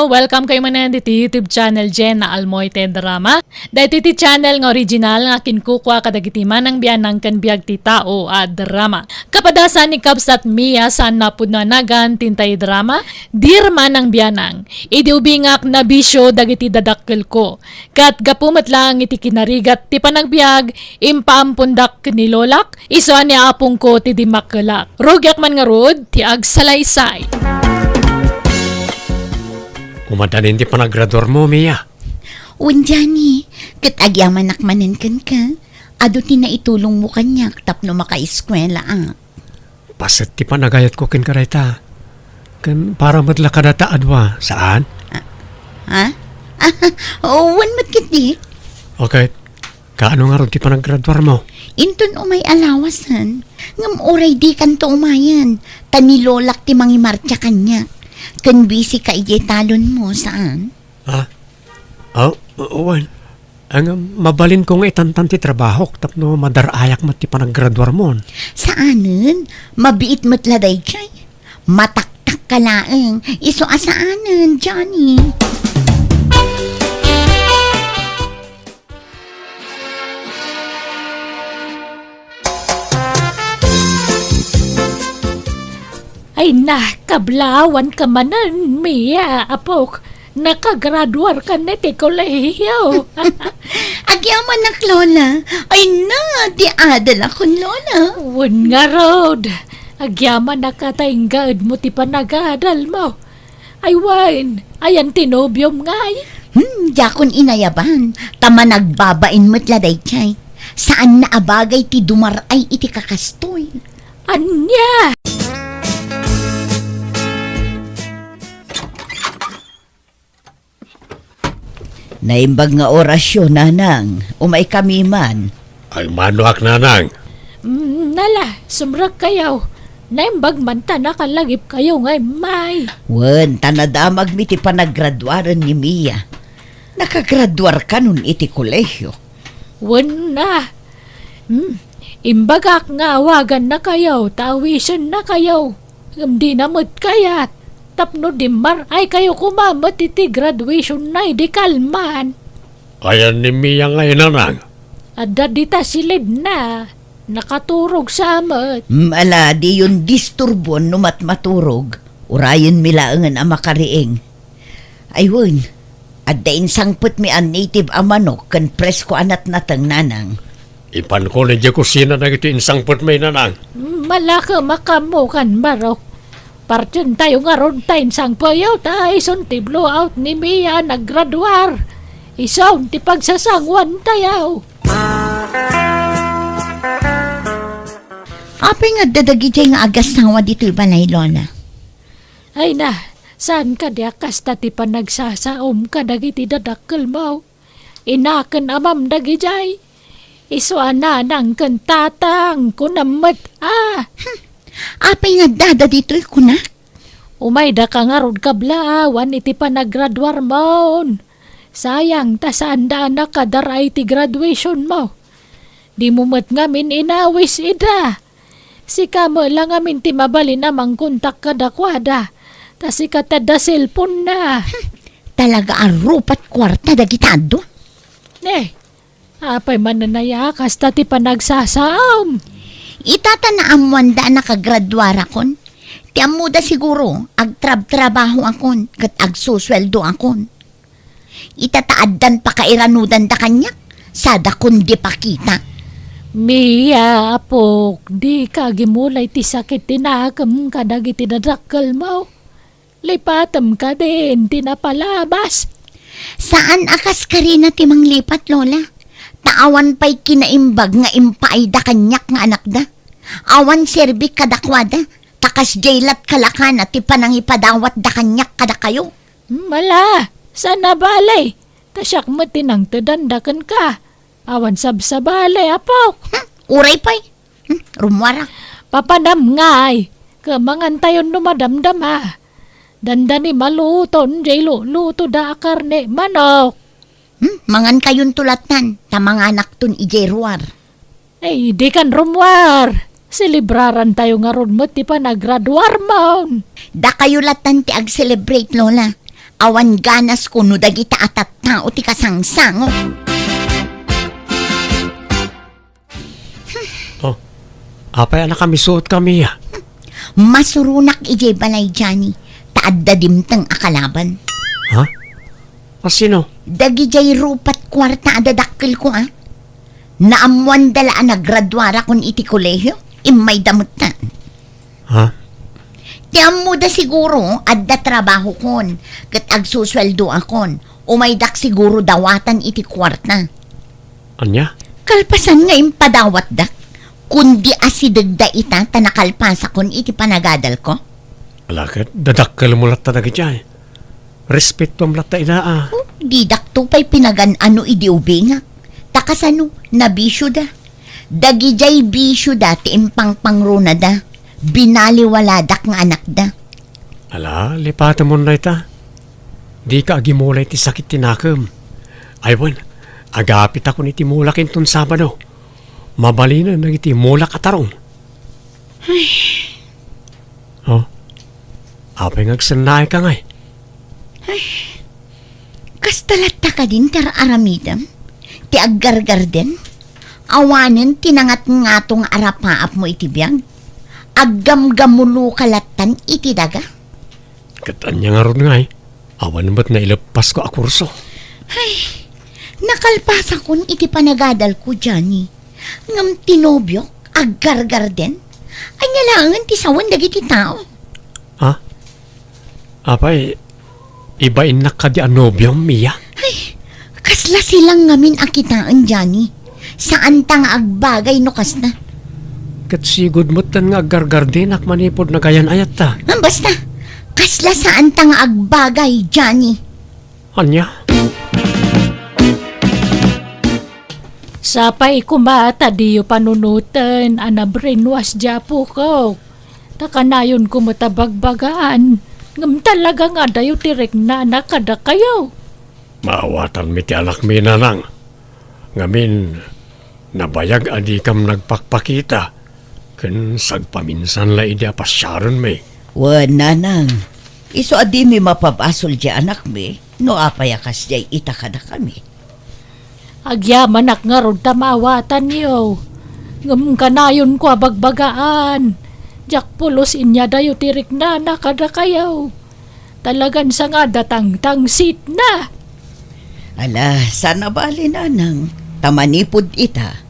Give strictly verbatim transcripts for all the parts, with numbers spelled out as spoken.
Welcome kayo manen diti YouTube channel Jenna Almoite Drama. Daytoy ti channel nga original nga kinkukua kadagiti manang bianang ken biag ti tao a drama. Kapadasan ni Kabsat Mia saan napudno a nagan ti intay drama, Dear Manang Bianang. Idi ubingak, nabisio dagiti dadakkelko. Ket gapu met laeng iti kinarigat ti panagbiag, impaampondak ken ni lolak, isu a ni apongko ti dimmakkelak. Rugiak man ngarud ti agsalaysay. Umadanin ti panagraduarmo, Mia? Wen, Johnny, ket agyamanak manen kenka. Adu ti naitulongmo kaniak tapno makaeskuelaak. Paset ti panagayatko kenka dayta. Ken para met la kadata a dua, saan? Ah, ha? Wen met ketdi. Okay. Kaano ngarud ti panagraduarmo? Inton umay a lawasen. Ngem uray dikanto umayen, ta ni lolak ti mangimartsa kaniak. Ken bisika idiay talonmo, saan? Ha? Oh, wen. Ang mabalinko nga itantan ti trabahok tapno madar-ayak met ti panagraduarmon. Saanen, mabiit met la daydiay. Mataktak ka laeng. Isu a saanen, Johnny. Ay na, kablaawan ka manen, Mia, apok. Nakagraduar ka ne ti kolehiyo. Agyamanak, Lola. Ay na, di adal akon, Lola. Wen ngarud, agyamanak a ta inggaedmo ti panagadalmo. Ay wen, ayan ti nobiom ngay? Hmm, diakon inayaban, ta managbabain met la daydiay. Saan na a bagay ti dumar-ay iti kakastoy. Ania? Naimbag nga orasyo, nanang. Umaykami man. Ay, manoak, nanang. Mm, nala, sumrek kayo. Naimbag man ta nakalagip kayo nga immay. Wen, ta nadamagmi ti panagraduaren ni Mia. Nakagraduar kanon iti kolehiyo. Wen na. Hmm, imbagak nga awaganna kayo, ta awisenna kayo. Ngem dina met kayat. Tapno dimmar-ay kayo koma met iti graduation na idi kalman. Ayan ni Mia nga inanang? Adda dita silidna. Nakaturog sa met. Mm, ala, diyon disturbuon no matmaturog. Urayenmi laengen a makariing. Ay wen, adda insangpetmi a native a manok ken presko a natnateng, nanang. Ipanko idiay kusina dagiti insangpetmi, nanang. Malakem a kammukan, barok. Partien tayo ngarud ta insangpeyo ta isun ti blowout ni Mia a naggraduar. Isun ti pagsasanguan tayo. Apay nga adda dagidiay nga agasawa ditoy balay, Lola? Ay na, saan kadi a kasta ti panagsasaom kadagiti dadakkelmo? Inaken amam dagidiay. Isu a nanang ken tatang, kunam met a. Hmm. Apay nga addada ditoy kunak? Umaydaka ngarud kablaawan iti panagraduarmon. Sayang ta saanda a nakadar-ay ti graduationmo. Dimo met ngamin inawis ida. Sika met la ngamin ti mabalin a mangkontak kadakuada. Ta sika ti adda cellphone-na. Hmm, talaga a rupat kuarta dagita adu. Ne, apay manen aya kasta ti panagsasaom? Ita ta naammoanda a nakagraduarakon. Ti ammoda siguro, agtrabtrabahoakon ket agsusueldoakon. Ita ta addan pakairanudanda kaniak, sadakon di pakita. Mia, apok, dika agimulay ti sakit ti nakem kadagiti dadakkelmo. Lipatem kadin ti napalabas. Saan a kas karina ti manglipat, Lola. Ta awan pay kinaimbag nga impaayda kaniak nga anakda. Awan serbik kadakuada. Ta kasdiay lat kalakana ti panangipadawatda kaniak kadakayo. Hmm, ala, saan a bale. Ta siak met ti nangtedanda kenka. Awan sabsabali, apok. Hmm, uray pay. Hmm, rummuarak. Papanam ngay. Ket mangantayon no madamdama. Dandani maluton, jay lulutoda a karne manok. Hmm, mangankayonto lattan, ta manganakton idiay ruar. Ay, dikan rummuar. Selebraran tayo ngarud met ti panagraduarmon. Dakayo lattan ti ag-celebrate, Lola. Awan ganasko no dagita a tattao ti kasangsango. Oh, apay a nakamisuotka, Mia? Masuronak idiay balay, Johnny, ta adda dimteng a kalaban. Ha? A sino? Dagidiay rupat kuarta a dadakkelko, a. Naammoanda la a nagraduarakon iti kolehio, immayda metten. Ha? Ti ammoda siguro, adda trabahokon, ket agsusueldoakon. Umaydak siguro dawatan iti kuarta. Ania? Kalpasan nga impadawatdak, kundi asidegda ita ta nakalpasakon iti panagadalko. Ala ket, dadakkelmo latta dagidiay. Respetoam latta ida a. Oh, didakto pay pinagan-ano idi ubingak. Ta kasano, nabisioda. Dagidiay bisioda ti impangpangrunada. Binaliwaladak nga anakda. Ala, lipatemon dayta. Dika agimula iti sakit ti nakem. Ay wen, agapitakon iti mulak inton Sabado. Mabalinen dagiti mulak a tarong. Ay. Oh, apay nga agsennaayka ngay? Ay. Kasta latta kadin ti ar-aramidem? Ti aggargarden? Awanen ti nangatngato nga arapaapmo iti biag? Aggamgamuloka lattan iti daga? Ket ania ngarud ngay? Awan met naileppasko a kurso. Ay, nakalpasakon iti panagadalko, Johnny. Ngem ti nobiok, aggargarden? Ania laengen ti sawen dagiti tao? Ha? Apay, ibainnak kadi a nobiom, Mia? Ay, kasla silang ngamin a kitaen, Johnny. Saanta nga agbagay no kasna. Ket sigud metten nga aggargardenak manipud nagayan-ayatta. Ah, basta, kasla saanta nga agbagay, Johnny. Ania? Sapay koma ta diyo panunoten a na-brainwash di apokok. Ta kanayonko met a bagbagaan, ngem talaga nga adayo ti riknana kadakayo. Maawatanmi ti anakmi, nanang. Ngamin, nabayag a dikam nagpakpakita, ken sagpaminsan la idi a pasiarenmi. Wen, nanang, isu a dimi mapabasol di anakmi, no apay a kasdiay ita kadakami. Agyamanak ngarud ta maawatanyo. Ngem kanayonko a bagbagaan. Diak pulos inyadayo ti riknana kadakayo. Talagan sangada tangtangsitna. Ala, saan a bali, nanang. Ta manipud ita,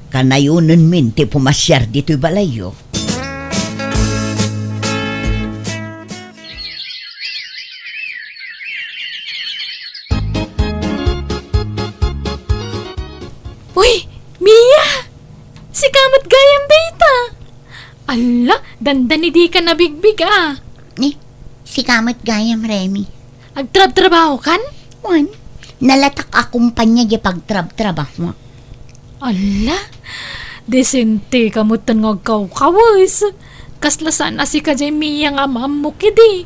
kanayonenmin ti pumasiar ditoy balayyo. Uy, Mia! Sika met gayam dayta! Alla, dandani dika nabigbig a. Ni, sika met gayam, Remy. Agtrabtrabahokan? Wen, nalatak a kumpanya di pagtrabtrabaho. Alla, desente ka metten nga agkawkawes. Kasla saan a sika jay Mia nga am-ammok idi.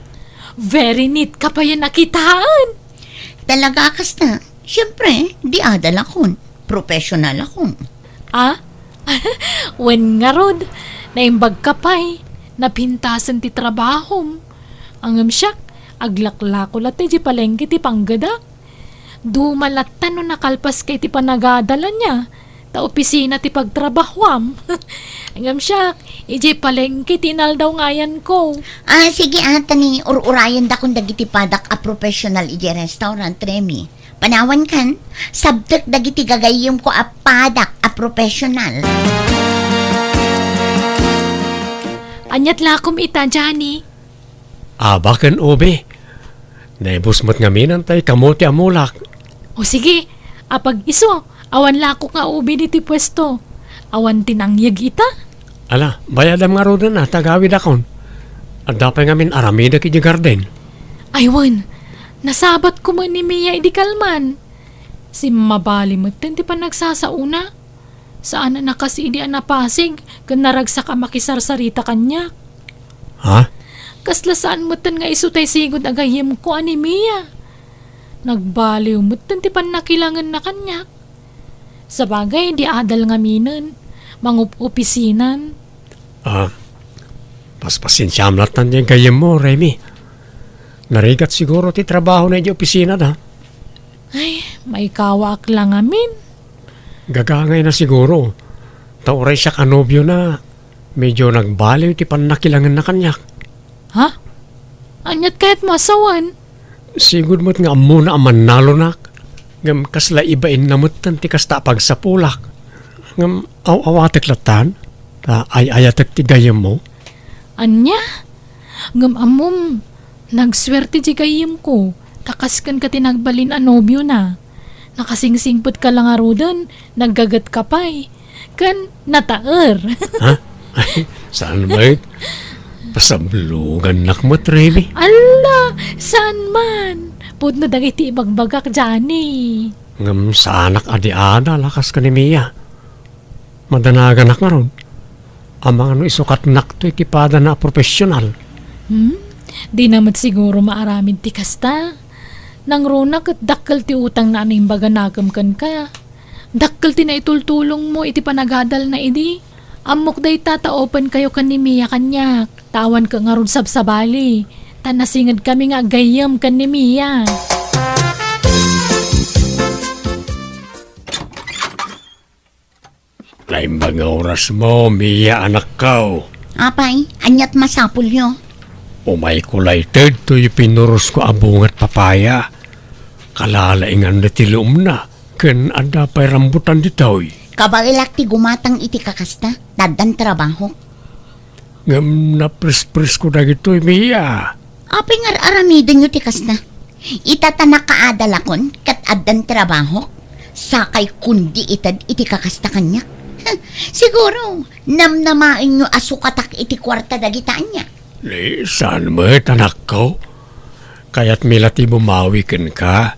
Very neat ka payen a kitaen. Talaga kasta? Siempre, di adal akon. Professional akon. Ah? Wen ngarud, naimbag ka pay. Napintasen ti trabahom. Ngem siak, aglaklako latta idiay palengke ti panggedak. Duma latta no nakalpaska iti panagadal ania, ta opisina ti pagtrabahoam. Ngem siak, idiay palengke ti inaldaw nga ayanko. Ah, sige, ah, ta ni ur-urayendakon dagiti padak a professional idiay restaurant, Remy. Panawankan, sabtek dagiti gagayyemko a padak a professional. Aniat lakom ita, Johnny? Aba ken ubi. Naibus met ngamin tay kamote a mulak. O sige, apag isu, awan lakok nga ubi ditoy puesto. Awan ti nangyeg ita? Ala, bayadam ngaruden a ta agawidakon. Adda pay ngamin aramidek idiay garden. Ay wen, nasabat koma ni Mia idi kalman. Simmabali metten ti panagsasaona. Saan a nakas idi a napasig ken naragsak a makisarsarita kaniak. Ha? Kasla saan metten nga isu tay sigud a gayyemko a ni Mia. Nagbaliw metten ti pannakilangenna kaniak. Sabagay, di adal ngaminen, mangup-opisinan. Ah, paspasensiam lattan ti gayyemmo, Remy. Narigat siguro ti trabahona idiay opisinada. Ay, maikawaak la ngamin. Gagangayna siguro. Ta uray siak a nobiona, medyo nagbaliw ti pannakilangenna kaniak. Ha? Aniat kayatmo a sawen? Sigud met nga ammona a mannalonak. Ngem kasla ibainna metten ti kasta a pagsapulak. Ngem aw-awatek lattan, ta ay-ayatek ti gayyemmo. Ania? Ngem ammom, nagsuerte ti gayyemko, ta kas kenka ti nagbalin a nobiona. Nakasingsingpetka la ngaruden, naggagetka pay, ken nataer. Ha? Ay, saan met? Pasablogannak met, Remy. Alla, saan man? Pudno dagiti ibagbagak, Johnny. Ngem saanak a di-ada, lakas ken ni Mia. Madanaganak ngarud. Amangan no isukatnakto iti padana a profesional. Hmm? Dina met siguro maaramid ti kasta. Nangruna ket dakkel ti utangna a naimbaganakem kenka. Dakkel ti naitultulongmo iti panagadalna idi. Ammok dayta ta open kayo ken ni Mia kaniak. Ta awanka ngarud sabsabali. Ta nasingedkami nga aggayyem ken ni Mia. Naimbag nga orasmo, Mia, anakko. Apay, aniat masapulyo? Umayko layted toy pinurosko a bungat papaya. Kalalaingan ti luomna, ken adda pay rambutan ditoy. Kabaelak ti gumatang iti kakasta, ta addan trabahok. Ngem naprespresko dagitoy, Mia. Apay nga ar-aramidenyo ti kasta? Ita ta nakaadalakon ket addan trabahok, sakay kundi ited iti kakasta kaniak. Siguro, namnamaenyo a sukatak iti kuarta dagita ania? Ni, saan met, anakko? Kayatmi la ti bumawi kenka,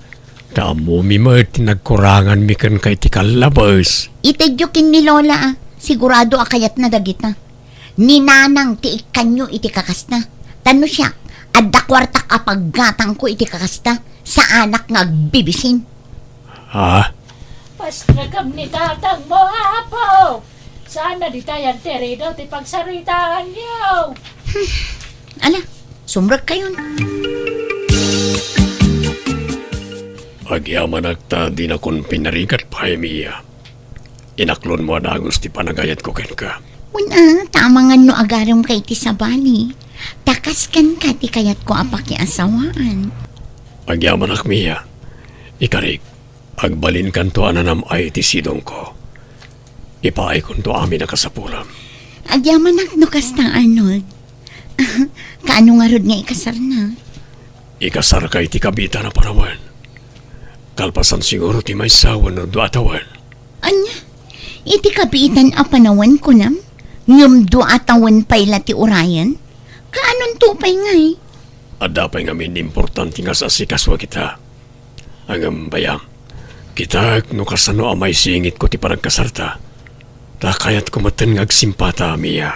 ta ammomi met ti nagkuranganmi kenka iti kallabes. Itedyo ken ni Lola, a. Sigurado a kayatna dagita. Ni Nanang ti ikkanyo iti kakasta. Ta no siak, adda kuartak a paggatangko iti kakasta, saanak nga agbibisin. Ha? Pasnekam ni tatangmo, Apo! Saan a ditayan ti rido ti pagsaritaanyo? Ala, sumrekkayon. Agyamanak ta dinakon pinarigat pay, Mia. Inaklonmo a dagus ti panagayatko kenka. Wen a, ta amangan no agaremka iti sabali. Ta kas kenka ti kayatko a pakiasawaan. Agyamanak, Mia. Ikarik, agbalinkanto a nanam-ay iti sidongko. Ipaaykonto amin a kasapulam. Agyamanak no kasta, Arnold. Kaano ngarud nga ikasarna? Ikasarka iti kabiitan a panawen. Kalpasan siguro ti maysa wenno dua a tawen. Ania? Iti kabiitan a panawen, kunam? Ngem dua a tawen pay la ti urayen? Kaanonto pay ngay? Adda pay ngamin importante nga as-asikasuak ita. Ngem bayam, kitaek no kasano a maisingitko ti panagkasarta. Ta kayatko metten nga agsimpata, Mia.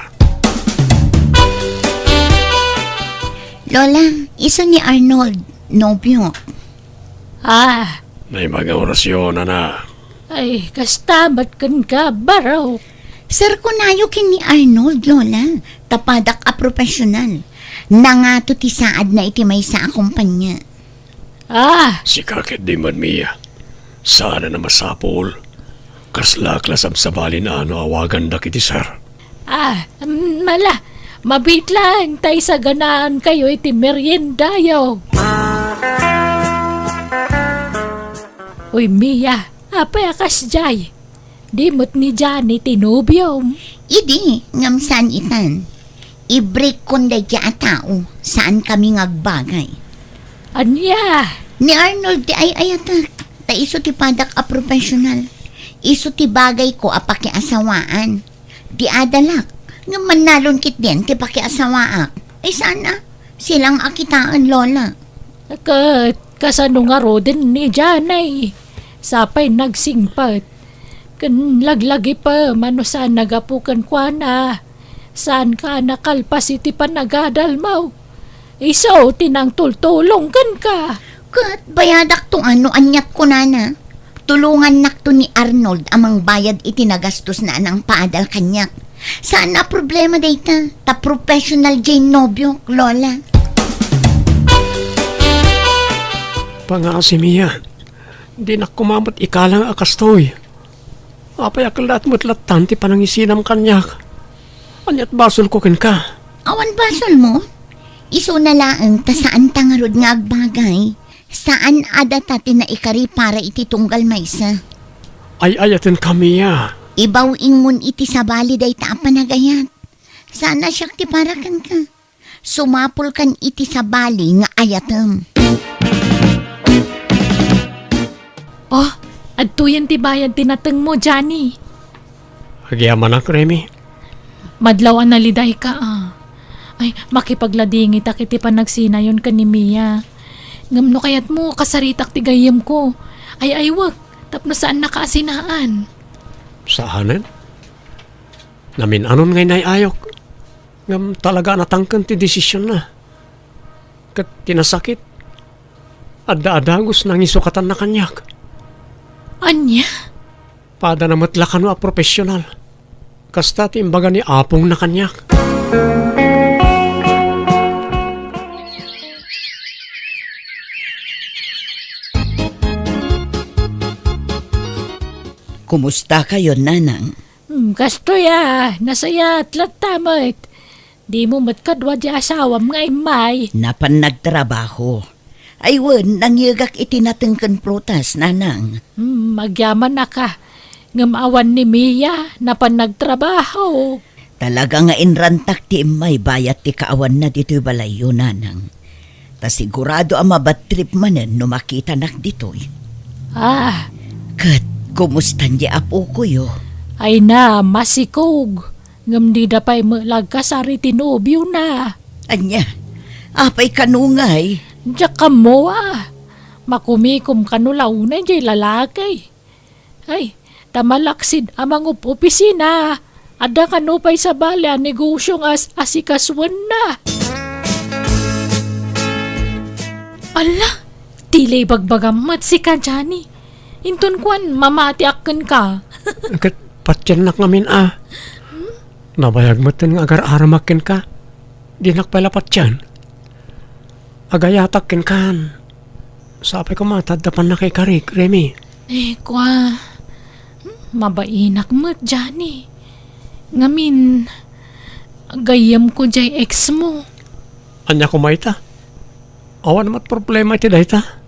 Lola, isu ni Arnold, nobio. Ah. Naimbag nga orasyon, ana. Ay, kasta met kenka, barok. Serkonayo ken ni Arnold, Lola. Ta padak a profesional. Nangato ti saadna iti maysa a kompanya. Ah! Sika ketdi man, Mia. Saan a masapul. Kaslak la sabsabalin a no awagandak iti sir. Ah, mm, ala, mabiit laeng ta isaganaankayo iti meriendayo. Uy, Mia, apay a kasdiay? Di met ni Johnny ti nobiom? Idi, ngem saan itan. I-break-kon daydiay a tao, saankami nga agbagay. Ania? Ni Arnold ti ay-ayatek, ta isu ti padak a profesional. Isu ti bagayko a pakiasawaan. Di adalak, ngem mannalon ketdin ti pakiasawaak. Ay saan a, silang a kitaen, Lola. Ket kasano ngaruden ni Johnny? Sapay nagsingpet. Ken laglagipem a no saan nagapu kenkuana. Saanka a nakalpas iti panagadalmo. Isu ti nangtultulong kenka. Ket bayadakto a no aniat kunana. Tulongannakto ni Arnold a mangbayad iti nagastosna a nangpaadal kaniak. Saan a problema dayta, ta professional diay nobiok, Lola. Pangasi, Mia. Dinak koma met ikalang a kastoy. Apay a kellaat met lattan ti panangisinam kaniak? Ania't basolko kenka? Awan basolmo? Isuna laeng ta saanta ngarud nga agbagay. Saan a data ti naikari para iti tunggal maysa. Ay-ayatenka, Mia. Ibaw-ingmon iti sabali dayta a panagayat. Saan a siak ti para kenka. Sumapulkan iti sabali nga ayatem. Oh, adtoyen ti bayad ti natengmo, Johnny. Agyamanak, Remy. Madlaw a nalidayka, ah. Ay, makipagladingitak iti panagsinayon ken ni Mia. Ngem no kayatmo, kasaritak ti gayyemko. Ay-aywek, tapno saannaka a sinaan. Saanen? Namin-anon nga inay-ayok. Ngem talaga a natangken ti desisionna. Ket ti nasakit, adda a dagus nangisukatanna kaniak. Ania? Padana met la kano a profesional. Kasta ti imbaga ni apongna kaniak. Kumusta kayo, Nanang? Hmm, kastoy a, nasayat latta met. Dimo met kadua di asawam nga immay. Napan nagtrabaho. Ay wen, nangyegak iti nateng ken prutas, Nanang. Hmm, agyamanak a. Ngem awan ni Mia, napan nagtrabaho. Talaga nga inrantak ti immay bayat ti kaawanna ditoy balayyo, Nanang. Ta sigurado a mabadtrip manen no makitanak ditoy. Ah. Ket, kumustan di apokoyo? Ay na, masikog. Ngem dida pay met la agkasar iti nobiona. Ania? Apay kano ngay? Diak ammo a. Makumikom kano la unay jay lalaki. Ay, ta malaksid a mangup-opisina. Adda kano pay sabali a negosio nga as-, asikasuenna. Ala, ti la ibagbagam met sika, Johnny. Inton kuan, mamatiak kenka. Ket patiennak ngamin a. Nabayag metten nga agar-aramak kenka. Dinak pay la patien. Agayatak kenkan. Sapay koma ta adda pannakaikarik, Remy. Eh, kua, hmm, mabainak met, Johnny. Ngamin, gayyemko jay ex mo. Ania koma ita? Awan met problema iti dayta.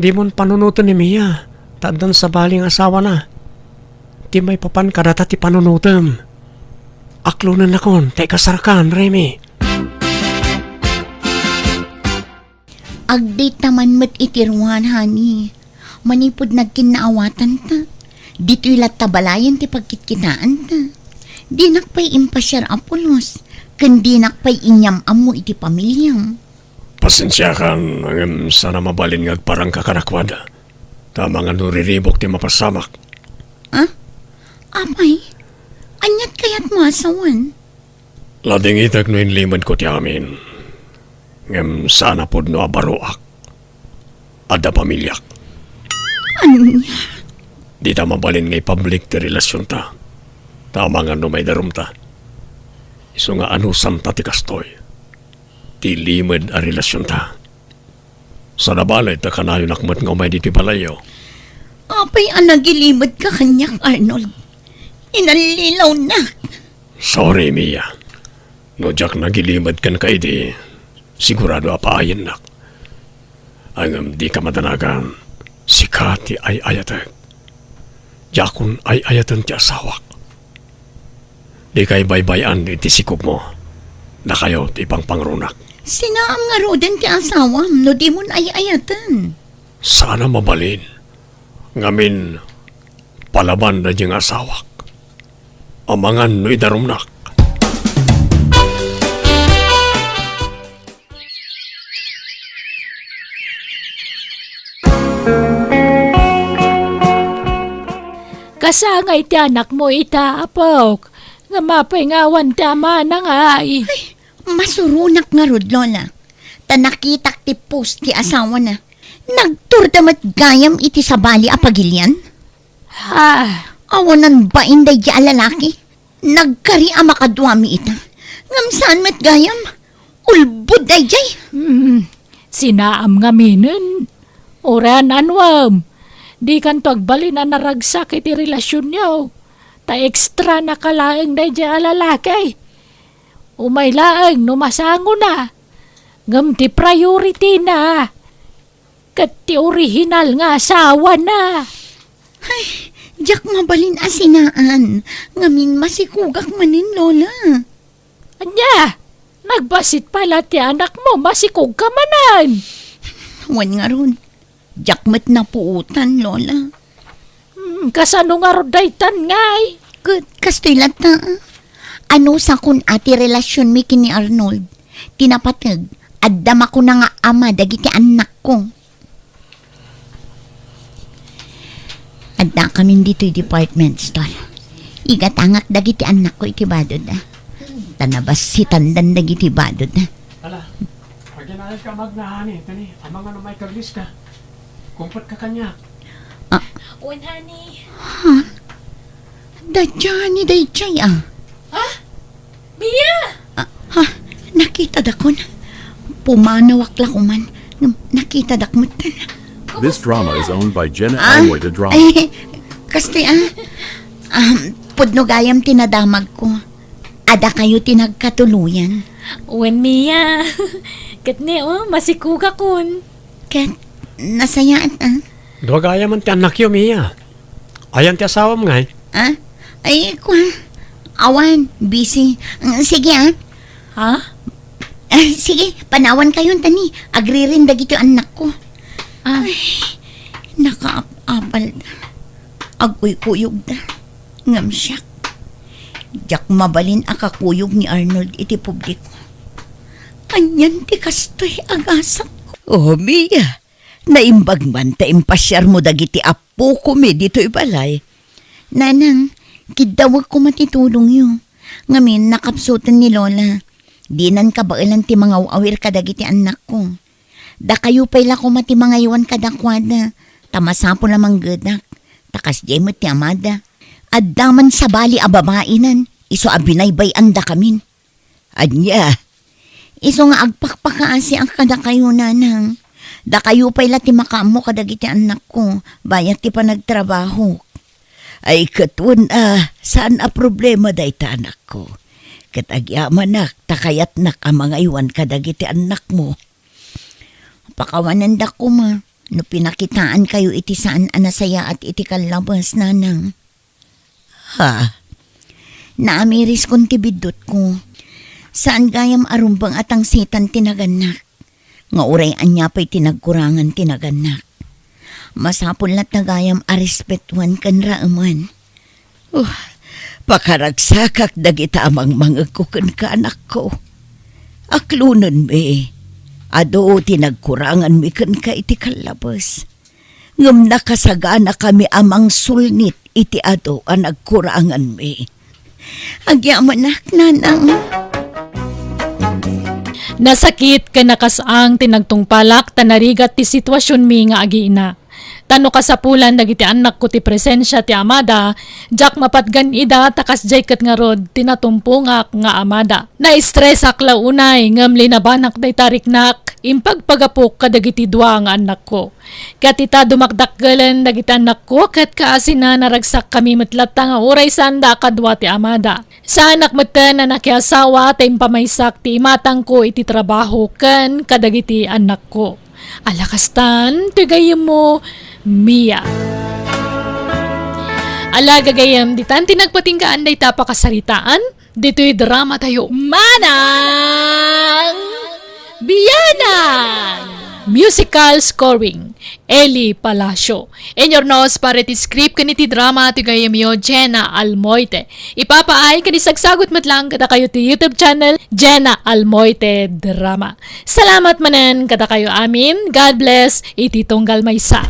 Dimon panunoten ni Mia, ta addan sabali nga asawana. Ti maipapan kadata ti panunotem. Aklonennakon ta ikasarkan, Remy. Agdayta man met iti ruar, honey. Manipud nagkinnaawatanta, ditoy latta balayen ti pagkitkitaanta. Dinak pay impasiar a pulos, ken dinak pay inyam-ammo iti pamiliam. Pasensiakan, ngem saan a mabalin nga agparangka kadakuada. Ta amangan no riribuk ti mapasamak. Ah? Apay? Aniat kayatmo a sawen? Ladingitek no inlimedko ti amin. Ngem saan a pudno a baroak. Adda pamiliak. Ania? Dita mabalin nga ipablik ti relasionta. Ta amangan no maidarumta. Isu nga anusamta ti kastoy. Ti limed a relasionta. Sada balay ta kanayonak met nga umay ditoy balayyo. Apay a nagilimedka kaniak, Arnold? Inallilawnak. Sorry, Mia. No diak nagilimed kenka idi, sigurado a paayennak. Ngem dika madanagan, sika ti ay-ayatek. Diakon ay-ayaten ti asawak. Dikay baybay-an iti sikogmo. Dakayo ti ipangpangrunak. Sinaam ngaruden ti asawam no dimon ay-ayaten? Saan a mabalin. Ngamin, palaban daydi nga asawak. Amangan no idarumnak. Kasangay ti anakmo ita, apok. Ngem apay nga awan ti amana ngay? Ay, masuronak ngarud, Lola. Ta nakitak ti post ti asawana. Nagturda met gayam iti sabali a pagilian. Ah. Awanan bain daydi a lalaki. Nagkari a makaduami ita. Ngem saan met gayam. Ulbod daydiay. Hmm. Sinaam ngaminen. Uray anuem, dikanto agbalin a naragsak iti relasionyo. Ta extra na ka laeng daydiay a lalaki. Umay laeng no masangona. Ngem ti priority na, ket ti original nga asawana. Ay, diak mabalin a sinaan. Ngamin masikogak manen, Lola. Ania? Nagbassit pay la ti anakmo, masikogka manen. Wen ngarud, diak met napuotan, Lola. Hmm, kasano ngarud daytan ngay? Ket kastoy latta, ah. Anusakon a ti relasionmi ken ni Arnold, ti napateg, adda makuna nga ama dagiti annakko. Addakamin ditoy department store. Igatangak dagiti annakko iti badod, ah. Ta nabassitandan dagiti badod, ah. Ala, aginayad ka magnahani, tani, amangan no maikaglis ka. Kumpet ka kaniak. Ah. Wen, honey. Ha? Daydiay, daydiay, ah. Ha? Mia! Ah, ha? Nakitadakon. Pumanawak la kuman. Ngem nakitadak met. This drama is owned by Jenna Ah, Almoy de Drama. Ay, kastoy, ah. Um, pudno gayam ti nadamagko. Adda kayo ti nagkatuluyan. Wen, Mia. Ket ni, oh, masikogakon. Ket nasayaat, ah. Dua gayam ti annakyo, Mia. Ayan ti asawam ngay? Ah? Ay, kua. Awan, busy. Mm, sige, ah. Ha? Ah, sige, panawan kayo, tani. Agririn dagiti annakko. Ah. Ay, nakaap-apal. Agkuykuyog da. Ngem siak, diak mabalin a kakuyog ni Arnold iti publiko. Anian ti kastoy a gasak? Oh, Mia, naimbag man ta impasiarmo dagiti appokomi ditoy balay. Nanang, kiddawek koma ti tulongyo. Ngamin, nakapsuten ni Lola. Dinan kabaelan ti mangaw-awir kadagiti annakko. Dakayo pay la koma ti mangaywan kadakuada, ta masapul a manggedak, ta kasdiay met ti amada. Adda man sabali a babainen, isu a binaybay-andakamin. Ania? Isu nga agpakpakaasiak kadakayo, nanang. Dakayo pay la ti makaammo kadagiti annakko, bayat ti panagtrabahok. Ay, ket wen a, saan a problema dayta, anakko. Ket agyamanak ta kayatnak a mangaywan kadagiti annakmo. Pakawanendak koma no pinakitaankayo iti saan a nasayaat iti kallabes, nanang. Ha? Naamiriskon ti biddutko. Saan gayam a rumbeng a tangsitan ti nagannak. Nga uray ania pay ti nagkurangan ti nagannak. Masapul latta gayam a respetuan ken raemen. Uh, pakaragsakak dagita a mangmangegko kenka, anakko. Aklonenmi, adu ti nagkuranganmi kenka iti kallabes. Ngem nakasaganakami a mangsulnit iti adu a nagkuranganmi. Agyamanak, nanang. Nasakit ken nakasang ti nagtungpalak ta narigat ti situasionmi nga agiina. Ta no kasapulan dagiti annakko ti presensia ti amada, diak mapatgan ida ta kasdiay ket ngarud ti natumpongak nga amada. Naistresak la unay ngem linabanak dayta riknak, impagpagapok kadagiti dua nga annakko. Ket ita dumakdakkelen dagiti annakko ket kaasina naragsakkami met latta nga uray saanda a kadua ti amada. Saanak metten a nakiasawa ta impamaysak ti imatangko iti trabaho ken kadagiti annakko. Ala kastan, ti gayyemmo, Mia. Ala gagayyem, ditan ti nagpatinggaan dayta a pakasaritaan, ditoy drama tayo. Manang Bianang! Musical scoring, Eli Palacio. Inyurnos para iti script ken iti drama ti gayyemyo, Jenna Almoite. Ipapaay ken isagsagut met lang kadakayo ti YouTube channel, Jenna Almoite Drama. Salamat manen kadakayo amin. God bless iti tunggal maysa.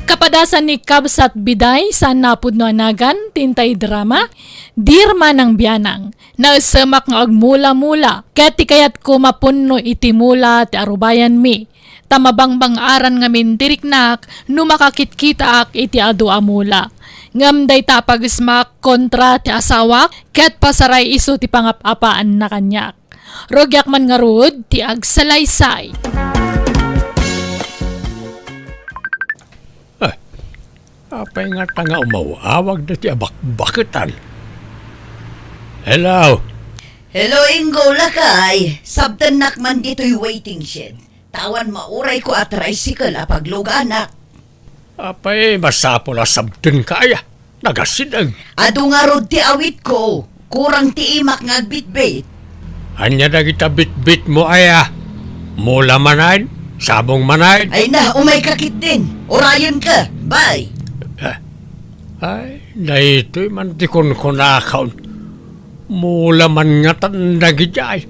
Kapadasan ni Kabsat Biday, saan napudno a nagan, ti intay drama, Dirma nang Bianang. Naesemak nga agmula-mula, ket ti kayatko mapunno iti mula ti arubayanmi. Ta mabangbang-aran ngamin ti riknak no makakitkitaak iti adu a mula. Ngem dayta a pagesmak kontra ti asawak ket pasaray isu ti pangap-apaanna kaniak. Rugiak man ngarud ti agsalaysay. Apay ngata nga umaw-awag daytoy a bakbaketan? Hello? Hello, Ingo, lakay. Sabtennak man ditoy waiting shed. Ta awan maurayko a tricycle a pagluganak. Apay, masapul a sabtenka aya. Nagasideg. Adu ngarud ti awitko. Kurang ti imak nga agbitbit. Ania dagita bitbitmo aya? Mula manen? Sabong manen? Ay na, umayka ketdin. Urayenka. Bye. Ah, ay, daytoy man ti kunkunakon. Mula man ngatan dagidiay.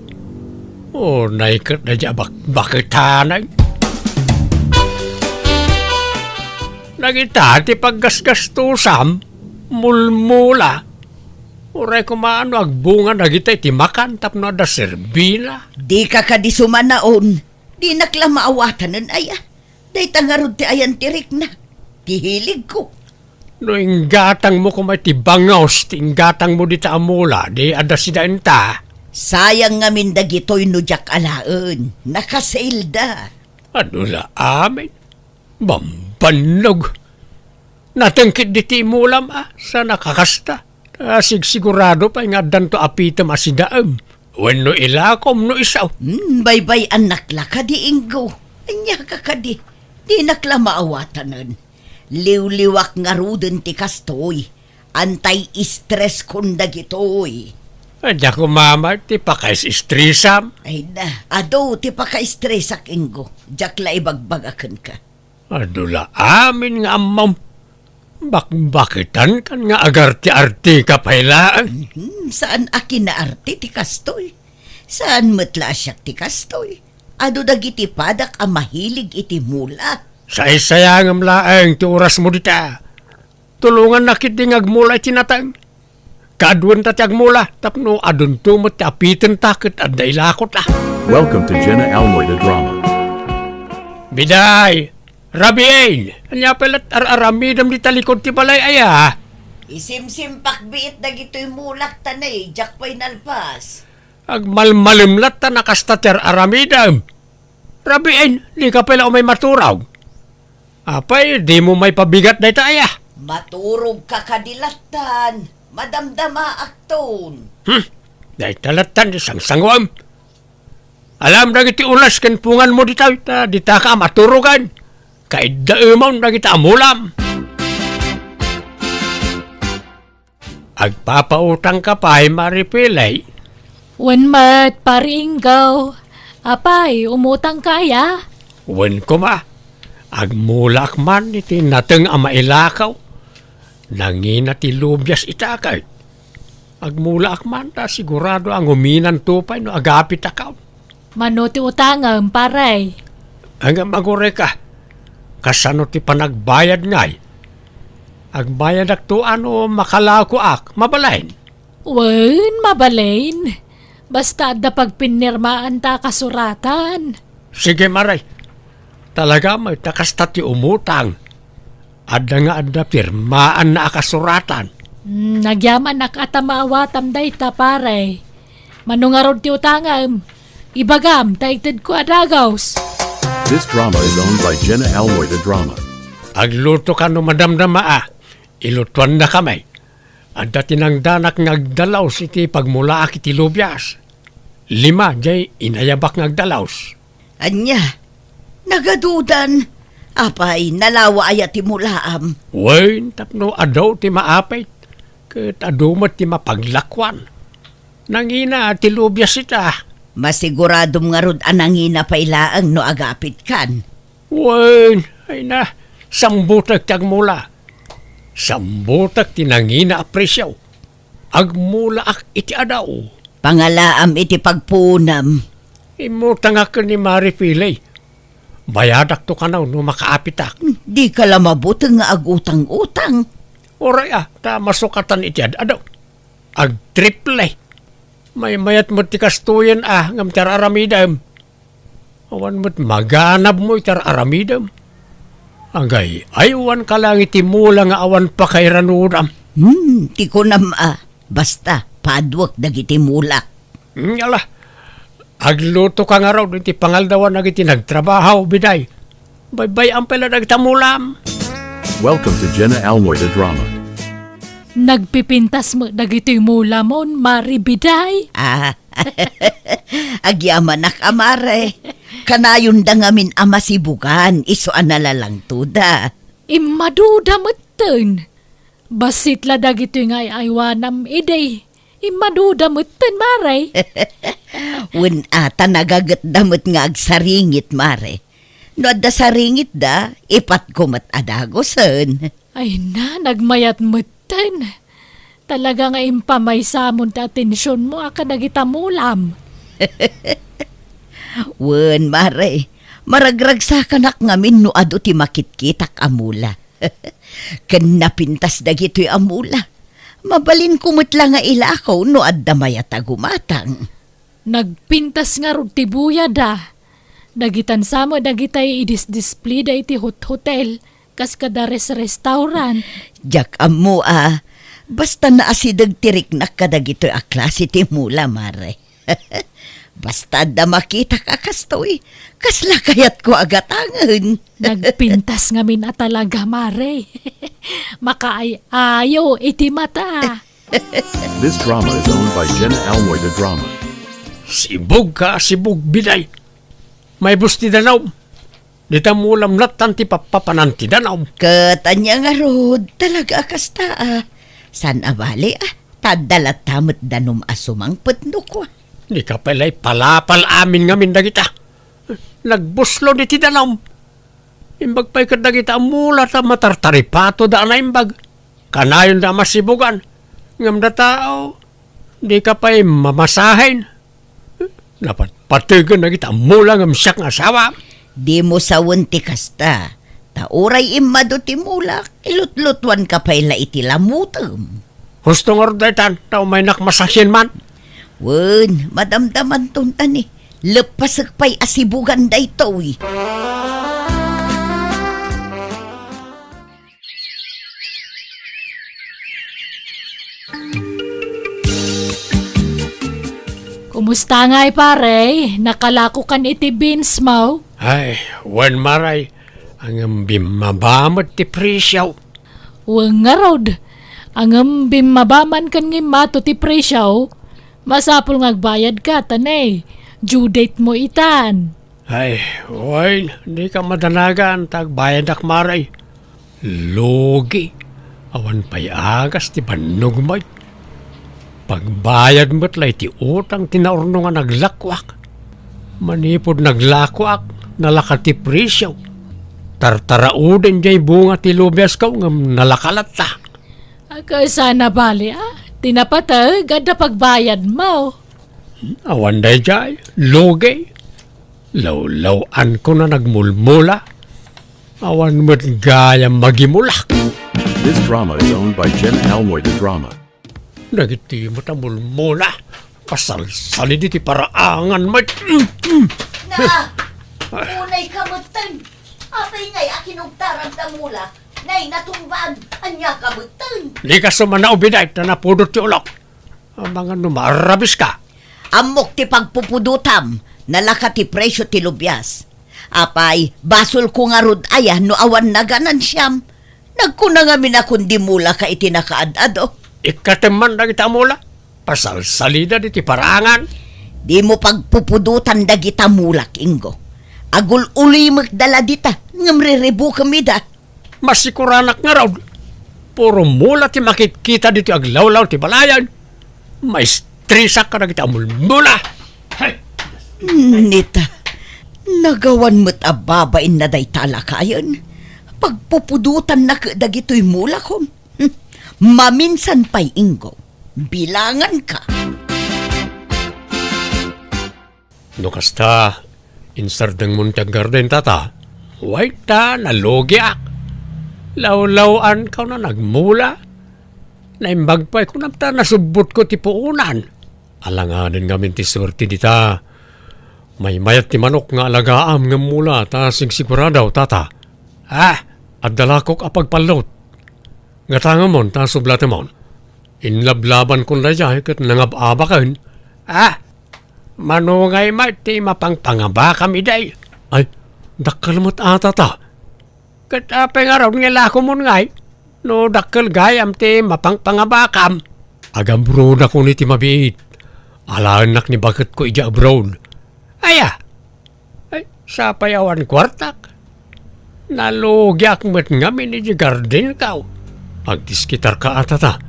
Unay ket daydiay a bakbaketanen. Dagita ti paggasgastusam, mulmula. Uray koma no agbunga dagita iti makan tapno adda serbina. Dika kadi sumanaon. Dinak la maawatanen aya. Dayta ngarud ti ayan ti riknak, ti hiligko. No inggatangmo koma iti bangus ti inggatangmo dita a mula, di adda sidaenta. Sayang ngamin dagitoy no diak alaen. Nakasailda. Adu la amin. Bambannog. Natengkit diti mulam a, sa nakakasta. Ta sigsigurado pay nga addanto a pitem a sidaem. Wenno ilakom no isu. Hmm, baybay-annak la kadi, Ingo. Ania ka kadi? Dinak la maawatanen. Liwliwak ngaruden ti kastoy. Antay-stress kon dagitoy. Adda koma met ti pakaistresam. Ay na, adu ti pakaistresak, Ingo. Diak la ibagbaga kenka. Adu la amin nga ammom. Bakbaketankan nga agarte-arteka pay laeng. Mhm, saan a kinaarte ti kastoy. Saan met la a siak ti kastoy. Adu dagiti padak a mahilig iti mula. Saysayangem laeng ti orasmo dita. Tulongannak ketdi nga agmula iti nateng. Kaaduenta ti agmula, tapno adunto met ti apitenta ket adda ilakota. Welcome to Jenna Almoy the Drama. Biday, Rabiin, ania pay la ti ar-aramidem dita likod ti balay aya? Isimsimpak biit dagitoy mulak ta nay, diak pay nalpas. Agmalmalem latta a kasta ti ar-aramidem. Rabiin, dika pay la umay maturog. Apay, dimo maipabigat dayta aya? Maturogka kadi lattan, madamdamaakton. Hmm, dayta lattan ti sangsanguem. Alam dagiti ulas ken punganmo ditoy, ta ditaka a maturogan. Kaiddaemon dagita a mulam. Agpapautangka pay, Maripilay? Wen met, Pari Inggaw. Apay, umutangka aya? Wen koma. Agmulaak man iti nateng a mailakaw. Nangina ti lubias ita ket. Agmulaak man ta sigurado a nguminanto pay no agapitakon. Mano ti utangem, pare? Ngem agurayka, kasano ti panagbayad ngay? Agbayadakto a no makalakoak, mabalin? Wen, mabalin. Basta adda pagpinirmaanta a kasuratan. Sige, maray. Talaga met ta kasta ti umutang. Adda nga adda pirmaanna a kasuratan. Hmm, nagyamanak a ta maawatam dayta, pare. Mano ngarud ti utangem? Ibagam, ta itedko a dagus. This drama is owned by Jenna Almoy the Drama. Aglutoka no madamdama a. Ilutuannakami. Adda ti nangdanak nga agdalaus iti pagmulaak iti lubias. Lima diay inayabak nga agdalaus. Ania? Nagadudan? Apay, nalawa aya ti mulaam? Wen, tapno adu ti maapit, ket adu met ti mapaglakuan. Nangina ti lubias ita. Masiguradom ngarud a nangina pay laeng no agapitkan. Wen, ay na, sambutek ti agmula. Sambutek ti nangina a presio. Agmulaak iti adaw. Pangalaam iti pagpuonam. Immutangak ken ni Mari Pilay. Bayadakto kano no makaapitak. Dika la mabuteng nga agutang-utang. Uray a, ta masukatan iti ad-adaw. Agtriple. Maymayat met ti kastoyen a, ngem ti ar-aramidem. Awan met maganabmo iti ar-aramidem. Agay-aywanka laeng iti mula nga awan pakairanudam. Hmm, ti kunam a, basta, paduek dagiti mulak. Hmm, ala, aglutoka ngarud iti pangaldawan dagiti nagtrabaho, biday. Baybay-am pay la dagita mulam. Welcome to Jenna Almoy the Drama. Nagpipintas met dagitoy mulamon, Mare Biday. Ah, agyamanak a mare. Kanayonda ngamin a masibugan, isu a nalalangtoda. Immaduda metten. Bassit la dagitoy nga ay-aywanam idi. Immaduda metten, Mare. Wen a, ta nagagetda met nga agsaringit, Mare. No adda saringitda, ipatko met a dagusen. Ay na, nagmayat metten. Talaga nga impamaysamon ti atensionmo a kadagita mulam. Wen, Mare, maragragsakanak ngamin no adu ti makitkitak a mula. Ken napintas dagitoy a mula. Mabalinko met la nga ilako no adda mayat a gumatang. Nagpintas ngarud ti buyada. Dagitan sa met dagitay idisdisplayda iti hot-hotel, kas kada res-restaurant. Diak ammo a, basta naasideg ti riknak kadagitoy a klase ti mula, Mare. Basta adda makitak a kastoy, kasla kayatko a gatangen. Nagpintas ngamin a talaga, Mare. Makaay-ayo iti mata. This drama is owned by Jenna Almoy the Drama. Sibug ka, sibug, Biday. Maibus ti danum. Dita mulam nattan ti pappapanan ti danum. Ket ania ngarud, talaga a kasta a. Saan a bale a, ta adda latta met danum a sumangpet no kua. Dika pay la ipalapal amin ngamin dagita. Nagbuslon iti danum. Imbag pay ket dagita a mula ta matartaripatoda a naimbag. Kanayonda a masibugan. Ngem data, dika pay mamasahen. Napatpategen dagita a mula ngem siak nga asawa. Dimo sawen ti kasta, ta uray immadu ti mulak, ilutlutuanka pay la iti lamutem. Husto ngarud daytan, ta umaynak masasien man. Wen, madamdamanton ta ni, leppasek pay a sibugan daytoy. Kumusta ngay, pare? Nakalakokan iti beans mo? Ay, wen, Mare. Ngem bimmaba met ti presyo. Wen ngarud. Ngem bimmaba man ken nga immato ti presyo. Masapul nga agbayadka, ta ne, due date mo itan. Ay, wen, dika madanagan ta agbayadak, Mare. Lugi. Awan pay agas ti bannogmo. Pagbayad met la iti utang ti naurno nga naglakuak. Manipud naglakuak, nalaka ti presyo. Tartarauden diay bunga ti lubiasko ngem nalaka latta. Agkasano bale, a? Ti napateg, adda pagbayadmo. Awan daydiay, lugi. Lawlaw-anko nga nagmulmula. Awan met gayam magimulak. This drama is owned by Jen Almoy the Drama. Dagiti met a mulmula. Pasalsalida iti paraangan met. Mm, mm. Na, unay ka metten. Apay ngay a kinugtaram ta mula? Nay, natumbaan. Ania ka metten? Dika sumanao, Biday, ta napudot ti ulok. Amangan no maarrabiska. Ammok ti pagpupudotam, nalaka ti presyo ti lubias. Apay, basolko ngarud aya no awan naganansiam? Nagkuna ngamin a kundi mulaka iti nakaad-ado. Ikkatem man dagita a mula. Pasalsalida diti paraangan. Dimo pagpupudotan dagita mulak, Ingo. Agul-ulimekda la dita, ngem riribukem ida. Masikuranak ngarud. Puro mula ti makitkita ditoy aglawlaw ti balayan. Maistresak kadagiti a mulmula. Hay! Nita, nagawan met a babainna dayta a lakayen. Pagpupudotanna ket dagitoy mulakon. Maminsan pay, Ingo. Bilanganka. No kasta, insardengmon ti aggarden, tata. Wen ta, nalugiak. Lawlaw-anko nga nagmula. Naimbag pay kunam ta nasubbotko ti puonan. Alangaden ngamin ti suerte dita. Maymayat ti manok nga alagaam ngem mula ta sigsigurado, tata. Ah, adda lakok a pagpallot. Gatangemon ta sublatemon. Inlablabankon daydiay ket nangab-abaken. Ah, mano ngay met ti mapangpangabakam idi? Ay, dakkel met a, tata. Ket apay ngarud nga ilakomon ngay? No dakkel gayam ti mapangpangabakam. Agambronakon iti mabiit. Alaennak ni baketko idiay abroad. Aya? Ay, sapay awan kuartak. Nalugiak met ngamin idiay gardenko. Agdiskitarka a, tata.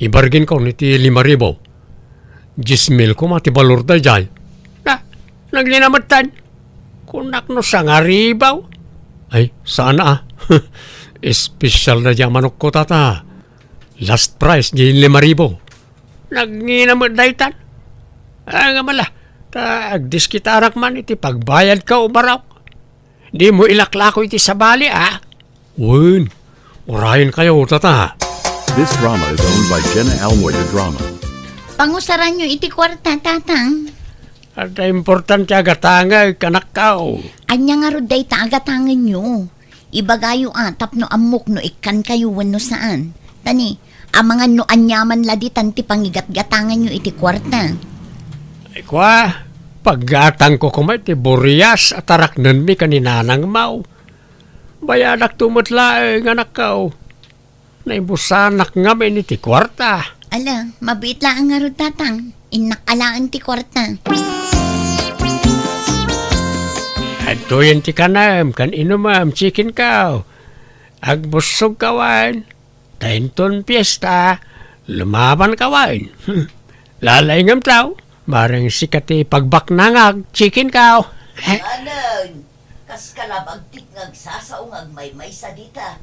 Ibargainko iti lima ribu. Dies mil koma ti balor daydiay. Na, nagngina metten. Kunak no sangaribu. Ay, saan a. Espesyal daydiay a manokko, tata. Last price, diay lima ribu. Nagngina met daytan. Ay, nga mala, ta agdiskitarak man iti pagbayadko, barok. Dimo ilaklako iti sabali, a? Wen, urayenkayo, tata. This drama is owned by Jenna Almoy de Drama. Pangusaranyo iti kuarta, tatang. Adda importante a gatangek, anakko. Ania ngarud dayta a gatangenyo? Ibagayo a tapno ammok no ikkankayo wenno saan. Tani, amangan no aniaman la ditan ti pangigatgatanganyo iti kuarta. Ay, kua, paggatangko koma iti burias a taraknenmi ken ni nanangmo. Bayadakto met laeng, anakko. Naibusanak ngamin iti kuarta. Ala, mabiit laeng ngarud, tatang. Innak alaen ti kuarta. Adtoyen ti kanem ken inumem, chicken ko. Agbussogka wen. Ta inton fiesta, lumabanka wen. Lalaingem, tao. Bareng sika ti pagbaknangak, chicken ko. Anen, kas kalabagtik nga agsasao nga agmaymaysa dita.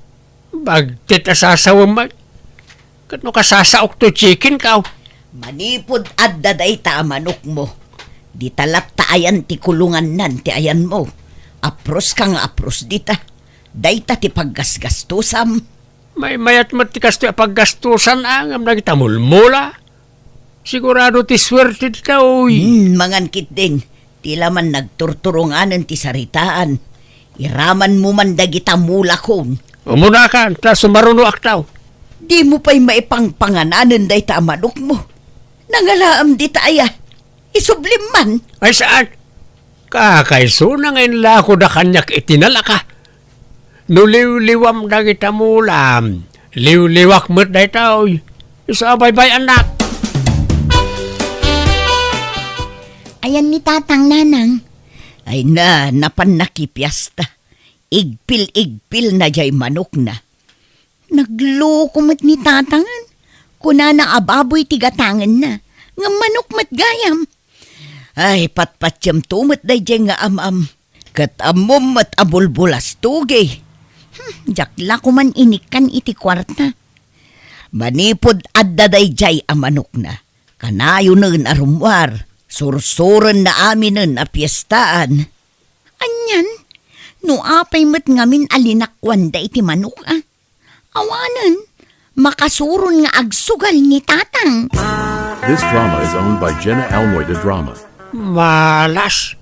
Bagtit a sasawem met. Ket no kasasaok to chicken ko. Manipud adda dayta a manokmo, dita latta ayan ti kulongannan ti ayanmo. Aproska nga apros dita. Dayta ti paggasgastosam. Maymayat met ti kastoy a paggastosan a ngem dagita mulmula. Sigurado ti suerte dita, uy. Hmm, mangan ketdin. Ti la man nagturturonganen ti saritaan. Iramanmo man dagita mulakon. Umunakan, ta sumarunoak, tao. Dimo pay maipangpangananen dayta a manokmo. Nangalaam dita aya. Isublim man. Ay, saan? Kakaisuna nga inlakoda kaniak iti nalaka. No liwliwam dagita mulam, liwliwak met daytoy. Isu a baybay-annak. Ayan ni tatang, nanang. Ay na, napan nakipiasta. Igpil-igpil na jay manokna. Nagloko met ni tatangan. Kunana a baboy ti gatangenna. Ngem manok met gayam. Ay, patpatiemto met daydiay nga am-am. Ket ammom met a bulbulastogi. Hmm, diak la koman inikkan iti kuarta. Manipud adda daydiay a manokna, kanayonen a rummuar, sursurenna aminen a piestaan. Anian? No apay met ngamin a linakkuanda iti manok, a? Awanen, makasuron nga agsugal ni tatang. This drama is owned by Jenna Almoy de Drama. Malas.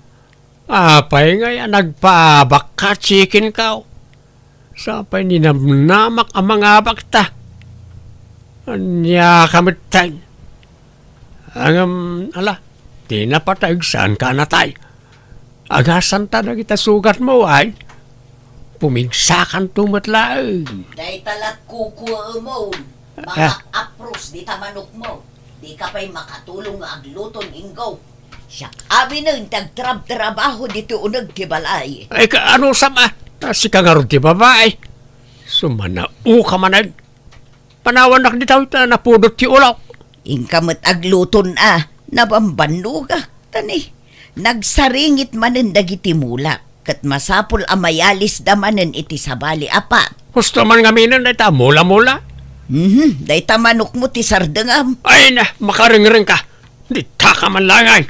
Apay ngay a nagpaabakka, chicken ko? Sapay ninamnamak a mangabakta. Ania ka metten? Ngem, ala, ti napateg, saanka a natay. Agasanta dagita sugatmo, ay? Pumigsakanto met laeng. Dayta la kukuaemon. Ah. Makak-apros dita manokmo. Dika pay makatulong nga agluton, Ingo. Siak aminen ti agtrabtrabaho ditoy uneg ti balay. Ay, ka-, ano, sama? Ah, sika ngarud ti babai. Sumanaoka manen. Panawannak dita, ta napudot ti ulok. Inka met agluton a, nabambannogak, tani. Nagsaringit manen dagiti mulak, ket masapul a mayalisda manen iti sabali a pat. Husto man ngaminen dayta mula-mula? Mhm, dayta manokmo ti sardengam. Ay na, makarengreng ka. Ditaka man laeng.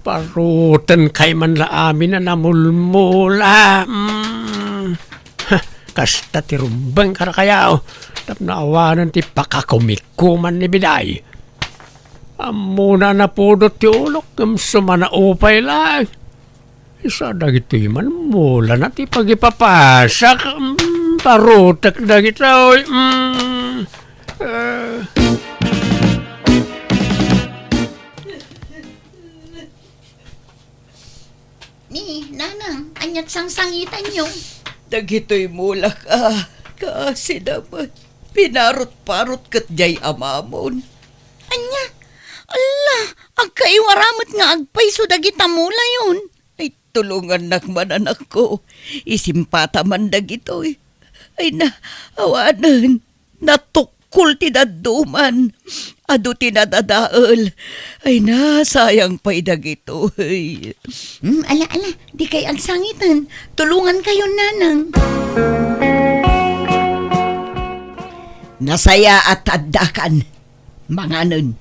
Parutenkay man la amin a namulmula. Mm. Kasta ti rumbeng kadakayo, tapno awanen ti pakakumikuman ni Biday. Ammona a napudot ti ulok, ngem sumanao pay laeng. Isu dagitoy man, mulana ti pagipapasak. Mm, parutek dagitoy. Mm. Eh. Ni, nanang, Ang sangitanyo. Dagitoy mulak a, kaasida met. Pinarot-parot ket diay amamon. Ania? Alla, agkaiwara met nga agpayso dagita mulayon. Ay, tulongannak man, anakko. Isimpata man dagitoy. Ay na, awanen. Natukkol ti dadduman. Adu ti nadadael. Ay na, sayang pay dagitoy. Hmm, ala, ala, dikay agsangiten. Tulongankayon, nanang. Nasayaat, addakan. Manganen.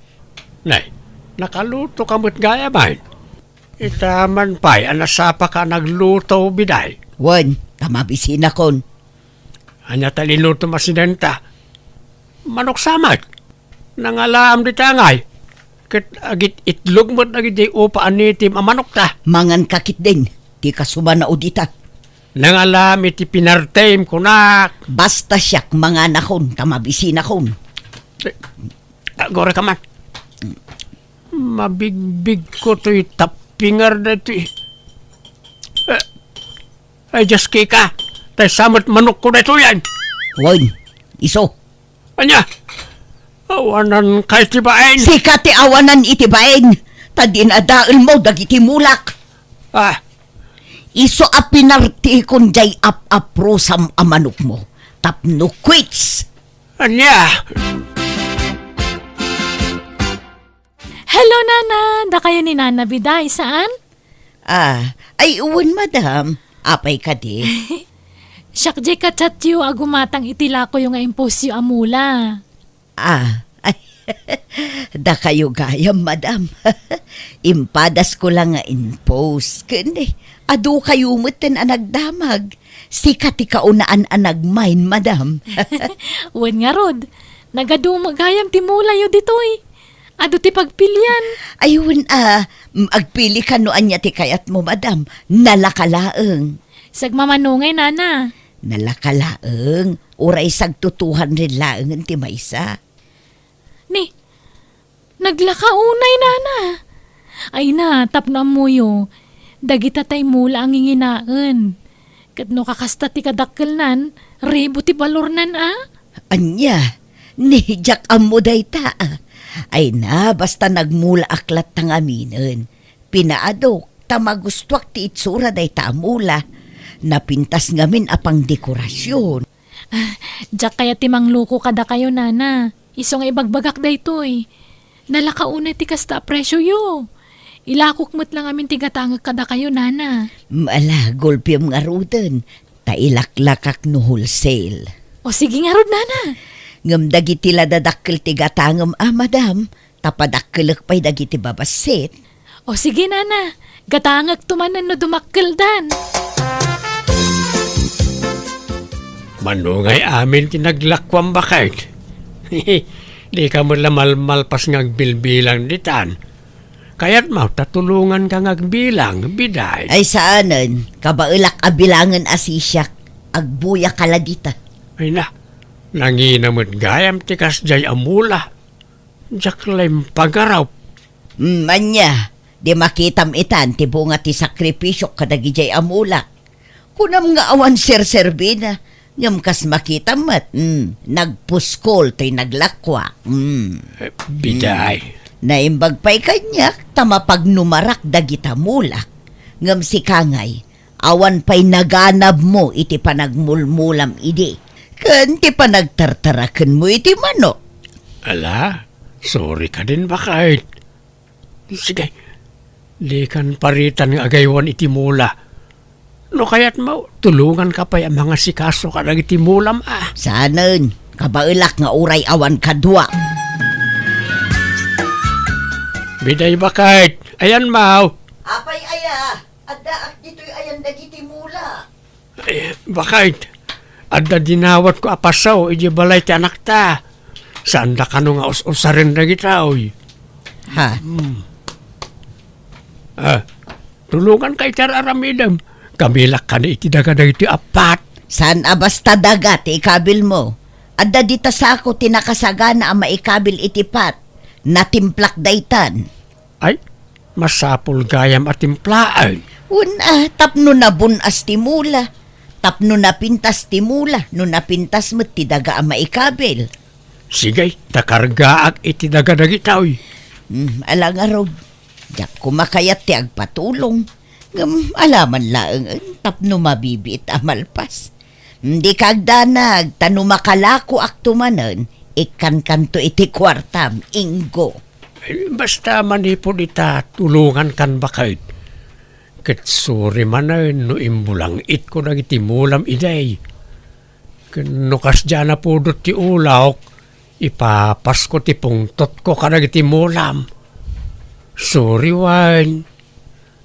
Nay, nakaluto ka met gayam, ay. Ita man pay a nasapa ka nagluto, biday. Wen, ta mabisinakon. Ania ta linutom a sinenta? Manok sa met. Nangalaam dita ngay. Ket agit-itlog met dagiti upa a nitim a manokta. Mangan ka ketdin, ti kasubana o dita. Nangalaam iti pinartem, kunak. Basta siak manganakon, ta mabisinakon. Eh, agora ka man. Mabigbigko toy tappingar daytoy. Eh, ay, Diyos, kika. Tay sa met manokko daytoy, ay. Wen, isu. Ania? Awanan kay ti bain. Sika ti awanan iti bain. Ta dinadaelmo dagiti mulak. Ah. Isu a pinartikon diay ap-aprosam a manokmo. Tapno quits. Ania? Hello, Nana! Dakayo ni Nana, biday, saan? Ah, ay, wen, madam. Apay kadi? Siak diay ka-chatyo a gumatang iti lakoyo nga imposyo a mula. Ah, ay, dakayo gayam, madam. Impadasko la nga impose. Ken, eh, adukayo metten a nagdamag. Sika ti kaunaan a nagmain, madam. Wen ngarud, nagadu gayam ti mulayo ditoy. Adu ti pagpilian. Ay, wen a, mm, agpili ka no ania ti kayatmo, madam. Nalaka laeng. Sagmamano ngay, nana. Nalaka laeng. Uray sagto two hundred laengen ti maysa. Ni, naglaka unay, nana. Ay na, tapno ammoyo, dagita tay mula a nginginaen. Ket no kakasta ti kadakkelnan, ribu ti balornan, a? Ania? Ni, diak ammo dayta, a. Ay na, basta nagmulaak latta ngaminen. Pinaadok, ta magustuak ti itsura dayta a mula. Napintas ngamin a pangdekorasion. Ah, diak kayat ti mangluko kadakayo, nana. Isu nga ibagbagak daytoy. Nalaka unay ti kasta a presioyo. Ilakok met la ngamin ti gatangek kadakayo, nana. Mm, ala, gulpem ngaruden. Ta ilaklakak no wholesale. O, sige ngarud, nana. Ngem dagiti la dadakkel ti gatangem a, madam, ta padakkelek pay dagiti babassit. O, sige, nana. Gatangekto manen no dumakkeldan. Mano ngay amin ti naglakuam, baket? Dika met la malmalpas nga agbilbilang ditan. Kayatmo ta tulonganka nga agbilang, biday? Ay, saanen. Kabaelak a bilangen a sisiak. Agbuyaka la dita. Ay na, nangina met gayam ti kasdiay a mula. Diak la impagarup. Mm, ania, di makitam itan ti bunga ti sakripisiok kadagidiay a mulak. Kunam nga awan serserbina, ngem kas makitam met, mm, nagpuskol toy naglakuak. Mm. Eh, biday. Mm. Naimbag pay kaniak ta mapagnumarak dagita mulak. Ngem sika ngay, awan pay naganabmo iti panagmulmulam idi, ken ti panagtartarakenmo iti manok. Ala, sorry kadin, baket. Sige, dikan paritan nga agaywan iti mula. No kayatmo, tulonganka pay a mangasikaso kadagiti mulam, a. Saanen, kabaelak nga uray awan kadua. Biday, baket, ayanmo. Apay aya, addaak ditoy ayan dagiti mula. Eh, baket, adda dinawatko a pasaw idiay balay ti anakta. Saanda kano nga us-usaren dagitoy. Ha? Hmm. Ah, tulonganka iti ar-aramidem. Kabilak kano iti daga dagitoy appat. Saan a basta daga ti ikabilmo? Adda dita sako ti nakasagana a maikabil iti pat. Natimplak daytan. Ay, masapul gayam a timplaen. Wen a, tapno nabun-as ti mula, tapno napintas ti mula, no napintas met ti daga a maikabil. Sige, ta kargaak iti daga dagitoy. Hmm, ala ngarud, diak koma kayat ti agpatulong. Ngem ala man laengen tapno mabibiit a malpas. Dika agdanag, ta no makalakoakto manen, ikkankanto iti kuartam, Ingo. Eh, basta manipud ita, tulongankan baket. Ket suri manen no imbulangitko dagiti mulam idi. Ken no kasdiay a napudot ti ulawko, ipapasko ti pungtotko kadagiti mulam. Suri wen,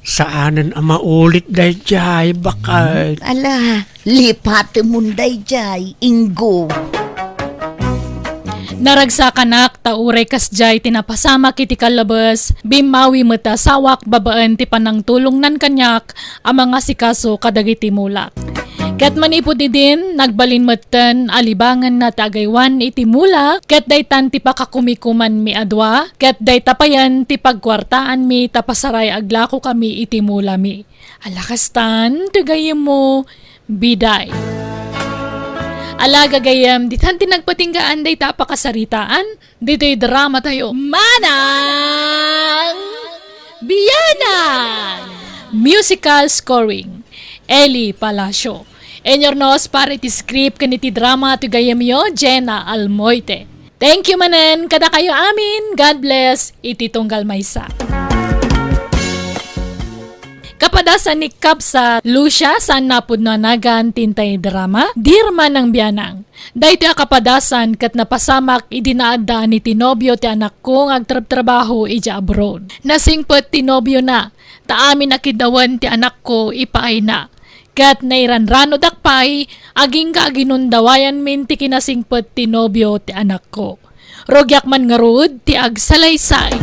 saanen a maulit daydiay, baket. Ala, lipatemon daydiay, Ingo. Naragsakanak ta uray kasdiay ti napasamak iti kallabes, bimmawi met ti asawak babaen ti panangtulongnan kaniak a mangasikaso kadagiti mulak. Ket manipud idin, nagbalin metten a libangenna ti agaywan iti mula, ket daytan ti pakakumikumanmi a dua, ket dayta payen ti pagkuartaanmi ta pasaray aglakokami iti mulami. Ala kastan, ti gayyemmo, biday. Ala gagayyem, ditan ti nagpatinggaan dayta a pakasaritaan, ditoy drama tayo. Manang Bianang! Musical scoring, Eli Palacio. Inurnos para iti script ken iti drama ti gayyemyo, Jenna Almoite. Thank you manen kadakayo amin. God bless iti tunggal maysa. Kapadasan ni Kapsat Lucia, saan napudno a nagan ti intay drama, Dear Manang Bianang. Daytoy a kapadasan ket napasamak idi naaddaan iti nobio ti anakko nga agtrabtrabaho idiay abroad. Nasingpet ti nobiona, ta amin a kiddawen ti anakko ipaayna. Ket nairanranodak pay, agingga aginundawayanmin ti kinasingpet ti nobio ti anakko. Rugiak man ngarud ti agsalaysay.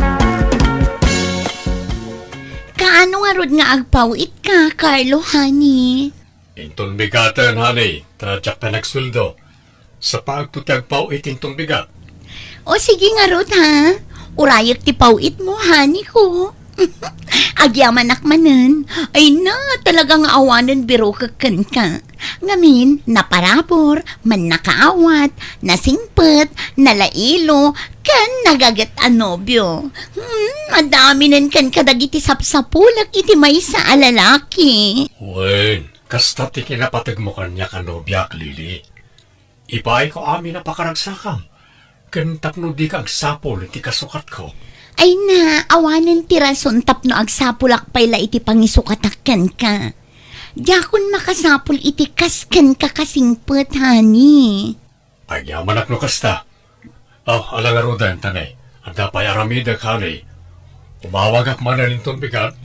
Kaano ngarud nga agpaw-itka, Carlo, honey? Inton bigaten, honey, ta diak pay nagsueldo. Sapaagto ti agpaw-it inton bigat. O sige ngarud, ha? Urayek ti paw-itmo, honey ko. Agyamanak manen. Ay na, talaga nga awanen birokek kenka. Ngamin, naparabur, mannakaawat, nasingpet, nalailo, ken nagaget a nobio. Hmm, adda aminen kenka dagiti sapsapulek iti maysa a lalaki. Wen, kasta ti kinapategmo kaniak a nobiak, Lily. Ipaayko amin a pakaragsakam, ken tapno dika agsapul iti kasukatko. Ay na, awanen ti rason tapno agsapulak pay la iti pangisukatak kenka. Diakon makasapul iti kas kenka kasingpet, honey. Agyamanak no kasta. Oh, ala ngaruden, tanay. Adda pay aramidek, honey. Umawagak manen inton bigat.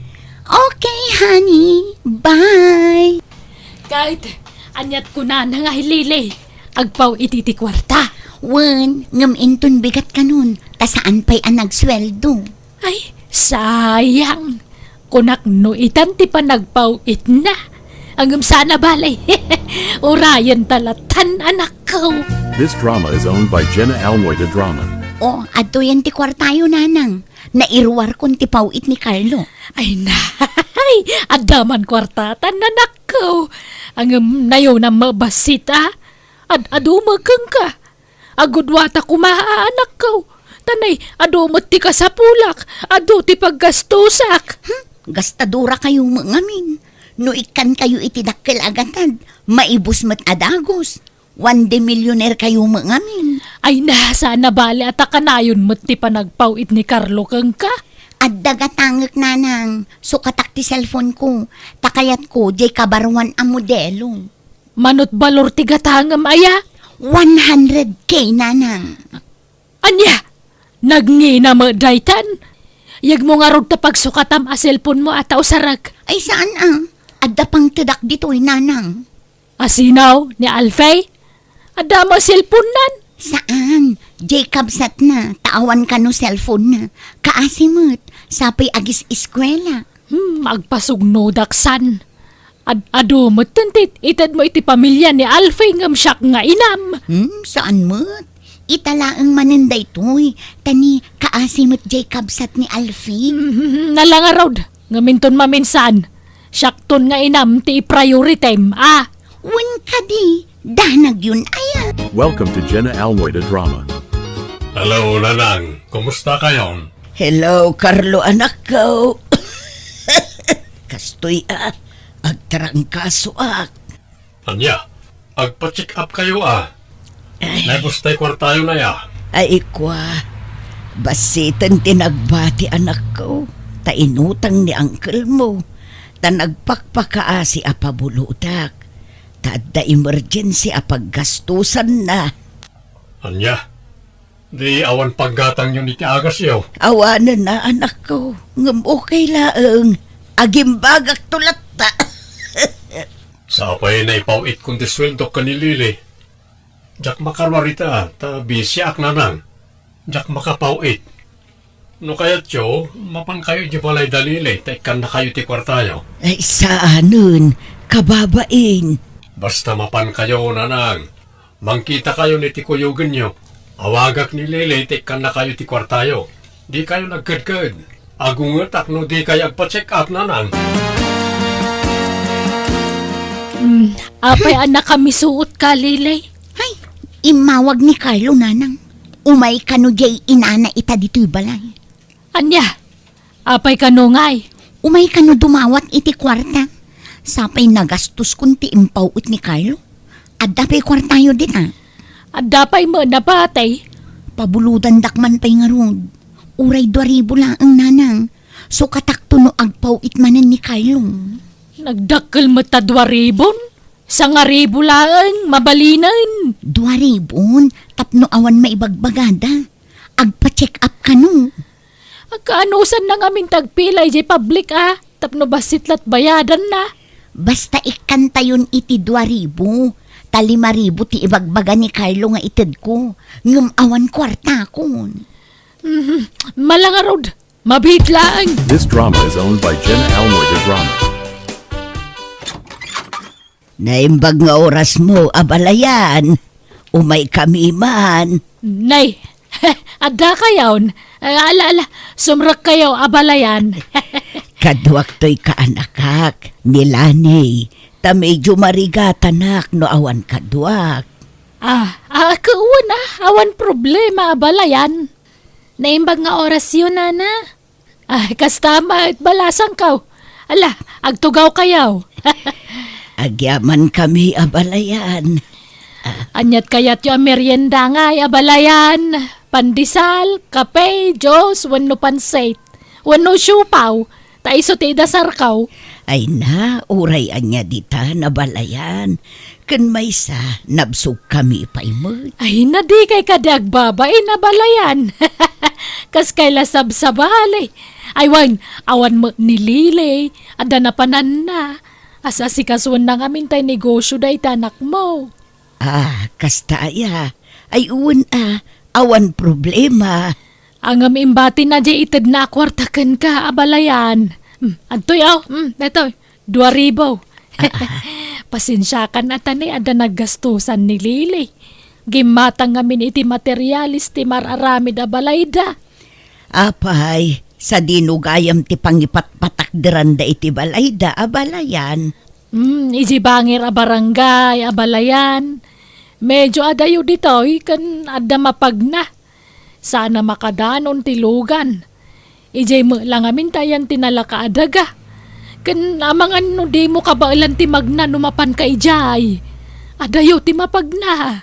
Okay, honey. Bye. Ket, aniat kunana nga hi Lily? Agpaw-it iti kuarta. Wen, ngem inton bigat kanon, ta saan pay a nagsueldo. Ay, sayang. Kunak no itan ti panagpaw-itna. Ngem saan a bale. Urayen ta latan, anakko. This drama is owned by Jenna Almoy de Drama. Oh, adtoyen ti kuartayo, nanang. Nairuarkon ti paw-it ni Carlo. Ay, nay, adda man kuartatan, anakko. Ngem nayon a mabassit, a. Ad-adu met kenka. Agudwata koma, anakko. Tanay, adu met ti kasapulak, adu ti paggastosak. Hmm, gastadorakayo met ngamin. No ikkankayo iti dakkel a gatad, maibus met a dagus. One day millionaire kayo met ngamin. Ay na, saan a bale a ta kanayon met ti panagpaw-it ni Carlo kenka. Adda gatangek, nanang, sukatak ti cellphone ko. Ta kayatko, diay kabaruan a modelo. Manut balor ti gatangem aya? One hundred K, nanang. Ania? Nagngina met daytan? Yegmo ngarud ta pagsukatam a cellphone mo a ta usarek. Ay, saan a. Adda pangtedak ditoy, nanang. Asino? Ni Alfie? Adda met cellphone nan? Saan? Diay kabsatna, ta awan kano cellphone na. Kaasi met, sapay agis-eskuela. Hmm, agpasugnodak san. Ad-, adu metten ti itedmo iti pamilya ni Alfie ngem siak nga inam. Hmm, saan met? Ita laeng manen daytoy, ta ni kaasi met diay kabsat ni Alfie. Hmm, nalangarod, ngem inton maminsan, Siakton nga inam ti iprioritem, a? Wen kadi, danagyon aya. Welcome to Jenna Almoida Drama. Hello, Nanang. Kumusta kayon? Hello, Carlo, anakko. Kastoy, a, agtarangkasoak. Ania, agpa-check up kayo, a? Ay. Naipos tay kuartayo na, ya. Ay, kua. Bassiten ti nagbati, anakko. Ta inutang ni uncle mo. Ta nagpakpakaasi a pabulodak. Ta adda emergency a paggastusanna. Ania? Di awan paggatangyon iti agasyo? Awanen a, anakko. Ngem okay laeng. Agimbagakto latta. Sapay naipaw-itkon ti sueldok ken ni Lily. Diak makaruar ita, ta bisiak, Nanang. Diak makapaw-it. No kayatyo, mapankayo idiay balay da Lily, ta ikkannakayo ti kuartayo. Ay, saanen, kababain. Basta mapankayo, Nanang. Mangkitakayon iti kuyogenyo. Awagak ni Lily ta ikkannakayo ti kuartayo. Dikayon agkedked. Agungetak no dikay agpa-check up, Nanang. Hmm, apay a nakamisuotka, Lily? Ay, immawag ni Carlo, Nanang. Umay kano diay inana ita ditoy balay. Ania? Apay kano ngay? Umay kano dumawat iti kuarta. Sapay nagastoskon ti impaw-it ni Carlo. Adda pay kuartayo dita? Adda pay met, napatay. Pabulodandak man pay ngarud. Uray dua ribu laeng, Nanang. Sukatakto no agpaw-it manen ni Carlo. Nagdakkel met ta dua ribon? Sangaribu laeng, mabalinen. Dua ribon, tapno awan maibagbagada. Agpa-check up kano. Agkaanusanna ngamin ti agpila idiay public, a, tapno bassit la't bayadanna. Basta ikkantayon iti dua ribu, ta lima ribu ti ibagbaga ni Carlo nga itedko, ngem awan kuartakon. Mhm. Mala ngarud, mabiit laeng. This drama is owned by Jen Almoy de Drama. Naimbag nga orasmo, abalayan. Umaykami man. Nay, adda kayon. Ala, ala, sumrekkayo, abalayan. Kaduak toy kaanakak, ni Lani. Ta medyo marigatanak no awan kaduak. A, a, ket wen, a, awan problema, abalayan. Naimbag nga orasyo, nana. A, kasta met, balasangko. Ala, agtugawkayo. Agyamankami, abalayan. Ania't kayatyo a merienda ngay, abalayan? Pandesal, kape, juice, wenno pansit, wenno siopaw, ta isu ti idasarko. Ay na, uray ania ditan, abalayan. Ken maysa, nabsogkami pay met. Ay na, dikay kadi agbabain, abalayan. Kaskay la sabsabali. Ay wen, awan met ni Lily, adda napananna. As-asikasuenna ngamin tay negosio dayta anakmo. A, kasta aya. Ay wen a, awan problema. Ngem imbatina diay itedna a kuarta kenka, abalayan. Hmm, adtoy, aw. Hmm, daytoy. Dua ribu. Pasensiakan a ta ni adda naggastusan ni Lily. Gimmatang ngamin iti materialis ti mar-aramid a balayda. Apay, sadino gayam ti pangipatpatakderanda iti balayda, abalayan? Hmm, idiay bangir a barangay, abalayan. Medyo adayo ditoy ken adda mapagna. Saan a makadanon ti lugan. Idiay met la ngamin ti ayan ti nalaka a daga. Ken amangan no dimo kabaelan ti magna no mapanka idiay. Adayo ti mapagna.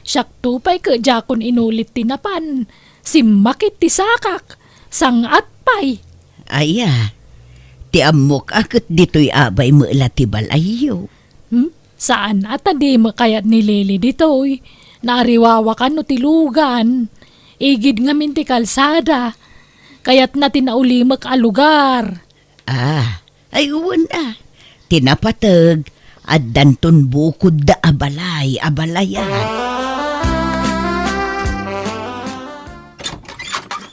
Siakto pay ket diakon inulit ti napan. Simmakit ti sakak. Sang-at pay. Aya, ti ammok a ket ditoy abay met la ti balayyo. Hmm? Saan a ta di met kayat ni Lily ditoy. Naariwawa kano ti lugan. Igid ngamin ti kalsada. Kayatna ti naulimek a lugar. A, ay wen a. Ti napateg, addanton bukodda a balay, abalayan.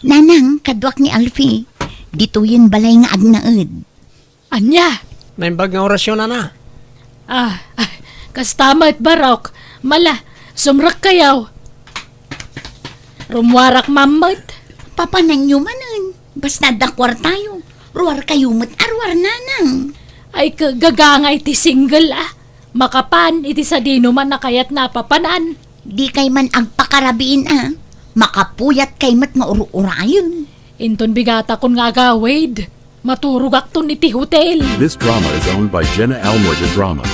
Nanang, kaduak ni Alfie. Ditoyen balay nga agnaed. Ania? Naimbag nga orasyo, nana. A, a, kasta met, barok. Mala, sumrekkayo. Rummuarak man met. Papananyo manen. Basta adda kuartayo. Ruarkayo met a ruar, nanang. Ay, ka-, gagangay ti single, ah. Makapan iti sadino man a kayatna a papanan. Dikay man agpakarabiin, ah. Makapuyatkay met nga ur-urayen. Inton bigatakon nga agawid, maturogakton iti hotel. This drama is owned by Jenna Almoy de Drama.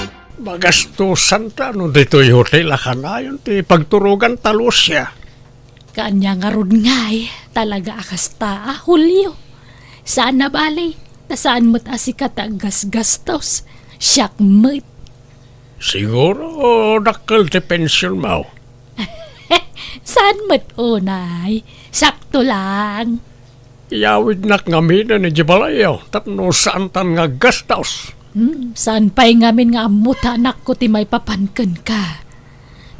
Magastusanta no ditoy hotel a kanayon ti pagturoganta, Lucia. Kaanya ngarud ngay, talaga a kasta a, Julio. Saan a bale, ta saan met a sika ti aggasgastos. Siak met. Siguro, dakkel ti pensionmo. Saan met unay? Sakto lang. Iyawidnak ngamin idiay balayyo, tapno saantan nga aggastos. Hmm, saan pay ngamin nga ammo ta anakko ti maipapan kenka?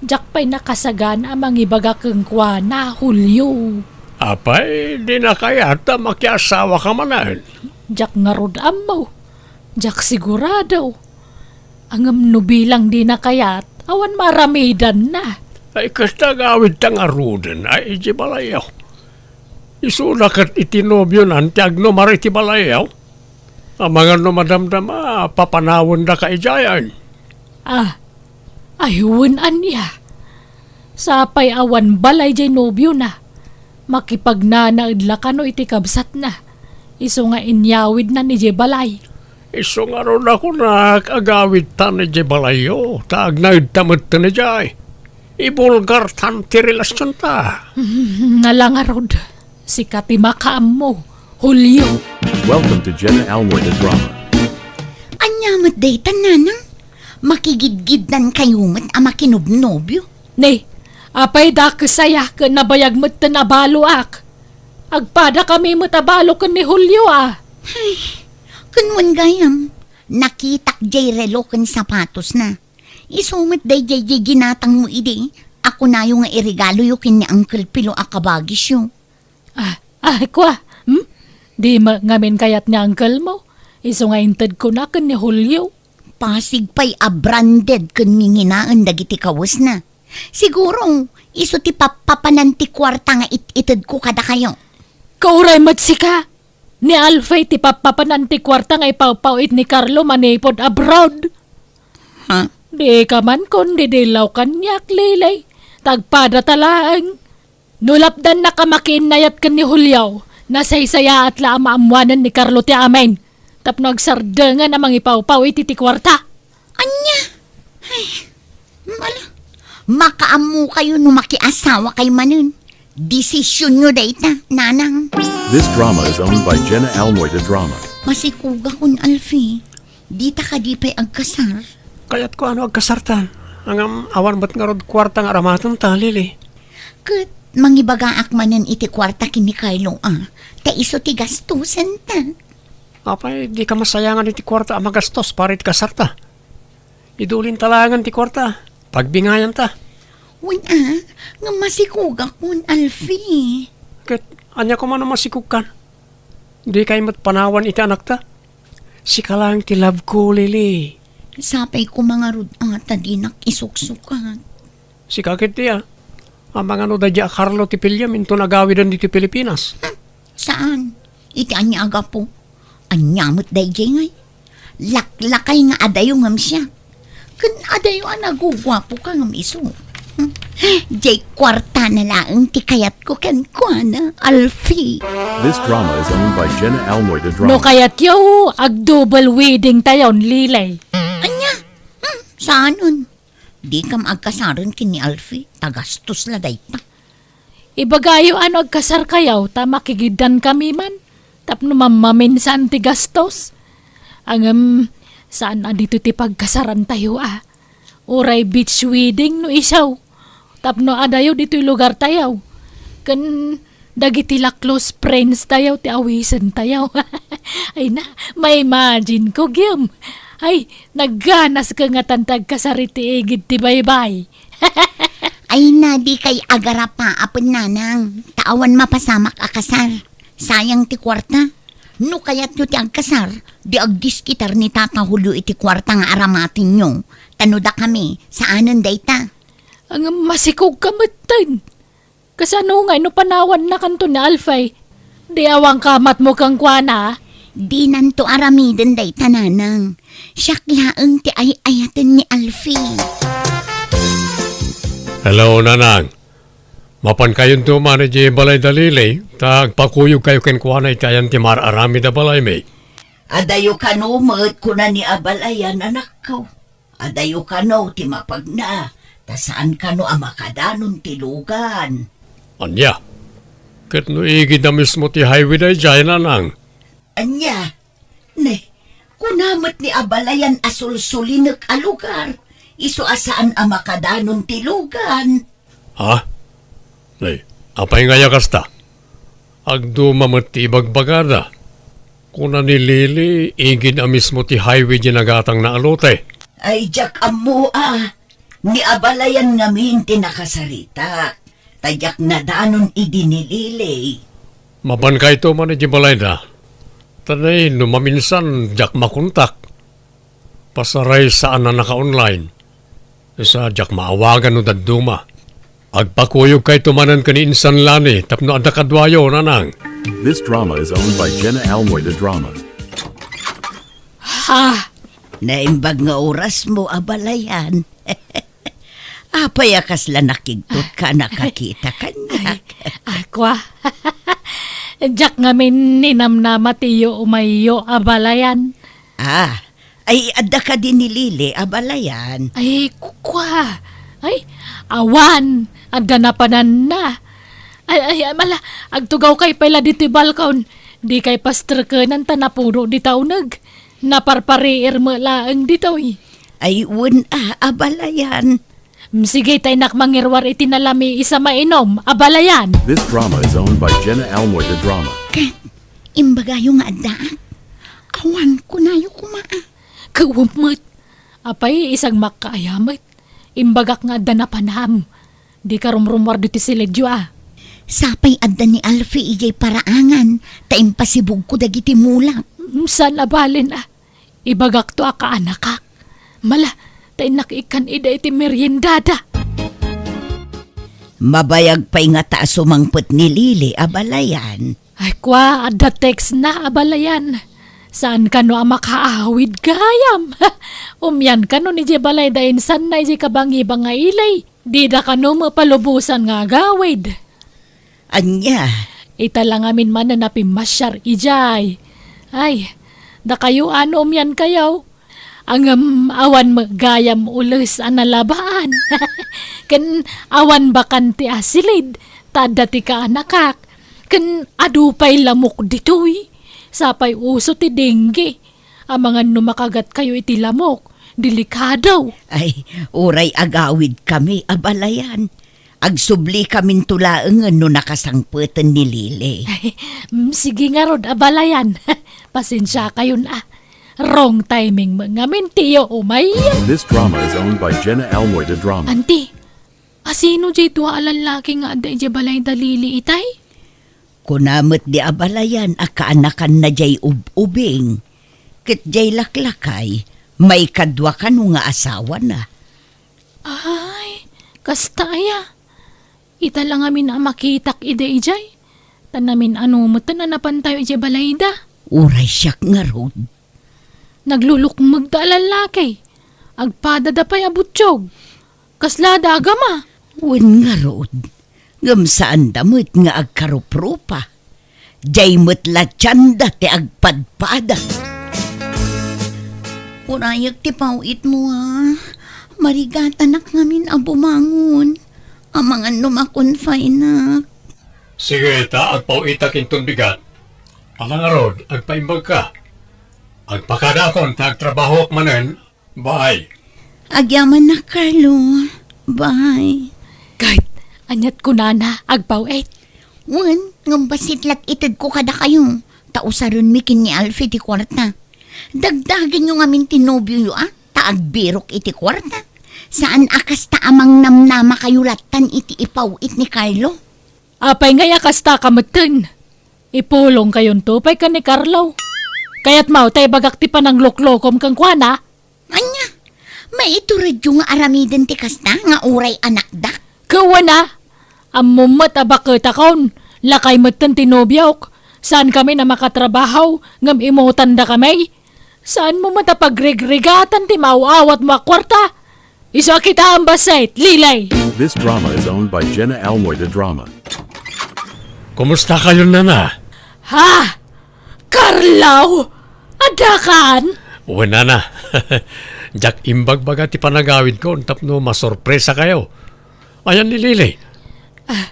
Diak pay nakasagana a mangibaga kenkuana, Julio. Apay, dina kayat a makiasawaka manen? Diak ngarud ammo. Diak sigurado. Ngem no bilang dina kayat, awan maaramidanna. Ay, kasta agawidta ngaruden idiay balayyo. Isuna ket iti nobionan ti agnumar iti balayyo. Amangan no madamdama, papanawendaka idiayen. Ah, ay wen ania. Sapay awan balay diay nobiona. Makipagnanaed la kano iti kabsatna. Isu nga inyawidnan idiay balay. Isu ngarud a kunak, agawidtan idiay balayyo, ta agnaedta metten idiay. Ibulgartan ti relasionta. Nala ngarud, sika ti makaammo, Julio. Welcome to Jenna Almoy the Drama. Ania met dayta, nanang? Makigidgiddankayo met a makinobnobio? Ne, apay dakes aya ken nabayag metten a baloak? Agpadakami met a balo ken ni Julio, a. Ay, ken wen gayam, nakitak diay relo ken sapatosna. Isu met daydiay diay ginatangmo idi a kunayo nga iregaloyo ken ni Uncle Pilo a kabagisyo. Ah, ah, kua, hmm? Di met ngamin kayat ni uncle mo? Isu nga intedkona ken ni Julio. Pasig pay a branded ken nginginaen dagiti kawesna. Siguro, isu ti pappapanan ti kuarta nga it-itedko kadakayo. Kauray met sika! Ni Alfie ti pappapanan ti kuarta nga ipawpaw-it ni Carlo manipud abroad. Ha? Dika man kun didillaw kaniak, Lily. Ta agpadata laeng. No lapdannaka makiinnayat ken ni Julio, nasaysayaat la a maammoanen ni Carlo ti amin, tapno agsardengen a mangipawpaw iti ti kuarta. Ania? Ay, mala, makaammokayo no makiasawakay manen. Desisionyo dayta, nanang. This drama is owned by Jenna Almoy de Drama. Masikogakon, Alfie. Dita kadi pay agkasar? Kayatko a no agkasarta. Ngem awan met ngarud kuarta nga aramatenta, Lily. Ket mangibagaak manen iti kuarta ken ni Carlo, a. Ta isu ti gastosenta. Apay, dika masayangan iti kuarta a magastos para iti kasarta? Idulinta laengen ti kuarta. Pagbingayanta. Wen a, ngem masikogakon, Alfie. Ket ania koma no masikogkan? Dikay met panawan iti anakta? Sika laeng ti love ko, Lily. Sapay koma ngarud a ta dinak isuksukat. Sika ketdi a. Amangan no daydiay a Carlo ti piliem inton agawiden ditoy Pilipinas. Hmm, saan? Iti ania a gapu? Ania met daydiay ngay? Laklakay nga adayo ngem siak. Ken adayo a naguguapoka ngem isu. Hmm, diay kuartana laeng ti kayatko kenkuana, Alfie. This drama is owned by Jenna Almoy de Drama. No kayatyo, ag-double wedding tayon, Lily. Ania? Hmm, saanen? Dikam agkasaren ken ni Alfie, ta gastos la dayta. Ibagayo a no agkasarkayo ta makigiddankami man tapno mammaminsan ti gastos. Ngem, saan a ditoy ti pagkasarantayo a. Uray beach wedding no isu. Tapno adayo ditoy lugartayo. Ken dagiti la close friends tayo ti awisentayo. Ay na, ma-imagine ko, Gem. Ay, nagganas ka nga tan ti agkasar iti igid ti baybay. Ay na, dikay agarapa, apo nanang, ta awan mapasamak a kasar. Sayang ti kuarta. No kayatyo ti agkasar, di agdiskitar ni Tata Julio iti kuarta nga aramatenyo. Ta no dakami, saanen dayta. Ngem masikog ka metten. Kasano ngay no panawannakanto ni Alfie? Di awan kamatmo kenkuana? Dinanto aramiden dayta, Nanang. Siak laeng ti ay-ayaten ni Alfie. Hello, Nanang. Mapankayonto man idiay balay da Lily, ta agpakuyogkayo kenkuana iti ayan ti mar-aramid a balaymi. Adayo kano met, kuna ni Abalayan, anakko. Adayo kano ti mapagna, ta saan kano a makadanon ti lugan. Ania? Ket no igid a mismo ti highway daydiay, Nanang? Ania? Ne, kuna met ni Abalayan a sulsulinek a lugar, isu a saan a makadanon ti lugan. Ha? Nay, apay nga aya kasta? Agduma met ti ibagbagada. Kuna ni Lily, igid a mismo ti highway diay nagatangna a lote. Ay, diak ammo a. Ni Abalayan ngamin ti nakasaritak. Ta diak nadanon idi ni Lily. Mapankayto man idiay balayda. Ta nay, no maminsan, diak makontak. Pasaray saan a naka-online. Sa diak maawagan no dadduma. Agpakuyogkayto manen ken ni Insan Lani tapno adda kaduayo, Nanang. This drama is owned by Jenna Almoy de Drama. Ha? Naimbag nga orasmo, Abalayan. Apay a kasla nakigtotka a nakakita kaniak? Ay, ay, kua. Diak ngamin ninamnama ti iyo umayyo, Abalayan. Ah, ay, adda kadi ni Lily, Abalayan? Ay, ku-, kua. Ay, awan, adda napananna. Ay, ay, ay, mala, agtugawkay pay la ditoy balkon. Dikay pastreken ta napuno dita uneg. Naparpariir met laeng ditoy. Ay, wen a, Abalayan. Mm, sige, ta innak mangiruar iti nalami a mainom, Abalayan. This drama is owned by Jenna Almoy de Drama. Ket, imbagayo nga addaak. Awan, kunayo koma a. Kawan met. Apay, isagmak a aya met. Imbagak nga adda napanam. Dika rumrumuar ditoy siledyo a. Sapay adda ni Alfie idiay paraangan, ta impasibugko dagiti mulak. Mm, saan a balen a. Ibagakto a kaanakak. Mala, ta innak ikkan ida iti meriendada. Mabayag pay ngata a sumangpet ni Lily, Abalayan. Ay, kua, adda textna, Abalayan. Saan kano a makaawid gayam? Umian kano idiay balayda insanna idiay kabangibangailay. Dida kano mapalubosan nga agawid. Ania? Ita la ngamin manen a pimmasiar idiay. Ay, dakayo a no umiankayo. Ngem awan met gayam ules a nalabaan. Ken awan bakante a silid, ta adda ti kaanakak. Ken adu pay lamok ditoy. Sapay uso ti dengue. Amangan no makagatkayo iti lamok, delikado. Ay, uray agawidkami, Abalayan. Agsubli kaminto laengen no nakasangpeten ni Lily. Mm, sige ngarud, Abalayan. Pasensiakayon a. Wrong timing met ngamin ti iyo umay. This drama is owned by Jenna Almoy de Drama. Anti, asino diay dua a lallaki nga adda idiay balayda Lily itay? Kuna met di Abalayan a kaanakanna diay ub-ubing. Ket diay laklakay, maikadua kano nga asawana. Ay, kasta aya. Ita la ngamin a makitak idi idiay. Ta namin-ano metten a napantayo idiay balayda. Uray siak ngarud. Naglulukmegda a lallaki. Agpadada pay a butiog. Kaslada a gama. Wen ngarud. Ngem saanda met nga agkaruprupa. Diay met la tianda ti agpadpada. Urayek ti paw-itmo a. Marigatanak ngamin a bumangon. Amangan no ma-confineak. Sige, ta agpaw-itak inton bigat. Ala ngarud, agpaimbagka. Agpakadaakon ta agtrabahoak manen. Bye. Agyamannak, Carlo. Bye. Ket, aniat kunana, agpaw-it? Wen, ngem bassit la ti itedko kadakayo. Ta usarenmi ken ni Alfie ti kuarta. Dagdagenyo ngamin ti nobioyo a, ta agbirok iti kuarta. Saan a kasta a mangnamnamakayo lattan iti ipaw-it ni Carlo. Apay ngay a kasta ka metten? Ipulongkayonto pay ken ni Carlo. Kayatmo ta ibagak ti panangluklokom kenkuana? Ania? Maituredyo nga aramiden ti kasta nga uray anakdak? Kawana, ammom met a baketakon, lakay metten ti nobiok, Saankami a makatrabaho ngem imutangdakami? Saanmo met a pagrigrigatan ti maaw-awatmo a kuarta? Isu a kitaem bassit, Lily! This drama is owned by Jenna Almoy de Drama. Kumusta kayo, Nana? Ha? Carlo! Addakan? Wen, Nana. Diak imbagbaga ti panagawidko tapno masorpresa kayo. Ayan ni Lily.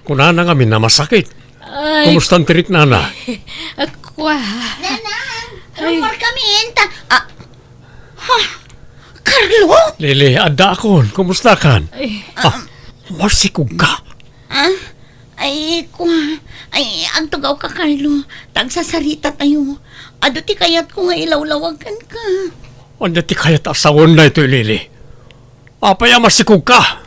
Kunana ngamin a masakit. Ay. Kumusta ti riknana? Akwa. Nanang, Ay. Rumor kami, enta. Ah, ha? Carlo? Lily, addaakon. Kumusta kan? Ay. Ah, masikog ka? Ah? Ay, kwa. Ay, agtugaw ka, Carlo. Tagsasarita tayo. Adu ti kayatko nga ilawlawag kenka. Ania ti kayat a sawen daytoy, Lily? Apay a masikog ka?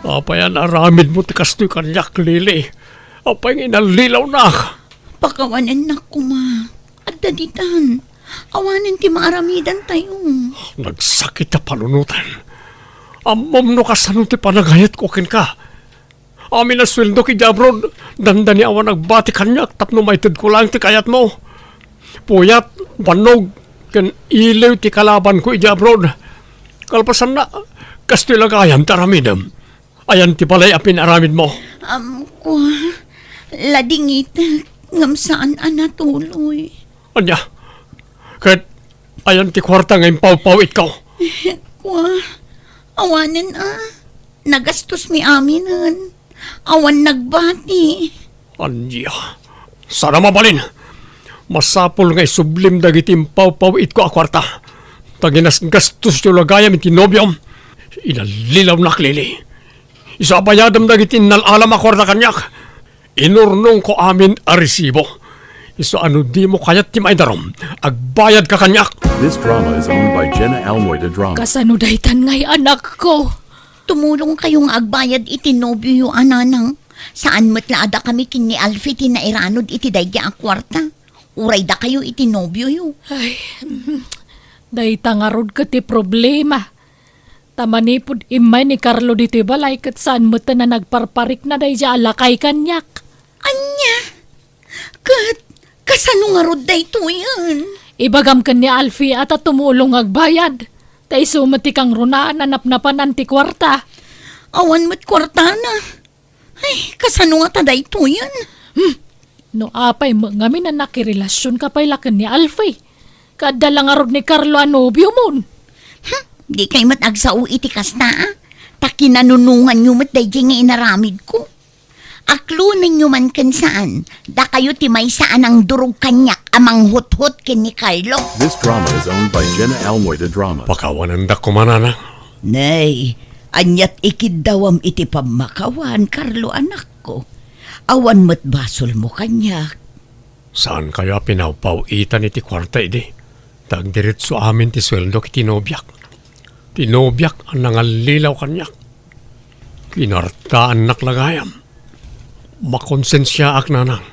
Apay a naaramidmo ti kastoy kaniak, Lily? Apay nga inallilawnak? Pakawanennak koma. Adda ditan. Awanen ti maaramidantayo. Nagsakit a panunoten. Ammom no kasano ti panagayatko kenka. Amin a sueldok idiay abroad, dandani awan agbati kaniak tapno maitedko laeng ti kayatmo. Puyat, bannog, ken iliw ti kalabanko idiay abroad. Kalpasanna, kastoy la gayam ti aramidem. Ayan ti balay a pinaramidmo. Amko, ladingitek, ngem saan a natuloy. Ania? Ket ayan ti kuarta nga impawpaw-itko? Kwa, awanen a. Nagastosmi aminen. Awan nagbati. Ania? Saan a mabalin. Masapul nga isublim dagiti impawpaw-itko a kuarta. Ta ginasgastosyo la gayam iti nobiom. Inallilawnak, Lily. Isu a bayadem dagiti innal-alam a kuarta kaniak. Inurnongko amin a resibo. Isu a no dimo kayat ti maidarum, agbayadka kaniak. This drama is owned by Jenna Almoy de Drama. Kasano daytan ngay, anakko? Tumulong kayo nga agbayad iti nobioyo a nanang. Saan met la a dakami ken ni Alfie ti nairanod iti daydi a kuarta. Uray dakayo iti nobioyo. Ay, mm, dayta ngarud ket ti problema. Ta manipud immay ni Carlo ditoy balay ket saan met a nagparparikna daydi a lakay kaniak. Ania? Ket kasano ngarud daytoyen? Ibagam ken ni Alfie a ta tumulong agbayad. Ta isu met ti kangrunaan a napnapanan ti kuarta. Awan met kuartana. Ay, kasano ngata daytoyen? Hmm. No apay met ngamin a nakirelasionka pay la ken ni Alfie? Ket adda la ngarud ni Carlo a nobiomon. Hmm, dikay met agsao iti kasta, a? Ta kinanunonganyo met daydi nga inaramidko. Aklonenyo man ken saan, dakayo ti maysa a nangdurog kaniak a manghuthot ken ni Carlo. This drama is owned by Jenna Almoy de Drama. Pakawanendak koma, nanang. Nay, aniat ikiddawam iti pammakawan, Carlo, anakko? Awan met basolmo kaniak. Saankayo a pinawpaw-itan iti kuarta idi, ta agdiretso amin ti sueldok iti nobiak. Ti nobiak a nangallilaw kaniak. Kinartaannak la gayam. Makonsensiaak, nanang.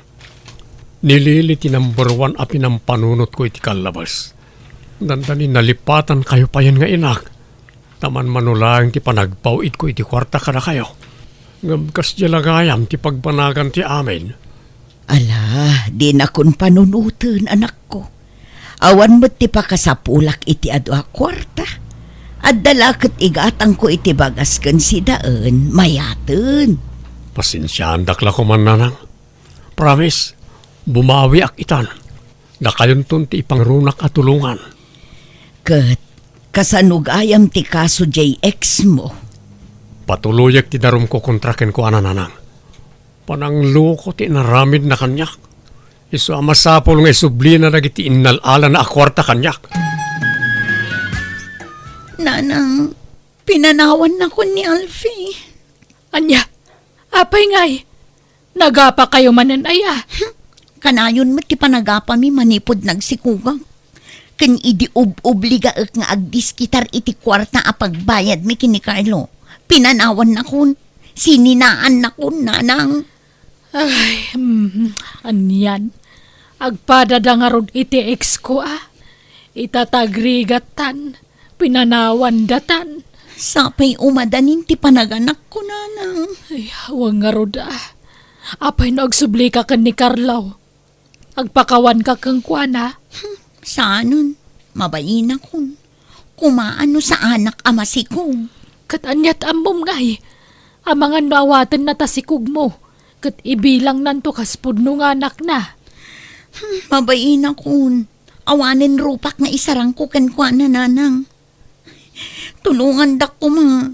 Ni Lily ti number one a pinampanunotko iti kallabas. Dandani nalipatankayo payen nga inak. Ta manmano laeng ti panagpaw-itko iti kuarta kadakayo. Ngem kasdiay la gayam ti pagbanagan ti amin. Ala, dinakon panunoten, anakko. Awan met ti pakasapulak iti adu a kuarta. Adda la ket igatangko iti bagas ken sidaen, mayaten. Pasensiaandak la koman, nanang. Promise, bumawiak itan. Dakayonton ti ipangrunak a tulongan. Ket kasano gayam ti kaso diay ex mo? Patuloyek ti darumko kontra kenkuana, nanang. Panangloko ti inaramidna kaniak. Isu a masapul nga isublina dagiti innal-alana a kuarta kaniak. Nanang, pinanawannakon ni Alfie. Ania? Apay ngay? Nagapakayo manen aya? Hmm, kanayon met ti panagapami manipud nagsikogak. Ken idi ub-obligaek nga agdiskitar iti kuarta a pagbayadmi ken ni Carlo, pinanawannakon, sininaannakon, nanang. Ay, mm, anian. Agpadada ngarud iti ex ko, a. Ita ta agrigatan, pinanawandatan. Sapay umadanin ti panaganakko, nanang. Ay, awan ngarud, a. Apay no agsublika ken ni Carlo? Agpakawanka kenkuana? Hmm, saanen. Mabainakon. Kumaano saanak a masikog? Ket aniat ammom ngay? Amangan no awatenna ta sikogmo, ket ibilangnanto kas pudno nga anakna. Hmm, mabainakon. Awanen rupak nga isarangko kenkuana, nanang. Tulongandak koma.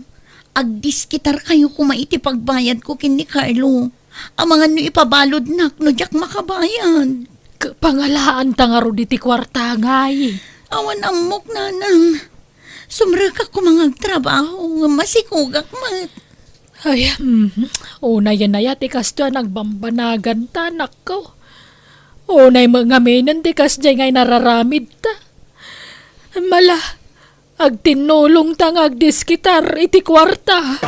Agdiskitarkayo koma iti pagbayadko ken ni Carlo. Amangan no ipabaludnak no diak makabayad. Kapangalaanta ngarud iti kuarta, ngay. Awan ammok, nanang. Sumrekak koma nga agtrabaho, ngem masikogak met. Ay, mhm. Unay a naya ti kastoy a nagbambanaganta, anakko. Unay met ngaminen ti kasdiay nga inararamidta. Mala, agtinnulongta nga agdiskitar iti kuarta.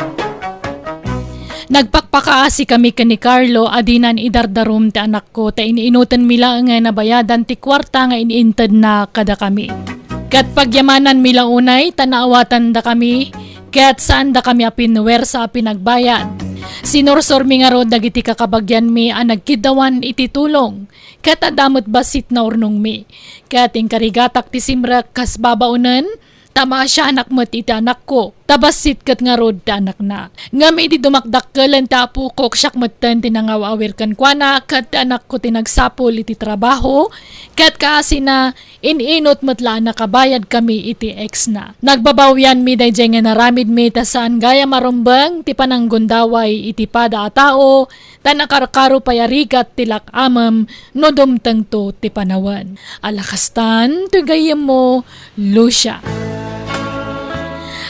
Nagpakpakaasikami ken ni Carlo a dinan idardarum ti anakko ta in-inutenmi laengen a bayadan ti kuarta nga in-intedna kadakami. Ket pagyamananmi la unay ta naawatandakami ket saandakami a pinuwersa a pinagbayad. Sinursormi ngarud dagiti kakabagianmi a nagkiddawan iti tulong, ket adda met bassit naurnongmi. Ket inkarigatak ti simrek kas babaonen, ta maasianak met iti anakko, ta bassit ket ngarud ti anakna. Ngem idi dumakdakkelen ti apokok, siak metten ti nangaw-awir kenkuana, ket ti anakko ti nagsapul iti trabaho, ket kaasina, in-inut met la a nakabayadkami iti ex-na. Nagbabawianmi daydiay nga inaramidmi ta saan gayam a rumbeng ti pananggundaway iti pada a tao, ta nakarkaro pay a rigat ti lak-amem no dumtengto ti panawen. Ala kastan, toy gayyemmo, Lucia.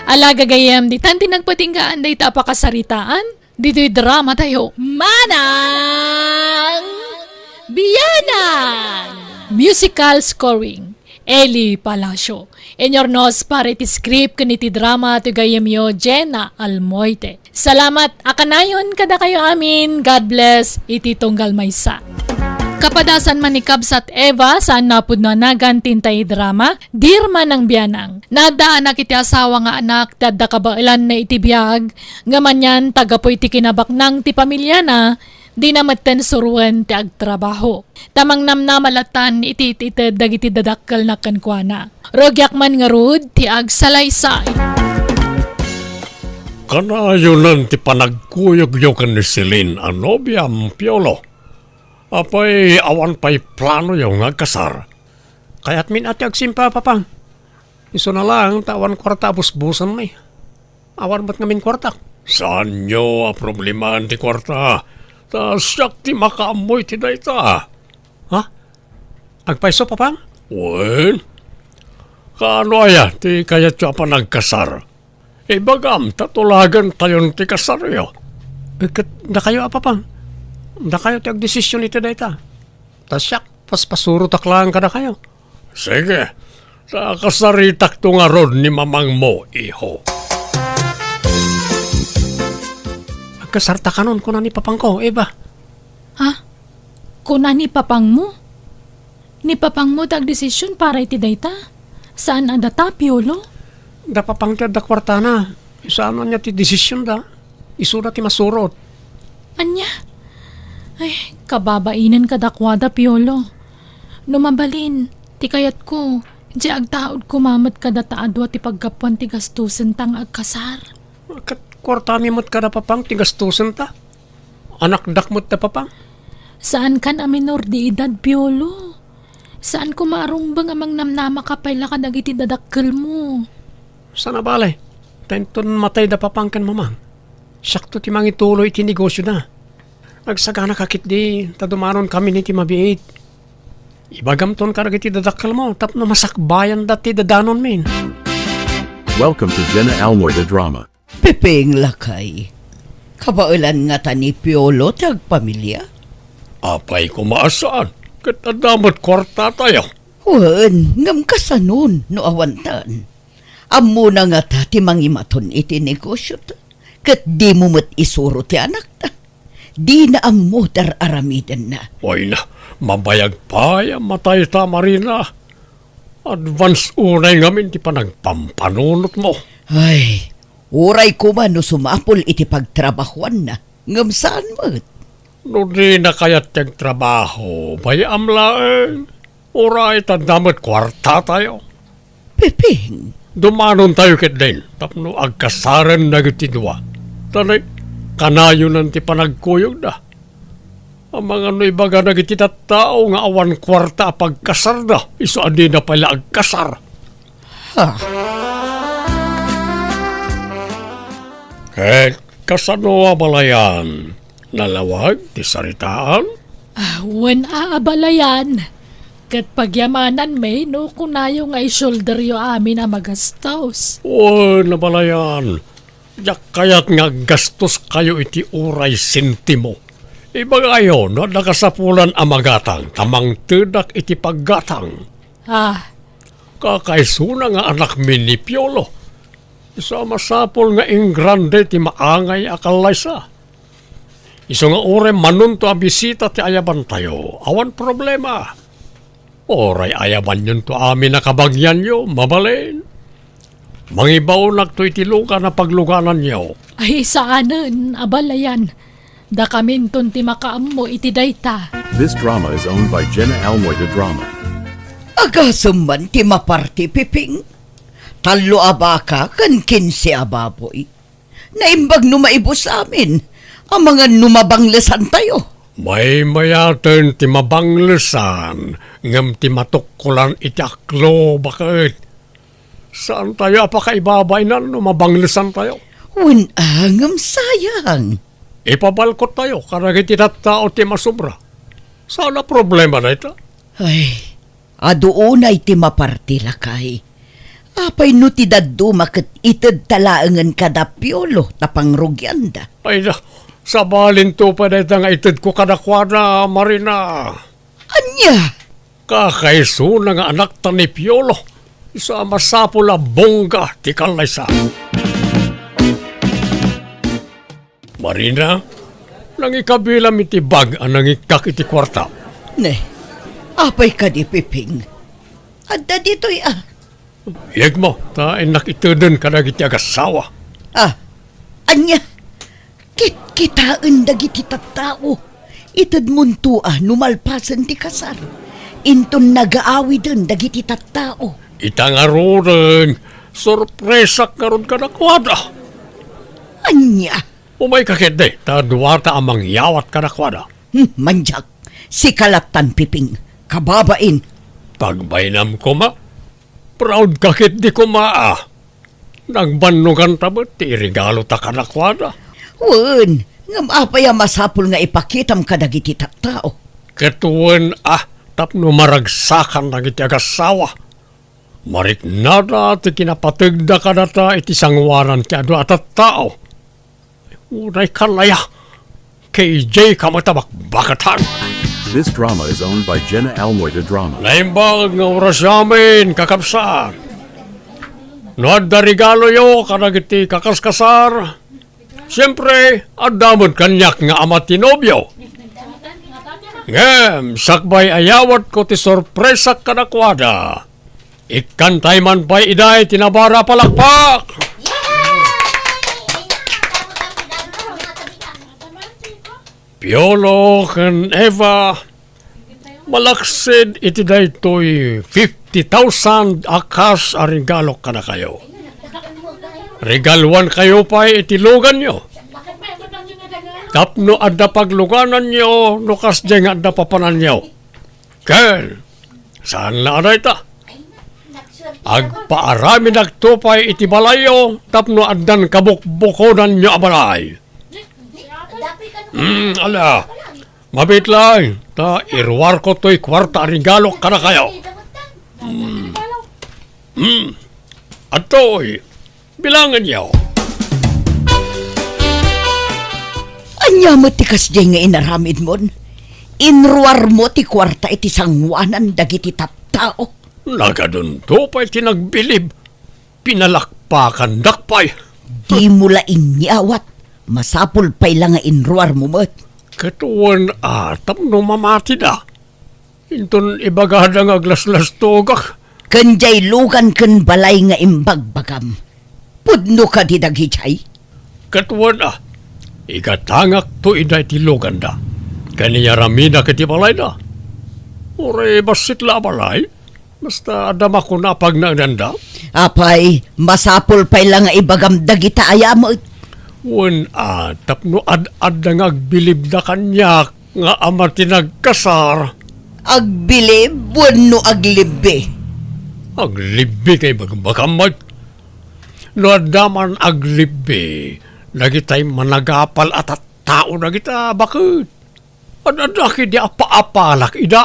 Ala gagayyem, ditan ti nagpatinggaan dayta a pakasaritaan, ditoy drama tayo. Manang Bianang! Musical scoring, Eli Palacio. Inurnos para iti script ken iti drama ti gayyemyo, Jenna Almoite. Salamat a kanayon kadakayo amin. God bless iti tunggal maysa. Kapadasan man ni Kabsat Eva, saan napudno a nagan ti intay drama, Dear Manang Bianang. Naaddaanak iti asawa nga anak ti adda kabaelanna iti biag, ngem anian ta gapu iti kinabaknang ti pamiliana, dina metten suroen ti agtrabaho. Ta mangnamnama latan iti it-ited dagiti dadakkelna kenkuana. Rugiak man ngarud ti agsalaysay. Kanayonan ti panagkuyogyo ken ni Celine a nobiam, Piolo. Apay, awan pay planoyo nga agkasar? Kayatmin a ti agsimpa, Papang. Isuna laeng ta awan kuarta a busbusenmi. Awan met ngamin kuartak. Saanyo a problemaan ti kuarta, ta siak ti makaammo iti dayta. Ha? Agpayso, Papang? Wen, kaano aya ti kayatyo a panagkasar? Ibagam ta tulagentayon ti kasaryo. Eh, ket dakayo a, Papang? Dakayo ti agdesision iti dayta. Ta siak, paspasurotak laeng kadakayo. Sige, ta kasaritakto ngarud ni mamangmo, iho. Agkasarta kanon, kuna ni papangko, Eva. Ha? Kuna ni papangmo? Ni papangmo ti agdesision para iti dayta? Saan a data, Piolo? Da papang ti adda kuartana. Saan ania ti desisionda? Isuda ti masurot. Ania? Ay, kababainen kadakuada, Piolo. No mabalin, ti kayatko, di agtaud koma met kadata a dua ti paggapuan ti gastosenta nga agkasar. Ket kuartami met kada papang ti gastosenta? Anakdak met da papang? Saankan a minor de edad, Piolo. Saan koma a rumbeng a mangnamnamaka pay la kadagiti dadakkelmo. Sana bale, ta inton matay da papang ken mamang, siakto ti mangituloy iti negosioda. Agsaganaka ketdi ta dumanonkamin iti mabiit. Ibagamton kadagiti dadakkelmo tapno masakbayanda ti dadanonmin. Welcome to Jenna Almoy the Drama. Pepeng, lakay. Kabaelan ngata ni Piolo ti agpamilia? Apay koma a saan, ket adda met kuartatayo. Wen, ngem kasanon no awantan? Ammona ngata ti mangimaton iti negosiota, ket dimo met isuro ti anakta. Dina ammo ti ar-aramidenna. Ay na, mabayag pay a matayta, Marina. Advance unay ngamin ti panagpampanunotmo. Ay, uray koma no sumapul iti pagtrabahuanna, ngem saan met. No dina kayat ti agtrabaho, bay-am laeng. Uray ta adda met kuartatayo. Pepeng. Dumanontayo ketdin tapno agkasaren dagiti dua. Ta kanayonan ti panagkuyogda. Amangan no ibagana iti tattao nga awan kuarta a pagkasarda, isu a dina pay la agkasar. Ha? Ket kasano a balayan? Nalawag ti saritaan? Ah, wen a, abalayan. Ket pagyamananmi no kunayo nga isulderyo amin a magastos. Wen, abalayan. Diak kayat nga aggastoskayo iti uray sentimo. Ibagayo no adda kasapulan a magatang ta mangtedak iti paggatang. Ah. Kakaisuna nga anakmi ni Piolo. Isu a masapul nga ingrande ti maangay a kallaysa. Isu nga uray manunto a bisita ti ayabantayo, awan problema. Uray ayabanyonto amin a kabagianyo, mabalin. Mangibaonakto iti lugan a paglugananyo. Ay, saanen, abalayan. Dakaminton ti makaammo iti dayta. This drama is owned by Jenna Almoy de Drama. Agasem man ti maparti, Piping. Tallo a baka ken kinse a baboy. Naimbag no maibus amin, amangan no mabanglesantayo. Maymayaten ti mabanglesan, ngem ti matukkolan iti aklo, baket. Saantayo a pakaibabainan no mabanglesantayo. Wen a, ngem sayang. Ipabalkottayo kadagiti tattao ti masobra. Saan a problema dayta. Ay, adu unay ti maparti, lakay. Apay no ti dadduma ket itedta laengen kada Piolo ta pangrugianda? Ay da, sabalinto pay dayta nga itedko kadakuada, Marina. Ania? Kakaisuna nga anakta ni Piolo, isu a masapul a bongga ti kallaysa. Marina, nangikabilam iti bag a nangikkak iti kuarta. Ne, apay kadi, Piping? Adda ditoy, ah. Yegmo, ta innak iteden kadagiti agassawa. Ah, ania? Kitkitaen dagiti tattao. Itedmonto a no malpasen ti kasar. Inton nagaawiden dagiti tattao. Ita ngaruden, sorpresak ngarud kadakuada. Ania? Umayka ketdi, ta duata a mangyawat kadakuada. Hmm, mandiak. Sika lattan, Piping. Kababain. Pagbainam koma. Proud ka ketdi koma, ah. Nagbannoganta met ti iregalota kadakuada. Wen, ngem apay a masapul nga ipakitam kadagiti tattao? Ket wen, ah, tapno maragsakan dagiti agassawa. Mariknada ti kinapategda kadata iti sangoanan ti adu a tattao. Uray kalaya, K J ka met a bakbakatan. This drama is owned by Jenna Almoy de Drama. Naimbag nga oras amin, kakabsat. No adda regaloyo kadagiti kakaskasar, siempre, adda met kaniak nga ama ti nobio. Ngem, sakbay a yawatko ti sorpresak kadakuada. Ikkantay man pay iday ti nabara palakpak! Piolo ken Eva, malaksid iti daytoy fifty thousand a cash a regalo kadakayo. Regaluankayo pay iti luganyo. Tapno adda paglugananyo no kasdiay nga adda papananyo. Ken, saan la a dayta. Agpaaramidakto pay iti balayyo tapno addan kabukbukodanyo a balay. Hmm, ala, mabiit laeng, ta iruarko toy kuarta a regalo kadakayo. Hmm. Hmm. Adtoy, bilangenyo. Ania met ti kasdiay nga inaramidmon? Inruarmo ti kuarta iti sangoanan dagiti tattao. Nagadunto pay ti nagbilib. Pinalakpakandak pay. Dimo la inyawat. Masapul pay la nga inruarmo met. Ket wen a, tapno mamatida. Inton ibagada nga aglaslastogak. Ken diay lugan ken balay nga imbagbagam, pudno kadi dagidiay? Ket wen a, igatangakto ida iti luganda. Ken iyaramidak iti balayda. Uray bassit la a balay. Basta adda makuna a pagnaedanda. Apay, masapul pay la nga ibagam dagita aya met. Wen a, tapno ad-adda nga agbilibda kaniak nga ama ti nagkasar. Agbilib wenno aglibbi? Aglibbi kay bagbakammat. No adda man aglibbi, dagitay managapal a tattao dagita baket. Ad-adda kadi a paapalak ida.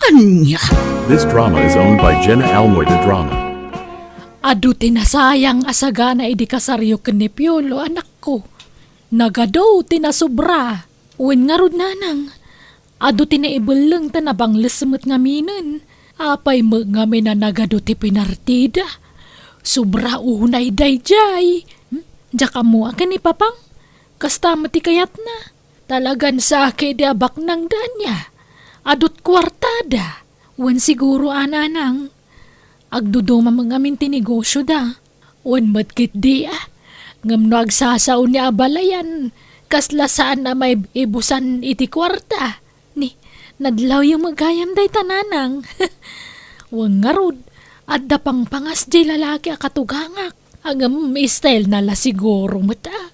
Ania? This drama is owned by Jenna Almoy de Drama. Adu ti nasayang a sagana idi kasaryo ken ni Piolo, anakko. Nagadu ti nasobra. Wen ngarud, nanang, adu ti naibelleng ta nabangles met ngaminen. Apay met ngamin a nagadu ti pinartida? Sobra unay daydiay. Hmm? Diak ammo a ken ni Papang. Kasta met ti kayatna. Talagan saki di abaknang danya. Adut kuartada. Wen siguro a nanang. Agduduma met ngamin ti negosioda. Wen met ketdi a. Ngem no agsasao ni a balayan, kasla saan a maibusan iti kuarta. Ni, nadlawyo met gayam dayta nanang. Wen ngarud, adda pangpangas di lalaki a katugangak. Ngem style na la siguro met a.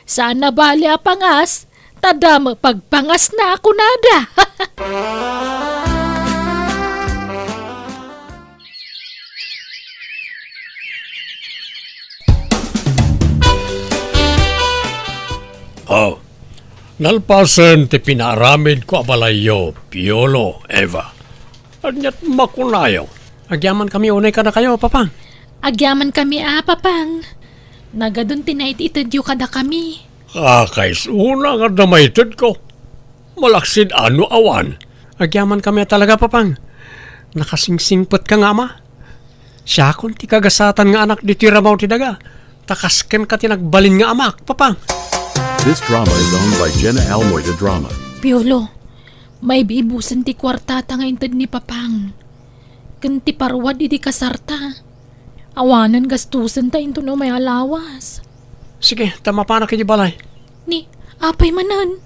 Saan a bali a pangas, ta adda met pagpangasna a kunada. Oh, nalpasen ti pinaaramidko a balayyo, Piolo, Eva. Aniat makunayo? Agyamankami unay kadakayo, Papang. Agyamankami a, Papang. Nagadun ti naititedyo kadakami. Kakaisuna nga adda maitedko. Malaksid a no awan. Agyamankami a talaga, Papang. Nakasingsingpetka nga ama. Siakon ti kagasatan nga anak ditoy rabaw ti daga. Ta kas kenka ti nagbalin nga amak, Papang. This drama is owned by Jenna Almoy de Drama. Piolo, maibibusen ti kuartata nga inted ni Papang. Ken ti parwad idi kasarta. Awanen gastosenta inton umay a lawas. Sige, ta mapanak iti balay. Ni, apay manen?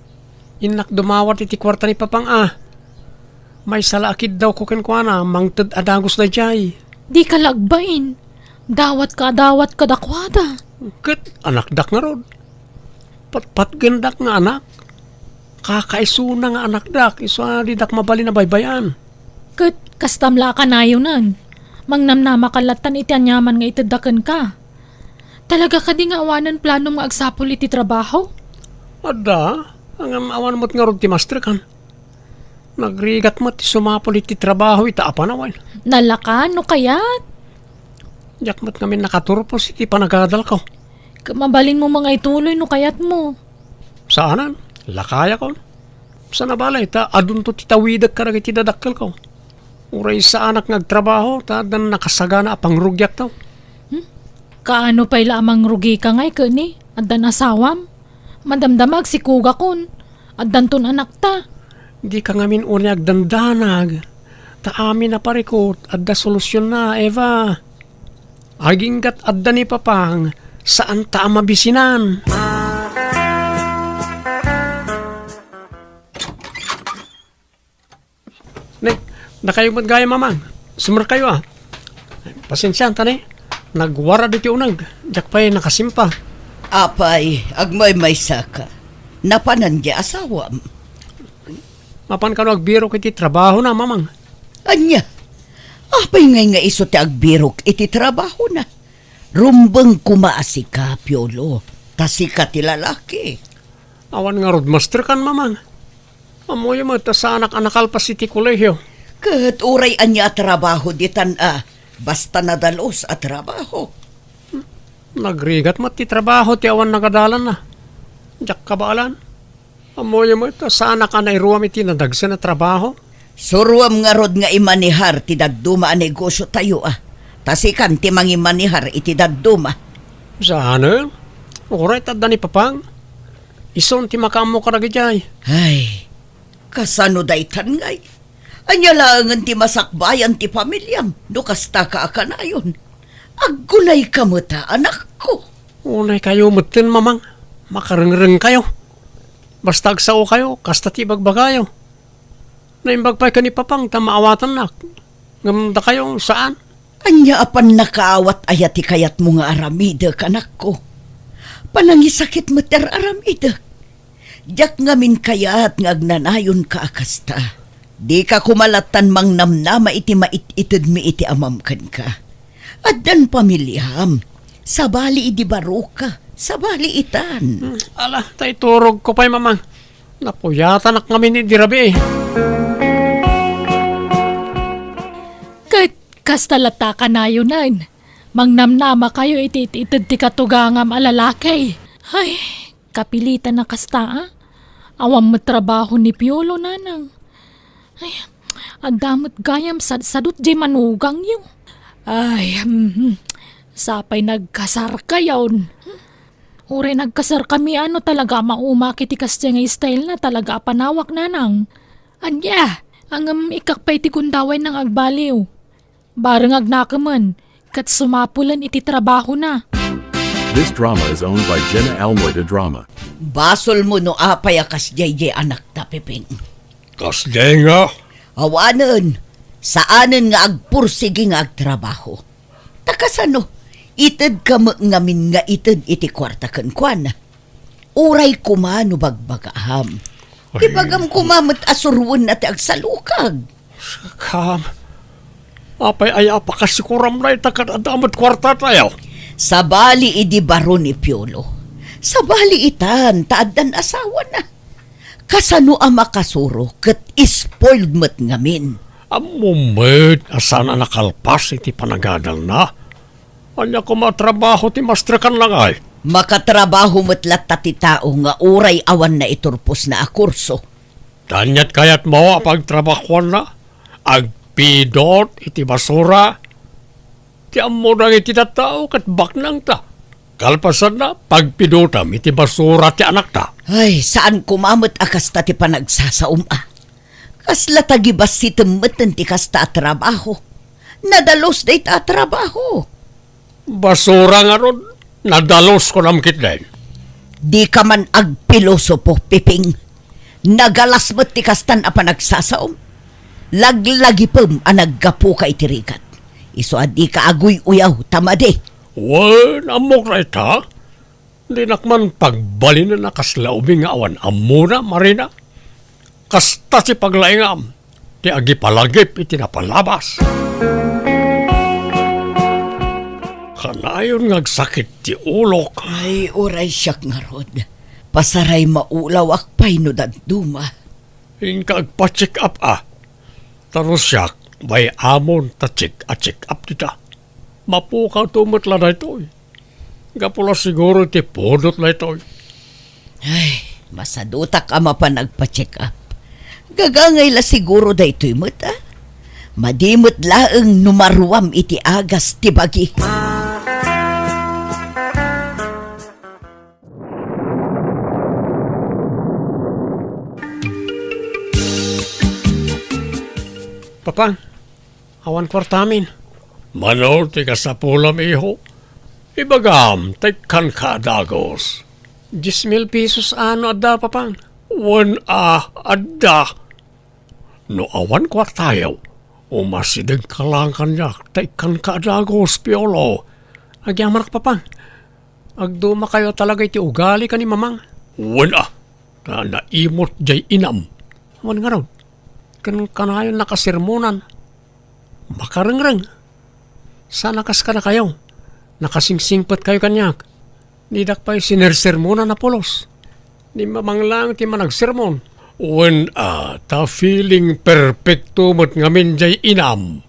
Innak dumawat iti kuarta ni Papang a. Maysa la a kiddawko kenkuana, mangted a dagus daydiay. Dika la agbain. Dawatka a dawat kadakuada. Ket anakdak ngarud. Patpatgendak nga anak. Kakaisuna nga anakdak, isu a didak mabalin a baybay-an. Ket kastam la a kanayonen. Mangnamnamakan lattan iti aniaman nga itedda kenka. Talaga kadi nga awanen planom nga agsapul iti trabaho? Adda, ngem awan met ngarud ti masterkan. Nagrigat met ti sumapul iti trabaho ita a panawen. Nalaka no kayat? Diak met ngamin nakaturpos iti panagadalko. Ket mabalinmo nga ituloy no kayatmo. Saanen, lakayakon. Saan a bale, ta adunto ti tawidek kadagiti dadakkelko. Uray saanak nga agtrabaho, ta addan nakasagana a pangrugiakto. Hmm? Kaano pay la a mangrugika ngay ket ni? Addan asawam? Madamdama agsikugakon. Addanton anakta. Dika ngamin unay agdandanag. Ta amin a parikut, adda solusionna, Eva. Aginggat adda ni Papang, saanta a mabisinan. Nek, dakayo met gayam, Mamang. Sumrekayo a. Pasensianta ni. Nagwarad iti uneg. Diak pay nakasimpa. Apay, agmaymaysaka. Napanan di asawam? Mapan kano agbirok iti trabahona, Mamang. Ania? Apay ngay nga isu ti agbirok iti trabahona? Rumbeng koma a sika, Piolo, ta sika ti lalaki. Awan ngarud masterkan, Mamang. Ammoyo met a saanak a nakalpas iti kolehio. Ket uray ania a trabaho ditan a, basta nadalus a trabaho. Nagrigat met ti trabaho ti awan nagadalanna. Diak kabaelan. Ammoyo met a saanak a nairuam iti nadagsen a trabaho. Suroam ngarud nga imanehar ti dadduma a negosiotayo a. Ta sikan ti mangimanehar iti dadduma. Saanen? Uray ta adda ni Papang. Isun ti makaammo kadagijay. Ay, kasano daytan ngay? Ania laengen ti masakbayan ti familiam no kastaka a kanayon? Aggunayka met a, anakko. Unaykayo metten, Mamang. Makarengrengkayo. Basta agsaokayo, kasta ti ibagbagayo. Naimbag pay ken ni Papang ta maawatannak. Ngem dakayo, saan? Ania a pannakaawat aya ti kayatmo nga aramidek, anakko? Panangisakit met ti ar-aramidek. Diak ngamin kayat nga agnanayonka a kasta. Dika koma lattan mangnamnama iti mait-itedmi iti amam kenka. Addan pamiliam. Sabali idi baroka. Sabali itan. Hmm, ala, ta iturogko pay, Mamang. Napuyatanak ngamin idi rabii. Ket kasta latta kanayonen, mangnamnamakayo iti it-ited ti katugangam a lalaki. Ay, kapilitan a kasta, a. Awan met trabaho ni Piolo, nanang. Ay, adda met gayam sadsadot diay manugangyo. Ay, mhm. Sapay nagkasarkayon. Uray nagkasarkami, ano, talaga a maumak iti kasdiay nga style na, talaga a panawak, nanang. Ania, ngem ikkak pay ti gundaway nang agbaliw. Bareng agnakemen, ket sumapulen iti trabahona. This drama is owned by Jenna Almoy de Drama. Basolmo no apay a kasdiay diay anakta, Piping. Kasdiay nga? Awanen, saanen nga agpursigi nga agtrabaho. Ta kasano, itedka met ngamin nga ited iti kuarta kenkuana. Uray koma no bagbagaam. Ay. Ibagam koma met a suroenna ti agsalukag. Sakam. Apay aya a pakasikuram dayta ket adda met kuartatayo? Sabali idi baro ni Piolo. Sabali itan ta addan asawana. Kasano a makasuro ket spoiled met ngamin? Ammom met a saan a nakalpas iti panagadalna. Ania koma a trabaho ti maestrekanna ngay? Makatrabaho met latta ti tao nga uray awan naiturposna a kurso. Ania ti kayatmo a pagtrabahoanna? Agpidut iti basura? Ti ammo dagiti tattao ket baknangta. Kalpasanna, pagpidutam iti basura ti anakta. Ay, saan koma met a kasta ti panagsasaom, a. Kasla tagibassitem metten ti kasta a trabaho. Nadalus dayta a trabaho. Basura ngarud, nadalus kunam ketdin. Dika man agpilosopo, Piping. Nagalas met ti kastan a panagsasaom. Laglagipem a naggapuka iti rigat. Isu a dika aguy-uyaw ta madi. Wen, ammok dayta. Dinak man pagbalinen a kasla ubing nga awan ammona, Marina. Kasta ti paglaingam ti agipalagip iti napalabas. Kanayon nga agsakit ti ulok. Ay, uray siak ngarud. Pasaray maulawak pay no dadduma. Inka agpa-check up, a. Ta no siak, bay-amon ta check a check up dita. Mapukawto met la daytoy. Gapu la siguro iti pudot daytoy. Ay, masadutak a mapan agpa-check up. Gagangay la siguro daytoy met, a. Madi met laeng no maruam iti agas ti bagi. Papa, awan kuartamin. Mano ti kasapulam, iho? Ibagam, ta ikkanka a dagus. Dies mil pesos a no adda, Papa? Wen a, adda. No awan kuartayo, umasidegka laeng kaniak, ta ikkanka a dagus, Piolo. Agyamanak, Papa. Agdumakayo talaga iti ugali ken ni Mamang. Wen a, ta naimot jay inam. Wen ngarud, ken kanayon nakasermonan. Makarengreng. Saan a kas kadakayo. Nakasingsingpetkayo kaniak. Didak pay sinersermonan a pulos. Ni Mamang laeng ti managsermon. Wen a, ta feeling perfecto met ngamin jay inam.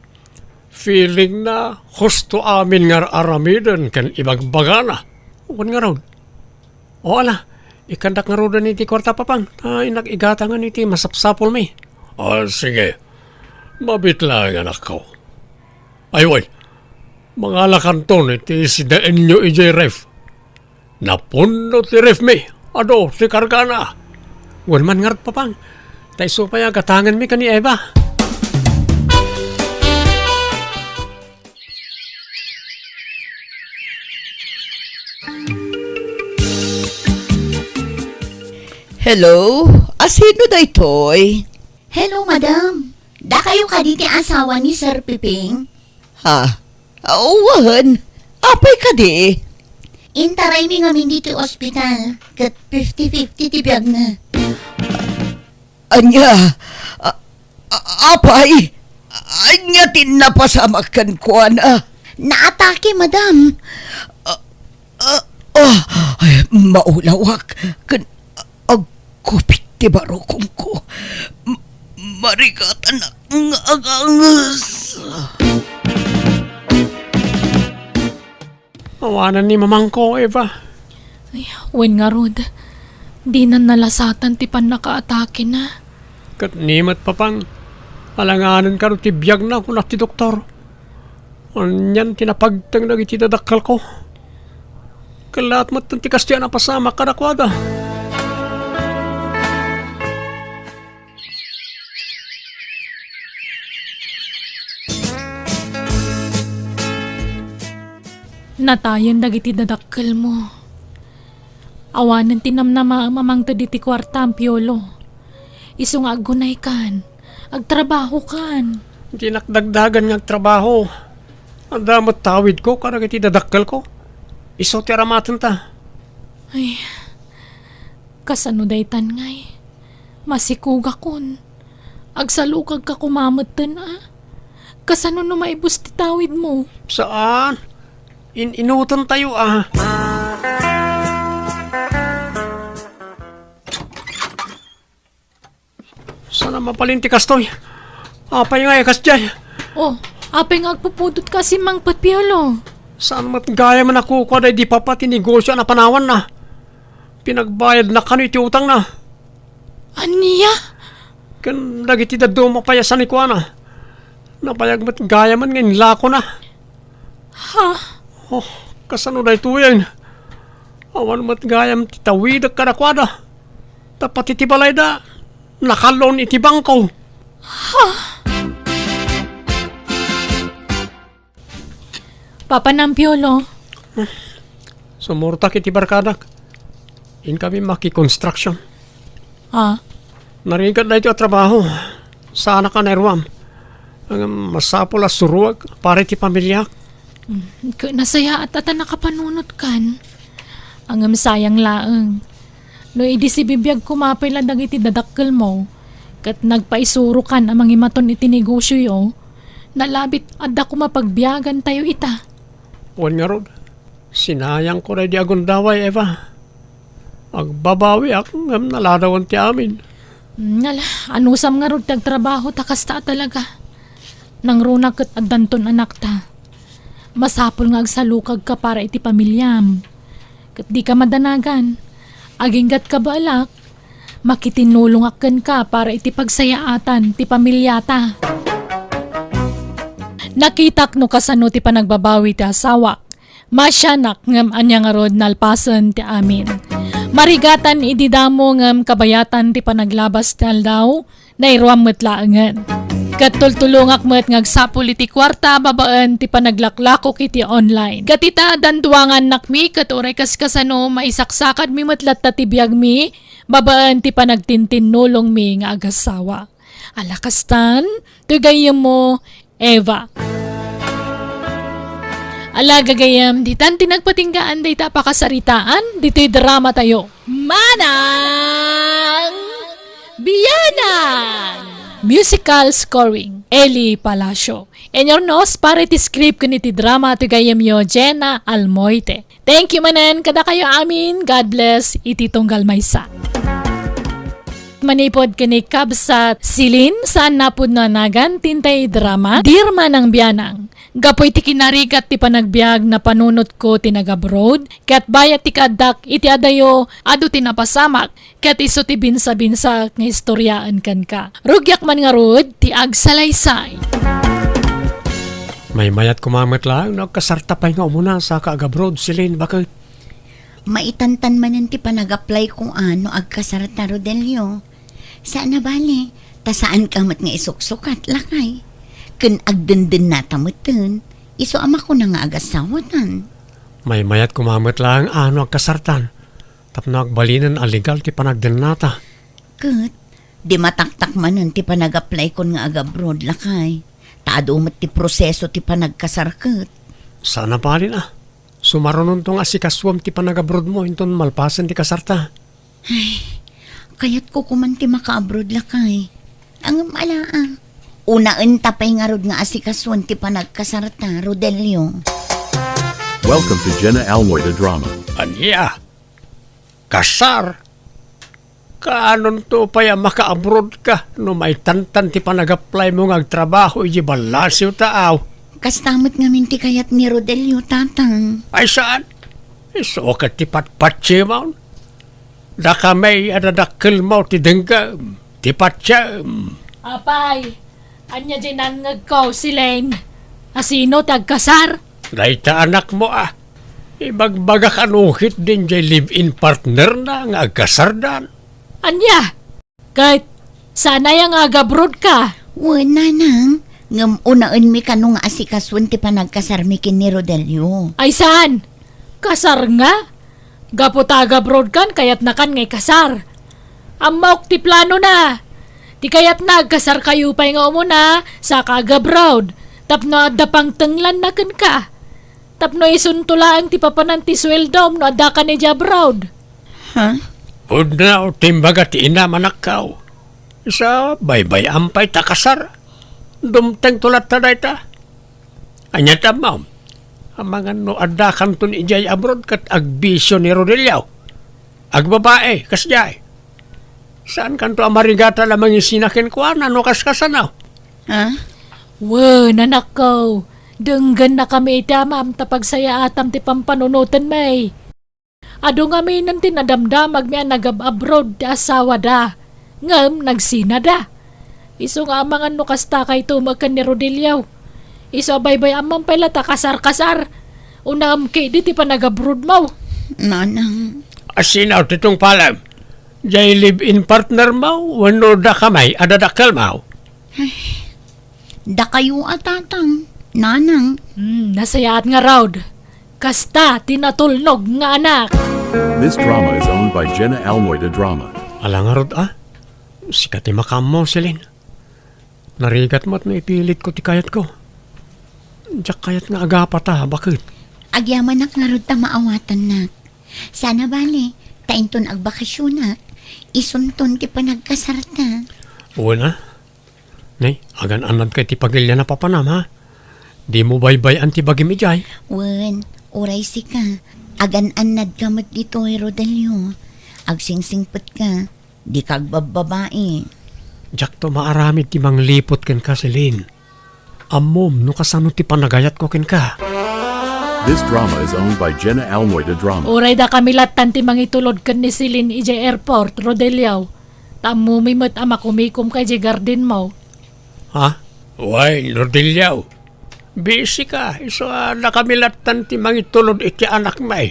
Feeling na husto amin nga ar-aramiden ken ibagbagana. Wen ngarud. O, ala, ikkandak ngaruden iti kuarta, Papang, ta innak igatangen iti masapsapulmi. A, sige. Mabiit laeng, anakko. Ay, wen, mangalakanton iti sidaenyo idiay ref. Napunno ti refmi. Adu ti kargana. Wen man ngarud, Papang, ta isu pay a gatangenmi ken ni Eva. Hello? Asino daytoy? Hello, madam. Dakayo kadi ti asawa ni Sir Piping? Ha? Wen. Apay kadi? Intaraymi ngamin ditoy ospital, ket fifty fifty ti biagna. Ania? A-, a-, apay? Ania ti napasamak kenkuana? Naatake, madam. A-, a-, ah, ay, maulawak. Ken agkupit ti barukongko. M-, marigatan nga aganges. Awanen ni mamangko, Eva. Ay, wen ngarud, dinan nalasatan ti pannakaatakena. Ket ni met, Papang, alanganen kano ti biagna, kuna ti doktor. Anian ti napagteng dagiti dadakkelko? Kellaat met ti kastoy a napasamak kadakuada. Natayen dagiti dadakkelmo. Awanen ti namnamaem a mangted iti kuartam, Piolo. Isu nga aggunaykan, agtrabahokan. Dinak dagdagan nga agtrabaho. Adda met tawidko kadagiti dadakkelko. Isu ti aramatenta. Ay, kasano daytan ngay? Masikugakon. Agsalukagka koma metten a. Kasano no maibus ti tawidmo? Saan. In-inutentayo a. Saan a mabalin ti kastoy? Apay nga ikas diay? Oh, apay nga agpupudotka a simmangpet, Piolo? Saan met gayam a kukua daydi papa ti negosio a napanawanna? Pinagbayadna kano iti utangna. Ania? Ken dagiti dadduma pay a sanikuana. Nabayag met gayamen nga inlakona. Ha? Oh, kasano daytoyen? Awan met gayam ti tawidek kadakuada. Ta pati ti balayda, nakallon iti bangko. Ha? Papanam, Piolo. Sumurtak iti barkadak. Inkami makikonstruction. Ah? Narigat daytoy a trabaho. Saanak a nairuam. Ngem masapul a suruek para iti pamiliak. Mm, ket nasayaat a ta nakapanunotkan. Ngem sayang laeng. No idi sibibiag koma pay la dagiti dadakkelmo, ket nagpaisurokan a mangimaton iti negosioyo, nalabit adda koma pagbiagantayo ita. Wen ngarud, sinayangko daydi agundaway, Eva. Agbabawiak ngem naladawen ti amin. Ngala, anusam ngarud ti agtrabaho ta kasta a talaga. Nangruna ket addanton anakta. Masapul nga agsalukagka para iti pamiliam. Ket dika madanagan. Aginggatka baelak, makitinnulongak kenka para iti pagsayaatan ti pamiliata. Nakitak no kasano ti panagbabawi ti asawak. Masianak ngem ania ngarud nalpasen ti amin. Marigatan idi damo ngem kabayatan ti panaglabas ti aldaw, nairuam met laengen. Ket tultulongak met nga agsapul iti kuarta babaen ti panaglaklakok iti online. Ket ita, danduangannakmi ket uray kaskasano, maisaksakadmi met latta ti biagmi babaen ti panagtintinnulongmi nga agasawa. Ala kastan, ti gayyemmo, Eva. Ala gagayyem, ditan ti nagpatinggaan dayta a pakasaritaan ditoy dramatayo. Manang Bianang! Musical scoring, Eli Palacio. Inurnos para iti script ken iti drama ti gayyemyo, Jenna Almoite. Thank you manen kadakayo amin. God bless iti tunggal maysa. Manipud ken ni kabsat Celine, saan napudno a nagan ti intay drama, Dirma nang Bianang. Gapu iti kinarigat ti panagbiag, napanunotko ti nag-abroad, ket bayat ti kaaddak iti adayo, adu ti napasamak, ket isu ti binsabinsaak nga istoriaen kenka. Rugiak man ngarud ti agsalaysay. Maymayat koma met laeng no agkasarta pay nga umuna saka ag-abroad, Celine, baket? Maitantan manen ti panag-apply-ko a no agkasarta, Rodelio. Saan a bale, ta saanka met nga isuksukat, lakay. Ken agdendennata metten, isu a makuna nga agasawatan. Maymayat koma met laeng a no agkasartan. Tapno agbalinen a legal ti panagdennata. Ket, di mataktak manen ti panag-apply kon nga agabroad, lakay. Ta adu met ti proseso ti panagkasar ket. Saan a balin a. Sumarunonto nga asikasuem ti panagabroadmo inton malpasen ti kasarta. Ay, kayatko koman ti makaabroad, lakay. Ngem ala a. Unaenta pay ngarud nga asikasuen ti panagkasarta, Rodelio. Welcome to Jenna Almoy the Drama. Ania? Kasar? Kaanonto pay a makaabroad ka no maitantan ti panag-apply mo nga agtrabaho iti ballasiw ta aw? Kasta met ngamin ti kayat ni Rodelio, Tatang. Ay saan? Isu ket ti patpatsimon. Dakami a dadakkelmo ti denggem, ti patiem. Apay, ania diay nangngegko, Celine? Asino ti agkasar? Dayta anakmo a. Ibagbagak a no ketdin diay live-in partnerna nga agkasardan. Ania? Ket, saan aya nga agabroad ka? Wen, nanang, ngem unaenmi kano nga asikasuen ti panagkasarmi ken ni Rodelio. Ay saan? Kasar nga? Gapu ta agabroad kan, kayatna kan nga ikasar. Ammok ti planona. Ti kayatna, agkasarkayo pay nga umuna, saka agabroad. Tapno adda pangtenglanna kenka. Tapno isunto laeng ti papanan ti sueldom no adda kan idiay abroad. Ha? Pudno ti imbaga ti inam, anakko. Isu a baybay-am pay ta kasar. Dumtengto latta dayta. Ania ti ammom? Amangan no addakanton idiay abroad ket agbisio ni Rodelio. Agbabai, kasdiay. Saankanto a marigatan a mangisina kenkuana no kaskasano? Ha? Wen, anakko, denggennakami iti amam ta pagsayaatam ti pampanunotenmi. Adu ngamin ti nadamdamagmi a nagab-abroad ti asawada, ngem nagsinada. Isu nga amangan no kasta kayto met ken ni Rodelio. Isu a baybay-am man pay latta kasar-kasar. Unaem ketdi ti panagabroadmo. Nanang. Asino ti tungpalem? Diay live-in partnermo wenno dakami a dadakkelmo? Ay, dakayo a, Tatang, Nanang. Hmm, nasayaat ngarud. Kasta ti natulnog nga anak. This drama is owned by Jenna Almoy de Drama. Ala ngarud a. Sika ti makaammo, Celine. Narigat met no ipilitko ti kayatko. Diak kayat nga agapata, baket. Agyamanak ngarud ta maawatannak. Saan a bale, ta inton agbakasionak, isunton ti panagkasarta. Wen a. Nay, agan-annadka iti pagilian a papanam, ha? Dimo baybay-an ti bagim idiay. Wen, uray sika, agan-annadka met ditoy, Rodelio. Agsingsingpetka, dika agbabbabai. Diakto maaramid ti mangliput kenka, Celine. Ammom no kasano ti panagayatko kenka. This drama is owned by Jenna Almoy de Drama. Uray dakami lattan ti mangitulod ken ni Celine idiay airport, Rodelio. Ta ammomi met a makumikomka idiay gardenmo. Ha? Wen, Rodelio. Busy ka, isu a dakami lattan ti mangitulod iti anakmi.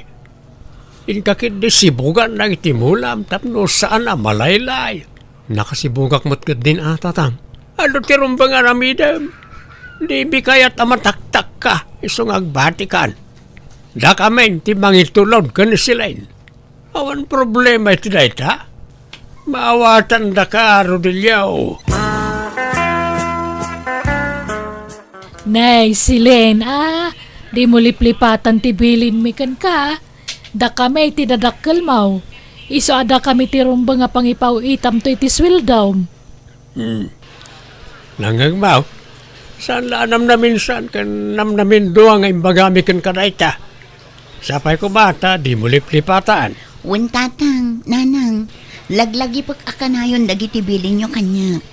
Inka ketdi sibugan dagiti mulam tapno saan a malaylay. Nakasibugak met ketdin a, Tatang. Adu ti rumbeng a aramidem. Dibi kayat a mataktakka isu nga agbatikan. Dakamin ti mangitulod ken ni Celine. Awan problema iti dayta. Maawatandaka, Rodelio. Nay, Celine, a, dimo liplipatan ti bilinmi kenka. Dakami ti dadakkelmo. Isu a dakami ti rumbeng a pangipaw-itamto iti sueldom. Hmm. Nangngegmo, saan la a namnaminsan ken namnamindua nga imbagami kenka dayta. Sapay koma ta dimo liplipatan. Wen, Tatang, Nanang, laglagipek a kanayon dagiti bilinyo kaniak.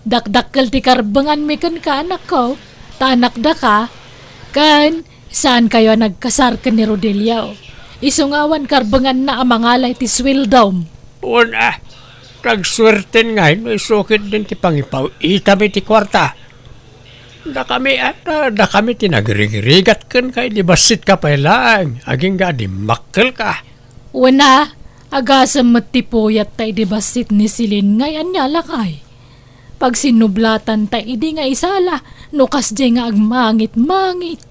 Dakdakkel ti karbenganmi kenka, anakko, ta anakdaka, ken saankayo a nagkasar ken ni Rodelio. Isu nga awan karbenganna a mangala iti sueldom. Wen a, nagsuerten ngay no isu ketdin ti pangipaw-itam iti kuarta. Dakami a, ta dakami ti nagrigrigat kenka idi bassitka pay laeng, agingga a dimmakkelka. Wen a, agasem met ti puyatta idi bassit ni Celine ngay ania lakay. Pagsinublatanta idi nga isala no kasdiay nga agmangitmangit.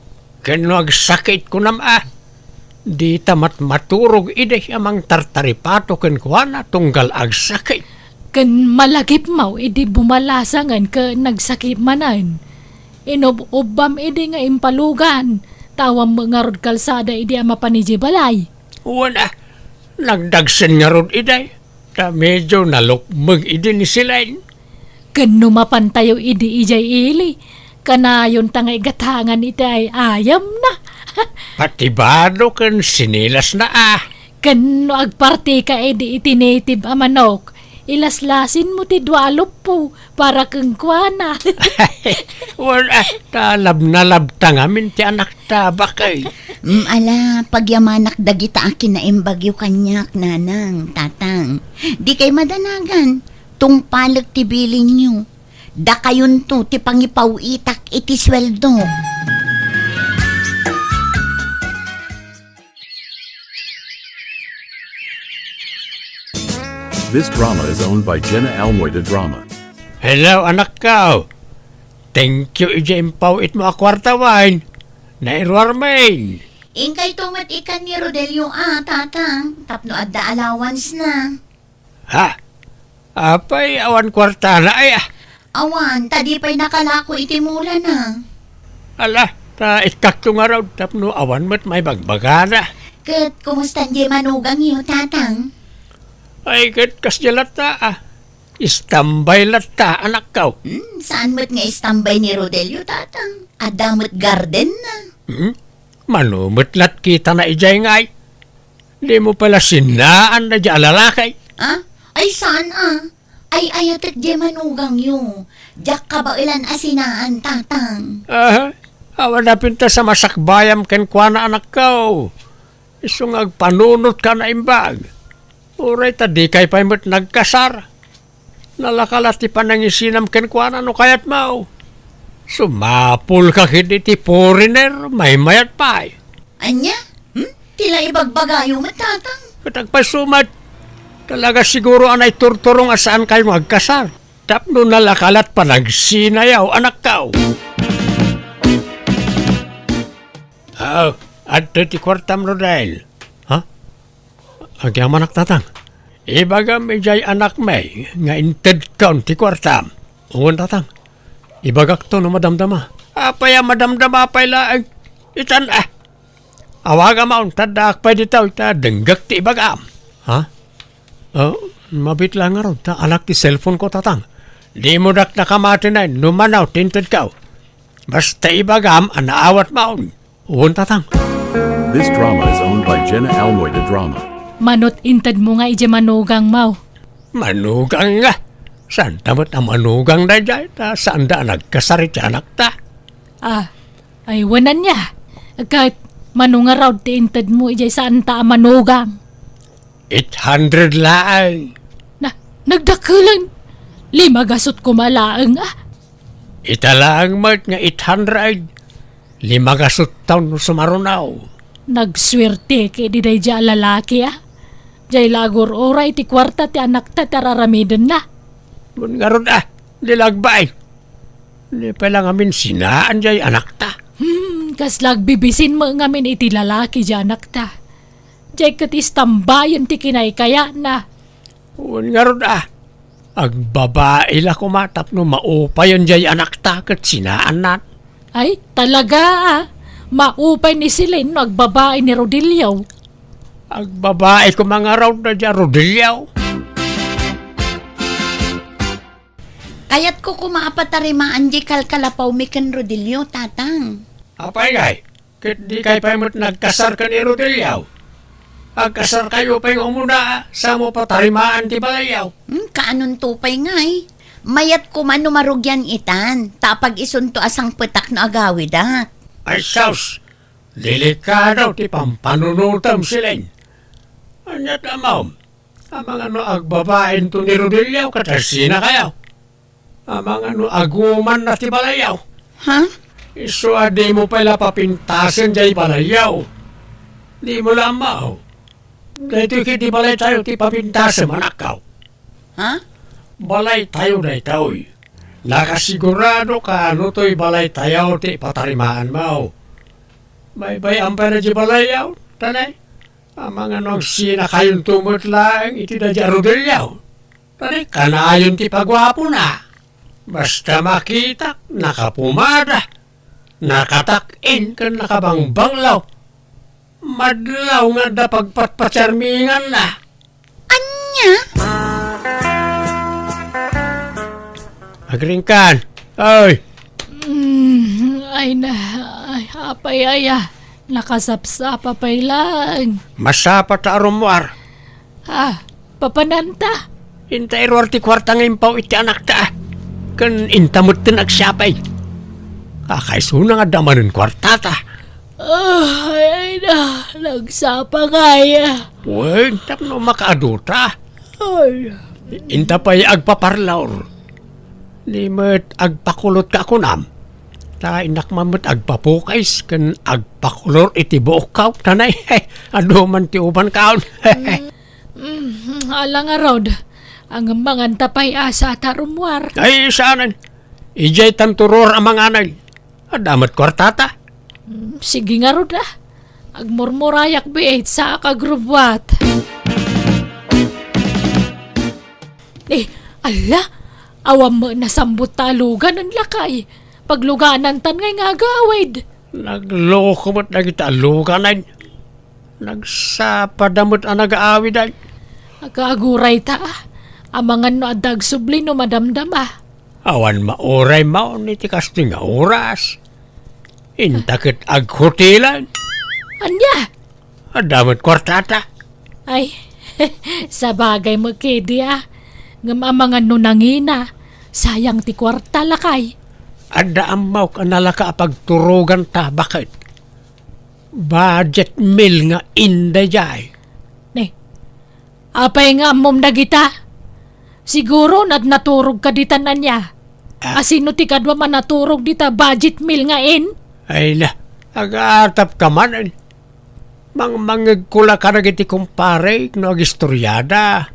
Ken no agsakit, kunam a, Dita met maturog idi a mangtartaripato kenkuana tunggal agsakit. Ken malagipmaw idi bumalasangen ken nagsakit manen. Inub-ubbam idi nga impalugan, ta awan met ngarud kalsada idi a mapan idiay balay. Wen a, nagdagsen ngarud idi, ta medio nalukmeg idi ni Silen. Ken no mapantayo idi idiay ili, kanayonta nga igatangan iti ay-ayamna. Pati bado ken sinilasna a. Ken no agpartika idi iti native a manok, ilaslasinmo ti dua a luppo para kenkuana. Wen a, ta labnalabta ngamin ti anakta, bakay. Mm, ala, pagyamanak dagita a kinaimbagyo kaniak, nanang, tatang. Dikay madanagan, tungpalek ti bilinyo. Dakayonto ti pangipaw-itak iti sueldo. This drama is owned by Jenna Almoy de Drama. Hello, anakko. Thank you iti impaw-itmo a kuarta, wen. Nairuarmin. Inkayto met ikan ni Rodelio a, tatang, tapno adda allowance na. Ha? Apay, awan kuartana ay, ah. Awan, ta di pay nakalako iti mulana. Ala, ta ikkakto ngarud tapno awan met maibagbagana. Ket kumusta diay manugangyo, tatang? Ay, ket kasdiay latta, ah. Istambay latta, anakko. Hmm, saan met nga istambay ni Rodelio, tatang? Adda met gardenna. Hmm? Mano met lat kitana idiay ngay? Dimo pala sinaan daydiay a lalaki? Ah? Ay, saan a? Ay-ayatek diay manugangyo. Diak kabaelan a sinaan, tatang. Aha. Awan a pintas a masakbayam kenkuana, anakko. Isu nga agpanunotka a naimbag. Uray ta dikay pay met nagkasar. Nalaka la ti panangisinam kenkuana no kayatmo. Sumapulka ketdi iti foreigner, maymayat pay. Ania? Hmm? Ti la ibagbagayo met, tatang? Ket agpayso met. Talaga siguro a naiturturong a saankayo nga agkasar. Tapno nalaka lat panagsinayo, anakko. Ah, adtoy ti kuartam, Rodel. Ha? Agyamanak, tatang. Ibagam idiay anakmi nga intedkon ti kuartam. Wen, tatang. Ibagakto no madamdama. Apay a madamdama pay laeng? Itan, ah. Awagam a untat daak pay ditoy ta denggek ti ibagam. Ha? Oh, mabit la ngarud ta alak ti cellphone ko, tatang. Dimo dak nakamatinen no mano ti intedko. Basta ibagam a naawatmon. Wen, tatang. This drama is owned by Jenna Almoy de Drama. Manot intedmo nga idiay manugangmo. Manugang nga? Saanta met a manugang daydiay, ta saanda a nagkasar iti anakta. Ah, ay, wen ania. Ket mano ngarud ti intedmo idiay saanta a manugang? Eight hundred laeng. Na, nagdakkelan. Lima gasut koma laeng, ah. Ita laeng met nga eight hundred. Lima gasut taon no sumaruno. Nagsuerte ketdi daydiay a lalaki, ah. Diay la agur-uray ti kuarta ti anakta ti ar-aramidenna. Wen ngarud, ah, di la agbain. Di pay la ngamin sinaan diay anakta. Hmm, kasla agbibisin met ngamin iti lalaki diay anakta. Diay ket istambayen ti kinaykayatna. Wen ngarud, ah, agbabai la koma tapno maupayen diay anakta ket sinaanna. Ay, talaga, ah. Maupay ni Celine no agbabai ni Rodelio. Agbabai koma ngarud daydiay a Rodelio. Kayatko koma a patarimaan diay kalkalapawmi ken Rodelio, tatang. Apay ngay? Ket dikay pay met nagkasar ken ni Rodelio. Agkasarkayo pay nga umuna, sa mo patarimaan ti balayyo. Hmm, kaanonto pay ngay? Mayat koma no marugian itan, ta apag-isunto a sangpetak no agawidak. Ay sus, delikado ti pampanunotem, Celine. Ania ti ammom? Amangan no agbabainto ni Rodelio ket agsinakayo. Amangan no agumanna ti balayyo. Ha? Isu a dimo pay la papintasen diay balayyo. Dimo la ammo. Daytoy ketdi balaytayo ti papintasem, anakko. Ha? Balaytayo daytoy. Nakasiguradoka no toy balaytayo ti patarimaanmo. Baybay-am pay na diay balayyo. Tanay, amangan no agsinakayonto met laeng iti daydiay a Rodelio. Tanay, kanayon ti paguapona. Basta makitak, nakapumada, nakatak-in ken nakabangbanglaw. Madlaw nga adda pagpatpatiarminganna. Ania? Agriingkan. Ay! Mm, ay na, ay, apay aya, nakasapsapa pay laeng. Masapa ta a rummuar. Ah, papananta? Inta iruar ti kuarta nga impaw iti anakta. Ken inta metten agsiapay. Kakaisuna nga adda manen kuartata. Ah, ay na, nagsapa nga aya. Wen, tapno makaaduta. Ay. Inta pay agpaparlor. Ni met agpakulot ka kunam. Ta innak man met agpapukis ken agpakulor iti buokkaw. Tanay, adu man ti ubankaw. Mm, ala ngarud. Ngem manganta pay a sata rummuar. Ay, saanen. Idiay tanto ruar a manganen. Adda met kuartata. Mm, sige ngarud, ah. Agmurmurayak biit sa kagrubwat. Eh, ala, awan met nasambut ta aluganen, lakay. Pagluganantan ngay nga agawid. Nagloko met dagiti aluganen. Nagsapada met a nagaawid ay. Agaguray ta, ah. Amangan no adda agsubli no madamdama. Awan mauray maon iti kastoy nga oras. Inta ket aghotelan. Ania? Adda met kuartata. Ay, sabagay met kadi, ah. Ngem amangan no nangina, sayang ti kuarta, lakay. Adda ammok a nalaka a pagturoganta, baket. Budget meal nga inn daydiay. Ne, apay nga ammom dagita? Siguro nat-, naturog ka ditan ania? Ah. Asino ti kadua a naturog dita budget meal nga inn? Ay na, agaatap ka man. Mangmangegko la kadagiti kumparek no agistoriada.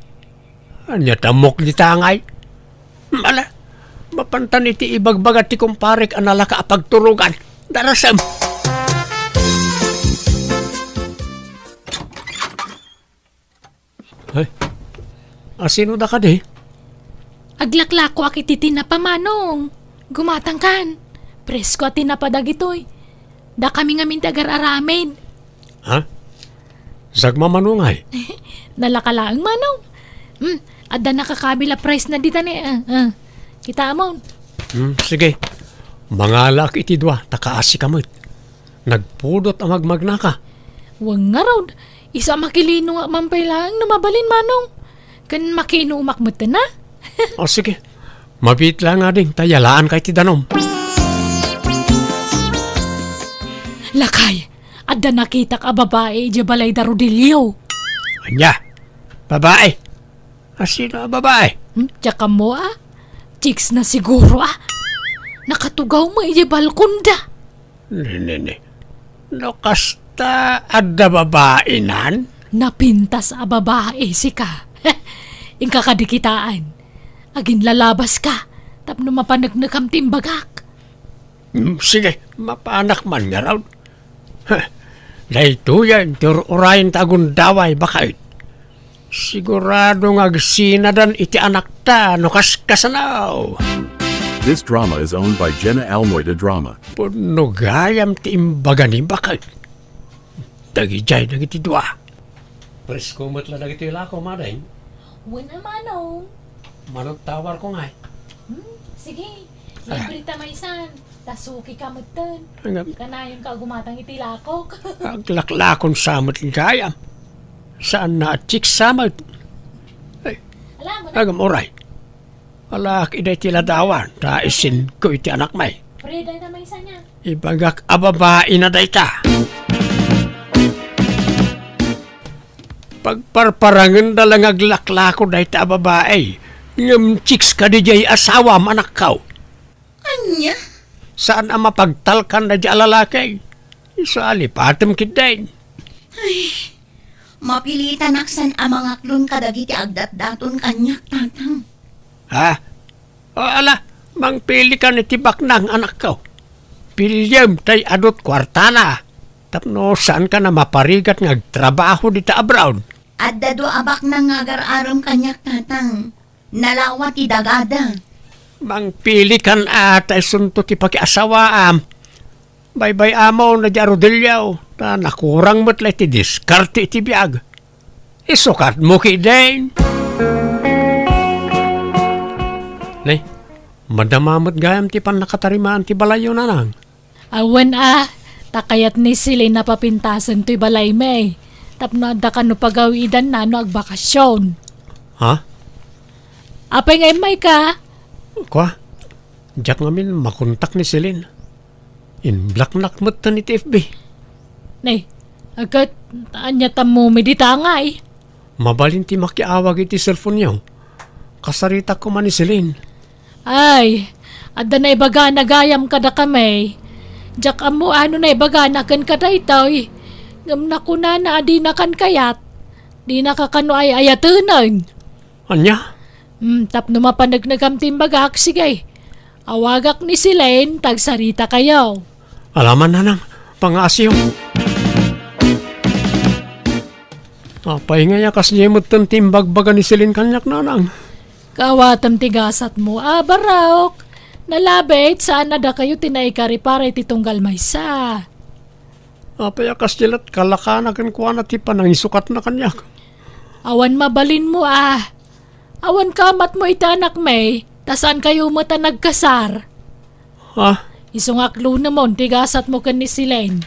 Ania ti ammok dita ngay? Ala, mapantan iti ibagbaga ti kumparek a nalaka a pagturogan. Darasem! Ay, asino da kadi? Aglaklakoak iti tinapa, Manong. Gumatangkan. Presko a tinapa dagitoy. Dakami ngamin ti agar-aramid. Ha? Sagma, Manong, ay? Nalaka laeng, Manong. Hmm, adda nakakabil a price na dita ni, ah, ah. Kita amon. Hmm, sige. Mangalaak iti dua, ta kaasi ka met. Nagpudot a magmagnaka. Wen ngarud, isu a makilinongak man pay laeng no mabalin, Manong. Ken makiinumak metten, a? O, sige. Mabiit laeng ading, ta yalaanka iti danum. Lakay, adda nakitak a babai idiay balay da Rodelio. Ania? Babai? Asino a babai? Hmm, diak ammo, a. Chicks na siguro, a. Nakatugaw met idiay balkonda. Ne, ne, ne. No kasta, adda babainan? Napintas a babai, sika. Inka kadi kitaan. Aginlalabas ka, tapno mapaneknekam ti imbagak. Hmm, sige, mapanak man ngarud. Heh, daytoyen ti ur-urayen ta agundaway, baket. Sigurado nga agsinadan iti anakta no kaskasano. This drama is owned by Jenna Almoy de Drama. Pudno gayam ti imbaga ni baket. Dagidiay dagiti dua. Presko met la dagiti lako, madeng. Wen a, Manong. Manong, tawarko ngay. Hmm, sige. Ah. Libre ta maysan. Ta suki ka metten. Ngem, kanayon ka a gumatang iti lakok. Aglaklakon sa met gayam. Saan na a chicks sa met. Ay, alam mo na. Agam uray. Alaak iday ti ladawan, ta isinko iti anakmi. Frida na maysa niya. Ibagak a babaina dayta. Pagparparangenda la nga aglaklako dayta a babai, ngem chicks kadi diay asawam, anakko. Ania? Saan a mapagtalkan daydiay a lalaki. Isu a lipatem ketdin. Ay, mapilitanak saan a mangaklon kadagiti agdatdaton kaniak, Tatang. Ha? O, ala, mangpilikan iti baknang, anakko. Piliem tay adut kuartana. Tapno saankan a maparigat nga agtrabaho dita abroad. Adda dua a baknang nga agar-arem kaniak, Tatang. Nalawa ti dagada. Mangpilikan a ta isunto ti pakiasawaam. Baybay-amon a di Rodelio, ta nakurang met la iti diskarte iti biag. Isukatmo ketdin. Ne, madama met gayam ti pannakatarimaan ti balayyo, Nanang. Awan a, ta kayat ni Celine a papintasen toy balaymi. Tapno adda kano pagawidanna no agbakasyon. Ha? Apay nga immayka? Kua, diak ngamin makontak ni Celine. In-blocknak metten iti F B. Nay, agkat, ania tammo mi dita ngay? Mabalin ti makiawag iti cellphone-yo. Kasaritak koma ni Celine. Ay, adda naibagana gayam kadakami. Diak ammo ano naibagana kenka daytoy. Ngem nakunana a dinakan kayat. Dinaka kano ay-ayatenen. Ania? Hmm, tapno mapanegnegam ti imbagak, sige. Awagak ni Celine, ta agsaritakayo. Alaman, Nanang, pangaasiyo. Apay ngay a kasdiay metten ti imbagbaga ni Celine kaniak, Nanang? Kaawatem ti gasatmo a, Barok. Nalabit, saan a dakayo ti naikaripara iti tunggal maysa. Apay a kasdiay lat kalakana kenkuana ti panangisukatna kaniak? Awan mabalinmo a. Awan kamatmo iti anakmi, ta saankayo met a nagkasar. Ha? Isu nga aklunemon ti gasatmo ken ni Celine.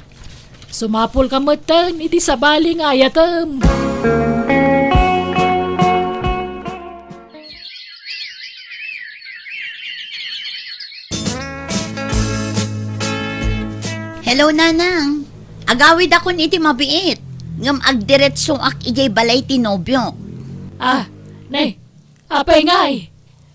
Sumapulka metten iti sabali nga ayatem. Hello, Nanang. Agawidakon iti mabiit, ngem agdiretsoak idiay balay ti nobiok. Ah, ne, apay ngay?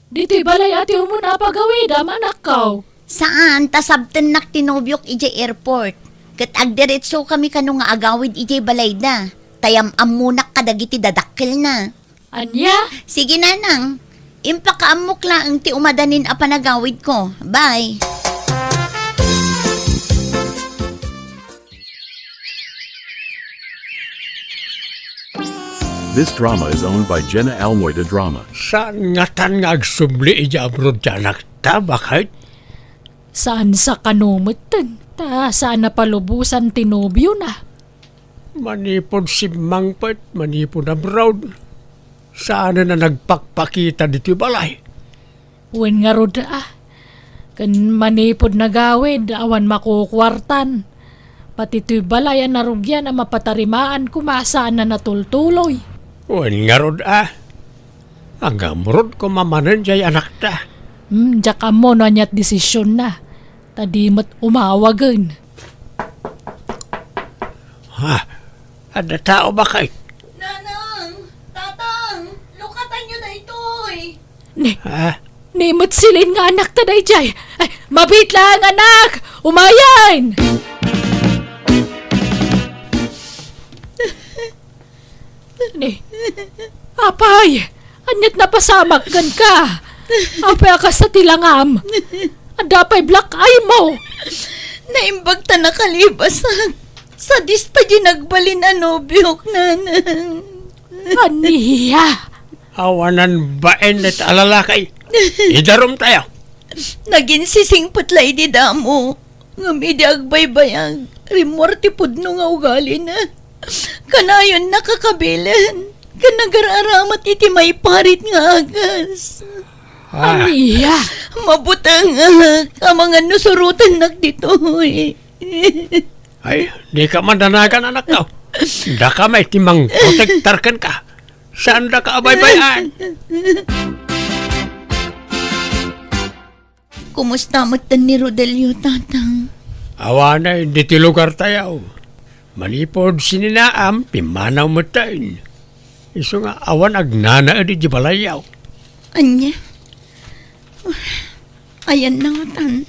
Ditoy balay a ti umuna a pagawidam, anakko. Saan, ta sabtennak ti nobiok idiay airport. Ket agdiretsokami kano nga agawid idiay balayda, ta yam-ammonak kadagiti dadakkelna. Ania? Sige, Nanang. Impakaammok laeng ti umadanin a panagawidko. Bye. This drama is owned by Jenna Almoy de Drama. Saan ngatan nga agsubli idiay abroad ti anakta, baket? Saan sa kano metten, ta saan a palubosan ti nobiona. Manipud simmangpet, manipud abroad, saanen a nagpakpakita ditoy balay. Wen ngarud a. Ken manipud nagawid, awan makukuartan. Pati toy balay a narugian a mapatarimaan koma saan a natultuloy. Wen ngarud a. Agamrod koma manen jay anakta. Hmm, diak ammo no aniat desisionna. Ta di met umawagen. Ha? Adda tao, baket? Nanang! Tatang! Lukatanyo daytoy! Ni, Ha? ni met Celine nga anakta dayjay. Ay, mabiit laeng, anak! Umayen! Ni, apay, aniat napasamak kenka? Apay a kasta ti langam? Adda pay black eye mo? Naimbag ta nakalibasak. Sadista di nagbalin a nobiok, Nanang. Ania? Awanan baen iti a lalaki. Idarum tayo. Naginsisingpet la idi damo. Ngem idi agbaybayag, rimmuar ti pudno nga ugalina. Kanayon nakakabilen, ken nagar-aramat iti maiparit nga agas. Ah. Ania? Mabutengak, amangan no surotennak ditoy. Ay, dika madanagan, anakko. Dakami ti mangprotektar kenka. Saandaka a baybay-an. Kumusta metten ni Rodelio, Tatang? Awanen ditoy lugar tayo. Manipud sininaam, pimmanaw metten. Isu nga awan agnanaed iti balayyo. Ania? Ayanna ngatan.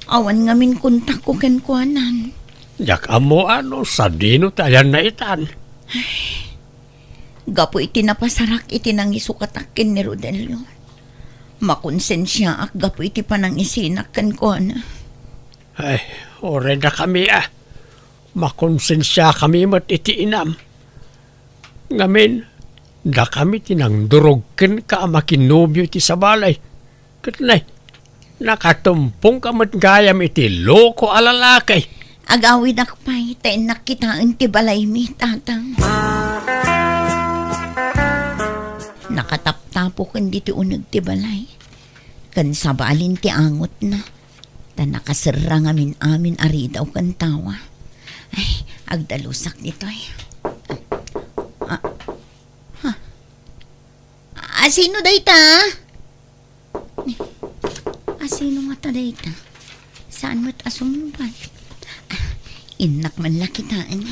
Awan ngamin kontakko kenkuanan. Diak ammo no sadino ti ayanna itan. Gapu iti napasarak iti nangisukatak ken ni Rodelio. Makonsensiaak gapu iti panangisinak kenkuana. Ay, uray dakami a. Makonsensiakami met iti inam. Ngamin, dakami ti nangdurog kenka a makinobio iti sabali. Ket nay, nakatumpongka met gayam iti loko a lalaki. Agawidak pay, ta innak kitaen ti balaymi, Tatang. Nakataptapo ken ditoy uneg ti balay, ken sabalin ti angotna, ta nakaserra ngamin amin a ridaw ken tawa. Ay, agdalusak ditoy. Ah, ha? Asino dayta? Asino ngata dayta? Saan met a sumungbat? Ah, innak man la kitaen.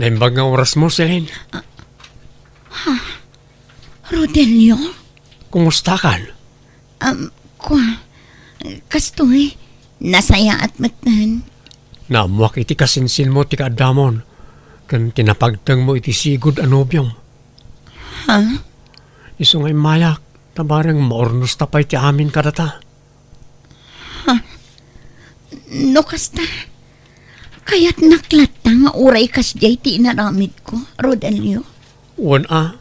Naimbag nga orasmo, Celine. Ah, ha? Rodelio? Kumustakan? Um, kua, kastoy, nasayaat metten. Naammoak iti kasinsinmo ti kaaddamon, ken ti napagtengmo iti sigud a nobiom. Ha? Isu nga immayak, ta bareng maurnosta pay ti amin kadata. Ha? No kasta, kayatnak latta nga uray kasdiay ti inaramidko, Rodelio? Wen a,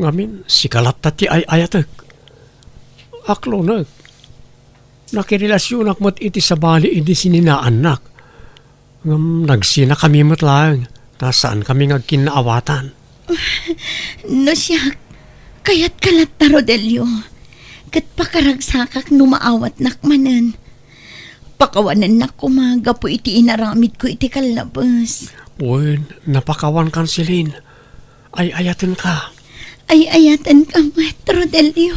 ngamin, sika latta ti ay-ayatek. Aklonek, nakirelasionak met iti sabali idi sininaannak. Ngem nagsinakami met laeng, ta saankami nga agkinnaawatan. No siak, kayatka latta, Rodelio. Ket pakaragsakak no maawatnak manen. Pakawanennak koma gapu iti inaramidko iti kallabes. Wen, napakawankan, Celine. Ay-ayatenka. Ay-ayatenka met, Rodelio.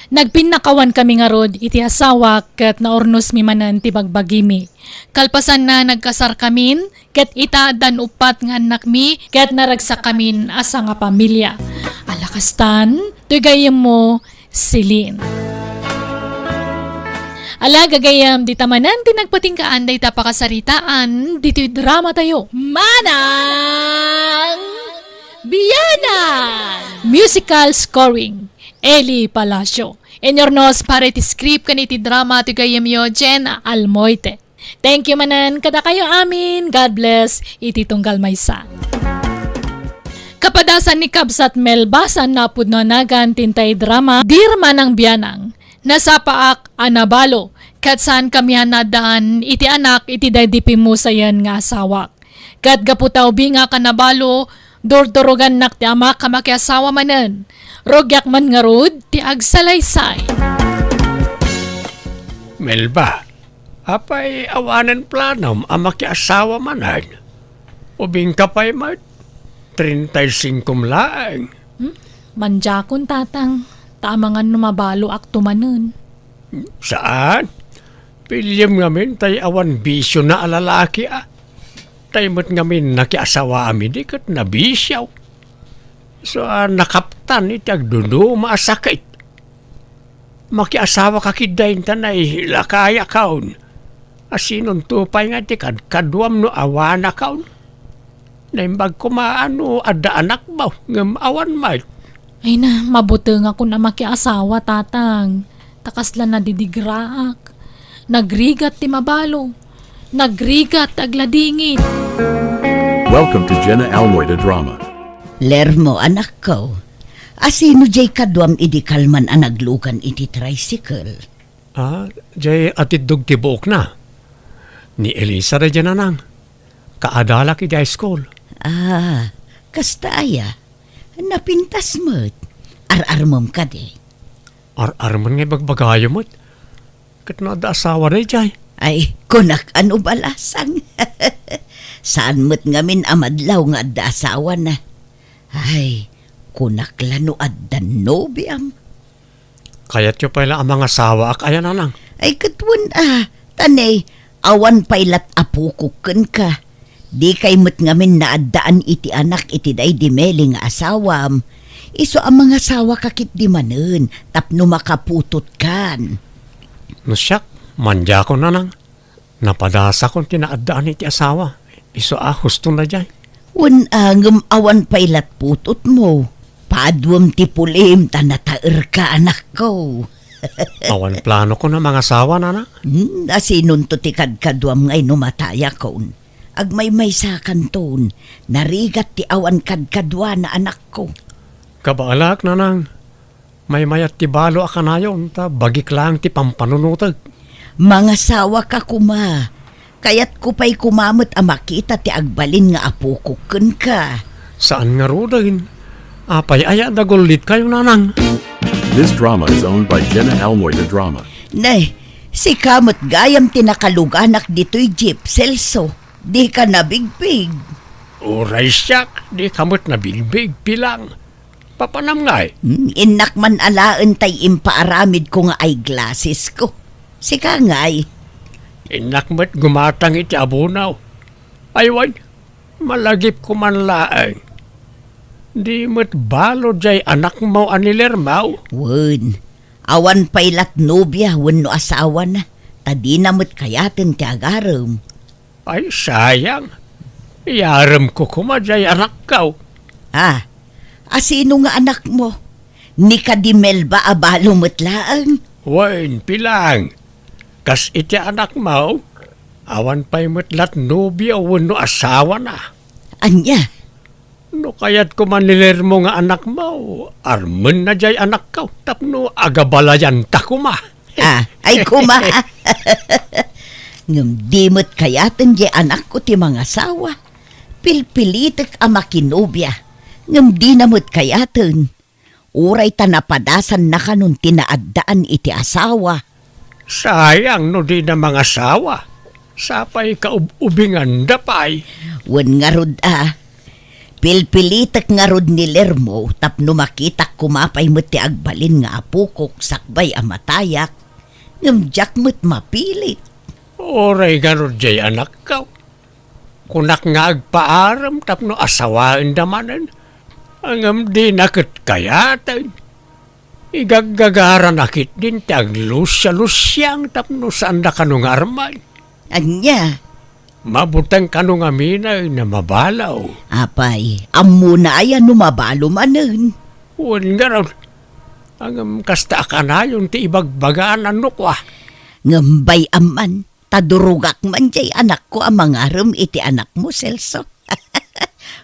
Nagpinnakawankami ngarud iti asawak ket naurnosmi manen ti bagbagimi. Kalpasanna, nagkasarkamin, ket ita addan uppat nga annakmi, ket naragsakkamin a sangapamilia. Ala kastan, toy gayyemmo, Celine. Ala, gagayyem, dita manen ti nagpatinggaan dayta pakasaritaan ditoy dramatayo, Manang Bianang! Musical scoring, Eli Palacio. Inurnos para iti script ken iti drama ti gayyemyo, Jen Almoite. Thank you manen kadakayo amin. God bless iti tunggal maysa. Kapadasan ni Kabsat Melba, saan a pudno a nagan ti intay drama, Dear Manang Bianang, nasapaak a nabalo, ket saankami a naaddaan iti anak iti daydi pimmusayen nga asawak. Ket gapu ta ubingak a nabalo, durdurogannak ti amak a makiasawa manen. Rugiak man ngarud ti agsalaysay. Melba, apay awanen planom a makiasawa manen? Ubingka pay met, treinta y cinco laeng. Hmm? Mandiakon, Tatang, ta amangan no mabaloakto manen. Saan? Piliem ngamin tay awan bisiona a lalaki a. Tay met ngamin nakiasawaam idi ket nabisio. Isu a nakaptan iti agduduma a sakit. Makiasawaka ketdin ta nailakayakon. Asinonto pay nga ti kadkaduam no awanakon? Naimbag koma no adda anakmo, ngem awan met. Ay na, mabutengakon a makiasawa, Tatang. Ta kasla nadidigraak. Nagrigat ti mabalo. Nagrigat ti agladingit. Welcome to Jenna Almoida Drama. Lermo, anakko. Asino jay kaduam idi kalman a naglugan iti tricycle? Ah, jay atiddog ti buokna. Ni Elisa daydiay, nanang. Kaadalak iti high school. Ah, kasta aya? Napintas met. Ar-armem kadi? Ar-armen nga ibagbagayo met. Ket no adda asawa daydiay? Ay, kunak a no balasang. Saan met ngamin a madlaw nga adda asawana. Ay, kunak la no adda nobiam. Kayatyo pay la a mangasawaak aya, nanang? Ay, ket wen a, ta ne, awan pay lat apokok kenka. Dikay met ngamin naaddaan iti anak iti daydi meli nga asawam. Isu a mangasawaka ketdi manen tapno makaputotkan. No siak, mandiakon, nanang. Napadasakon ti naaddaan iti asawa. Isu a hustona jay. Wen a, ngem awan pay lat putotmo. Paduem ti pulim ta nataerka, anakko. Awan planok a mangasawa, nanang? Hmm, asinonto ti kadkaduam nga inumatayak? Agmaymaysakanton, narigat ti awan kadkaduana, anakko. Kabaelak, nanang. Maymayat ti balo a kanayon, ta bagik laeng ti pampanunotek. Mangasawaka koma. Kayatko pay koma met a makita ti agbalin nga apokok kenka. Saan ngaruden? Apay aya a nagullitkayo, nanang? This drama is owned by Jenna Almoy the Drama. Ne, sika met gayam ti nakaluganak ditoy jeep, Celso. Dika nabigbig. Uray siak, dika met nabigbig, Pilang. Papanam ngay? Hmm, innak man alaen tay impaaramidko nga eyeglassesko. Sika ngay? Innak met gumatang iti abunaw. Ay wen, malagipko man laeng. Di met balo jay anakmo a ni Lermo? Wen, awan pay lat nobia wenno asawana, ta dina met kayaten ti agarem. Ay, sayang. Iyaremko koma jay anakko. Ah, asino nga anakmo? Ni kadi Melba a balo met laeng? Wen, Pilang. Kas iti anakmo, awan pay met lat nobia wenno asawana. Ania? No kayatko man ni Lermo nga anakmo, armenna jay anakko tapno agabalayanta koma. Ah, ay koma. Ngem di met kayaten jay anakko ti mangasawa. Pilpilitek a makinobia, ngem dina met kayaten. Uray ta napadasanna kanon ti naaddaan iti asawa. Sayang no dina mangasawa. Sapay kaub-ubinganda pay. Wen ngarud a, pilpilitek ngarud ni Lermo tapno makitak koma pay met ti agbalin nga apokok sakbay a matayak. Ngem diak met mapilit. Uray ngarud jay anakko. Kunak nga agpaarem tapno asawaenda manen. Ngem dina ket kayaten. Igaggagaranak ketdin ti aglusialusiang tapno saanda kano nga armen. Ania? Mabuteng kano ngamin a mabalo. Apay, ammona aya no mabalo manen? Wen ngarud. Ngem kasta a kanayon ti ibagbagana no kua. Ngem bay-am man, ta durogak man jay anakko a mangarem iti anakmo, Celso.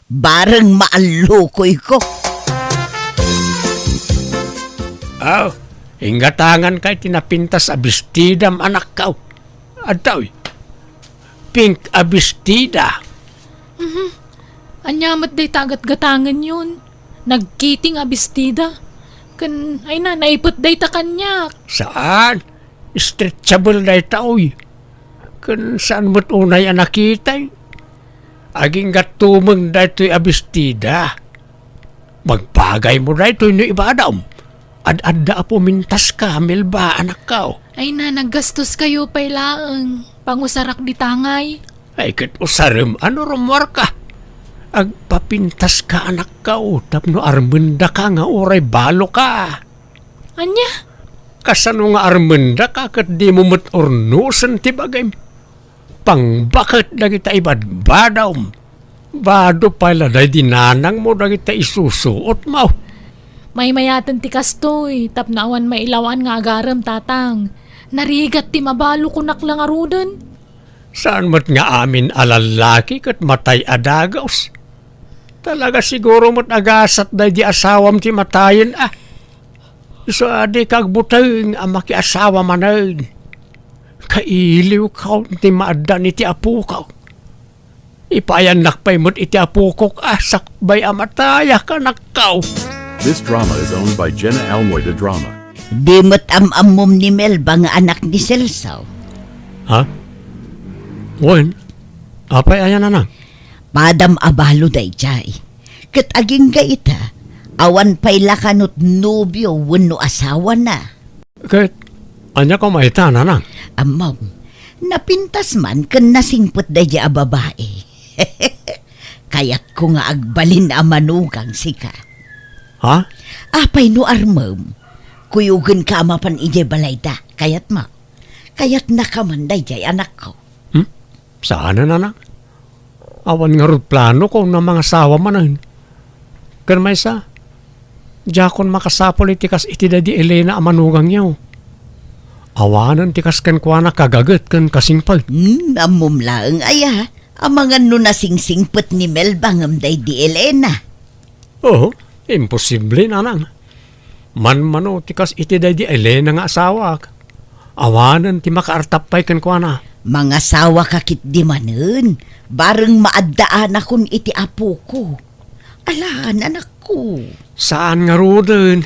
Bareng maallukoyko. Aw, inggatangan kay ti napintas a bestidam, anakko. Adtoy, pink a bestida. Mhm. Ania met dayta a gatgatangenyon? Nagkiting a bestida. Ken, ay na, naipet dayta kaniak. Saan? Stretchable dayta, oy. Ken saan met unay a nakitay? Agingga tumeng daytoy a bestida. Magbagaymo daytoy no ibadam. Ad-adda a pumintaska, Melba, anakko. Ay na, naggastoskayo pay laeng. Pangusarak dita ngay. Ay, ket usarem a no rummuarka. Agpapintaska, anakko, tapno armendaka nga uray baloka. Ania? Kasano nga armendaka ket dimo met urnosen ti bagim? Pangbaket dagita ibadbadam. Bado pay la daydi nanangmo dagita isusuotmo. Maymayaten ti kastoy, tapno awan mailawan nga agarem, tatang. Narigat ti mabalo, kunak la ngaruden. Saan met nga amin a lallaki ket matay a dagus? Talaga siguro met agasat daydi asawam ti matayen a. Isu a dika agbuteng a makiasawa manen. Kailiwko ti maaddan iti apoko. Ipayannak pay met iti apokok a sakbay a matayak, anakko. This drama is owned by Jenna Almoy the Drama. Di met am-ammom ni Melba nga anak ni Celso? Ha? Wen, apay aya, nanang? Padam a balo daydiay. Ket agingga ita, awan pay la kano nobio wenno asawana. Ket ania koma ita, nanang? Ammom, napintas man ken nasingpet daydiay a babai. Kayatko nga agbalin a manugang sika. Ha? Apay no armem, kuyogenka a mapan idiay balayda. Kayatmo? Kayatnaka man daydiay, anakko. Hmm? Saan a, nanang? Awan ngarud planok a mangasawa manen. Ken maysa, Diakon makasapul iti kas iti daydi Elena a manugangyo. Awanen ti kas kenkuana kagaget ken kasingpet. Hmm, ammom laeng aya, amangan no nasingsingpet ni Melba ngem daydi Elena. Oh, imposible, nanang. Manmano ti kas iti daydi Elena nga asawak. Awanen ti makaartap pay kenkuana. Mangasawaka ketdi manen, bareng maaddaanakon iti apoko. Ala, nanakko. Saan ngaruden.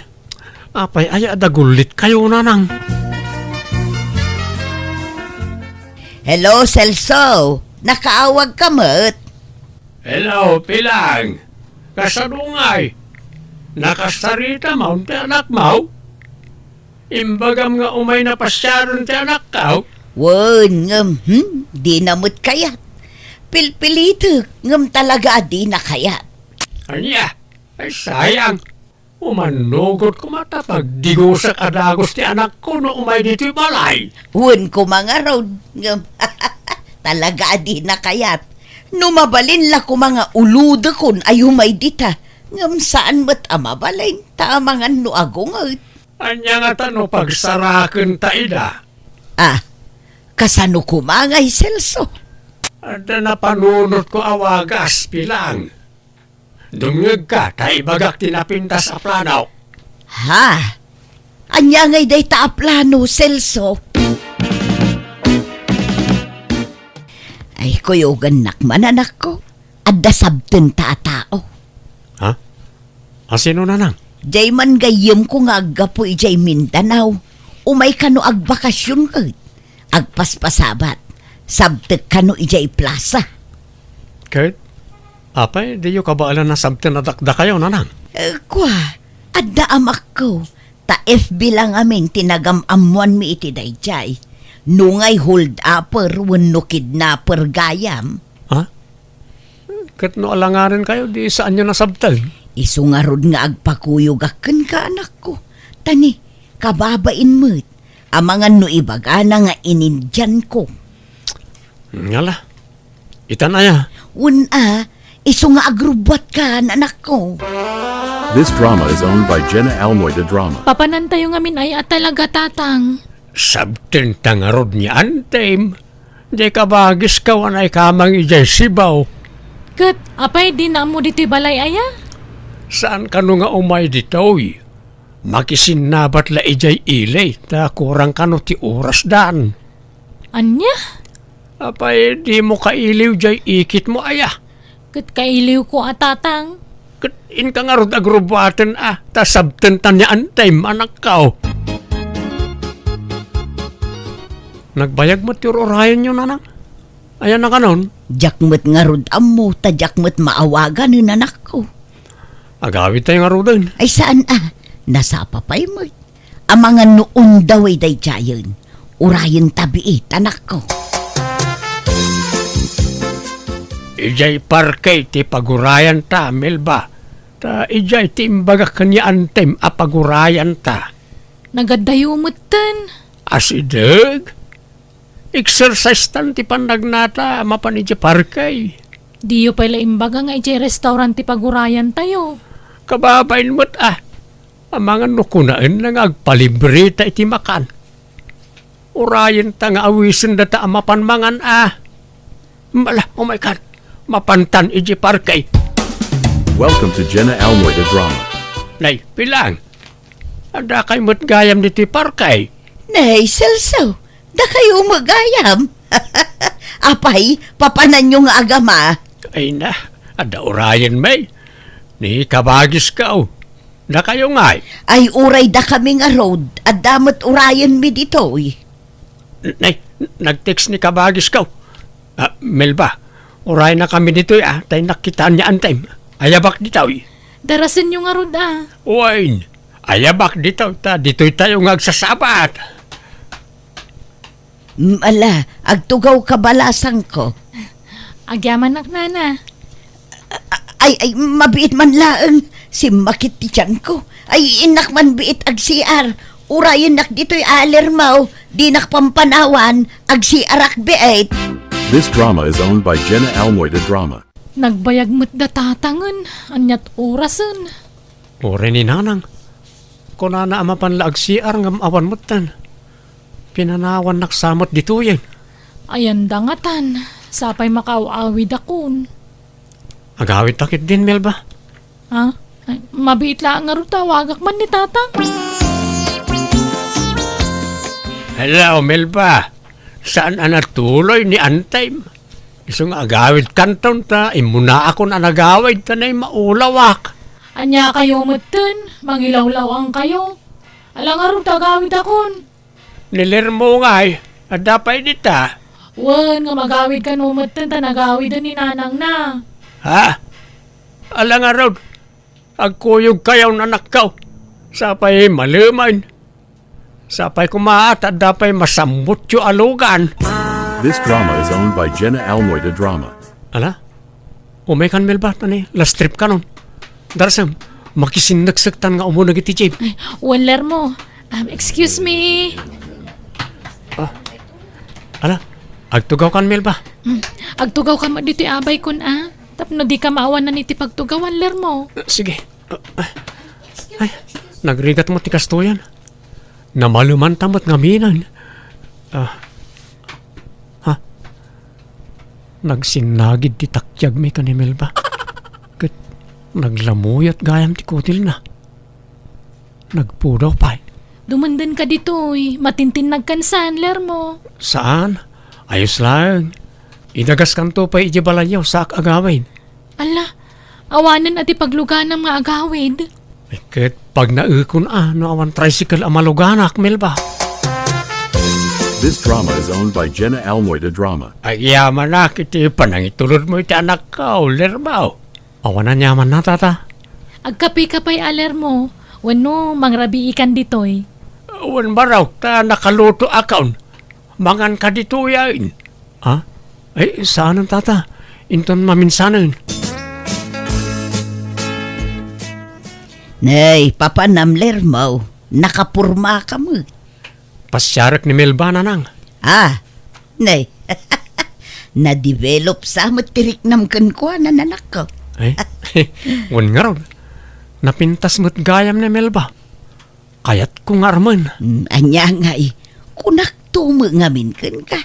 Apay aya a dagullit kayo, nanang? Hello, Celso. Nakaawag ka met? Hello, Pilang. Kasano ngay? Nakasarita maw ti anakmo? Imbagam nga umayna pasiaren ti anakko? Wen, ngem, hmm, dina met kayat. Pilpilitek, ngem talaga a dina kayat. Ania? Ay, sayang. Umannugot koma ta pagdigusak a dagus ti anakko no umay ditoy balay. Wen koma ngarud, ngem talaga a dina kayat. No mabalin la koma nga ulodekon a umay dita, ngem saan met a mabalin, ta amangan no agunget. Ania ngata no pagsarakenta ida? Ah, kasano koma ngay, Celso? Adda napanunotko a wagas, Pilang. Dumngegka ta ibagak ti napintas a plano. Ha? Ania ngay dayta a plano, Celso? Ay, kuyogannak man, anakko. Adda sabtenta a tao. Ha? A sino, nanang? Jay man gayyemko nga aggapu idiay Mindanao. Umay kano agbakasion ket agpaspasabat. Sabtek kano idiay plaza. Ket, apay, diyo kabaelan a sabten a dakdakayo, nanang? Eh, kua, adda amakko. Ta F B la ngamin ti nagam-ammoanmi iti daydiay. Nungay hold-upper wenno kidnapper gayam. Ha? Ket no alangarenkayo, di saanyo nasabten? Isu ngarud nga agpakuyogak kenka, anakko. Ta ni, kababain met, amangan no ibagana nga inindianko. Ngala, itan aya? Wen a, isu nga agrubbuatka, anakko. This drama is owned by Jenna Almoy de Drama. Papanantayo ngamin aya a talaga, Tatang? Sabtenta ngarud ni Antem. Di kabagiska, wen ay kamang idiay Sibao. Ket, apay, dina ammo ditoy balay aya? Saan kano nga umay ditoy? Makisinnabat la idiay ili, ta kurang kano ti orasdan. Ania? Apay, dimo kailiw diay ikitmo aya? Ket kailiwko a, Tatang. Ket inka ngarud agrubbuaten a, ta sabtenta ni Antem, anakko. Nagbayag met ti ur-urayenyo, nanang? Aya nakanon? Diak met ngarud ammo, ta diak met maawagan, anakko. Agawidtayo ngaruden. Ay, saan a? Nasapa pay met. Amangan no undaw ay daydiayen, urayenta biit, anakko. Idiay parke ti pagurayanta, Melba. Ta idiay ti imbagak ken ni Antem a pagurayanta. Nagaddayo metten. Asideg? Exercise tan ti pannagnata a mapan idiay parke. Diyo pay la imbaga nga idiay restaurant ti pagurayantayo. Kababain met a. Amangan no kunaenna nga agpalibreta iti makan. Urayenta nga awisen data a mapan mangan a. Mala, oh my God, mapantan iti parke. Welcome to Jenna Almoy de Drama. Nay, Pilang, adda kay met gayam ditoy parke? Nay, Celso, dakayo met gayam. Apay, papananyo nga agama? Ay na, adda urayen, may. Ni kabagiska, oh. Dakayo ngay? Ay, uray dakami ngarud, adda met urayenmi ditoy. Nay, nag-text ni kabagiska. Ah, Melba, urayennakami ditoy, ah, tay nakkitaan ni Antem. Ayabak ditoy. Darasenyo ngarud, ah. Wen, ayabak ditoy, ta ditoytayo nga agsasabat. Mm, ala, agtugaw kabalasangko. Agyamanak, nana. A-, ay, ay, mabiit man laeng. Simmakit ti tiyanko. Ay, innak man biit ag-C R. Urayennak ditoy alermaw. Dinak pampanawan. Ag-C R ak biit. This drama is owned by Jenna Almoy de Drama. Nagbayag met da tatangen. Aniat orasen? Uray ni Nanang. Kunana a mapan la agsiar ngem awan metten. Pinanawannak sa met ditoyen. Ayan da ngatan. Sapay makaaw-awidakon. Agawidta ketdin, Melba. Ha? Ay, mabiit laeng ngarud ta awagak man ni Tatang. Hello, Melba. Saan a natuloy ni Antay? Isu nga agawidkanton ta, immunaakon a nagawid ta nay maulawak. Ania kayo metten, mangilawlawang kayo. Ala ngarud ta agawidakon. Ni Lermo ngay, adda pay dita? Wen, nga magawid kano metten ta nagawiden ni nanangna. Ha? Ala ngarud, agkuyog kayo, anakko. Sapay malemen. Sapay koma ta adda pay masambutyo a lugan. This drama is owned by Jenna Almoy de Drama. Ala? Umay kan, Melba, ta ni last trip kanon. Darsem, makisinneksek tan nga umuneg iti jeep. Ay, wen, Lermo. Um, excuse me. Ah. Ala, agtugaw kan, Melba. Hmm, agtugaw ka met ditoy abaykon, a? Tapno dika maawanan iti pagtugawan, Lermo. Sige. Ah, ah. Ay, nagrigat met ti kastoyen. Namalemanta met ngamin. Ah. Ha? Nagsinnagid ti takyagmi ken ni Melba. Ket naglamuyot gayam ti kutilna. Nagpudaw pay. Dumendenka ditoy. Matintinnagkan saan, Lermo? Saan? Ayos laeng. Idagaskanto pay idiay balayyo, saak agawid. Ala, awanen a ti pagluganam nga agawid. Ay, ket pagnaekon a no awan tricycle a maluganak, Melba. This drama is owned by Jenna Almoy de Drama. Agyamanak iti panangitulodmo iti anakko, Lermo. Awan aniamanna, Tata. Agkapeka pay a, Lermo, wenno mangrabiikan ditoy? Wen, barok, ta nakalutoakon. Manganka ditoyen. Ha? Ay, saanen, Tata. Inton maminsanen. Nay, papanam, Lermo. Nakapurmaka met. Pasiarek ni Melba, Nanang. Ah, nay. Na-develop sa met ti riknam kenkuana, anakko. Ay, wen ngarud. Napintas met gayam ni Melba. Kayatko nga armen. Mm, ania ngay, kunakto met ngamin kenka.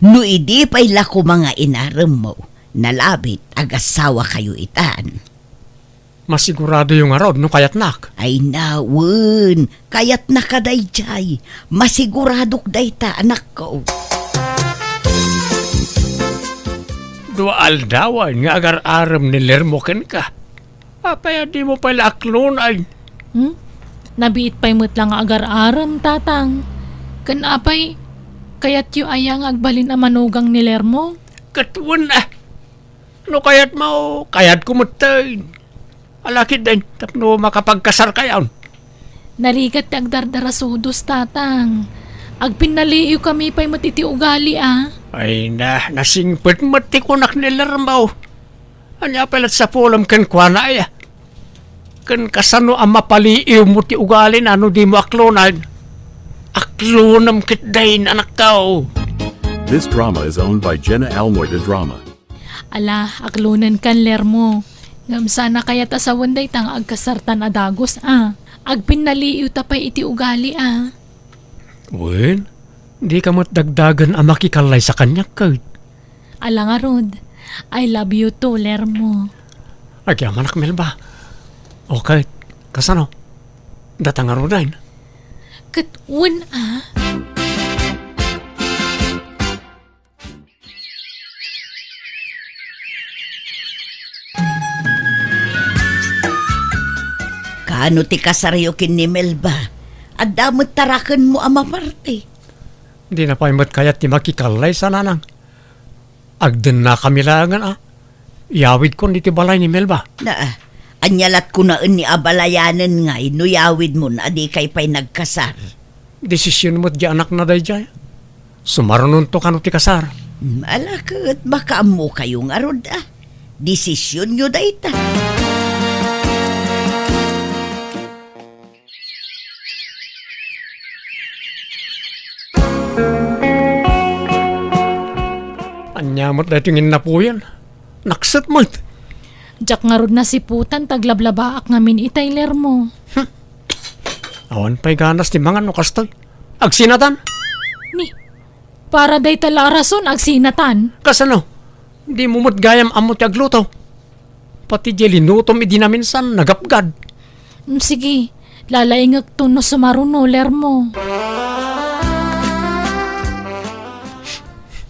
No idi pay la koma nga inaremmo, nalabit, agassawa kayo itan. Masiguradoyo ngarud no kayatnak? Ay, wen, kayatnaka daydiay. Masiguradok dayta, anakko. Dua aldawen nga agar-arem ni Lermo kenka. Apay a dimo pay la aklonen? Hmm? Nabiit pay met la nga agar-arem, Tatang. Ken apay, kayatyo aya nga agbalin a manugang ni Lermo? Ket wen a. No kayatmo, kayatko metten. Ala ketdin, tapno makapagkasarkayon. Narigat ti agdardarasudos, Tatang. Agpinnaliiwkami pay met iti ugali, a. Ay na, nasingpet met ti kunak ni Lermo. Ania pay la't sapulem kenkuana, aya? Ken kasano a mapaliiwmo ti ugalina no dimo aklonen? Aklonem ketdin, anakko. This drama is owned by Jenna Almoy de Drama. Ala, aklonenkan, Lermo. Ngem saan a kayat a sawen dayta nga agkasartan a dagus, a. Agpinnaliiwta pay iti ugali, a. Wen, dika met dagdagen a makikallaysa kaniak, ket. Ala ngarud, I love you too, Lermo. Agyamanak, Melba. Okay, kasano? Data ngaruden? Ket wen, a. Kaano ti kasaryo ken ni Melba? Adda met tarakenmo a maparti? Dina pay met kayat ti makikallaysa, Nanang. Agdennakami laengen a. Iyawidkon iti balay ni Melba. Na, ania lat kunaen ni abalayanen ngay no iyawidmon a dikay pay nagkasar? Desisyon met di anakna daydiay. Sumarunonto kano ti kasar. Hmm, ala ket, makaammokayo ngarud, a. Desisyonyo dayta. Ania met daytoy nga innapuyan? Nakset met. Diak ngarud nasiputan ta aglablabaak ngamin itay, Lermo. Awan pay ganas ti mangan no kastoy. Agsinatan? Ni, para dayta la a rason, agsinatan. Kasano? Dimo met gayam ammo ti agluto. Pati diay linutom idi naminsan, nagapgad. Mm, sige, lalaingekto no sumaruno, Lermo.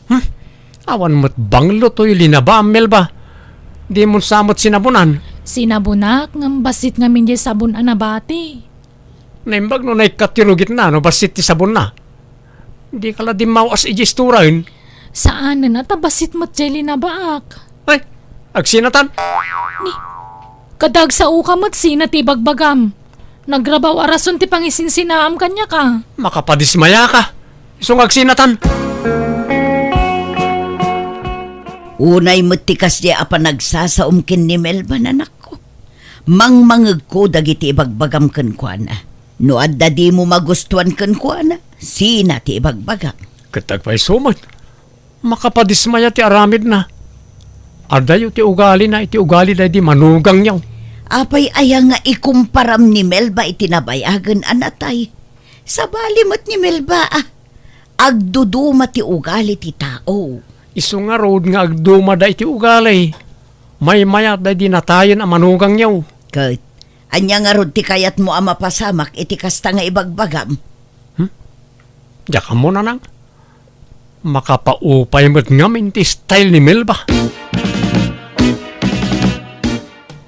Hmm? Awan met banglo toy linabaam, Melba. Dimon sa met sinabonan. Sinabonak, ngem bassit ngamin diay sabon a nabati. Naimbag no naikkat ti rugitna no bassit ti sabonna. Dika la dimmaw-as idiay isturaen. Saanen a ta bassit met diay linabaak. Ay, agsinatan. Ni, kadagsaoka met sina ti ibagbagam. Nagrabaw a rason ti pangisinsinam kaniak a. Makapadismayaka. Isu nga agsinatan. Unay met ti kasdiay a panagsasaom ken ni Melba, anakko. Mangmangegko dagiti ibagbagam kenkuana. No adda dimo magustuan kenkuana, sina ti ibagbagam? Ket agpayso met, makapadismaya ti aramidna. Adayo ti ugalina iti ugali daydi manugangyo. Apay aya nga ikumparam ni Melba iti nabayagen a natay? Sabali met ni Melba a. Agduduma ti ugali ti tao. Isu ngarud nga agdumada iti ugali. Maymayat daydi natayen a manugangyo. Ket, ania ngarud ti kayatmo a mapasamak iti kasta nga ibagbagam? Hmm? Diak ammo, nanang. Makapaupay met ngamin ti style ni Melba.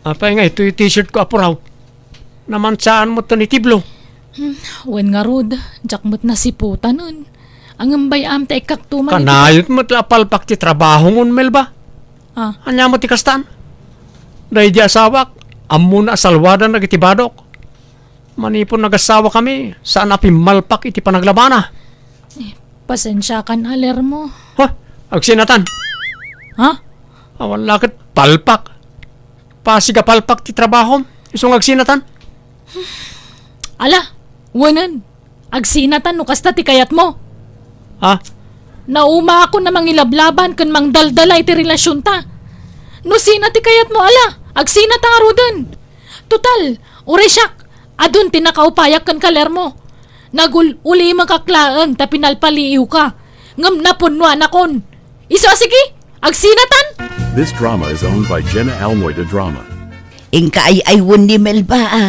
Apay nga itoy t-shirt ko, Apo Raw? Namansaan met ni Tiblo. Hmm, wen ngarud, diak met nasiputanen. Ngem bay-am ta ikkakto man iti Kanayon met la a palpak ti trabahomon, Melba. Ah. Ania met ti kastan? Daydi asawak, ammona a salwadan dagiti badok. Manipun nagasawa kami, saan a pimmalpak iti panaglabana. Eh, pasensiakan a, Lermo. Ha? Agsinatan? Ha? Awan la ket palpak. Pasig a palpak ti trabahom. Isu nga agsinatan? Ala, wenen. Agsinatan no kasta ti kayatmo. Ha? Naumaakon a mangilablaban ken mangdaldala iti relasionta. No sina ti kayatmo, ala, agsinata ngaruden. Total, uray siak, adun ti nakaupayak kenka, Lermo. Nagul-ulimekak laeng ta pinalpaliiwka, ngem napunnoanakon. Isu a sige, agsinatan! This drama is owned by Jenna Almoy de Drama. Inka ay-aywen ni Melba a,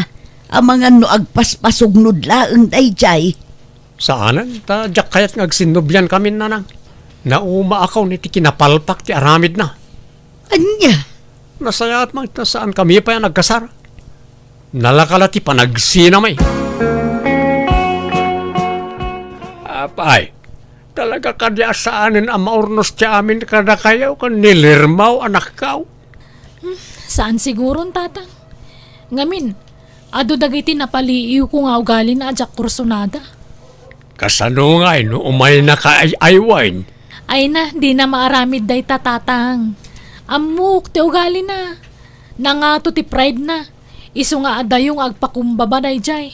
amangan no agpaspasugnod laeng daydiay. Saanen, ta diak kayat nga agsinnublian kami, nanang. Naumaakon iti kinapalpak ti aramidna. Ania? Nasayaat man ta saan kami pay a nagkasar. Nalaka la ti panagsinami. Apay, talaga kadi a saanen a maurnos ti amin kadakayo ken ni Lermo, anakko? Hmm, saan siguron, Tatang. Ngamin, adu dagiti napaliiwko nga ugalina a diak kursunada. Kasano ngay no umaynaka ay-aywen? Ay na, dina maaramid dayta, Tatang. Ammok ti ugalina. Nangato ti pride na. Isu nga adayo nga agpakumbaba daydiay.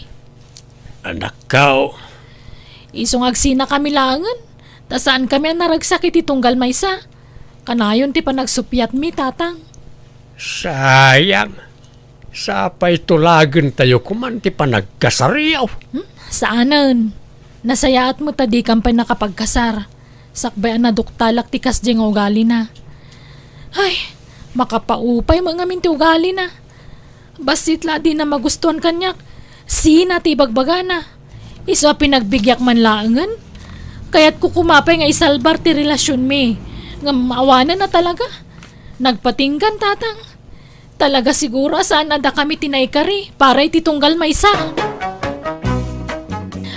Anakko. Isu nga agsinakami laengen, ta saankami a naragsak iti tunggal maysa. Kanayon ti panagsuppiatmi, Tatang. Sayang. Sapay tulagentayo koman ti panagkasaryo. Hmm? Saanen. Nasayaat met ta dikam pay nakapagkasar. Sakbay a naduktalak ti kasdiay nga ugalina. Ay, makapaupay met ngamin ti ugalina. Bassit la a dina magustuan kaniak. Sina ti ibagbagana? Isu a pinagbigiak man laengen? Kayatko koma pay nga isalbar ti relasionmi. Ngem awanen a talaga. Nagpatinggan, Tatang. Talaga siguro a saan a dakami ti naikari para iti tunggal maysa.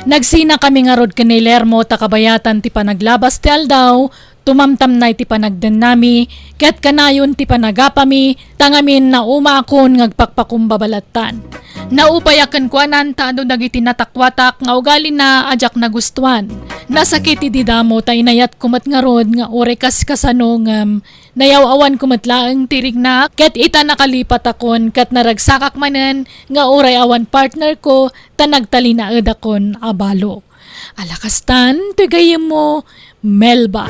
Nagsinakami ngarud ken ni Lermo ta kabayatan ti panaglabas ti aldaw, tumamtamnay ti panagdennami, ket kanayon ti panagapami, ta ngamin naumaakon nga agpakpakumbaba lattan. Naupayak kenkuanan ta adu dagiti natakuatak nga ugalina a diak nagustuan. Nasakit idi damo ta inayatko met ngarud nga uray kas-, kasano ngem nayaw-awanko met laeng ti rigna, ket ita nakalipatakon ket naragsakak manen nga uray awan partnerko ta nagtalinaedakon a balo. Ala kastan, toy gayyemmo, Melba.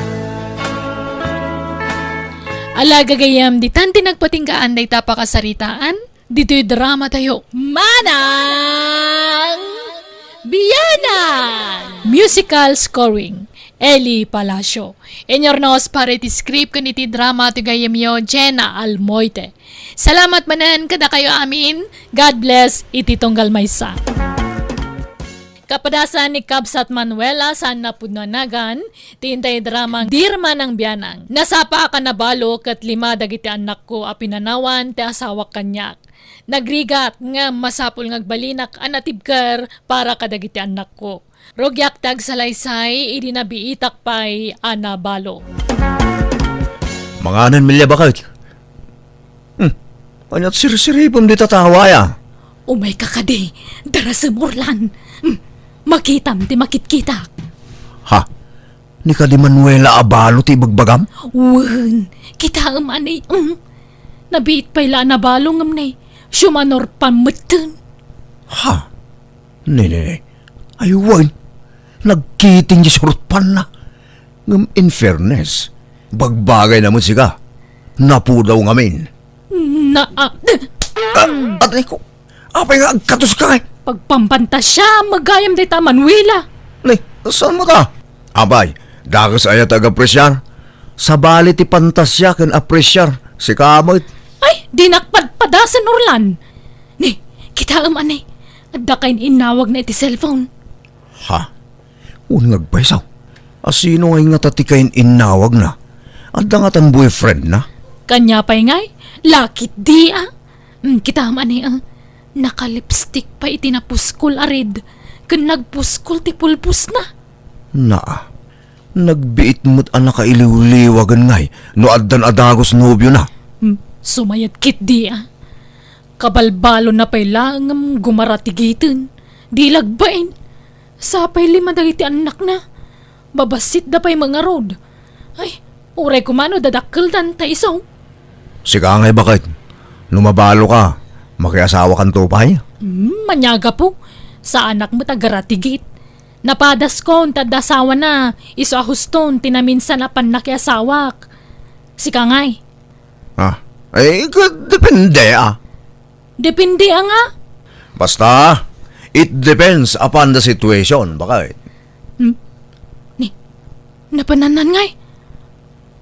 Ala gagayyem, ditan ti nagpatinggaan dayta pakasaritaan, ditoy drama tayo. Manang Biyanan! Musical scoring, Eli Palacio. Inyurnos para iti script ken iti drama ti gayyemyo, Jenna Almoite. Salamat manen kadakayo amin. God bless iti tunggal maysa. Kapadasan ni Kabsat Manuela saan napudno a nagan, ti intay dramang Dirma nang Biyanang. Nasapa a nabalo ket lima dagiti annakko a pinanawan ti asawak kaniak. Nagrigat ngem masapul nga agbalinak a natibker para kadagiti annakko. Rugiak ti agsalaysay idi nabiitak pay a nabalo. Manganen, Melia, baket. Hmm. Aniat sirsiripem dita tawa, aya? Umayka kadi, darasem, Orlan. Hmm. Makitam ti makitkitak. Ha? Ni kadi Manuela a balo ti ibagbagam? Wen, kitaem, anay, hmm. Nabiit pay la a nabalo ngem ne, siumanor pammetten. Ha? Ne, ne, ne. Ay, wen. Nagkiting di surutpanna. Ngem in fairness, bagbagayna met sika. Napudaw ngamin. Na, ah, Ah, atay ko. Apay nga agkatoska, eh? Pagpampantasia, magayam dayta Manuela. Ni, saan mo ta? Apay, dakes aya ti agapresiar? Sabali ti pantasia ken apresiar, sika met. Ay, dinak padpadasen, Orlan. Ni, kitaem, anay. Adda kain-innawagna iti cellphone. Ha? Wen nga agpayso. A sino ngay ngata ti kain-innawagna? Adda ngatan boyfriendna? Kania pay ngay? Lakit di, ah. Mm, kitaem, anay, ah. Nakalipstick pay iti napuskol a red. Ken nagpuskol ti pulposna. Naa. Nagbiit met a nakailiwliwagen ngay no addan a dagus nobiona. Hmm, sumayat ketdi, ah. Kabalbalonna pay laeng ngem gumaratigiten. Di lagbain. Sapay lima dagiti annakna. Babassitda pay met ngarud. Ay, uray koma no dadakkeldan ta isu. Sika ngay, baket. No mabaloka, makiasawakanto pay? Hmm, ania gapu. Saanak met a garatigit. Napadaskon ta adda asawana, isu a huston ti naminsan a pannakiasawak. Sika ngay? Ah, eh, ket depende, ah. Depende, ah, nga? Basta, it depends upon the situation, baket. Hmm? Ni, napanannan ngay?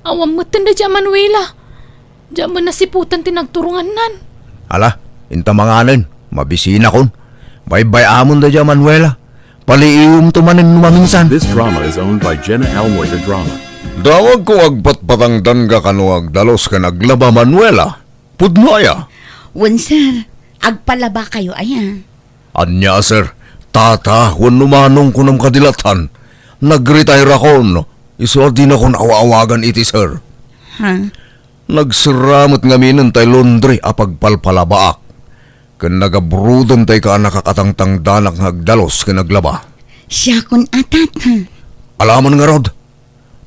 Awan metten da di a Manuela. Diak man nasiputan ti nagturongannan. Ala, inta manganen, mabisinakon. Baybay-amon da di a Manuela. Paliiwemto manen no maminsan. This drama is owned by Jenna Almoy, the drama. Dawagko nga agpatpatangdanga kano agdalus ken aglaba, Manuela. Pudno aya? Wen, sir. Agpalabakayo aya? Ania, sir? Tata wenno manong kunam kadi lattan? Nagretire-akon. Isu a dinakon aw-awagan iti sir. Ha? Nagserra met ngaminen tay laundry a pagpalpalabaak. Ken nagabroden tay kaanakak a tangtangdanak nga agdalus ken aglaba. Siakon a, tata. Alaman ngarud,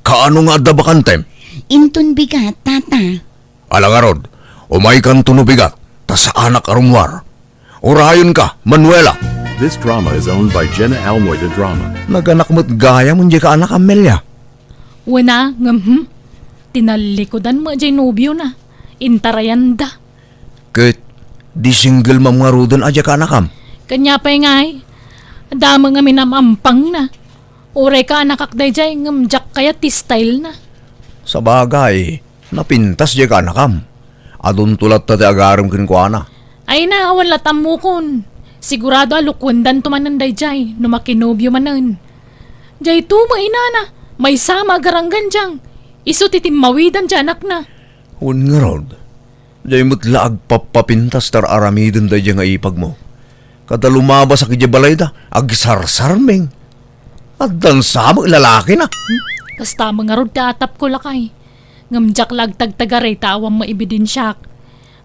kaano nga adda bakantem? Inton bigat, tata. Ala ngarud, umaykanto no bigat, ta saanak a rummuar. Urayenka, Manuela! This drama is owned by Jenna Almoy, the drama. Naganak met gayam diay kaanakam, Melia. Wen a, ngem, hmm, tinallikudan met diay nobiona. Intarayanda. Ket, di single mom ngaruden a diay kaanakam? Kania pay ngay, adda met ngamin am-ampangna. Uray kaanakak daydiay, ngem diak kayat ti stylena. Sabagay, napintas diay kaanakam. Adunto latta ti agarem kenkuana. Ay na, awan lat ammokon. Sigurado a lukuendanto manen daydiay, no makinobio manen. Dayto met inana, maysa met a garanggan diang. Isu ti timmawidan diay anakna. Wen ngarud, diay met la agpappapintas ti ar-aramiden daydiay nga ipagmo. Kada lumabasak idiay balayda, agsarsarming. Addan sa met lalakina. Hmm? Kasta met ngarud ti atapko, lakay. Ngem diak la agtagtagaray ta awan met ebidensiak.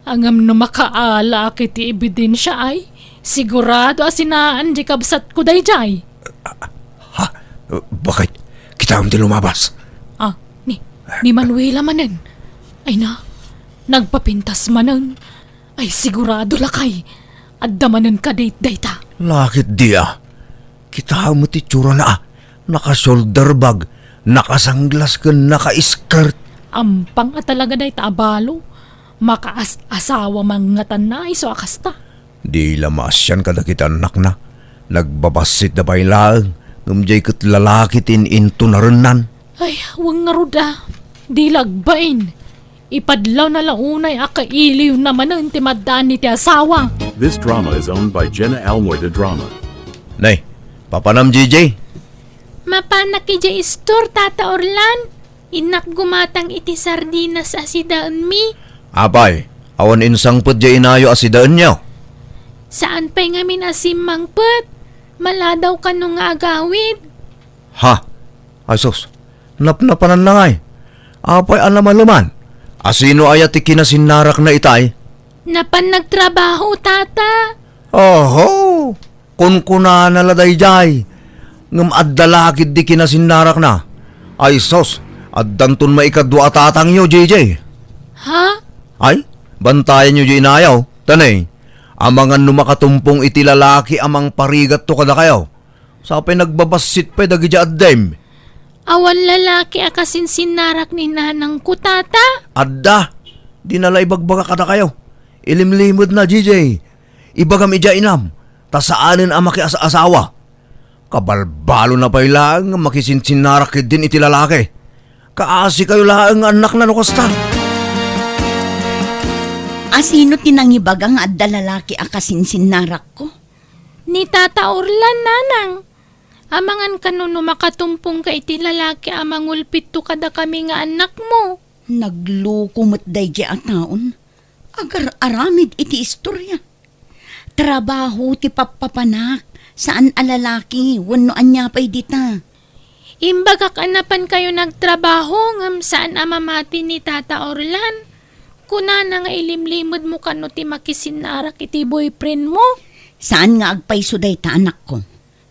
Ngem no makaalaak iti ebidensiaay, sigurado a sinaan diay kabsatko daydiay. Ha? Baket, kitaem ti lumabas. Ah, ni, ni Manuela manen. Ay na, nagpapintas manen. Ay, sigurado lakay. Adda manen ka-date dayta. Lakit dia. Kitaem met ti itsurana, ah. Naka-shoulder bag, naka-sunglass ken naka-skirt. Ampang a talaga dayta a balo. Makaas-asawa man ngatanna isu a kasta. Di la maasian kadagiti annakna. Nagbabassit da pay laeng, ngem diay ket lalaki ti in-intunarennan. Ay, wen ngarud a. Di la agbain. Ipadlawna la unay a kailiwna manen ti maddaan iti asawa. This drama is owned by Jenna Almoy de Drama. Nay, papanam, J J? Mapanak idiay istor, Tata Orlan. Innak gumatang iti sardinas a sidaenmi. Apay, awan insangpet diay inayo a sidaenyo? Saan pay ngamin a simmangpet. Maladaw kano nga agawid. Ha? Ay sus, napnapananna ngay. Apay a namaleman? A sino aya ti kinasinnarakna itay? Napan nagtrabaho, Tata. Oho! Kunkunana la daydiay. Ngem adda la ketdi kinasinnarakna. Ay sus, addanton maikadua a tatangyo, J J. Ha? Ay, bantayanyo diay inayo. Tanay, amangan no makatumpong iti lalaki a mangparigatto kadakayo. Sapay nagbabassit pay dagiti addem. Awan lalaki a kasinsinnarak ni nanangko, Tata? Adda. Dina la ibagbaga kadakayo. Ilimlimedna, J J. Ibagam idiay inam, ta saanen a makias-asawa. Kabalbalona pay laeng nga makisinsinnarak ketdin iti lalaki. Kaasikayo laeng nga annakna no kasta. A sino ti nangibaga nga adda lalaki a kasinsinnarakko? Ni Tata Orlan, nanang. Amangan kano no makatumpongka iti lalaki a mangulpitto kadakami nga annakmo. Nagluko met daydiay a taon. Agar-aramid iti istorya. Trabaho ti pappapanak, saan a lalaki wenno ania pay dita. Imbagak a napan kayo nagtrabaho ngem saan a mamati ni Tata Orlan. Kunana nga ilimlimedmo kano ti makisinnarak iti boyfriendmo. Saan nga agpayso dayta, anakko.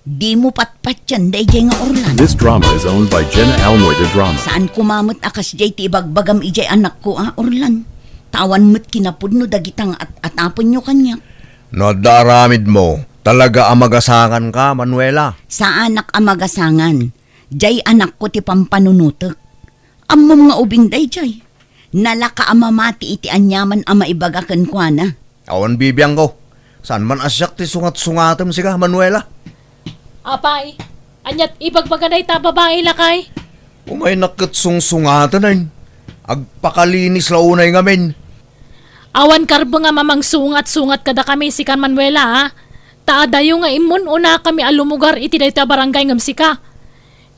Dimo patpatian daydiay nga Orlan. This drama is owned by Jenna Almoy de Drama. Saan koma met a kasdiay ti ibagbagam idiay anakko a Orlan. Ta awan met kinapudno dagita nga at-atapenyo kaniak. No adda aramidmo, talaga a magasanganka, Manuela. Saanak a magasangan. Diay anakko ti pampanunotek. Ammom nga ubing daydiay. Nalaka a mamati iti aniaman a maibaga kenkuana. Awan bibiangko. Saan man a siak ti sungat-sungatem sika, Manuela? Apay, aniat ibagbaga dayta a babai, lakay? Umaynak ket sungsungaten, ay. Agpakalinis la unay ngamin. Awan karbeng a mamangsungat-sungat kadakami, sika, Manuela, ha? Ta adayo nga immun-unakami a lumugar iti daytoy a barangay ngem sika.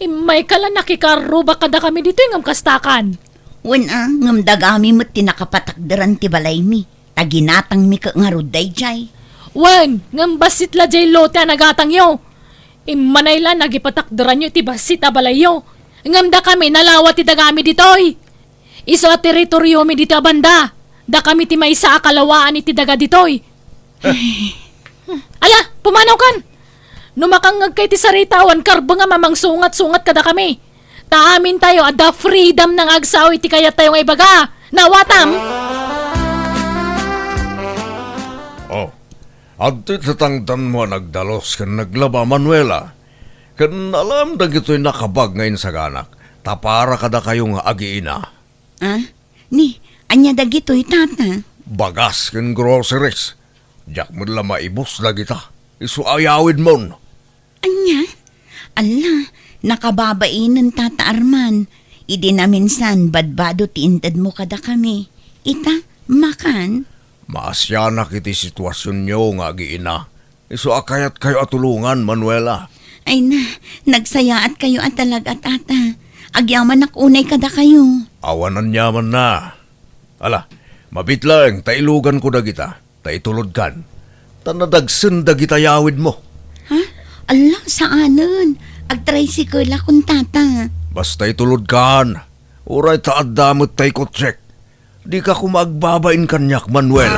Immayka la nakikarrubak kadakami ditoy ngem kastakan. Wen a, ngem dagami met ti nakapatakderan ti balaymi. Ta ginatangmi ket ngarud daydiay. Wen, ngem bassit la diay lote a nagatangyo. Immanay la nagipatakderanyo iti bassit a balayyo. Ngem dakami nalawa ti dagami ditoy. Isu a teritoriomi ditoy a banda. Dakami ti maysa a kalawaan iti daga ditoy. Ala, pumanawkan! No makangngegka iti sarita, awan karbeng a mamangsungat-sungat kadakami. Ta amintayo, adda freedom nga agsao iti kayattayo nga ibaga. Naawatam? Oh, adtoy tatangtanmo a nagdalus ken naglaba, Manuela. Ken alam dagitoy nakabag nga insaganak, ta para kadakayo nga agiina. Ah, ni, ania dagitoy, Tata? Bagas ken groceries. Diak met la maibus dagita. Isu a yawidmon. Ania? Alla, nakababainen, Tata Arman. Idi naminsan, badbado ti intedmo kadakami. Ita, makan? Maasianak iti situasionyo nga agiina. Isu a kayatkayo a tulongan, Manuela. Ay na, nagsayaatkayo a talaga, Tata. Agyamanak unay kadakayo. Awan aniamanna. Ala, mabiit laeng ta iluganko dagita, ta itulodkan. Ta nadagsen dagita yawidmo. Ha? Alla, saanen. Agtricycle-akon, Tata. Basta itulodkan. Uray ta adda met tay kotsek. Dika koma agbabain kaniak, Manuel.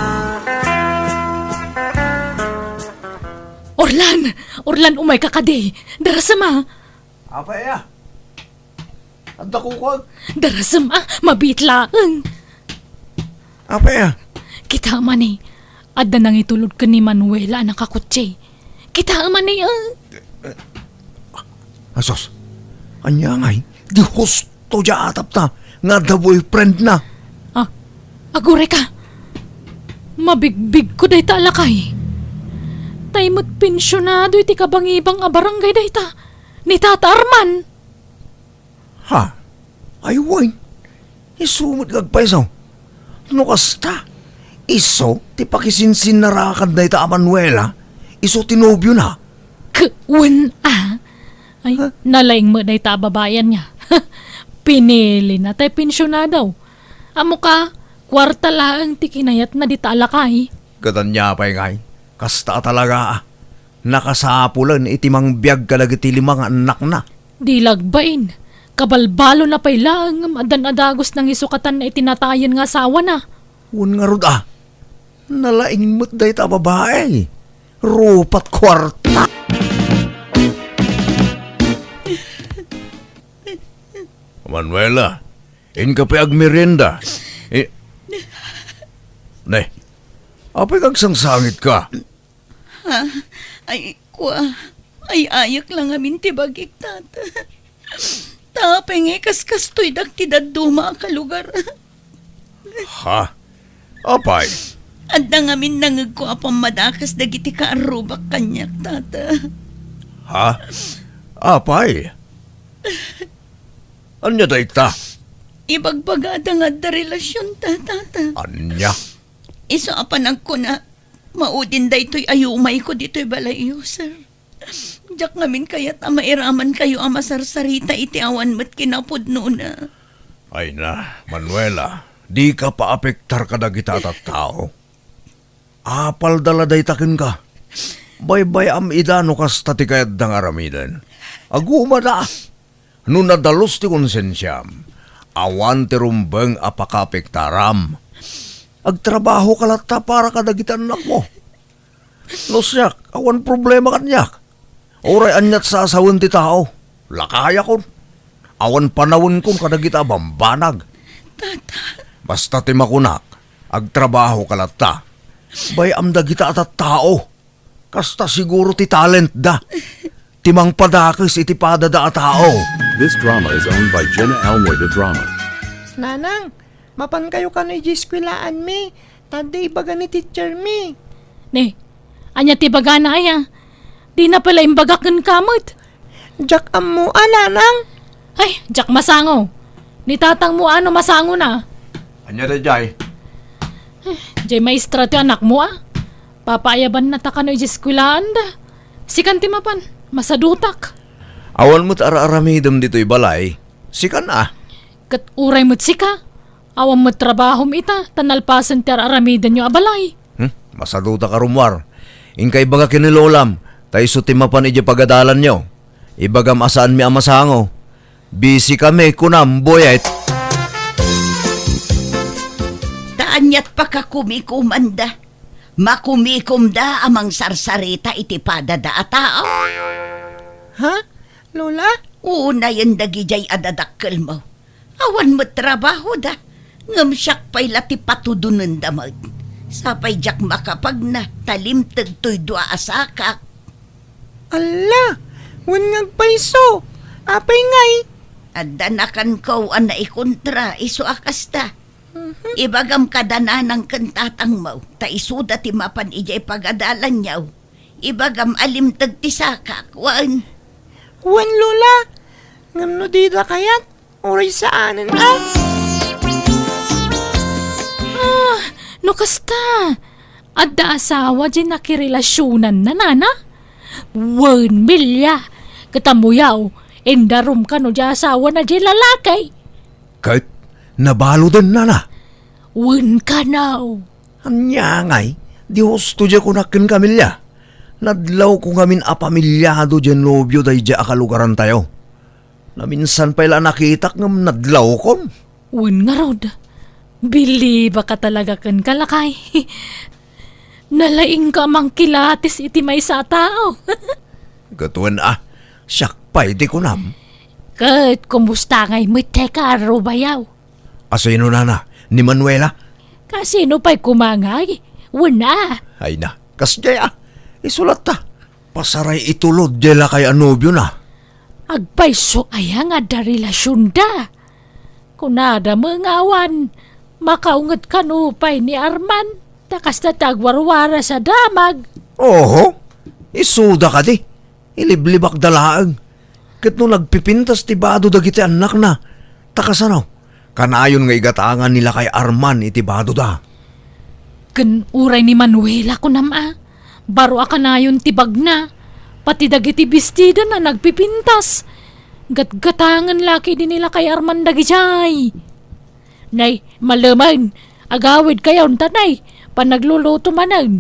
Orlan! Orlan, umayka kadi! Darasem a! Apay a? Adda kukuag? Darasem a! Mabiit laeng! Apay a? Kita man eh. Adda nangitulod ken ni Manuela a nakakotse. Kita man eh, ah. Asos, ania ngay? Di husto diay atapta. nga adda boyfriend na. Ah, agurayka. Mabigbigko dayta a lakay. Tay met pensionado iti kabangibang a barangay dayta. Ni Tata Arman. Ha? Ay, wen. Isu met nga agpayso. No kasta, isu ti pakisinsinnarakan dayta a Manuela, isu ti nobiona. K-, wen a. Ay, ha? Nalaing met dayta a babai ania. Pinili na tay pensionado. Ammoka, kuarta laeng ti kinayatna dita a lakay. Ket ania pay ngay? Kasta a talaga a. Nakasapulen iti mangbiag kadagiti lima nga annakna. Di lagbain, kabalbalona pay laeng ngem addan a dagus nangisukatan iti natayen nga asawana. Wen ngarud a, nalaing met dayta a babai. Rupat kuarta. Manuela, inka pay agmerienda. I-, ne, apay nga agsangsangitka? Ha? Ay, kua, ay-ayek la ngamin ti bagik, Tata. Ta apay nga ikaskastoydak ti dadduma a kalugar? Ha? Apay? Adda ngamin nangegko a pammadakes dagiti kaarrubak kaniak, Tata. Ha? Apay? Ania dayta? Ibagbagada nga adda relasionta, Tata. Ania? Isu a panagkuna, maudin daytoy a yumayko ditoy balayyo, sir. Diak ngamin kayat a mairamankayo a masarsarita iti awan met kinapudnona. Ay na, Manuela, dika paapektar kadagita a tattao. Apalda la dayta kenka. Baybay-am ida no kasta ti kayatda nga aramiden. Agumada! No nadalus ti konsensiam, awan ti rumbeng a pakaapektaram. Agtrabahoka latta para kadagiti annakmo. No siak, awan problema kaniak. Uray aniat sasawen ti tao, lakayakon. Awan panawenkon kadagita a bambanag. Tata. Basta ti makunak, agtrabahoka latta. Bay-am dagita a tattao. Kasta siguro ti talentda. Ti mangpadakes iti padada a tao. This drama is owned by Jenna Almoy de Drama. Nanang, mapankayo kano idiay eskuelaanmi. Ta adda ibaga ni teachermi. Ne, ania ti ibagana aya? Dina pay la imbaga kenka met. Diak ammo a, nanang. Ay, diak masango. Ni tatangmo a no masangona. Ania daydiay? Diay maestra ti anakmo a. Papaayabannata kano idiay eskuelaanda. Sikan ti mapan, masadutak. Awan met ar-aramidem ditoy balay. Sikan a. Ket uray met sika, awan met trabahom ita, ta nalpasen ti ar-aramidenyo a balay. Hmm? Masadutak a rummuar. Inka ibaga ken ni lolam, ta isu ti mapan idiay pagadalanyo. Ibagam a saanmi a masango. Busy kami, kunam, Boyet. Ta aniat pakakumikomanda? Makumikomda a mangsarsarita iti padada a tao? Ha? Lola? Unayen dagidiay a dadakkelmo. Awan met trabahoda, ngem siak pay la ti patudonenda met. Sapay diak makapagna, ta limteg toy dua a sakak. Alla! Wen nga agpayso! Apay ngay? Adda nakanko a naikontra isu a kasta. Mhm. Ibagam kada nanang ken tatangmo, ta isuda ti mapan idiay pagadalanyo. Ibagam a limteg ti sakak, wen. Wen, Lola. Ngem no dida kayat, uray saanen, ah. Ah, no kasta, adda asawa diay nakirelasionanna, nana? Wen, Melia, ket ammoyo, indarum kano diay asawana diay lalaki. Ket nabaloden, nana? Wen kano. Ania ngay, di husto diay kunak kenka, Melia. Nadlawko ngamin a pamilyado diay nobio daydiay a kalugarantayo. Naminsan pay la a nakitak ngem nadlawkon. Wen ngarud, bilibaka talaga kenka, lakay. Nalaingka a mangkilatis iti maysa a tao. Ket wen a, siak pay ti kunam. Ket kumusta ngay met ti kaarrubayo? Asino, nana? Ni Manuela? Kasino pay koma ngay? Wen a. Ay na, kasdiay a. Isu latta. Pasaray itulod diay lakay a nobiona. Agpayso aya nga adda relasionda? Kunada met nga awan makaunget kano pay ni Arman, ta kasta ti agwarwaras a damag. Oho, isuda kadi. Iliblibakda laeng. Ket no nagpipintas ti bado dagiti annakna, ta kasano? Kanayon nga igatangan ni lakay Arman iti badoda. Ken uray ni Manuela, kunam a, baro a kanayon ti bagna, pati dagiti bestidana nagpipintas. Gatgatangen la ketdi ni lakay Arman dagidiay. Nay, malemen, agawidkayon ta nay, panagluluto manen.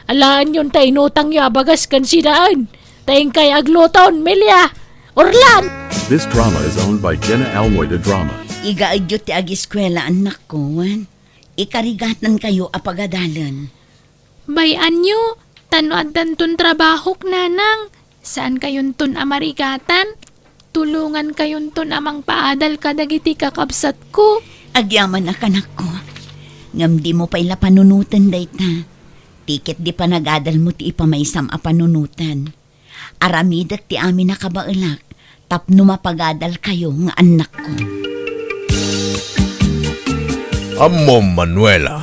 Alaenyon ta inutangyo a bagas ken sidaen, ta inkay agluton, Melia, Orlan. This drama is owned by Jenna Almoy de Drama. Igaedyo ti agiskuela, annakko, wen? Ikarigatankayo a pagadalen. Bay-anyo, ta no addanton trabahok, nanang, saankayonton a marigatan, tulongankayonton a mangpaadal kadagiti kakabsatko. Agyaman a, kanakko. Ngem dimo pay la panunoten dayta. Ti ketdi panagadalmo ti ipamaysam a panunoten. Aramidek ti amin a kabaelak tapno mapagadalkayo nga annakko. Ammom, Manuela,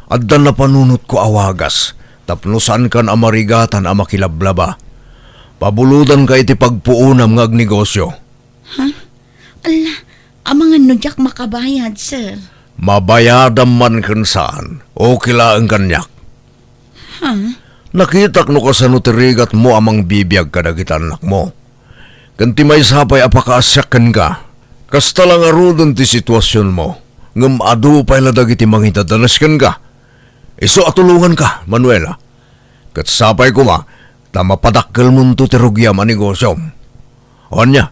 adda napanunotko a wagas tapno saankan a marigatan a makilablaba. Pabulodanka iti pagpuonam nga agnegosio. Ha? Ala, amangan no diak makabayad, sir. Mabayadam man ken saan, okay laeng kaniak. Ha? Nakitak no kasano ti rigatmo a mangbibiag kadagiti annakmo. Ken ti maysa pay a pakaasiak kenka, kasta la ngaruden ti situasionmo, ngem adu pay la dagiti mangidadanes kenka. Isu a tulonganka, Manuela. Ket sapay koma ta mapadakkelmonto ti rugiam a negosiom. Ania,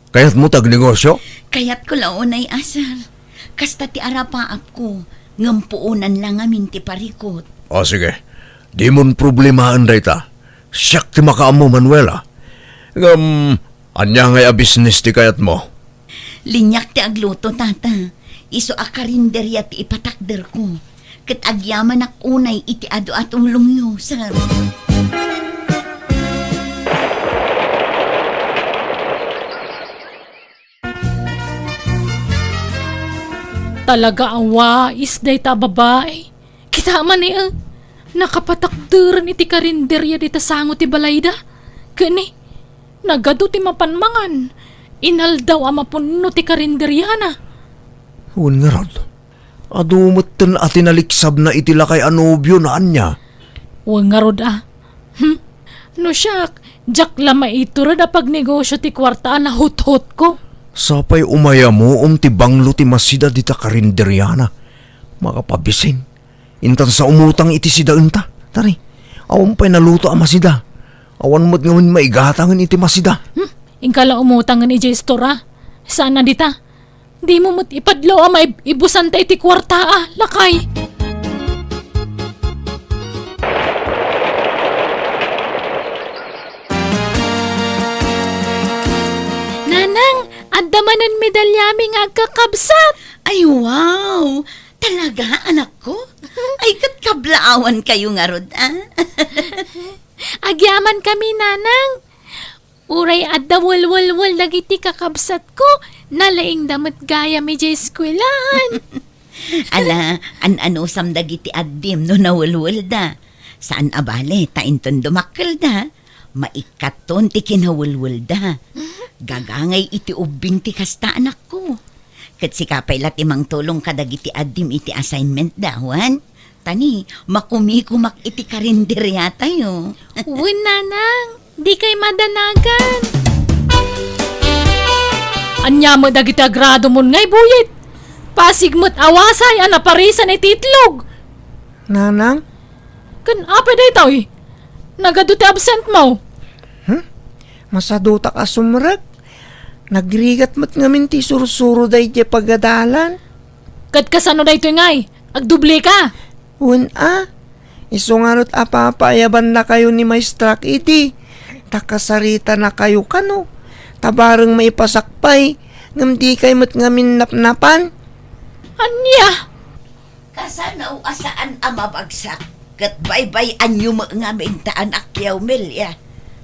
kayatmo ti agnegosio? Kayatko la unay a, sir. Kasta ti arapaapko, ngem puonan la ngamin ti parikut. O, sige. Dimon problemaen dayta. Siak ti makaammo, Manuela. Ngem, ania ngay a business ti kayatmo? Liniak ti agluto, tata. Isu a karinderia ti ipatakderko. Ket agyamanak unay iti adu a tulongyo, sir. Talaga a wais dayta a babai. Kita man, eh, nakapatakderen iti karinderia dita sango ti balayda. Ken, eh, nagadu ti mapan mangan. Inaldaw a mapunno ti karinderiana. Wen ngarud, adu metten a tinaliksabna iti lakay a nobiona, ania? Wen ngarud a. Hmm? No siak, diak la maitured a pagnegosio ti kuarta a nahuthotko. Sapay umayamoem ti banglo ti masida dita karinderiana. Makapabisin. Intan sa umutang iti sidaenta. Tari, awan pay naluto a masida. Awan met ngamin maigatangen iti masida. Hmm? Inka la umutangen idiay istor a. Saan a dita? Dimo met ipadlaw a maib-, ibusanta iti kuarta a, lakay. Nanang, adda manen medalyami nga agkakabsat. Ay, wow! Talaga, anakko? Ay, ket kablaawankayo ngarud, a? Agyamankami, nanang. Uray adda welwelwel dagiti kakabsatko, nalaingda met gayam idiay eskuelaan. Ala, an-anusam dagiti addim no nawelwelda. Saan a bale, ta inton dumakkelda, maikkaton ti kinawelwelda. Gagangay iti ubbing ti kasta, anakko. Ket sika pay la ti mangtulong kadagiti addim iti assignment da, wen? Tani, makumikumak iti karinderiatayo. Wen, nanang, dikay madanagan. Ania met dagiti agradomon ngay buyit? Pasig met a wasay a naparisan iti itlog. Nanang? Ken apay daytoy? Nagadu ti absent mo? Hmm? Masadutak a sumrek. Nagrigat met ngamin ti sursuro daydiay pagadalan. Ket kasano daytoy ngay? Agdubli ka? Wen a. Isu ngarud a papaayabannakayo ni Maestrak idi. Ta kasaritanakayo kano. Ta bareng maipasak pay, ngem dikay met ngamin napnapan. Ania? Kasano a saan a mabagsak, ket baybay-anyo met ngamin ta anakyaw, Melia.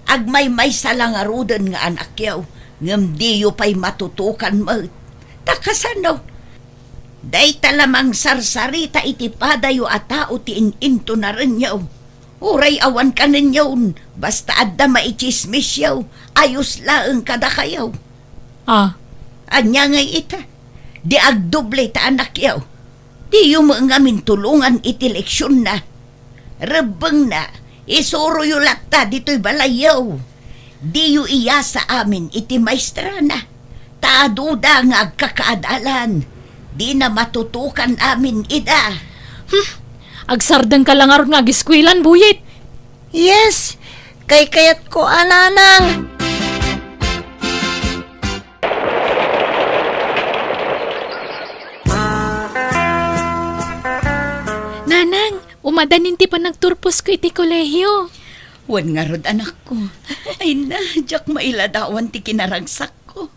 Agmaymaysa la ngaruden nga anakyaw, ngem diyo pay matutukan met. Ta kasano? Dayta la mangsarsarita iti padayo a tao ti in-intunarenyo. Uray awan kanenyo, basta adda maitsismisyo, ayos laeng kadakayo. Ah. Ania ngay ita? Di agdoble ta anakyo. Diyo met ngamin tulongan iti leksionna. Rebbengna, isuroyo latta ditoy balayyo. Diyo iyasa amin iti maestrana. Ta adu da nga agkakaadalan, dina matutukan amin ida. Hmm, agsardengka la ngarud nga agiskuelan, Buyit. Yes, kaykayatko a nanang. Nanang, umadanin ti panagturposko iti kolehio. Wen ngarud, anakko. Ay na, diak mailadawan ti kinaragsakko.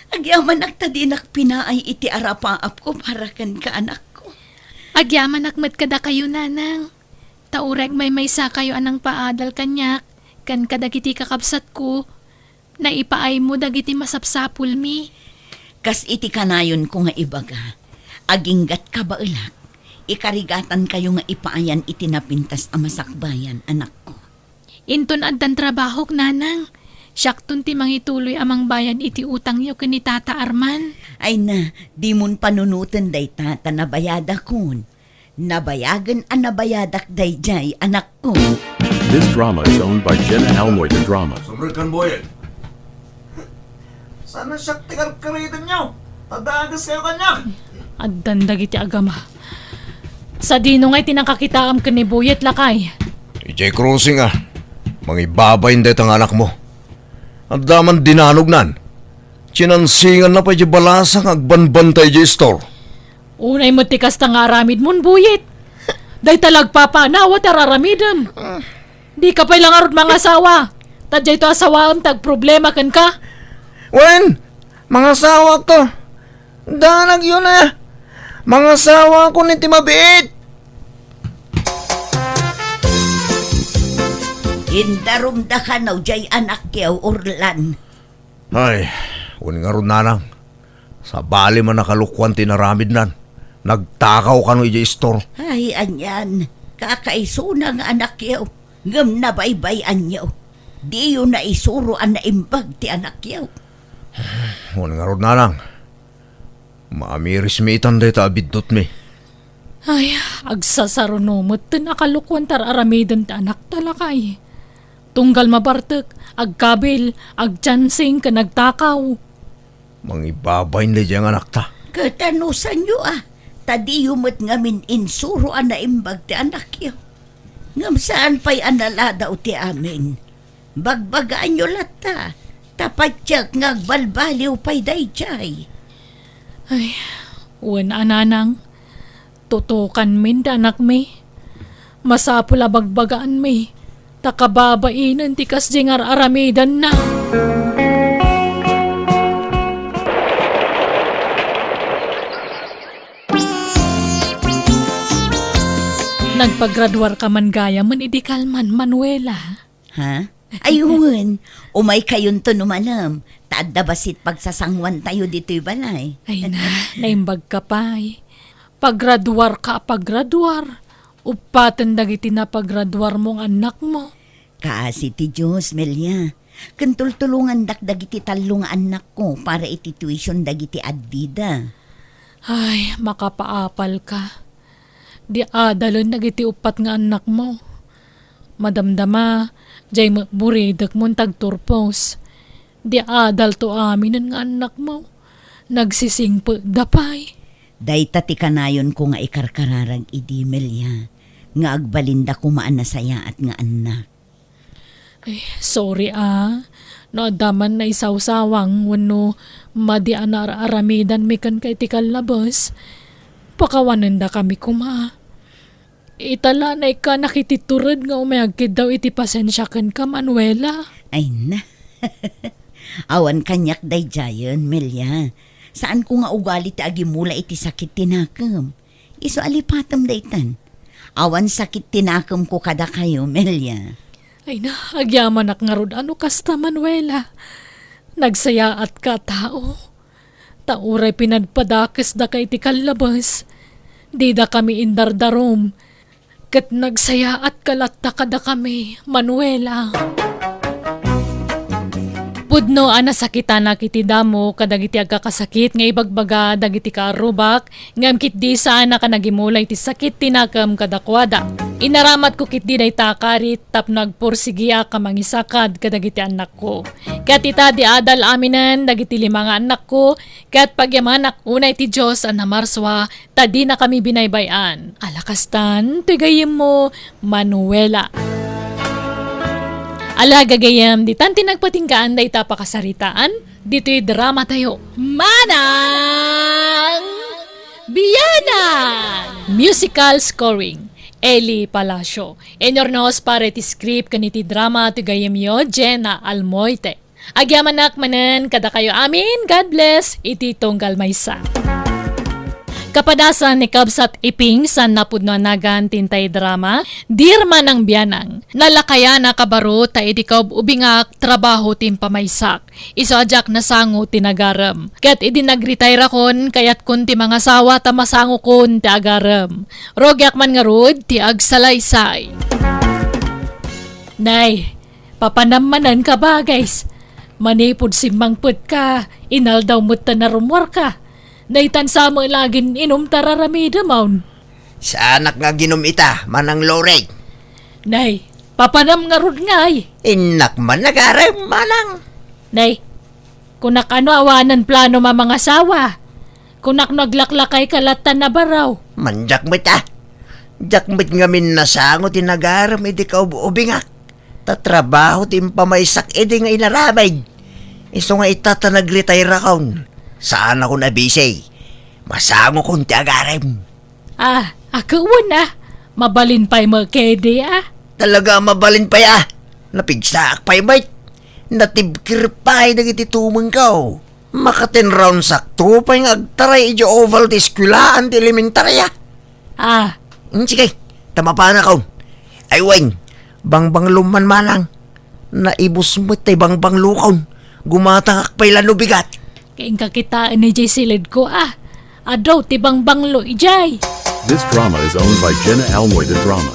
Agyamanak ta dinak pinaay iti arapaapko para kenka, anakko. Agyamanak met kadakayo, nanang. Ta uray agmaymaysa kayo a nangpaadal kaniak, ken kadagiti kakabsatko, naipaaymo dagiti masapsapulmi. Kas iti kanayonko nga ibaga, aginggat kabaelak, ikarigatankayo nga ipaayan iti napintas a masakbayan, anakko. Inton addan trabahok, nanang, siakton ti mangituloy a mangbayad iti utangyo ken ni Tata Arman. Ay na, dimon panunoten dayta ta nabayadakon. Nabayagen a nabayadak daydiay, anakko. This drama is owned by Jenna Almoy de Drama. Sumrek kan Boyet. Saan na siya ti karkaritan niyo? Tadagas kayo kanya. Addan dagiti agama. Sadino ngay ti nakakitaam ken ni Boyet, lakay? Ijay crossing a. Mangibabain dayta nga anak mo. Adda man dinanognan. Chinansinganna pay di balasa nga agbanbantay di istor. Unay met ti kasta nga aramidmon, Buyit. Dayta la agpapanaw ti ar-aramidem. Dika pay la ngarud mangasawa. Ta daytoy a sawaem ti agproblema kenka. Wen, mangasawakto. Danagyo na. Mangasawakon iti mabiit. Indarumda kano jay anakyo, Orlan. Ay, wen ngarud, nanang. Sabali man a kalokuan ti inaramidnan. Nagtakaw kano idiay istor. Ay, anian, kakaisuna nga anakyo, ngem nabaybay-anyo. Diyo naisuro a naimbag ti anakyo. Wen ngarud, nanang. Maamirismi itan dayta a biddutmi. Ay, agsasaruno metten a kalokuan ti ar-aramiden ti anakta, lakay. Tunggal mabartek, agkabil, agchancing, ken agtakaw. Mangibabain daydiay nga anakta. Ket anusanyo a, ta diyo met ngamin insuro a naimbag ti anakyo. Ngem saan pay a naladaw ti amin. Bagbagaanyo latta, ta patiek nga agbalbaliw pay daydiay. Ay, wen a, nanang, tutukanmin ti anakmi. Masapul a bagbagaanmi, ta kababainen ti kasdiay nga ar-aramidenna. Nagpagraduarka man gayamen idi kalman, Manuela. Ha? Ay, wen. Umaykayonto no malem. Ta adda bassit pagsasanguantayo ditoy balay. Ay na, naimbagka pay. Pagraduarka a pagraduar. Uppaten dagiti napagraduarmo nga annakmo. Kaasi ti Dios, Melia. Ken tultulongandak dagiti tallo nga annakko para iti tuition dagiti addida. Ay, makapaapalka. Di adalen dagiti uppat nga annakmo. Madamdama, jay met buridekmon ti agturpos. Di adalto aminen nga annakmo. Nagsisingpetda pay. Dayta ti kanayonko nga ikarkararag idi, Melia, nga agbalinda koma a nasayaat nga annak. Ay, sorry a. No adda man naisawsawang wenno madi a naar-aramidanmi kenka iti kallabes, pakawanendakami koma. Ita la, naikkanak iti tured nga umay agkiddaw iti pasensia kenka, Manuela. Ay na. Awan kaniak daydiayen, Melia. Saanko nga ugali ti agimula iti sakit ti nakem. Isu a lipatem daytan. Awan sakit ti nakemko kadakayo, Melia. Ay na, agyamanak ngarud a no kasta, Manuela. Nagsayaatka a tao. ta uray pinadpadakesdaka iti kallabes, didakami indardarum, ket nagsayaatka latta kadakami, Manuela. Pudno a nasakitanak iti damo kadagiti agkakasakit nga ibagbaga dagiti kaarrubak, ngem ketdi saannak a nagimula iti sakit ti nakem kadakuada. Inaramatko ketdi dayta a karit tapno agpursigiak a mangisakad kadagiti annakko. Ket ita, di adal aminen dagiti lima nga annakko, ket pagyamanak unay ti Dios a namarsua, ta dinakami binaybay-an. Ala kastan, ti gayyemmo, Manuela. Ala, gagayyem, ditan ti nagpatinggaan dayta a pakasaritaan, ditoy dramatayo. Manang Bianang! Musical scoring, Eli Palacio. Inurnos para iti script ken iti drama ti gayyemyo, Jenna Almoite. Agyamanak manen kadakayo amin. God bless iti tunggal maysa. Kapadasan ni Kabsat Iping, saan a pudno a nagan ti intay drama, Dear Manang Bianang. Nalakayan a kabaro ta idi kaub-ubingak, trabaho ti impamaysak. Isu a diak nasango ti nagarem. Ket idi nagretire-akon, kayatkon ti mangasawa ta masangokon ti agarem. Rugiak man ngarud ti agsalaysay. Nay, papanam manen ka, bagay. Manipud simmangpetka, inaldaw met ta narummuarka. Nay, tan sa met la agin-inum ta raramidem, awn. Saanak nga aginum ita, Manang Loreng. Nay, papanam ngarud ngay. Innak man agarem, Manang. Nay, kunak no awanen planom a mangasawa. Kunak no aglaklakayka latta a baro. Mandiak met a. Diak met ngamin nasango ti nagarem idi kaub-ubingak. Ta trabaho ti impamaysak idi nga inaramid. Isu nga ita ta nagretire-akon, saanakon a busy. Masangokon ti agarem. Ah, a, wen a. Mabalin pay met ketdi a. Talaga a mabalin pay a. Napigsaak pay met. Natibker pay dagiti tumengko. Maka-ten rounds-akto pay nga agtaray idiay oval ti eskuelaan ti elementarya. Ah. Hmm, sige, ta mapanakon. Ay wen, bangbanglo man, Manang. Naibus met ti bangbanglokon. Gumatangak pay la no bigat. Kayatko kitaen idiay siledko a. Adu ti bangbanglo idiay. This drama is owned by Jenna Almoy, the drama.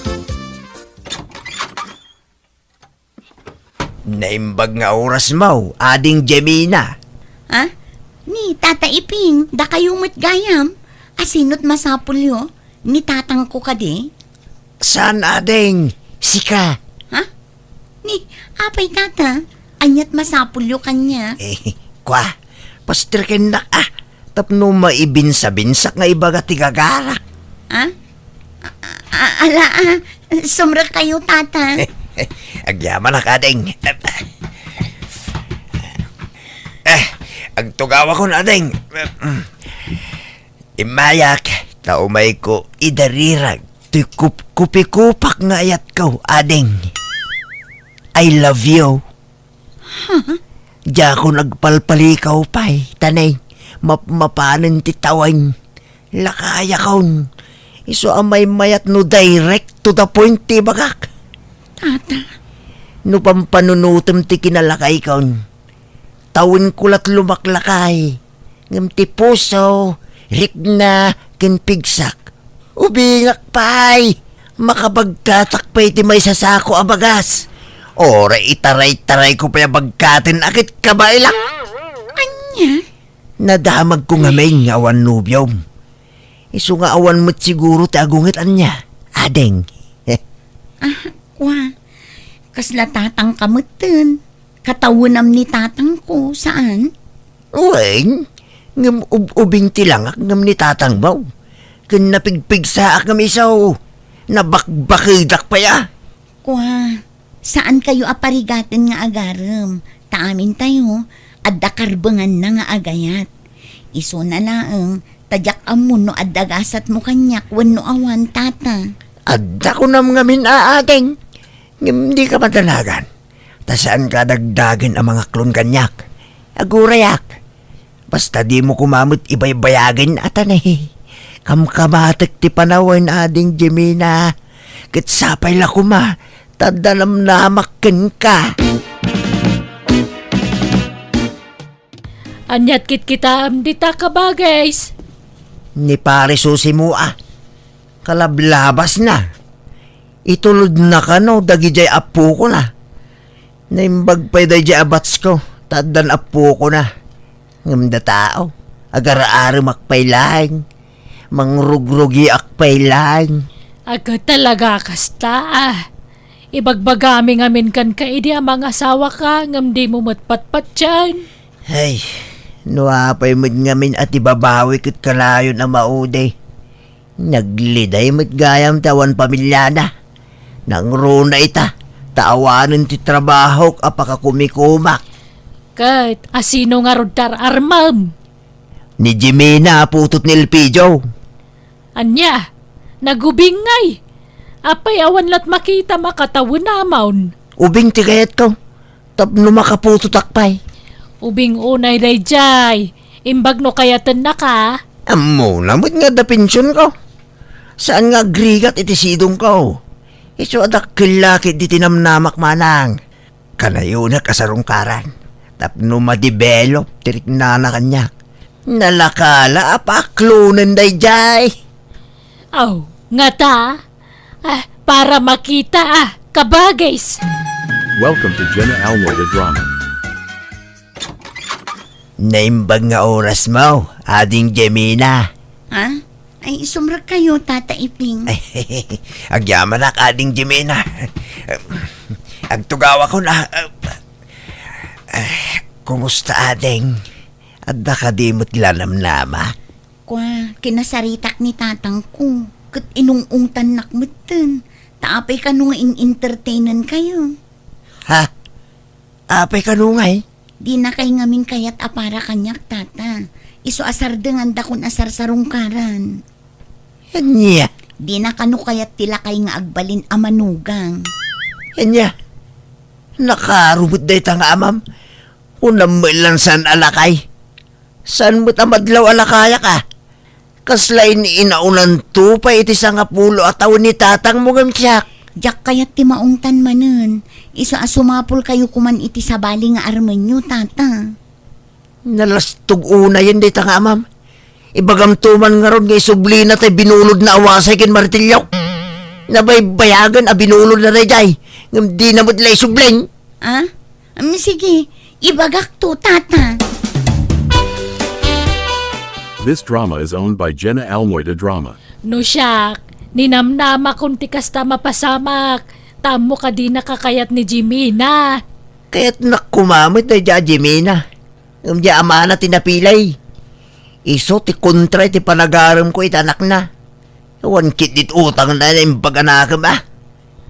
Naimbag nga orasmo, Ading Jemina. Ha? Ni Tata Iping, dakayo met gayam. Asino ti masapulyo? Ni tatangko kadi? Saan, Ading? Sika. Ha? Ni, apay, Tata? Ania ti masapulyo kaniak? Eh, kua, paster kennak a. Tapno maibinsa-binsak nga ibaga ti gagarak. Ha? A-, a-, ala, a, sumrekkayo, Tata. Agyamanak, Ading. Eh, agtugawakon, Ading. Immayak, ta umayko idarirag ti kup-, kupikupak nga ayatko, Ading. I love you. Huh? Diakon agpalpalikaw pay, ta nay, map-, mapanen ti tawen. Lakayakon. Isu a maymayat no direct to the point ti ibagak. Tata. No pampanunotem ti kinalakaykon, tawenko la't lumaklakay. Ngem ti puso, rikna, ken pigsak. Ubingak pay! Makabagkatak pay ti maisasako a bagas. Uray itaray-tarayko pay a bagkaten a ket kabaelak. Ania? Nadamagko ngamin nga awan nobiom. Isu nga awan met siguro ti agunget ania, Ading. Ah, kua. Kasla tatangka metten. Katawenam ni tatangko, saan? Wen, ngem ub-, ubing ti langak ngem ni tatangmo. Ken napigpigsaak ngem isu, nabakbakedak pay a. Kua, saankayo a parigaten nga agarem, ta amintayo, adda karbenganna nga agayat. Isuna laeng, ta diak ammo no adda gasatmo kaniak wenno awan, Tata. Adda kunam ngamin a, Ading, ngem dika madanagan. Ta saanka a dagdagen a mangaklon kaniak. Agurayak. Basta dimo koma met ibaybayagen a, ta nay, kamkamatek ti panawen, Ading Jemina. Ket sapay la koma, ta adda namnamak kenka. Ania't kitkitaem dita, kabagis? Ni Pare Susimo a, kalablabasna. Itulodna kano dagidiay appokona. Naimbag pay daydiay a batsko, ta addan appokona. Ngem datao, agar-aremak pay laeng, mangrugrugiak pay laeng. Aga talaga kasta, ah. Ibagbagami ngamin kenka idi a mangasawaka ngem dimo met patpatien. Ay, no apay met ngamin a ti babawi ket kanayon a maudi. Nagliday met gayam ti awan pamiliana. Nangruna ita, ta awanen ti trabahok a pakakumikumak. Ket asino ngarud ti ar-armem? Ni Jimena a putot ni Elpidio. Ania? Nagubing ngay? Apay awan la't makitam a katawenamon? Ubing ti kayatko. Tapno makaputotak pay. Ubing unay daydiay. Imbag no kayatennaka. Ammona met nga adda pensionko. Saan nga agrigat iti sidongko. Isu a dakkel la ketdi ti namnamak manang. Kanayonak a sarungkaran. Tapno ma-develop ti riknana kaniak. Nalaka la a paaklonen daydiay. Aw, ngata? Ah, para makita, ah, kabagis. Welcome to Jenna Almoy the Drama. Naimbag nga orasmo, Ading Jemina. Ha? Ay, sumrekkayo, Tata Iping. Agyamanak, Ading Jemina. Agtugawakon, ah. Ah, kumusta, Ading? Adda kadi met la namnama? Kua, kinasaritak ni tatangko, ket inung-ungtannak metten. Ta apay kano nga in-entertainenkayo? Ha? Apay kano ngay? Dinakay ngamin kayat a para kaniak, Tata. Isu a sardengandakon a sarsarungkaran. Ania? Dina kano kayat ti lakay nga agbalin a manugang. Ania? Nakaro met dayta nga amam? Kunam met lan saan a lakay? Saan met a madlaw a lakayak a? Kasla in-inaunanto pay iti sangapulo a tawen ni tatangmo ngem siak. Diak kayat ti maungtan manen. Isu a sumapulkayo koman iti sabali nga armenyo, Tata. Nalastog unayen dayta nga amam. Ibagamto man ngarud nga isublina tay binulodna a wasay ken martilyo. Nabaybayagen a binulodna daydiay, ngem dina met la isubli. Ah? Mm, sige, ibagakto, Tata. This drama is owned by Jenna Almoy de Drama. No siak, ninamnamakon ti kasta mapasamak, ta ammo kadi nakakayat ni Jimina. Kayatnak koma met daydiay a Jimina. Ngem diay amana ti napilay. Isu ti kontra iti panagaremko iti anakna. Awan ketdi ti utangna a naimbag a nakem, ah.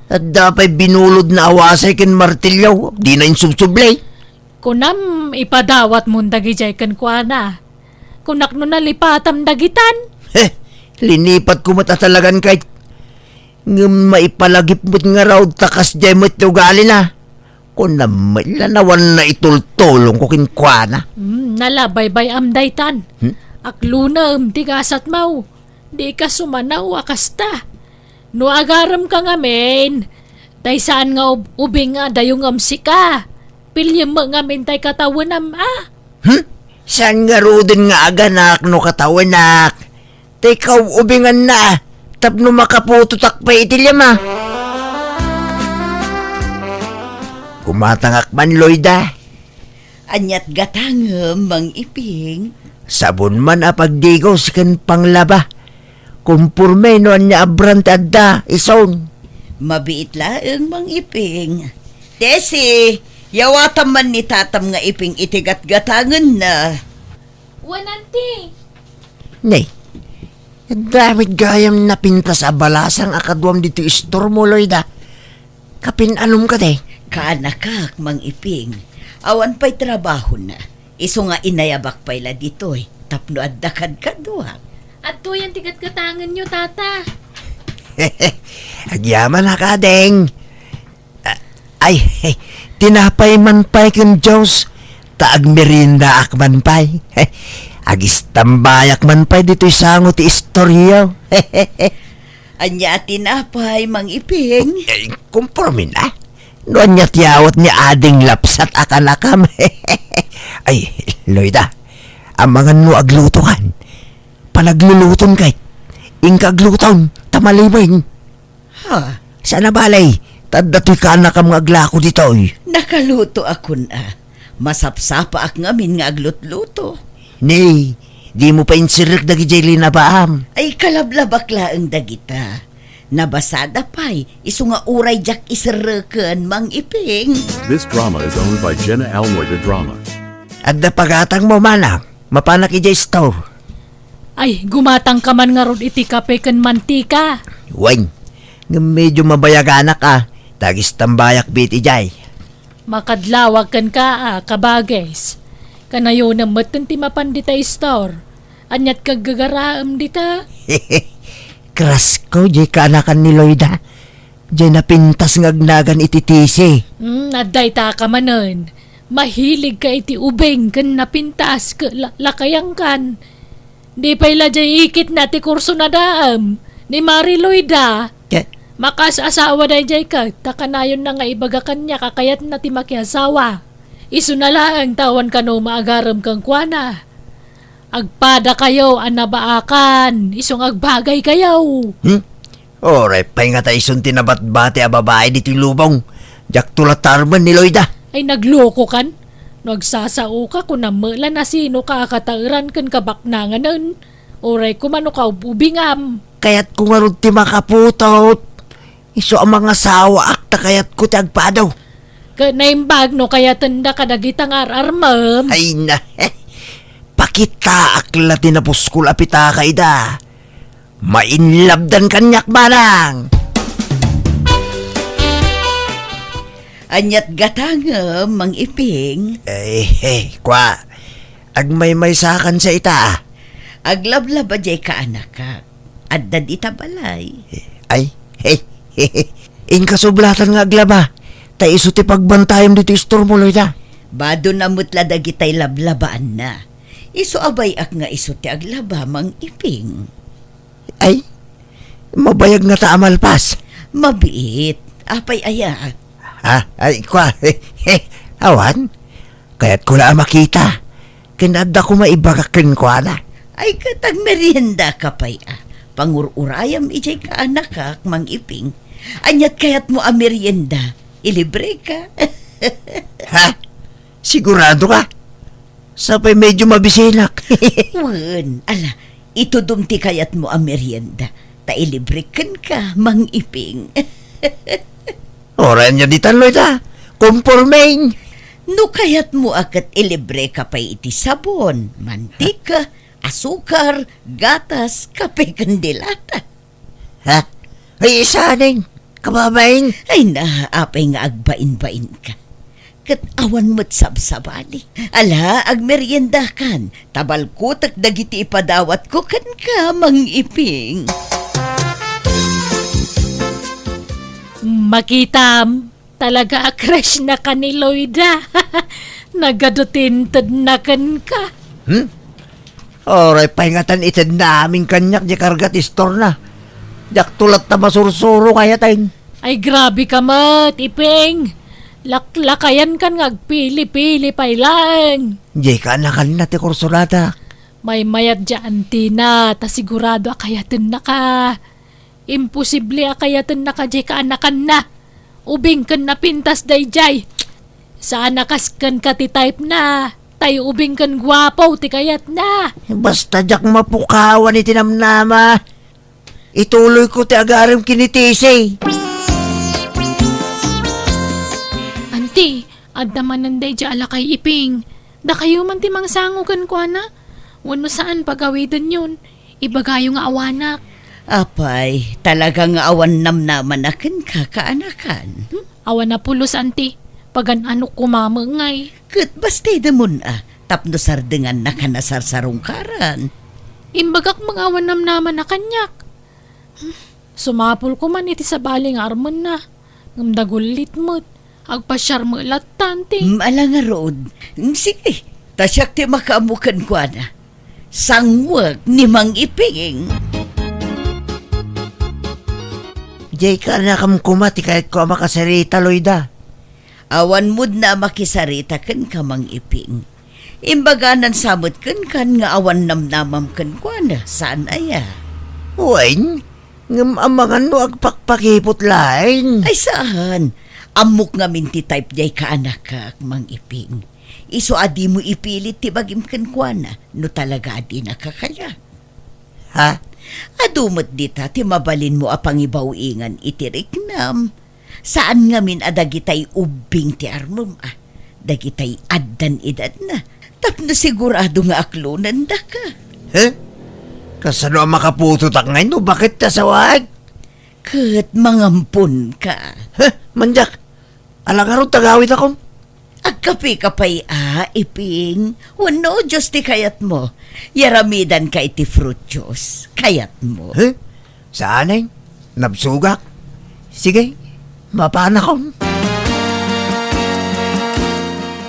Adda pay binulodna a wasay ken martilyo, dina insubsubli. Kunam, ipadawatmon dagidiay kenkuana. Kunak no nalipatam dagitan. He, linipatko met a talagan kay. Ngem maipalagip met ngarud ta kasdiay met ti ugalina. Kunam met la no awan naitultulongko kenkuana. Hmm, nalabaybay-am daytan. Hmm? Aklonem ti gasatmo. Dika sumanaw a kasta. No agaremka ngamin, tay saan nga ub-, ubing nga dayongem sika. Piliem met ngamin tay katawenam, a? Hmm? Saan ngaruden nga aganak no katawenak? Tay kaub-ubinganna, tapno makaputotak pay iti lima. Gumatangak man, Loida. Ania't gatangem, Mang Iping? Sabon man a pagdigos ken panglaba. Komporme no ania a brand ti adda, isun. Mabiit laeng, Mang Iping. Tessie, yawatam man ni tatam nga Iping iti gatgatangenna. Wen, Auntie. Nay, adda met gayam napintas a balasang a kaduam ditoy istormo, Loida. Kapin-anom kadi? Kaanakak, Mang Iping. Awan pay trabahona. Isu nga inayabak pay la ditoy tapno adda kadkaduak. Adtoyen ti gatgatangenyo, Tata. Agyamanak, Ading. A-, ay, tinapay man pay ken juice, ta agmeriendaak man pay. Agistambayak man pay ditoy sango ti istoryo. Ania a tinapay, Mang Iping? Eh, komporme na. No ania ti awat ni Ading Lapsat a kanakam. Ay, Loida, Amangan no aglutokan. Panagluluton kay. Inka agluton, ta maliben. Ha? Saan a bale, ta adda toy kaanakam nga aglako ditoy. Nakalutoakon a. Masapsapaak ngamin nga aglutluto. Nay, dimo pay insirrek dagidiay linabaam. Ay, kalablabak laeng dagita. Nabasada pay, isu nga uray diak iserreken, Mang Iping. This drama is owned by Jenna Almoy de Drama. Adda pagatangmo, manang. Mapanak idiay store. Ay, gumatangka man ngarud iti kape ken mantika. Wen, ngem medio mabayaganak a, ta agistambayak met idiay. Makadlawak kenka a, kabages. Kanayonem metten ti mapan dita store. Aniat gaggagaraem dita? Krasko, diay kaanakan ni Loida. Diay napintas nga agnagan iti tisi. Hmm, adda ita ka manen. Mahiligka iti ubing ken napintas ket la-, lakayankan. Di pay la diay ikitna ti kurso na daem ni Mari Loida. Ket? Makaas-asawa daydiay ket, ta kanayonna nga ibaga kaniak a kayatna ti makiasawa. Isuna laeng ta awan kano maagarem kenkuana. Agpadakayo a nabaakan, isu nga agbagaykayo. Hmm? Uray pay ngata isun ti nabatbati a babai ditoy lubong. Diakto la tarmen ni Loida. Ay, naglokokan? No agsasaoka, kunam met la nasinoka a kataeran ken kabaknanganen. Uray koma no kaub-ubingam. Kayatko ngarud ti makaputot. Isu a mangasawaak ta kayatko ti agpado. Ket naimbag no kayatenda kadagita nga ar-armem. Ay na, pakitaak la ti napuskol a pitaka ida. Mainlabdan kaniak, manang. Aniat gatangem, Mang Iping? Eh, eh, kwa. Agmaymaysakansa ita, a. Aglablaba diay kaanakak. Adda dita balay. Ay, hey, inka sublatan nga aglaba. Ta isu ti pagbantayem ditoy istormo, Loida. Badona met la dagitay lablabaanna. Isu a bay-ak nga isu ti aglaba, Mang Iping. Ay, mabayag ngata a malpas. Mabiit. Apay aya? Ha? Ay, kwa. Awan? Kayatko la a makita. Ken adda koma ibaga kenkuana. Ay, ket agmeriendaka pay a. Pangur-urayam idiay kaanakak, Mang Iping. Aniat kayatmo a merienda? Ilibreka. Ha? Siguradoka? Sapay medio mabisinak. Wen, ala, itudom ti kayatmo a merienda, ta ilibrek kenka, Mang Iping. Oray ania ditan, Loida. Komporme. No kayatmo a ket ilibreka pay iti sabon, mantika, asukar, gatas, kape, ken delata. Ha? Ay, isaning, kababain? Ay na, apay nga agbain-bainka. Ket awan met sabsabali. Ala, agmeriendakan, ta balkotek dagiti ipadawatko kenka, Mang Iping. Makitam, talaga a crush na ka ni Loida. Nagadu ti intedna kenka. Hmm? Oray pay ngatan itedna amin kaniak diay karga ti istorna. Diakto latta masursuro kayatay. Ay, grabe ka met, Iping. Laklakayan kan nga agpili-pili pay laeng. Diay kaanakanna ti kursonadak. Maymayat diay antina, ta sigurado a kayatenna ka. Imposible a kayatenna ka diay kaanakanna. Ubing ken napintas daydiay. Saan a kas kenka ti type na. Tay ubing ken guapo ti kayatna. Basta diak mapukawan iti namnama. Ituloyko ti agarem ken ni Tisi. Anti, adda manen daydiay a lakay, Iping. Dakayo man ti mangsango kenkuana. Wenno saan pagawidenyon. Ibagayo nga awanak. Apay, talaga nga awan namnamana kenka, kaanakan. Hmm? Awan a pulos, anti. Pagan-anok koma met ngay. Ket bastidemon a, tapno sardengannaka nasarsarungkaran. Imbagak met nga awan namnamana kaniak. Hmm, sumapulko man iti sabali nga armenna. Ngem dagullit met. Agpasiar met latta, anti. Mm, ala ngarud. Mm, sige, ta siak ti makaammo kenkuana. Sanguek ni Mang Iping. Diay kaanakam koma ti kayatko a makasarita, Loida. Awan mudna a makisarita kenka, Mang Iping. Imbaganan sa met kenkan nga awan namnamam kenkuana, saan aya? Wen, ngem amangan no agpakpakipot laeng. Ay, saan. Ammok ngamin ti type diay kaanakak, Mang Iping. Isu a dimo ipilit ti bagim kenkuana, no talaga a dinaka kaya. Ha? Adu met dita ti mabalinmo a pangibaw-ingan iti riknam. Saan ngamin a dagitay ubbing ti armem a, dagitay addan edadna, tapno sigurado nga aklonendaka. He? Kasano a makaputotak ngay no baket ti asawaek? Ket mangamponka. He? Mandiak, ala ngarud ti agawidakon? Agkapeka pay a, Iping. Wenno, juice ti kayatmo. Yaramidanka iti fruit juice. Kayatmo. He? Saanen? Nabsogak? Sige, mapanakon.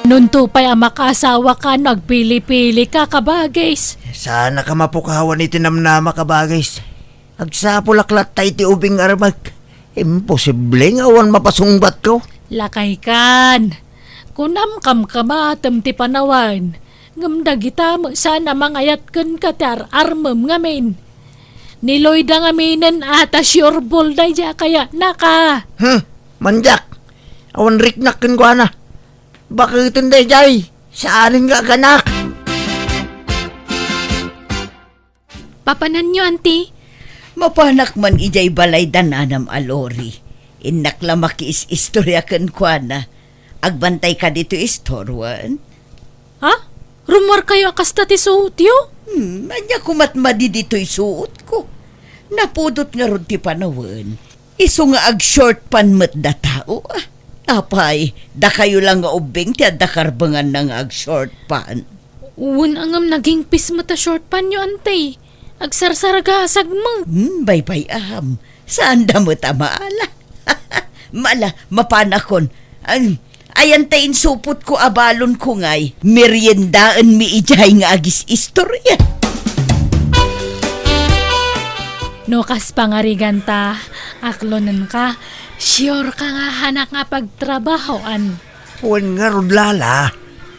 Nunto pay a makaasawaka no agpili-pilika, kabagis. Saanka mapukawan iti namnama, kabagis. Agsapulak latta iti ubing nga armek. Imposible nga awan mapasungbatko. Lakaykan, kunam kamkamatem ti panawen, ngem dagita met saan a mangayat kenka ti ar-armem ngamin. Ni Loida ngaminen a ta sure ball daydiay a kayatnaka. Hmm, mandiak. Awan riknak kenkuana. Baketen daydiay, saanen nga aganak. Papananyo, anti? Mapanak man idiay balay da nanam a Lori. Innak la makiis-istorya kenkuana. Agbantayka ditoy istorwan? Ha? Rummuarkayo a kasta ti suotyo? Hmm, ania koma't madi ditoy suotko? Napudot ngarud ti panawen. Isu nga ag-short pant met da tao, ah. Apay, dakayo lang nga ubbing ti adda karbenganna nga ag-short pant. Wen a ngem nagingpis met a short pantyo, anti. Agsarsargasag met. Hmm, baybay-am. Saanda met a maala. Maala, mapanakon. Ay, ayan ta insupotko a balonko ngay, meriendaenmi idiay nga agis-istorya. No kas pangariganta, aklonenka, sure ka nga hanak nga pagtrabahoan. Wen ngarud, Lala.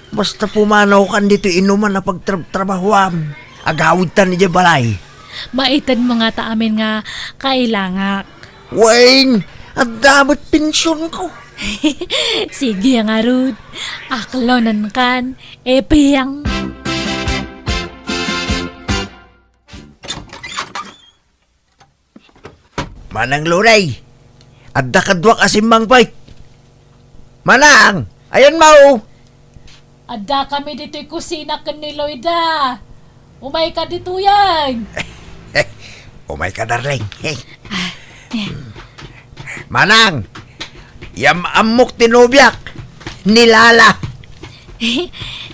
Basta pumanawkan ditoy inuman a pagtrabtrabahoam. Agawidtan idiay balay. Maitedmo ngata amin nga kailangak. Wen, adda met pensionko. Sige ngarud, aklonenkan, Iping. Manang Lori, adda kaduak a simmangpet. Manang, ayanmo? Addakami ditoy kusina ken ni Loida. Umayka ditoyen. Umayka, darling. Ah, eh. Manang, yam-ammok ti nobiak, ni Lala.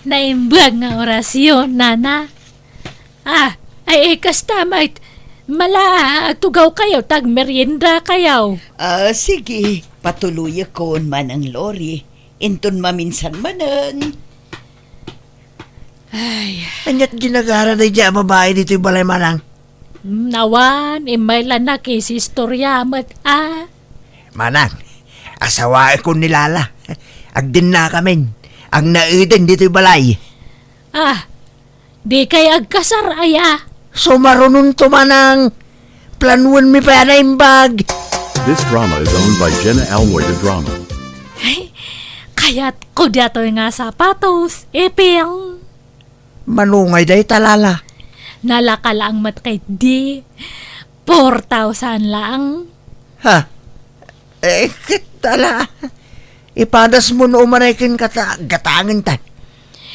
Naimbag nga orasyon, nana. Ah, ay, eh, kasta met. Mala, agtugawkayo, ta agmeriendakayo. Ah, sige, patuluyekon, Manang Lori. Inton maminsan manen. Ay. Ania't ginagara daydiay a babai ditoy balay, Manang? Hmm, awan, immay la nakisistorya met, ah. Manang, asawaekon ni Lala. Agdennakamin. Agnaeden ditoy balay. Ah, dikay agkasar aya? Sumarunonto, Manang. Planuenmi pay a naimbag. This drama is owned by Jenna Almoy de Drama. Ay, kayatko daytoy nga sapatos, Iping. Mano ngay dayta, Lala? Nalaka laeng met ketdi. Four thousand laeng. Ha? Eh, ket ala, ipadasmo no umanay kenka ta gatangentan.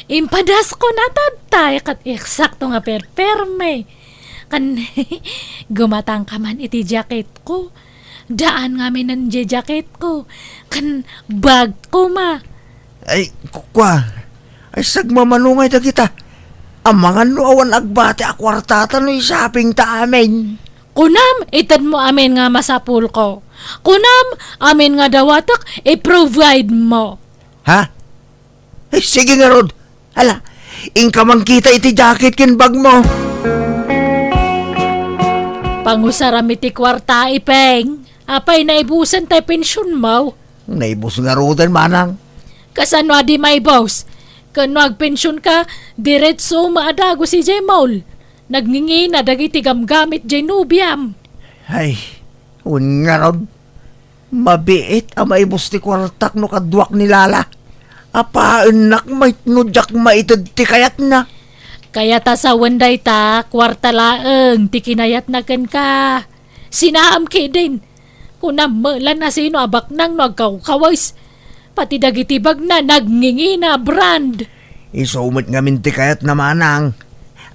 Impadasko na tatta, ket eksakto nga perperme. Ken, gumatangka man iti jacketko. Daan ngamin diay jacketko. Ken bagko, ma. Ay, ku-, kua. Ay, sagmamano ngay dagita. Amangan no awan agbati a kuartata no i-shoppingta amin. Kunam, itedmo amin nga masapulko. Kunam, amin nga dawatek, i-provide mo. Ha? Eh, sige ngarud. Ala, inka mankita iti jacket ken bagmo. Pangusaram iti kuarta, Iping. Apay, naibusen tay pensionmo? Naibus ngaruden, Manang. Kasano a di maibus? Ken no agpensionka, diretso met a dagus idiay mall. Nagngingina dagiti gamgamit diay nobiam. Ay, wen ngarud, mabiit a maibus ti kuartak no kaduak ni Lala. Apaennak met no diak maited ti kayatna. Kayat a sawen dayta, kuarta laeng ti kinayatna kenka. Sinaam ketdin. Kunam met la no sino a baknang no agkawkawes. Pati dagiti bagna nagngingina a brand. Isu met ngamin ti kayatna, manang.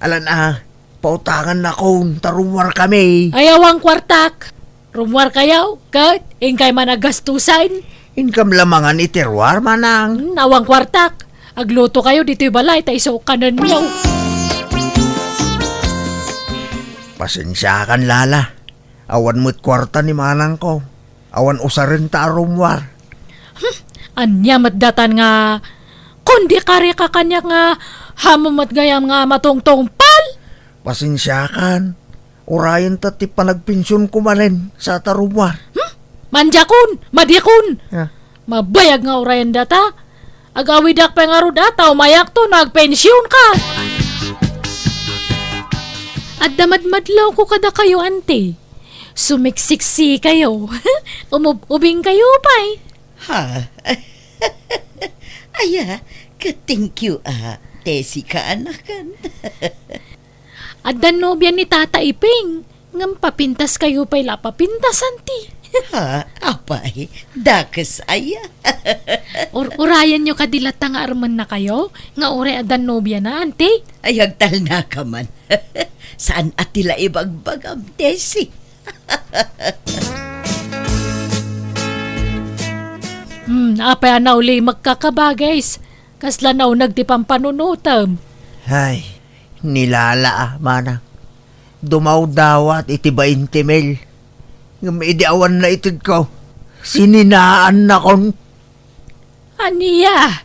Alan a, pautangannakon ta rummuarkami. Ay, awan kuartak. Rummuarkayo, ket inkay man a gastusen. Inkam la mangan iti ruar, manang. Hmm, awan kuartak. Aglutokayo ditoy balay ta isu kanenyo. Pasensiakan, Lala. Awan met kuarta ni manangko. Awan usarenta a rummuar. Hmm, ania met datan nga kundi karika kaniak nga ammom met gayam nga matungtungpal? Pasensiakan. Urayenta ti panagpensionko manen sa ta rummuar. Hmm? Mandiakon, madiakon. Ah. Mabayag nga urayen data. Agawidak pay ngarud a ta umayakto no agpensionka. Adda madmadlawko kadakayo, anti. Sumiksiksi kayo. Umub-ubing kayo pay. Ha? Aya, ka-thank you, ah, Tessie, kaanakan. Adda nobia ni Tata Iping. Ngem papintas kayo pay la papintasan ti. Ha? Apay, dakes aya. Ur-, urayenyo kadi latta nga armenna kayo, nga uray adda nobiana, anti? Ay, agtalnaka man. Saan a ti la ibagbagam, Tessie? Hmm, apay a nauli magkakabagis? Kasla nauneg ti pampanunotem. Ay, ni Lala a, manang. Dumawdawat iti bainte mil. Ngem idi awan naitedko, sininaannakon. Ania?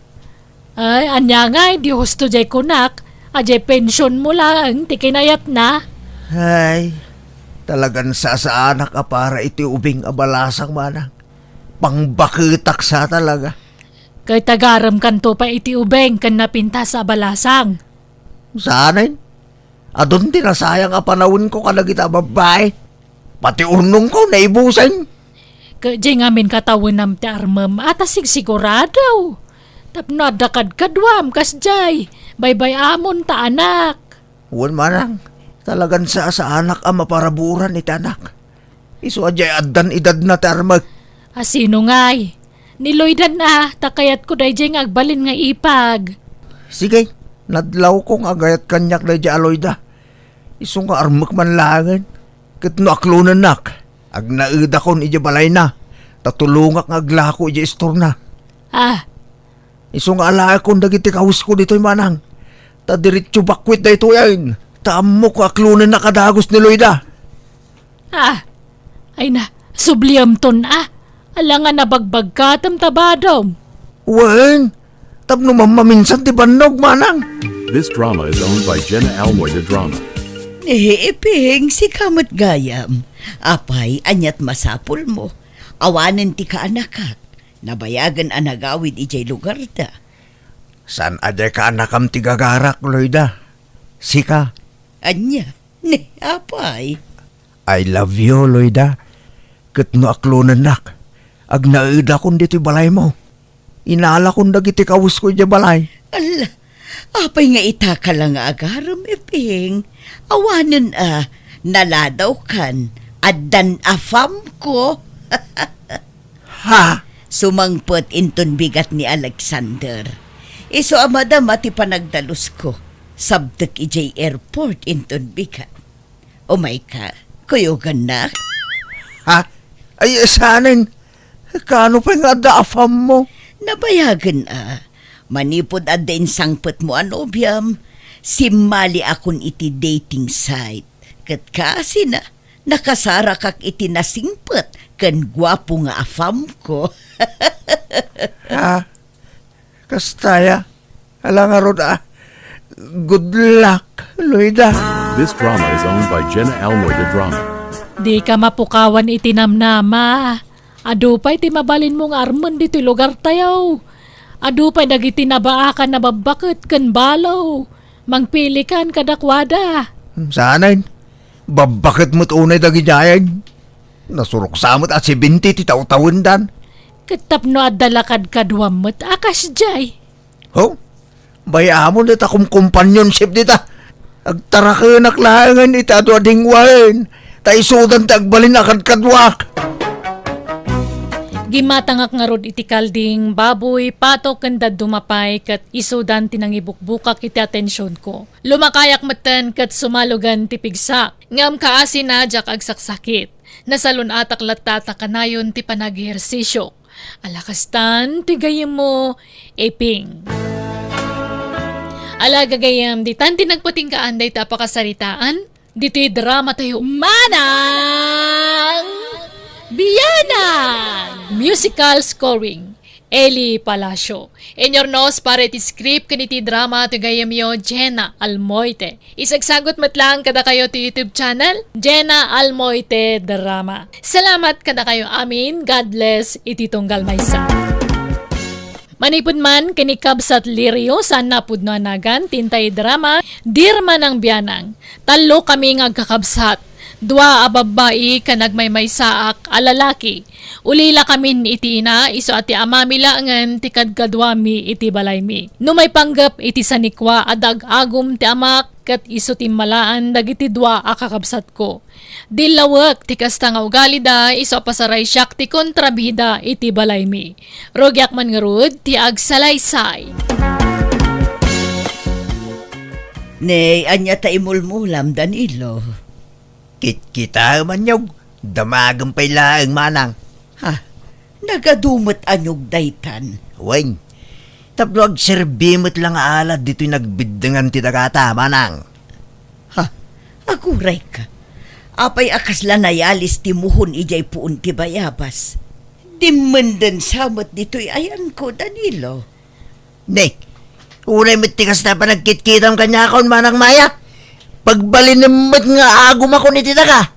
Ay, ania ngay, di husto jay kunak, a jay pensionmo laeng ti kinayatna? Ay, talagan sasaanak a para iti ubing a balasang, manang. Pangbaketak sa talaga. Ket agaremkanto pay iti ubing ken napintas a balasang. Saanen? Adun ti nasayang a panawenko kadagita a babbai. Pati urnongko naibusen. Ket jay ngamin katawenam ti armem a ta sigsigurado. Tapno adda kadkaduam kasjay, baybay-amon ta anak. Wen manang, talagan sasaanak a maparaburan iti anak. Isu a jay addan idadna ti armek. A sino ngay? Ni Loida a, ta kayatko dayjay nga agbalin nga ipag. Sige, nadlawko nga agayat kaniak dayjay a Loida. Isu nga armek man laengen. Ket no aklonennak, agnaedakon idiay balayna, ta tulongak nga aglako idiay istorna. Ah. Isu nga alaekon dagiti kawesko ditoy manang. Ta diretso bakwit daytoyen. Ta ammok nga aklonennak a dagus ni Loida. Ah, ay na, subliamton a. Ala nga nabagbagkatem ta badom. Wen, tapno mammaminsan ti bannog, manang. This drama is owned by Jenna Almoy de Drama. Ni Iping, sika met gayam. Apay, aniat masapulmo? Awanen ti kaanakak. Nabayagen a nagawid idiay lugarda. Saan a diay kaanakam ti gagarak, Loida? Sika. Ania? Ni, apay? I love you, Loida. Ket no aklonennak, agnaedakon ditoy balaymo. Inalakon dagiti kawesko idiay balay. Ala, apay nga itaka la nga agarem, Iping? Awanen a, naladawkan, addan afamko. Ha? Sumangpet inton bigat ni Alexander. Isu a madama ti panagdalusko. Sabtek idiay airport inton bigat. Umayka, kuyogannak. Ha? Ay, saanen? Kaano pay nga adda afammo? Nabayagen a. Manipud adda insangpetmo a nobiam, simmaliakon iti dating site. Ket kaasina, nakasarakak iti nasingpet ken guapo nga afamko. Ha? Kasta aya? Ala ngarud a. Good luck, Loida. This drama is owned by Jenna Almoy de Drama. Dika mapukawan iti namnama. Adu pay ti mabalinmo nga armen ditoy lugartayo. Adu pay dagiti nabaakan a babbaket ken balo. Mangpilikan kadakuada. Hmm, saanen? Babbaket met unay dagidiayen. Nasuruksa met a seventy ti tawtawendan. Ket tapno adda lakad kaduam met a kasdiay. Ho? Bay-amon dita kumkompanionship dita. Agtarakenak laengen iti adu a dingwaen, ta isudan ti agbalin a kadkaduak. Gimmatangak ngarud iti kalding baboy, pato ken dadduma pay ket isudan ti nangibukbukak iti atensionko. Lumakayak metten ket sumalugen ti pigsak, ngem kaasina diak agsaksakit. Nasalun-atak latta ta kanayon ti panag-ehersisio. Ala kastan ti gayyemmo, Iping. Ala gagayyem, ditan ti nagpatinggaan dayta a pakasaritaan. Ditoy drama tayo, Manang Bianang! Musical scoring, Eli Palacio. Inurnos para iti script ken iti drama ti gayyemyo, Jenna Almoite. Isagsagut met lang kadakayo ti YouTube channel, Jenna Almoite Drama. Salamat kadakayo amin. God bless iti tunggal maysa. Manipud man ken ni Kabsat Lirio, saan a pudno a nagan ti intay drama, Dear Manang Bianang. Tallo kami nga agkakabsat, dua a babbai ken agmaymaysaak a lalaki. Ulila kamin iti ina, isu a ti amami laengen ti kadkaduami iti balaymi. No maipanggep iti sanikua, adda ag-agum ti amak ket isu ti immalaan dagiti dua a kakabsatko. Dillawek ti kasta nga ugalida, isu a pasaraysiak ti kontrabida iti balaymi. Rugiak man ngarud ti agsalaysay. Nay, ania ta imulmulam, Danilo? Kitkitaem, anyog. Damagem pay laeng, manang. Ha? Nagadu met anyog daytan? Wen, tapno agserbi met la nga alad ditoy nagbiddengan ti dagata, manang. Ha? Agurayka. Apay a kasla nayalis ti muhon idiay puon ti bayabas? Dimmenden sa met ditoy ayanko, Danilo. Ne, uray met ti kasta panagkitkitam kaniakon, Manang Maya. Pagbalinem met nga agumakon iti daga.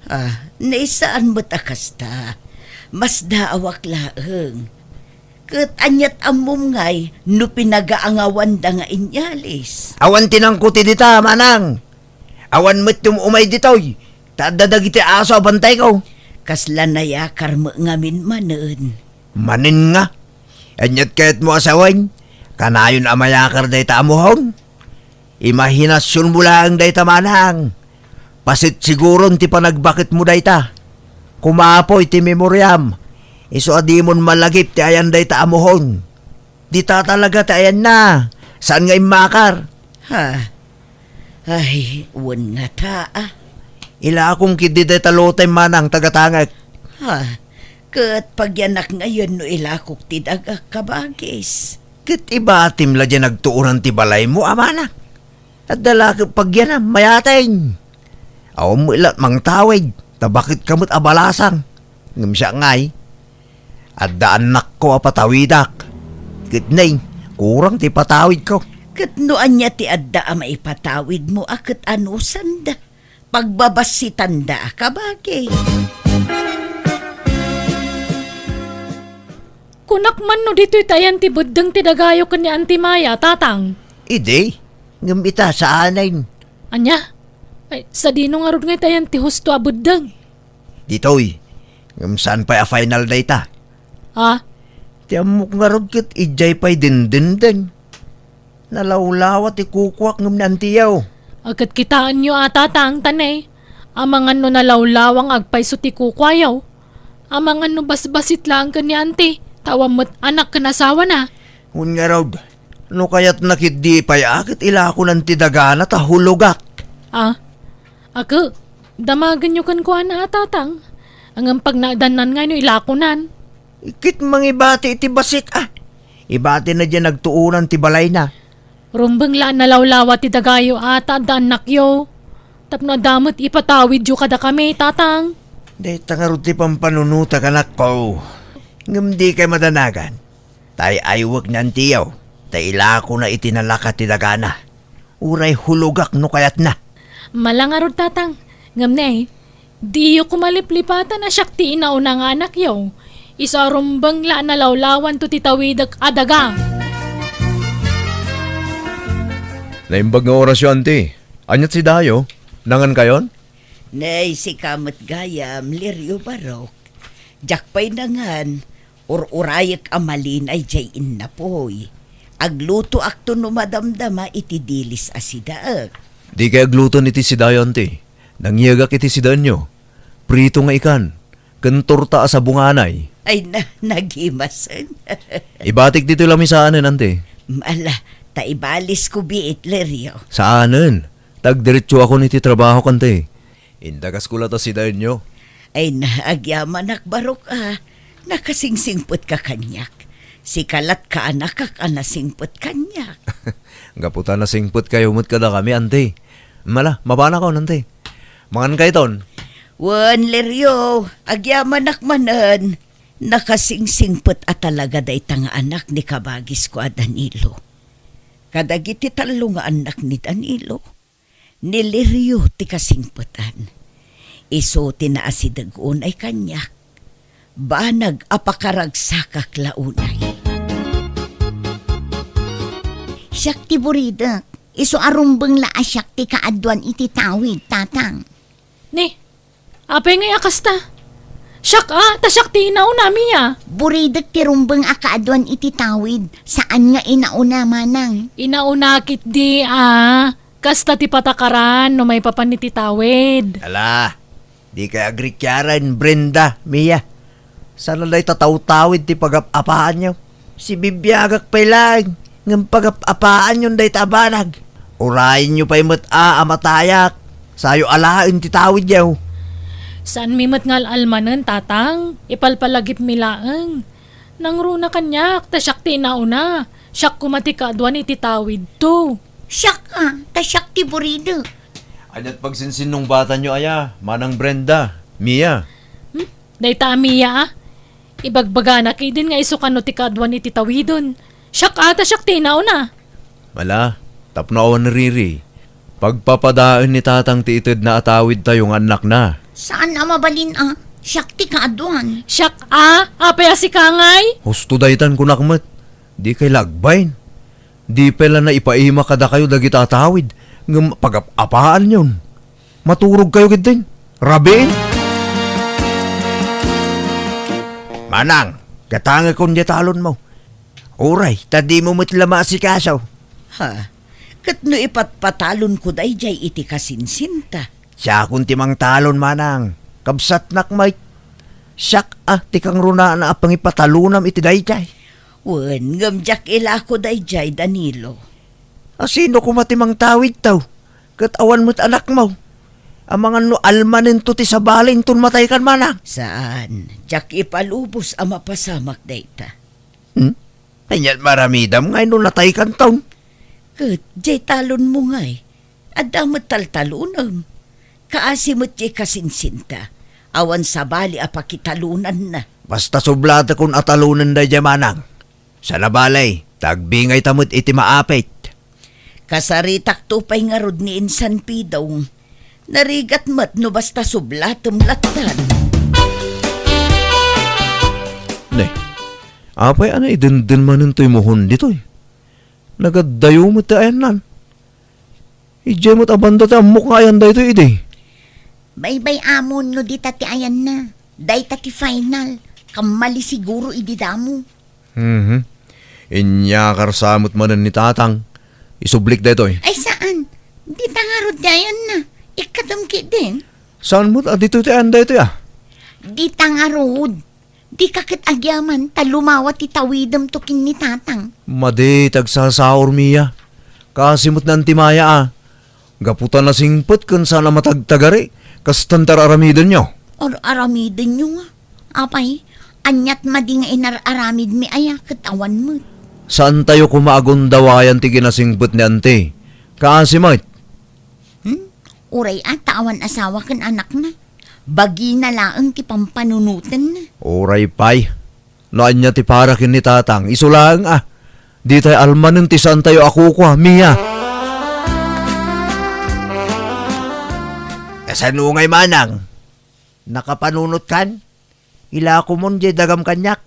Ah, naisaan met a kasta. Masdaawak laeng. Ket aniat ammom ngay no pinagaangawanda nga inyalis? Awan ti nangkuti dita, manang. Awan met ti um-umay ditoy, ta adda dagiti aso a bantayko. Kasla nayakar met ngamin manen. Manen nga? Aniat kayatmo a sawen? Kanayon a mayakar dayta a muhon? Imahinasionmo laeng dayta, manang. Pasitsiguron ti panagbaketmo dayta. Kumapoy ti memoriam. Isu a dimon malagip ti ayan dayta a muhon. Dita talaga ti ayanna. Saan nga immakar? Ha? Ay, wen ngata, ah. Ilakong ketdi dayta lotay, manang, tagatangek. Ha? Ket pagyanak ngayen no ilakok ti dagak, kabagis. Ket ibatim la diay nagtuonan ti balaymo, a manang. Adda la ket pagyanam, mayateng. Awan met la mangtawid, ta baket ka met a balasang. Ngem siak ngay, adda annakko a patawidak. Ket nay, kurang ti patawidko. Ket no ania ti adda a maipatawidmo a ket anusanda? Pagbabassitanda a kabagi. Kunak man no ditoy ti ayan ti beddeng ti dagayo ken ni Auntie Maya, Tatang. Idi, ngem ita, saanen. Ania? Ay, sadino ngarud nga ita ayan ti husto a beddeng? Ditoy, ngem saan pay a final dayta? Ah? Ti ammok ngarud ket idiay pay dindindeng. Nalawlawa ti kukuak ngem ni antiyo. A, ket kitaenyo a, Tatang, ta ne, amangan no nalawlawa nga agpayso ti kukuayo. Amangan no basbasit laeng ken ni anti, ta awan met anak ken asawana. Wen ngarud, no kayatna ketdi pay a ket ilakonan ti dagana ta hulogak. Ah? Ake, damagenyo kenkuana a, Tatang. Ngem pagnaedannan ngay no ilakonan. Ket mangibati iti bassit a. Ibatina diay nagtuonan ti balayna. Rumbeng la a nalawlawa ti dagayo a ta adda annakyo. Tapno adda met ipatawidyo kadakami, Tatang. Dayta ngarud ti pampanunotak, anakko. Ngem dikay madanagan. Ta ay-aywek ni antiyo, ta ilakona iti nalaka ti dagana. Uray hulogak no kayatna. Mala ngarud, Tatang. Ngem ne, diyo koma liplipatan a siak ti inauna nga anakyo. Isu a rumbeng la a nalawlawanto ti tawidek a daga. Naimbag nga orasyo, anti. Aniat si Dayo? Nangan kayon? Nay, sika met gayam, Lirio Barok. Diak pay nangan, ur-urayek a malina idiay innapoy. Aglutoakto no madamdama iti dilis a sidaek. Dikay agluton iti sidayo, anti. Nangyegak iti sidaenyo. Prito nga ikan, ken torta a sabunganay. Ay, na, nagimasen. Ibatik ditoy lamisaanen, anti. Ala, ta ibalisko biit, Lirio. Saanen. Tagdiretsoakon iti trabahok, anti. Indagasko la ta sidaenyo. Ay na, agyamanak, Barok, a. Nakasingsingpetka kaniak. Sika lat kaanakak a nasingpet kaniak. Gapu ta nasingpetkayo met kadakami, anti. Ala, mapanakon, anti. Mangan kayton. Wen, Lirio, agyamanak manen. Nakasingsingpet a talaga dayta nga anak ni kabagisko a Danilo. Kadagiti tallo nga annak ni Danilo, ni Lirio ti kasingpetan. Isu ti naasideg unay kaniak. Banag a pakaragsakak la unay. Siak ti buridek. Isu a rumbeng la a siak ti kaaduan iti tawid, Tatang. Ni, apay ngay a kasta? Siak a, ta siak ti inauna, Mia. Buridek ti rumbeng a kaaduan iti tawid. Saan nga inauna, Manang. Inauna ketdi a, kasta ti patakaran no maipapan iti tawid. Ala, dikay agrikiaren, Brenda, Mia. Saan a dayta tawtawid ti pagap-apaanyo. Sibibiagak pay laeng, ngem pagap-apaanyon dayta a banag. Urayenyo pay met a, a matayak. Sayo alaen ti tawidyo. Saanmi met nga al-almanen, Tatang. Ipalpalagipmi laeng. Nangruna kaniak, ta siak ti inauna. Siak koma ti kaaduan iti tawidto. Siak a, ta siak ti buridek. Aniat pagsinsinnungbatanyo aya, Manang Brenda, Mia? Hmm? Dayta a Mia a? Ibagbagana ketdin nga isu kano ti kaaduan iti tawiden. Siak a, ta siak ti inauna. Ala, tapno awan riri. Pagpapadaen ni Tatang ti itedna a tawidtayo nga annakna. Saan a mabalin a, siak ti kaaduan. Siak a, apay a sika ngay? Husto daytan kunak met. Dikay la agbain. Di pay la naipaima kadakayo dagita a tawid, ngem pagap-apaanyon. Maturogkayo ketdin. Rabiin. Manang, gatangekon diay talonmo. Uray, ta dimo met la maasikaso. Ha? Ket no ipatpatalonko daydiay iti kasinsinta? Siakon ti mangtalon, Manang. Kabsatnak met. Siak a ti kangrunaan a pangipatalonam iti daydiay. Wen, ngem diak ilako daydiay, Danilo. A, sino koma ti mangtawidto? Ket awan met anakmo. Amangan no almanento ti sabali inton mataykan, Manang. Saan, diak ipalubos a mapasamak dayta. Hmm? Aniat maramidam ngay no nataykanton? Ket diay talonmo ngay, adda met taltalonem. Kaasi met diay kasinsinta, awan sabali a pakitalonanna. Basta sublatekon a talonen daydiay, Manang. Saan a bale, ta agbingayta met iti maapit. Kasaritakto pay ngarud ni insan Pidong. Narigat met no basta sublatem lattan. Ne, apay a naidenden manen toy mohon ditoy? Nagaddayo met ti ayannan. Idiay met a banda ti ammok nga ayan daytoy idi. Baybay-amon no dita ti ayanna. Dayta ti final. Kammali siguro idi damo. Mhm. Inyakar sa met manen ni Tatang. Isublik daytoy. Ay, saan? Dita ngarud ti ayanna. Ikkatem ketdin. Saan met a ditoy ti ayan daytoy a? Dita ngarud. Dika ket agyaman ta lumawa ti tawidemto ken ni Tatang. Madi ti agsasaor, Mia. Kaasi met ni Anti Maya a. Gapu ta nasingpet ken saan a matagtagari, kastan ti ar-aramidenyo. Ar-aramidenyo nga. Apay, aniat madi nga inar-aramidmi aya ket awan met. Saantayo koma a gundawayan ti kinasingpet ni Anti. Kaasi met. Hmm? Uray a ta awan asawa ken anakna. Bagina laeng ti pampanunotenna. Uray pay. No ania ti para ken ni Tatang, isu laeng a. Ditay almanen ti saantayo a kukua, Mia. Kasano ngay, Manang? Nakapanunotkan? Ilakomon jay dagam kaniak.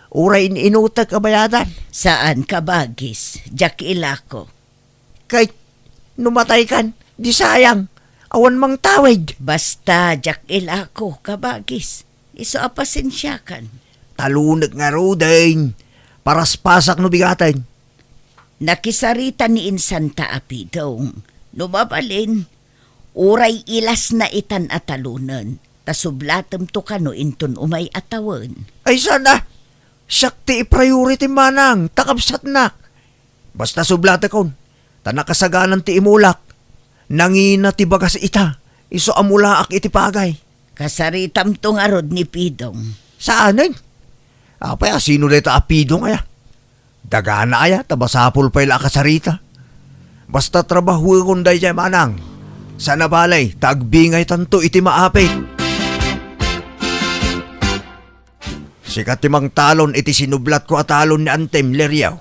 Uray in-inutek a bayadan. Saan, kabagis. Diak ilako. Kay, no mataykan, di sayang. Awan mangtawid. Basta, diak ilako, kabagis. Isu a pasensiakan. Talunek ngaruden. Paraspasak no bigaten. Nakisarita ni insanta a Pidong. No mabalin, uray ilasna itan a talunen, ta sublatemto kano inton umay a tawen. Ay, saan a? Siak ti i-priority, manang, ta kabsatnak. Basta sublatekon, ta nakasaganan ti imulak. Nangina ti bagas ita, isu a mulaak iti pagay. Kasaritamto ngarud ni Pidong. Saanen? Apay, asino dayta a Pidong aya? Dagana aya, ta masapul pay la a kasarita. Basta trabahuekon daydiay, manang. Sana balay, ta agbingaytanto iti maapit. Sika ti mangtalon iti sinublatko a talon ni Antem, Leriaw.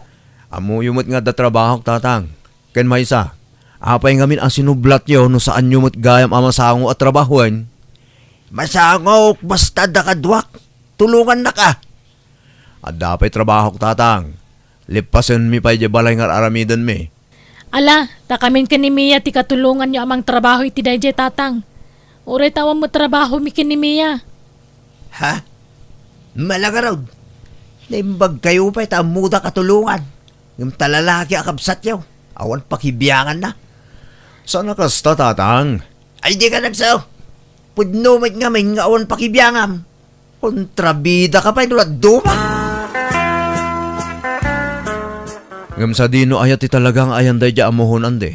Ammoyo met nga adda trabahok, tatang. Ken maysa, apay ngamin a sinublatyo no saanyo met gayam a masango a trabahoen? Masangok, basta adda kaduak. Tulongannak a. Adda pay trabahok, tatang. Lippasenmi pay diay balay nga ar-aramidenmi. Ala, ta kamin ken ni Mia ti katulonganyo a mangtrabaho iti daydiay, tatang. Uray ta awan met trabahomi ken ni Mia. Ha? Malangarod. Naimbagkayo pay ta ammoda katulongan. Ngem ta lalaki a kabsatyo, awan pakibianganna. Saan a kasta, tatang. Ay, dika nagsaw. Pudno met ngamin nga awan pakibiangam. Kontrabida ka pay no dadduma. Ngem sadino aya ti talaga nga ayan daydiay a muhon, andi?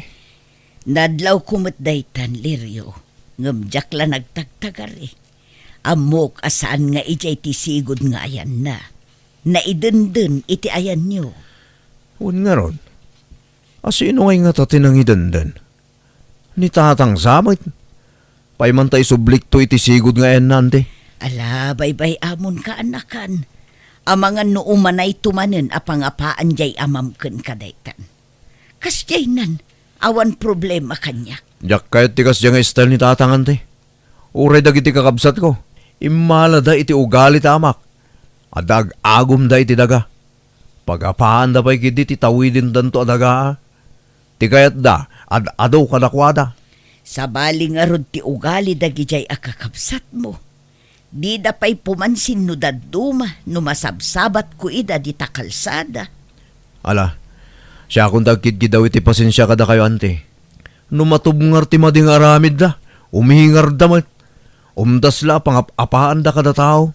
Nadlawko met daytan, Lirio, ngem diak la nagtagtagari. Ammok a saan nga idiay ti sigud nga ayanna. Naidenden iti ayanyo. Wen ngarud, asino ngay ngata ti nangidenden? Ni tatang sa met. Pay man ta isublikto iti sigud nga ayanna, andi? Ala, baybay-amon, kaanakan. Amangan no umanayto manen a pangapaan diay amam ken kadaytan. Kasdiaynan, awan problema kaniak. Diak kayat ti kasdiay nga style ni tatang, andi. Uray dagiti kakabsatko, immalada iti ugali ti amak. Adda ag-agumda iti daga. Pagapaanda pay ketdi ti tawidendanto a dagaa. Ti kayatda, ad-adu kadakuada. Sabali ngarud ti ugali dagidiay a kakabsatmo. Dida pay pumansin no dadduma no masabsabatko ida dita kalsada. Ala, siakon ti agkidkidaw iti pasensia kadakayo, anti. No matubngar ti madi nga aramidda, umingarda met. Umdas la a pangap-apaanda kada tao.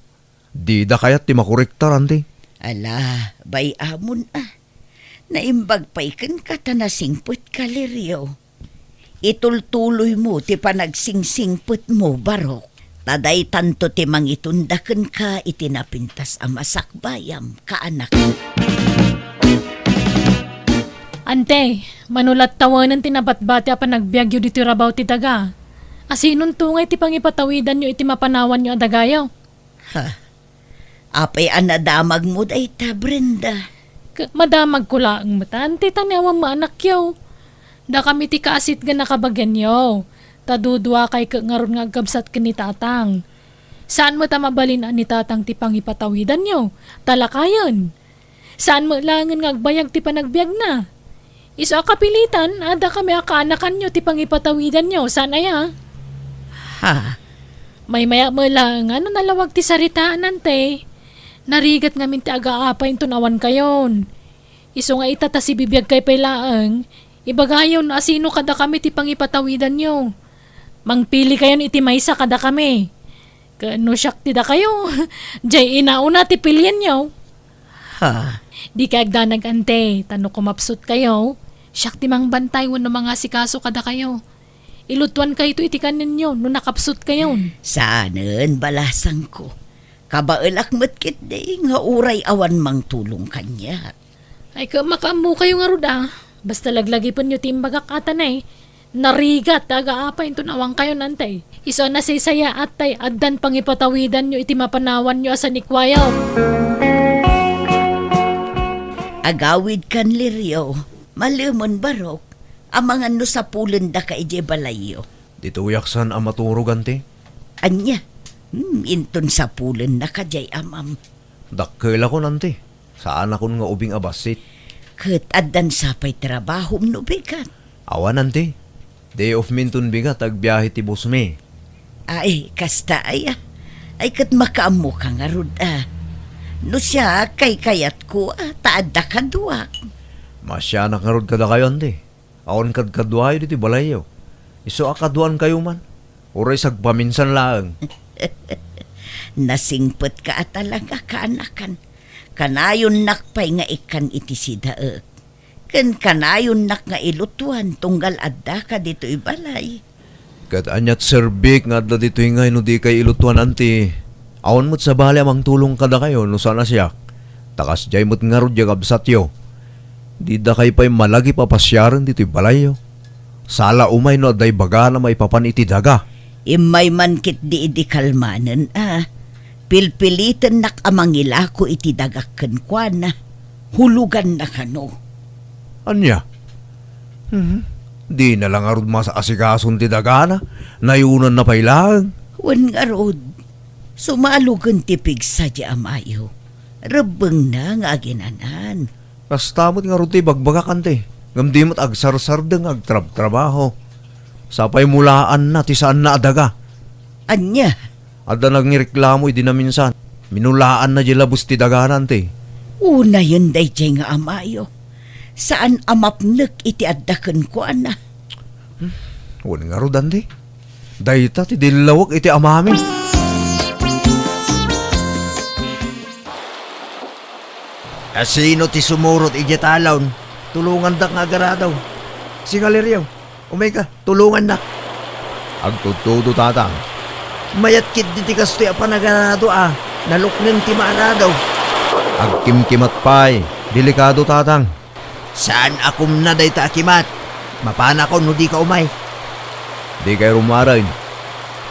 Dida kayat ti makorektar, anti? Ala, bay-amon a. Naimbag pay kenka ta nasingpetka, Lirio. Itultuloymo ti panagsingsingpetmo, Barok. Ta daytanto ti mangitunda kenka iti napintas a masakbayam, kaanak. Ante, mano la tawanen ti nabatbati a panagbiagyo ditoy rabaw ti daga. Asinonto ngay ti pangipatawidanyo iti mapanawanyo a dagayo? Ha? Apay a nadamagmo dayta, Brenda? K-, madamagko laeng met, anti, ta ni awan maanakyo. Dakami ti kaasitgan a kabagianyo. Ta duduakay ket ngarud nga agkabsat ken ni Tatang. Saan met a mabalin a ni Tatang ti pangipatawidanyo, ta lakayen. Saan met laengen nga agbayag ti panagbiagna. Isu a kapilitan, adda kami a kaanakanyo ti pangipatawidanyo, saan aya? Ha? Maymayak met laeng a no nalawag ti saritaan, ante. Narigat ngamin ti agaapay inton awankayon. Isu nga ita ta sibibiagkay pay laeng, ibagayon no asino kadakami ti pangipatawidanyo. Mangpilikayon iti maysa kadakami. Ket no siak ti dakayo, jay inauna ti pilienyo. Ha? Dikay agdanag, ante, ta no kumapsutkayo, siak ti mangbantay wenno mangasikaso kadakayo. Ilutuankayto iti kanenyo no nakapsutkayon. Saanen, balasangko. Kabaelak met ketdi nga uray awan mangtulong kaniak. Ay, ka-, makaammokayo ngarud a. Basta laglagipenyo ti imbagak, atan, eh. Narigat ti agaapay inton awankayon, ante. Isu a nasaysayaat tay addan pangipatawidanyo iti mapanawanyo a sanikuayo. Agawidkan, Lirio. Malemen, Barok. Amangan no sapulendaka idiay balayyo. Ditoyak saan a maturog, ante. Ania? Hmm, inton sapulenna kadiay amam. Dakkelakon, anti. Saanakon nga ubing a bassit. Ket addan sapay trabahom no bigat? Awan, anti. Day off mi inton bigat, agbiahe ti boss mi. Ay, kasta aya. Ay, ket makaammoka ngarud a. No siak, kaykayatko a, ta adda kaduak. Maasianak ngarud kadakayo, anti. Awan kadkaduayo ditoy balayyo. Isu a kaduaankayo man. Uray sagpaminsan laeng. Nasingpetka a talaga, kaanakan. Kanayonnak pay nga ikkan iti sidaek. Ken kanayonnak nga ilutuan tunggal addaka ditoy balay. Ket aniat serbik nga adda ditoy ngay no dikay ilutuan, anti? Awan met sabali a mangtulong kadakayo no saan a siak. Ta kasdiay met ngarud diay kabsatyo. Didakay pay malagip a pasiaren ditoy balayyo. Sala umay no adda ibagana maipapan iti daga. Immay man ketdi idi kalmanen a. Pilpilitennak a mangilako iti dagak kenkuana. Huloganna kano. Ania? Hmm? Dina la ngarud masaasikason ti dagana, nayunanna pay laeng. Wen ngarud, sumalogen ti pigsa di amayo. Rebbengna nga aginanan. Kasta met ngarud ti ibagbagak, anti, ngem di met agsarsardeng nga agtrabtrabaho. Sapay mulaanna ti saanna a daga. Ania? Adda nangreklamo idi naminsan. Minulaanna diay labes ti dagana, anti. Unayen daydiay nga amayo. Saan a mapnek iti adda kenkuana. Hmm, wen ngarud, anti. Dayta ti dillawek iti amami. Asino ti sumurot idiay talon? Tulongandak nga agarado. Singaliryo, umayka, tulongannak. Agtudtudo, tatang. Mayat ketdi ti kastoy a panagarado a nalukneng ti maarado. Agkimkimat pay. Delikado, tatang. Saan a kumna dayta a kimat. Mapanakon no dika umay. Dikay rummuaren.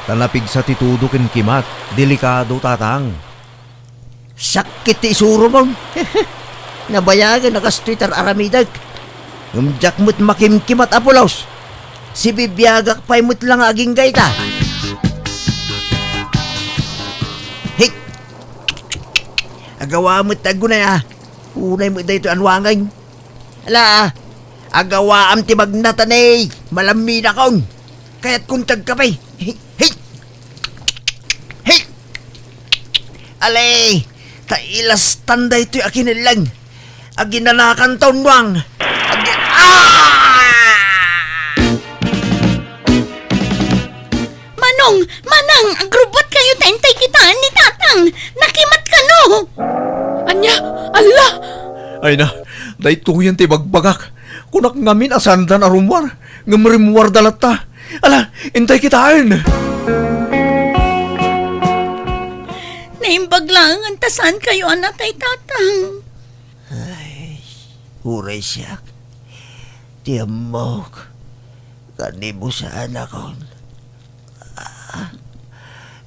Ta napigsa ti tudo ken kimat. Delikado, tatang. Sakit ti isuromon. Nabayagen a kastoy ti ar-aramidek. Ngem diak met makimkimat a pulos. Sibibiagak pay met la nga agingga ita. Hik! Agawa met ti aggunay a. Unay met daytoy a nuangen. Ala, agawaam ti magnatani, malamminakon. Kayatkon ti agkape. Hi, hi. Hi. Ale, ta ilastan daytoy a kinelleng. Aginanakan ta unnuang. Agi-, ah! Manong! Manang! Agrubbuatkayo ta intay kitaen ni Tatang! Nakimat kano! Ania? Alla! Ay na, daytoyen ti ibagbagak. Kunak ngamin a saandan a rummuar, ngem rimmuarda latta. Ala, intay kitaen! Naimbag laengen ta saankayo a natay, Tatang. Ay, uray siak. Ti ammok, kanibusaanakon. Ah,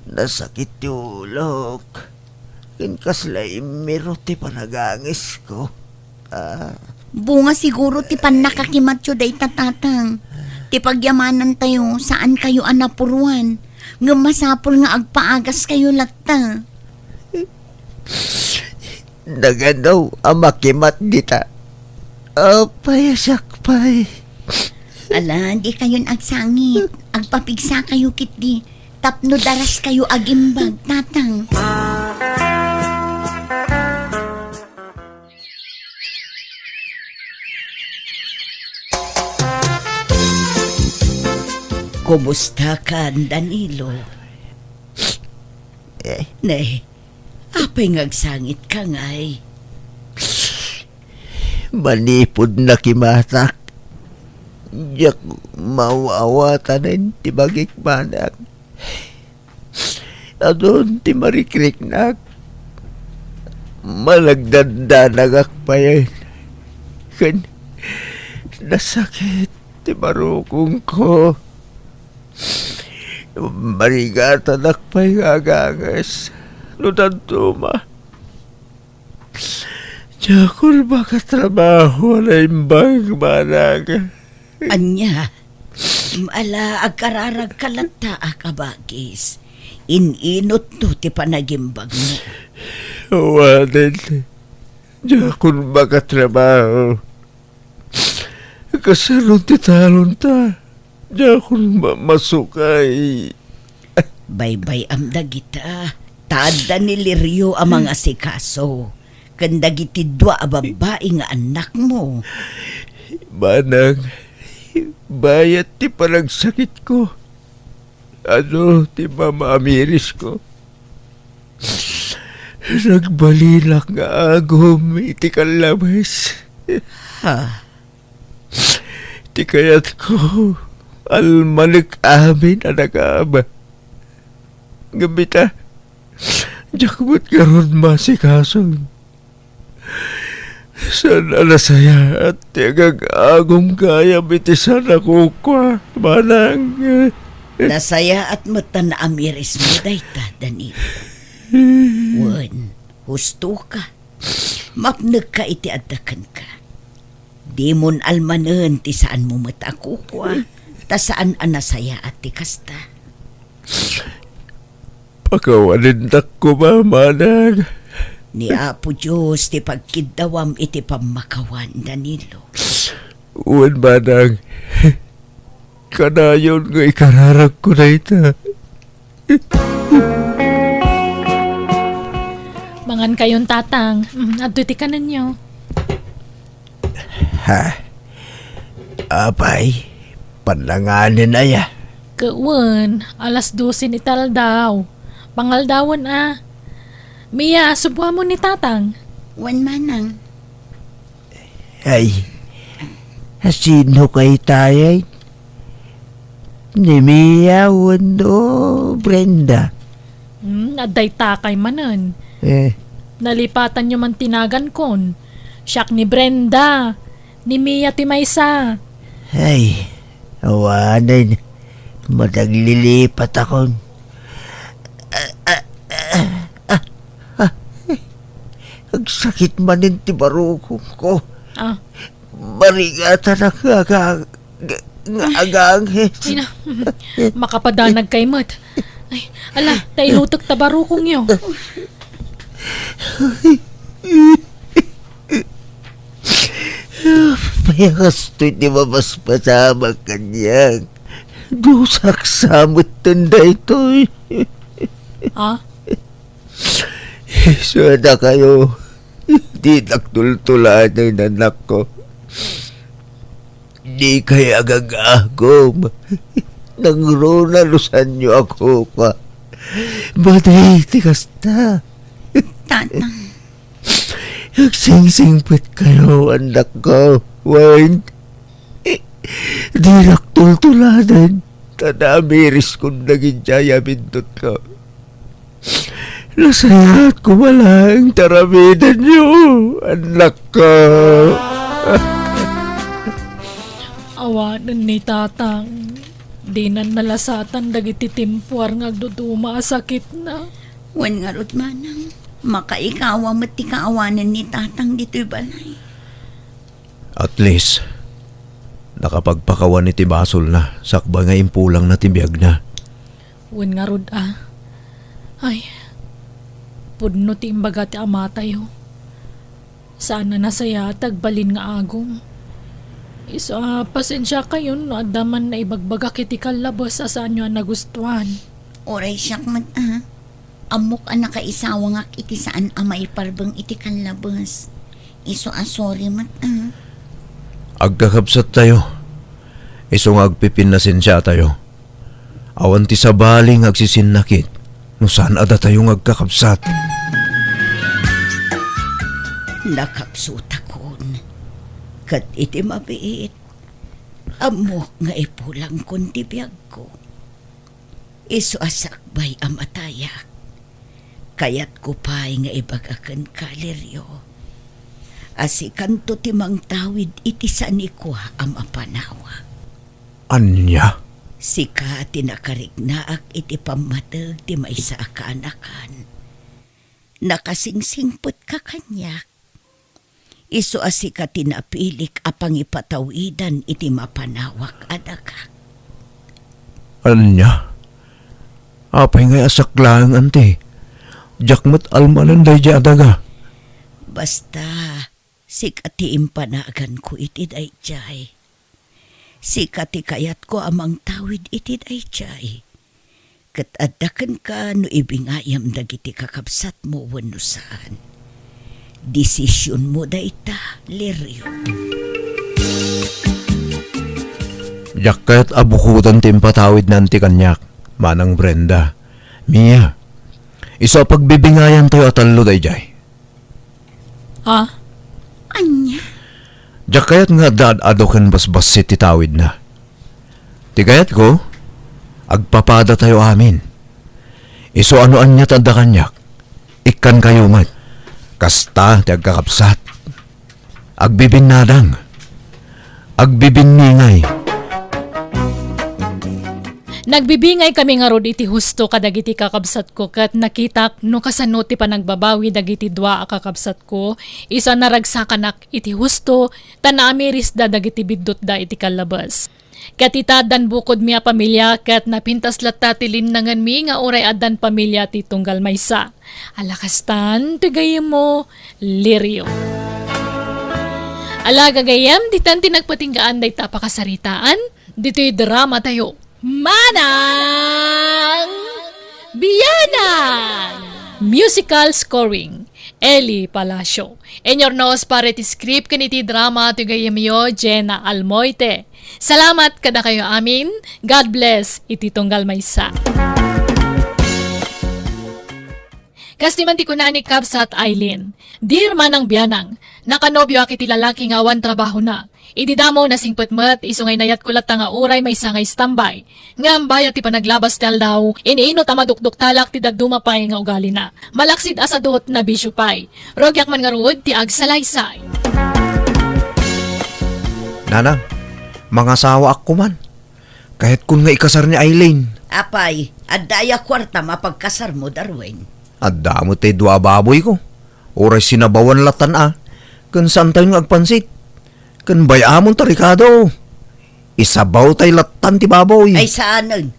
nasakit ti ulok. Ken kasla immiro ti panagangesko. Ah. Bunga siguro ti pannakakimatyo dayta, Tatang. Ti pagyamanantayo, saankayo a napuruan. Ngem masapul nga agpaagaskayo latta. Nagano a makimat dita? Apay, siak pay. Ala, dikayon agsangit. Agpapigsakayo ketdi. Tapno daraskayo agimbag, Tatang. Kumusta kan, Danilo? Eh? Ne, apay nga agsangitka ngay? Manipud nakimatak, diak maaw-awatanen ti bagik manak. Adun ti marikriknak. Managdandanagak payen. Ken nasakit ti marukongko. Marigatanak pay nga aganges no dadduma. Diak ulbak a trabaho a naimbag, manang. Ania? Ala, agkararagka latta a kabagis. In-inutto ti panagimbagmo. Awanen, diakon makatrabaho. Kasano ti talonta? Diakon ma-, masukay. Baybay-am dagita. Ta adda ni Lirio a mangasikaso ken dagiti dua a babbai nga annakmo. Manang, bayat ti panagsakitko. Adu ti Mama Amirisko. Nagbalinak nga agum iti kallabes. Ha? Ti kayatko, almanek amin a nagaba. Ngem ita, diak met ngarud masikason. Saan a nasayaat ti agag-agum gayam iti saan a kukua, manang. Nasayaat met ta naamirismo dayta, Daniel. Wen, hustoka. Mapnekka iti adda kenka. Dimon almanen ti saanmo met a kukua, ta saan a nasayaat ti kasta. Pakawanendak koma, manang. Ni Apo Dios ti pagkiddawam iti pammakawan, Danilo. Wen, manang. Kanayon nga ikararagko dayta. Mangan kayon, Tatang. Mm, adtoy ti kanenyo. Ha? Apay, pannanganen aya? Ket wen, alas dose iti aldaw. Pangaldawen a. Mia, suboamon ni Tatang. Wen, manang. Ay, sino kay tayo? Ni Mia wenno Brenda? Hmm, adda itakay manen. Eh. Nalipatanyo man ti nagankon. Siak ni Brenda. Ni Mia ti maysa. Ay, awanen. Madaglilipat akon. Ah, ah, ah, ah, ah. Agsakit manen ti barukongko. Ah. Marigatanak nga aga-, nga, nga agangis. Ay na, makapadanak kay met. Ay, ala, ta ilutek ta barukongyo. Apay a kastoy ti mapaspasamak kaniak? Dusak sa metten daytoy. Ah? Isu a dakayo, dinak tultuladen, anakko. Dikay agagagum. Nangruna no saanyo a kukua. Madi ti kasta. Tatang. Agsingsingpetkayo, annakko. Wen, dinak tultuladen. Ta naamiriskon dagiti ay a bindutko. Nasayaat koma laeng ti aramidenyo, annakko. Awanen ni Tatang, dinan nalasatan dagiti timpuar nga agduduma a sakitna. Wen ngarud, manang, makaikawa met ti kaawanen ni Tatang ditoy balay. At least, nakapagpakawan iti basolna sakbay nga impulangna ti biagna. Wen ngarud a. Ay, pudno ti imbaga ti amatayo. Saan a nasayaat ti agbalin nga agum. Isu a, pasensiakayon no adda man naibagbagak iti kallabes a saanyo a nagustuan. Uray siak met a. Ammok a nakaisawangak iti saan a maiparbeng iti kallabes. Isu a sorry met a. Agkakabsattayo. Isu nga agpipinnasensiatayo. Awan ti sabali nga agsisinnakit no saan a datayo nga agkakabsat. Nakapsutakon. Ket iti mabiit, ammok nga ipulangkon ti biagko. Isu a sakbay a matayak, kayatko pay nga ibaga kenka, Lirio, a sikanto ti mangtawid iti sanikua a mapanawak. Ania? Sika ti nakariknaak iti pammateg ti maysa a kaanakan. Nakasingsingpetka kaniak. Isu a sika ti napilik a pangipatawidan iti mapanawak a daga. Ania? Apay ngay a siak laeng, anti? Diak met almanen daydiay a daga. Basta, sika ti impanaganko iti daydiay. Sika ti kayatko a mangtawid iti daydiay. Ket adda kenka no ibingayam dagiti kakabsatmo wenno saan. Desisionmo dayta, Lirio. Diak kayat a bukoden ti impatawidna, anti, kaniak, Manang Brenda. Mia, isu a pagbibingayantayo a tallo daydiay. Ah? Ania? Diak kayat nga adda ad-adu ken basbassit ti tawidna. Ti kayatko, agpapadatayo amin. Isu a no ania ti adda kaniak, ikkankayo met. Kasta ti agkakabsat. Agbibinnadang. Agbibinningay. Nagbinningay kami ngarud iti husto kadagiti kakabsatko ket nakitak no kasano ti panagbabawi dagiti dua a kakabsatko, isu a naragsakanak iti husto ta naamirisda dagiti biddutda iti kallabes. Ket ita addan bukodmi a pamilia ket napintas latta ti linnangenmi nga uray addan pamilia ti tunggal maysa. Ala kastan ti gayyemmo, Lirio. Ala gagayyem, ditan ti nagpatinggaan dayta a pakasaritaan, ditoy dramatayo. Manang Bianang! Musical scoring, Eli Palacio. Inurnos para iti script ken iti drama ti gayyemyo, Jenna Almoite. Salamat kadakayo amin. God bless iti tunggal maysa. Kas ti man ti kuna ni Kabsat Aileen, "Dear Manang Bianang, nakanobioak iti lalaki nga awan trabahona. Idi damo, nasingpet met, isu nga inayatko latta nga uray maysa nga istambay. Ngem bayat ti panaglabas ti aldaw, iniinut a madukduktalak ti dadduma pay nga ugalina. Malaksid a sadut, nabisio pay. Rugiak man ngarud ti agsalaysay." Nanang, mangasawaak koman. Kayatkon nga ikasar ni Aileen. Apay, adda aya kuartam a pagkasarmo, Darwin? Adda met ti dua a baboyko. Uray sinabawan lattan a, ken saantayon nga agpansit. Ken bay-amon ta rikado. Isabawtay lattan ti baboy. Ay, saanen.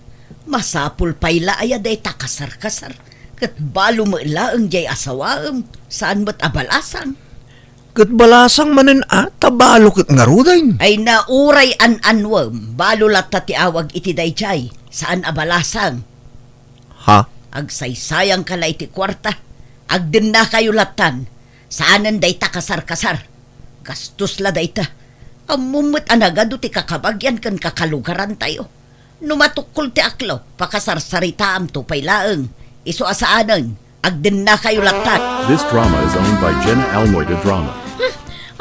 Masapul pay la aya dayta kasar-kasar. Ket balo met laeng diay asawaem. Saan met a balasang. Ket balasang manen a, ta balo ket ngaruden. Ay, nauray an-anuem, balo latta ti awag iti daydiay, saan a balasang. Ha? Agsaysayangka la iti kuarta. Agdennakayo lattan. Saanen dayta kasar-kasar. Gastos la dayta. Ammom met a nagadu ti kakabagian ken kakalugarantayo. No matukkol ti aklo, pakasarsaritaato pay laeng. Isu a saanen, agdennakayo lattan. This drama is owned by Jenna Almoy de Drama. Hmm,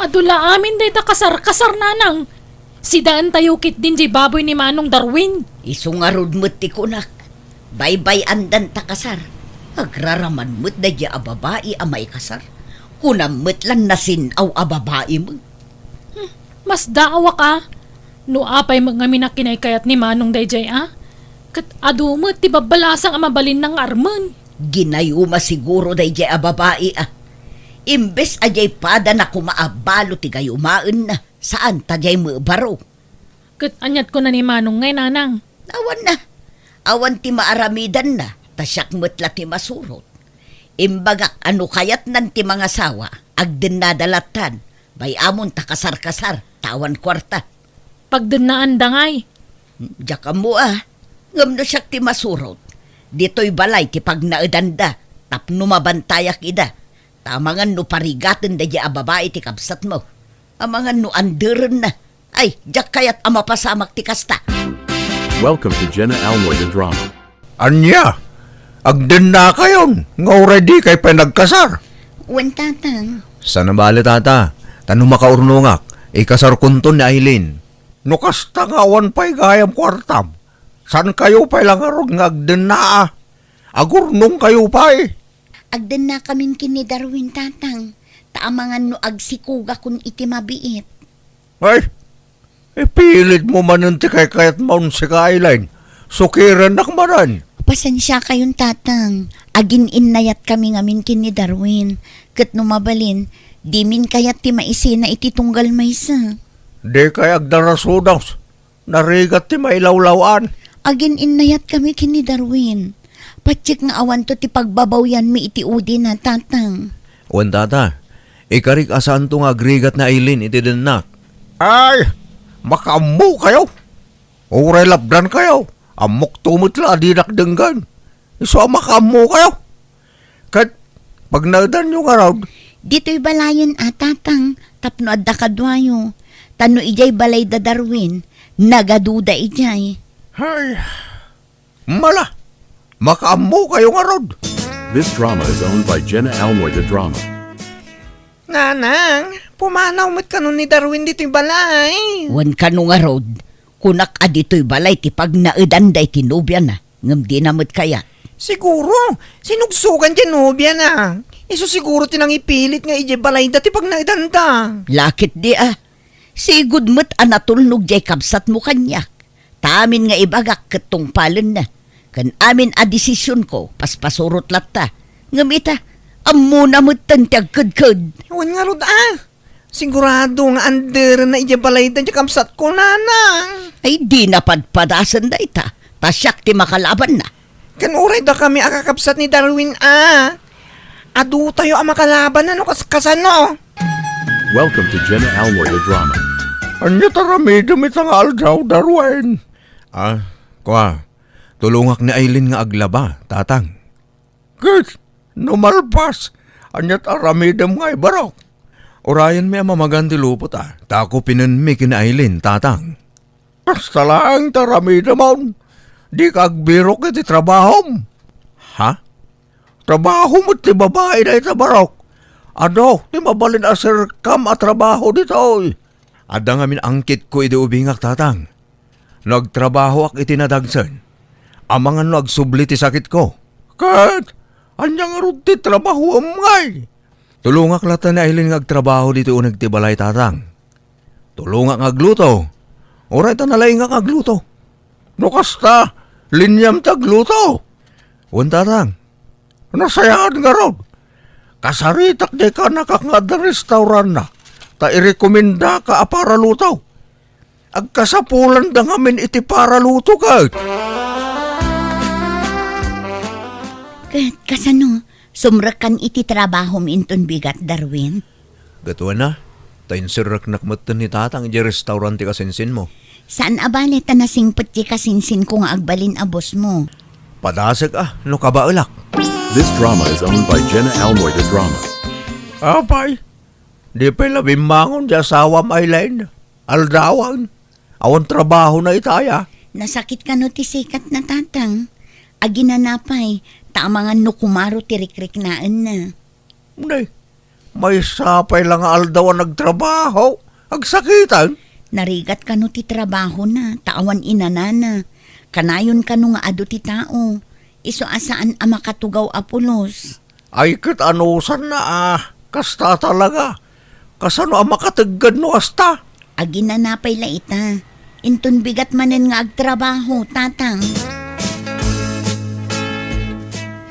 adu la amin dayta kasar-kasar, nanang. Sidaentayo ketdin diay baboy ni Manong Darwin. Isu ngarud met ti kunak. Baybay-andan ta kasar. Agraraman met daydiay a babai a maikasar. Kunam met lan nasin-aw a babai met. Hmm, masdaawak a. No apay met ngamin a kinaykayat ni Manong daydiay a, ket adu met ti babbalasang a mabalinna nga armen. Ginayuma siguro daydiay a babai a. Imbes a diay padana koma a balo ti gayumaenna, saan ta diay met baro. Ket aniat kuna ni Manong ngay, nanang? Awan na. Awan ti maaramidanna, ta siak met la ti masurot. Imbagak a no kayatnan ti mangasawa, agdennada lattan. Bay-amon ta kasar-kasar, ta awan kuarta. Pagdennaanda ngay? Diak ammo a. Ngem no siak ti masurot, ditoy balay ti pagnaedanda tapno mabantayak ida. Ta amangan no parigaten daydiay a babai ti kabsatmo. Amangan no anderenna. Ay, diak kayat a mapasamak ti kasta. Welcome to Jenna Almoy the Drama. Ania? Agdennakayon nga uray dikay pay nagkasar? Wen, tatang. Saan a bale, tata. Ta no makaurnongak, ikasarkonton ni Aileen. No kasta nga awan pay gayam kuartam, saankayo pay la ngarud nga agdennaa? Agurnongkayo pay. Agdennakamin ken ni Darwin, tatang, ta amangan no agsikugakon iti mabiit. Ay, ipilitmo manen ti kaykayatmon, sika, Aileen. Sukirennak manen. Pasensiakayon, tatang. Agin-innayatkami ngamin ken ni Darwin. Ket no mabalin, dimin kayat ti maisina iti tunggal maysa. Dikay agdarasudos. Narigat ti mailawlaw-an. Agin-innayatkami ken ni Darwin. Patiek nga awanto ti pagbabawyanmi iti udina, Tatang. Wen, Tata, ikarik a saanto nga agrigat ni Aileen iti dennak. Ay, makaammokayo. Uray lapdankayo, ammokto met la a dinak denggen. Isu a makaammokayo. Ket pagnaedanyo ngarud? Ditoy balayen a, Tatang, tapno adda kaduayo. Ta no idiay balay da Darwin, nagaduda idiay. Ay, mala, makaammokayo ngarud. This drama is owned by Jenna Almoy, the drama. Nanang, pumanaw met kano ni Darwin ditoy balay. Wen kano ngarud, kunak a ditoy balay ti pagnaedan daytoy nobiana, ngem dina met kayat. Siguro, sinugsogan ti nobiana. Isu siguro ti nangipilit nga idiay balayda ti pagnaedanda. Lakit di a. Sigud met a natulnog diay kabsatmo kaniak. Ta amin nga ibagak ket tungpalenna. Ken amin a desisionko, paspasurot latta. Ngem ita, ammona metten ti agkedked. Wen ngarud a. Sigurado nga anderenna idiay balayda ti kabsatko, Nanang. Ay, dina padpadasen dayta. Ta siak ti makalabanna. Ken uray dakami a kakabsat ni Darwin a. Adutayo a makalabanna no kaskasano. Welcome to Jenna Almoy, the drama. Ania ti aramidem ita nga aldaw, Darwin? Ah, kua, tulongak ni Aileen nga aglaba, Tatang. Ket no malpas, ania ti aramidem ngay, barok? Urayenmi a mamagan ti lupot a, ta kupinenmi ken ni Aileen, Tatang. Kasta laeng ti aramidemon. Dika agbirok iti trabahom. Ha? Trabaho met ti babai dayta, barok. Adu ti mabalin a serkam a trabaho ditoy. Adda ngamin angkitko idi ubingak, Tatang. No agtrabahoak iti nadagsen, amangan no agsubli ti sakitko. Ket ania ngarud ti trabahoem ngay? Tulongak latta ni Aileen nga agtrabaho ditoy uneg ti balay, Tatang. Tulongak nga agluto. Uray ta nalaingak nga agluto. No kasta, liniam ti agluto. Wen, Tatang. Nasayaat ngarud. Kasaritak diay kanakak nga adda restauranna, ta irekomendaka a paraluto. Agkasapulanda ngamin iti paraluto ket. Ket kasano, sumrekkan iti trabahom inton bigat, Darwin? Ket wen a, ta inserreknak metten ni Tatang idiay restaurant ti kasinsinmo. Saan a bale ta nasingpet ti kasinsinko nga agbalin a bossmo. Padasek a no kabaelak. This drama is owned by Jenna Almoy, the drama. Apay, di pay la bimmangon ti asawam, Aileen? Aldawan. Awan trabahona ita aya? Nasakit kano ti sikatna, Tatang? Aginana pay, ta amangan no kumaro ti rikriknaenna. Nay, maysa pay la nga aldaw a nagtrabaho, agsakiten? Narigat kano ti trabahona, ta awan inanana. Kanayon kano nga adu ti tao, isu a saan a makatugaw a pulos. Ay, ket anusanna a, kasta talaga. Kasano a makategged no kasta? Aginana pay la ita. Inton bigat manen nga agtrabaho, Tatang.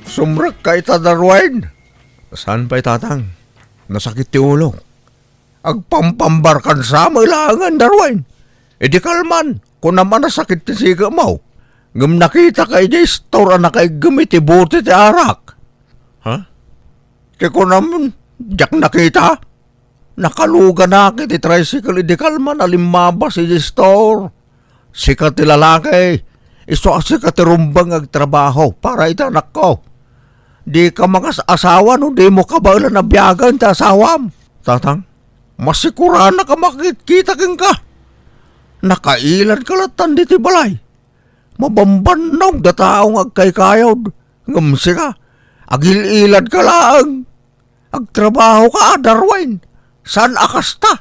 Sumrekka ita, Darwin? Saan pay, Tatang? Nasakit ti ulok. Agpampambarkan sa met laengen, Darwin. Idi kalman, kunam a nasakit ti sikemo. Ngem nakitaka idiay store a nakaiggem iti bote ti arak. Ha? Ti kunam, diak nakita? Nakaluganak iti tricycle idi kalman a limmabas iti store. Sika ti lalaki, isu a sika ti rumbeng nga agtrabaho para iti anakko. Dika mangas-asawa no dimo kabaelan a biagen ti asawam. Tatang, masikuranak a makitkita kenka. Nakailadka lattan ditoy balay. Mabambannog da tao nga agkaykayod. Ngem sika, agil-iladka laeng. Agtrabahoka, Darwin. Saan a kasta?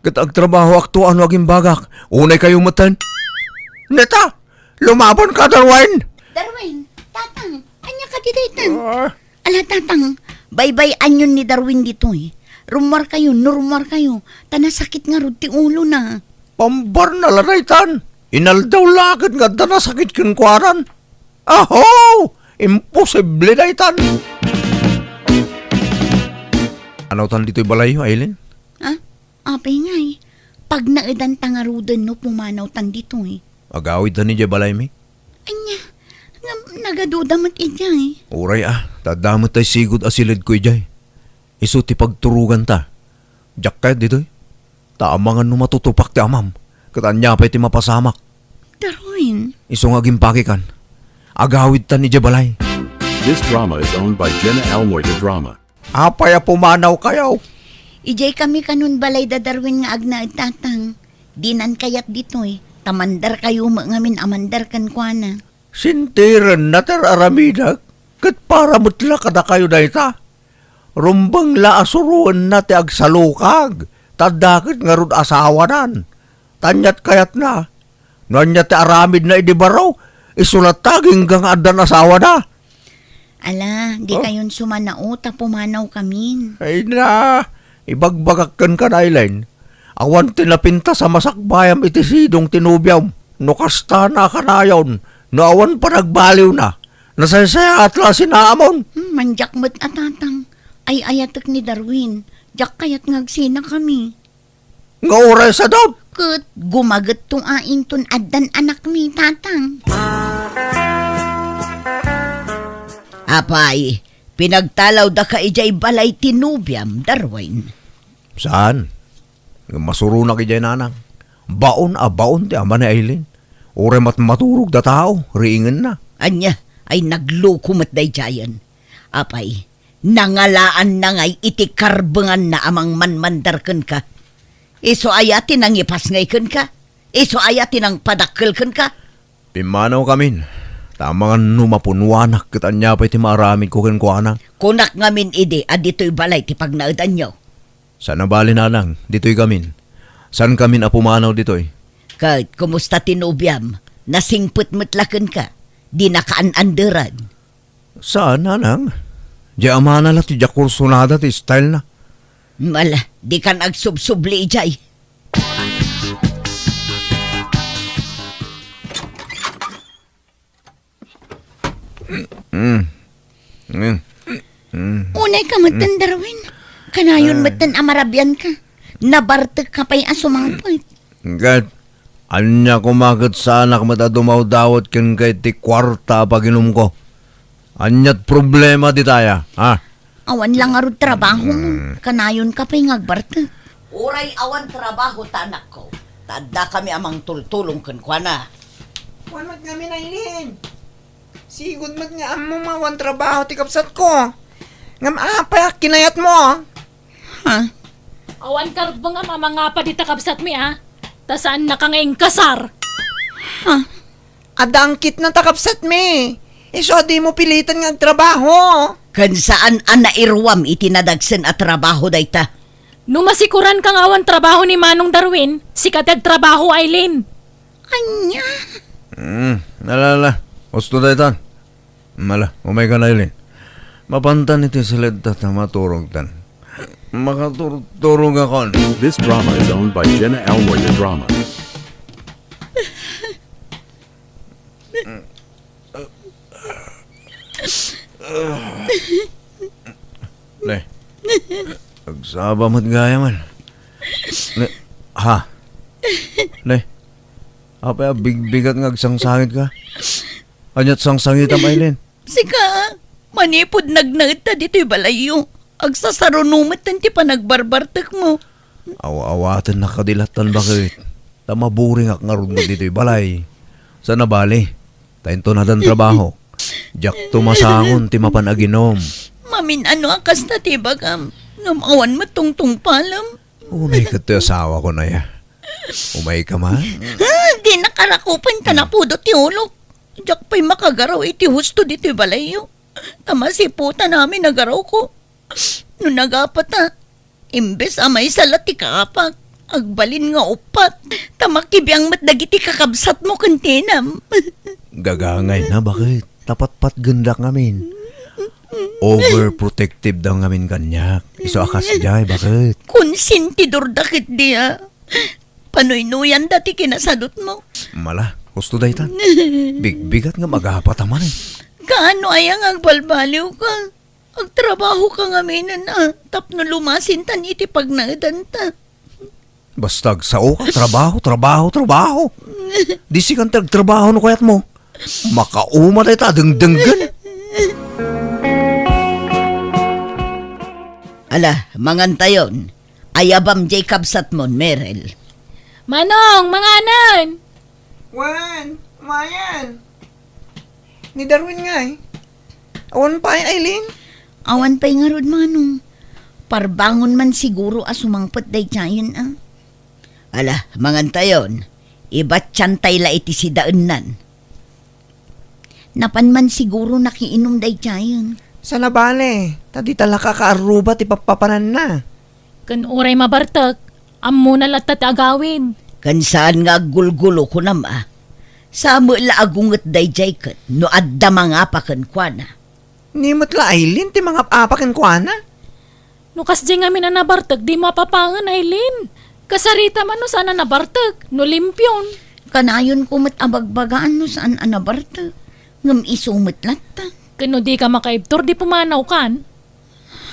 Ket agtrabahoak to a no agimbagak. Unay kayo metten. Neta, lumabanka, Darwin. Darwin, Tatang, ania kadi daytan? Ah. Ala, Tatang, baybay-anyon ni Darwin ditoy. Rummuar kayo, no rummuar kayo, ta nasakit ngarud ti ulona. Pambarna la daytan. Inaldaw la ket nga adda nasakit kenkuanan. Aho! Imposible daytan! Anawtan ditoy balayyo, Aileen? Ha? Apay ngay, pagnaedanta ngaruden no pumanawtan ditoy. Agawidtan idiay balaymi? Ania, Ngem nagaduda met idiay. Uray a, ta adda met tay sigud a siledko idiay. Isu ti pagturoganta. Diak kayat ditoy. Ta amangan no matutupak ti amam. Ket ania pay ti mapasamak? Darwin. Isu nga agimpakikan. Agawidtan idiay balay. This drama is owned by Jenna Almoy de Drama. Apay a pumanawkayo? Idiay kami kanon balay da Darwin nga agnaed, Tatang. Dinan kayat ditoy, ta mandarkayo met ngamin a mandar kenkuana. Sintirenna ti ar-aramidek, ket para met la kadakayo dayta. Rumbeng la a suroenna ti agsalukag, ta adda ket ngarud asawanan. Ta aniat kayatna? No ania ti aramidna idi baro, isu latta agingga nga addan asawana. Ala, di Oh? kayon sumanao ta pumanawkamin. Ay na, ibagbagak kenka, Aileen. Awan ti napintas a masakbayam iti sidong ti nobiam. No kasta, nakanayon, no awan panagbaliwna, nasaysayaat la a sinaamon. Hmm, mandiak met a, Tatang. Ay-ayatek ni Darwin. Diak kayat nga agsinakami. Nga uray sadot. Ket gumagetto a inton addan anakmi, Tatang. Apay, pinagtalawdaka idiay balay ti nobiam, Darwin? Saan? Masuronak idiay, Nanang. Baon a baon ti ama ni Aileen. Uray met maturog da tao, riingenna. Ania, ay nagloko met daydiayen. Apay, nangalaanna ngay iti karbenganna a mangmanmandar kenka? Isu aya ti nangipas ngay kenka? Isu aya ti nangpadakkel kenka? Pimmanawkamin, ta amangan no mapunuanak ket ania pay ti maaramidko kenkuana. Kunak ngamin idi a ditoy balay ti pagnaedanyo. Saan a bali, Nanang, ditoy kamin. Saankamin a pumanaw ditoy. Ket kumusta ti nobiam? Nasingpet met la kenka? Dinaka an-anderan? Saan, Nanang. Diay amana la ti diak kursunada ti style na. Mala, dikan agsubsubli idiay. Mm. Mm. Mm. Unay ka metten, Darwin. Kanayon Ah. metten a marabian ka. Nabartek ka pay a sumangpet. Ket, ania koma ket saanak met a dumawdawat kenka iti kuarta a paginumko? Aniat problema ditaya, ha? Awan la ngarud trabaho mo. Mm. Kanayon ka pay nga agbartek. Uray awan trabaho ta, anakko, ta addakami a mangtultulong kenkuana. Wan met ngamin, Aileen. Sigud met nga ammom a awan trabaho ti kabsatko. Ngem apay a kinayatmo? Ha? Awan karbengam a mangapa dita kabsatmi, a? Ta saannaka nga inkasar. Ha? Adda angkitna ta kabsatmi. Isu a dimo piliten nga agtrabaho. Ken saan a nairuam iti nadagsen a trabaho dayta. No masikuranka nga awan trabaho ni Manong Darwin, sika ti agtrabaho, Aileen. Ania? Hmm, ala, ala. Husto daytan. Mala, umaykan, Aileen. Mapantan iti siledta ta maturogtan. Makaturturogakon. This drama is owned by Jenna Almoy Drama. Ne. Agsaba met gayam. Ne. Ha? Ne. Apay a bigbigat nga agsangsangitka? Aniat sangsangitam, Aileen? Sika, manipud nagnaedta ditoy balayyo, agsasaruno metten ti panagbarbartekmo. Aw-awatennak kadi lattan, baket? Ta maburingak ngarud met ditoy balay. Saan a bali, ta inton addan trabaho, diakto masangon ti mapan aginum. Mamin-ano a kasta ti ibagam, ngem awan met tungtungpalem. Unay ket ti asawakon aya. Umayka man? Ah, dinnak arakupen ta napudot ti ulok. Diak pay makagaraw iti husto ditoy balayyo. Ta masiputan amin a garawko. No nagapata, imbes a maysa la ti kaapak, agbalin nga uppat. Ta makibiang met dagiti kakabsatmo ken tinam. Gagangayna, baket? Ta patpatgendak ngamin. Overprotective da ngamin kaniak. Isu a kasdiay, baket? Konsentidorda ketdi a. Panuynoyanda ti kinasadutmo. Mala, husto daytan. Bigbigat nga agapata manen. Kaano aya nga agbalbaliwka? Agtrabahoka ngaminen a, tapno lumasintan iti pagnaedanta. Basta agsaoka, trabaho, trabaho, trabaho. Di sikan ti agtrabaho no kayatmo. Makauma dayta a dengdenggen. Ala, mangantayon. Ayabam diay kabsatmon, Meril. Manong, manganen! Wen, umayen. Ni Darwin ngay. Awan pay, Aileen? Awan pay ngarud, Manong. Parbangon man siguro a sumangpet daydiayen, a. Ala, mangantayon. Ibatiantay la iti sidaennan. Napan man siguro nakiinum daydiayen. Saan a bale, ta dita la kakaarruba ti pappapananna. Ken uray mabartek, ammona latta ti agawid. Ken saan nga aggulgulo, kunam a. Sa met la agunget daydiay ket no adda mangapa kenkuana. Ni met la Aileen ti mangap-apa kenkuana? No kasdiay ngamin a nabartek, dimo apapaen, Aileen. Kasarita man no saan a nabartek, no limpion. Kanayonko met a bagbagaan no saan a nabartek, ngem isu met latta. Ken no dika makaibtur, di pumanawkan.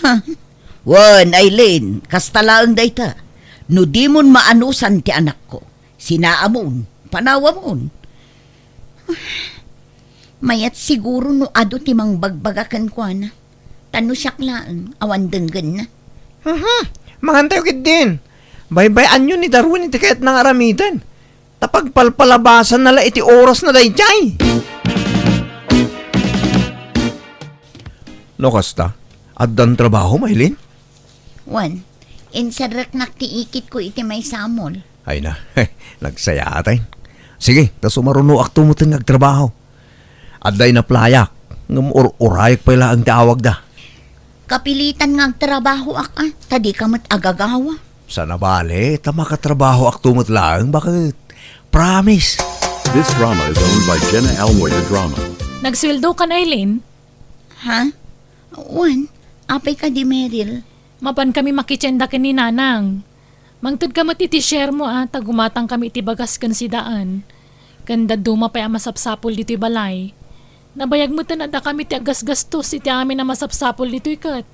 Ha? Wen, Aileen, kasta laeng dayta. No dimon maanusan ti anakko, sinaamon, panawamon. Mayat siguro no adu ti mangbagbaga kenkuana. Ta no siak laeng, awan denggenna. Mhm. Mangantayo ketdin. Baybay-anyo ni Darwin iti kayatna nga aramiden. Ta pagpalpalabasanna la iti orasna daydiay. No kasta, addan trabahom, Aileen? Wen, inserreknak ti ikitko iti maysa a mall. Ay na, nagsayaat. Sige, ta sumarunoakto metten nga agtrabaho. Adda inaplayak, ngem ur-urayek pay laeng ti awagda. Kapilitan nga agtrabahoak, a, ta dika met agagawa. Saan a bale, ta makatrabahoakto met laeng, baket. Promise. This drama is owned by Jenna Almoy, the drama. Nagsueldokan, Aileen? Ha? Wen, apay kadi, Meril? Mapankami makitienda ken ni Nanang. Mangtedka met iti sharemo, a, ta gumatangkami iti bagas ken sidaen. Ken dadduma pay a masapsapul ditoy balay. Nabayag metten a dakami ti aggasgastos iti amin a masapsapul ditoy ket.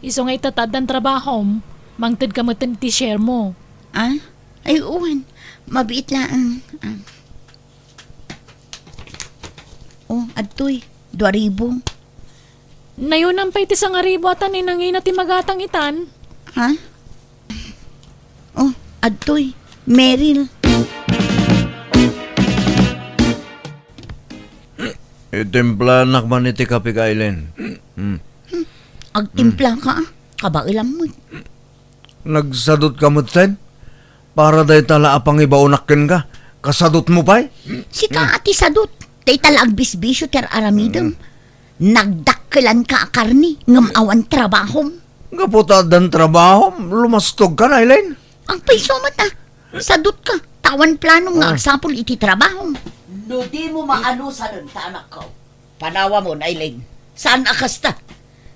Isu nga ita ta addan trabahom, mangtedka metten iti sharemo. A? Ay, wen. Mabiit laeng. A. O, adtoy, dua ribu. Nayonam pay ti sangaribu a ta ni nangina ti magatang itan. Ha? O, adtoy, Meril. Itimplanak man iti kape, Aileen. Hmm. Agtimplaka, a. Kabaelam met. Nagsadutka metten? Para dayta la a pangibaonak kenka, kasadutmo pay? Sika a ti sadut. Dayta la agbisbisio ti ar-aramidem. Mm. Nagdakkelanka a karne, ngem awan trabahom. Gapu ta addan trabahom, lumastogka, Aileen. Agpayso met a. Sadutka, ta awan planom nga agsapul iti trabahom. No dimo maanusanen ta anakko. Panawamon, Aileen. Saan a kasta?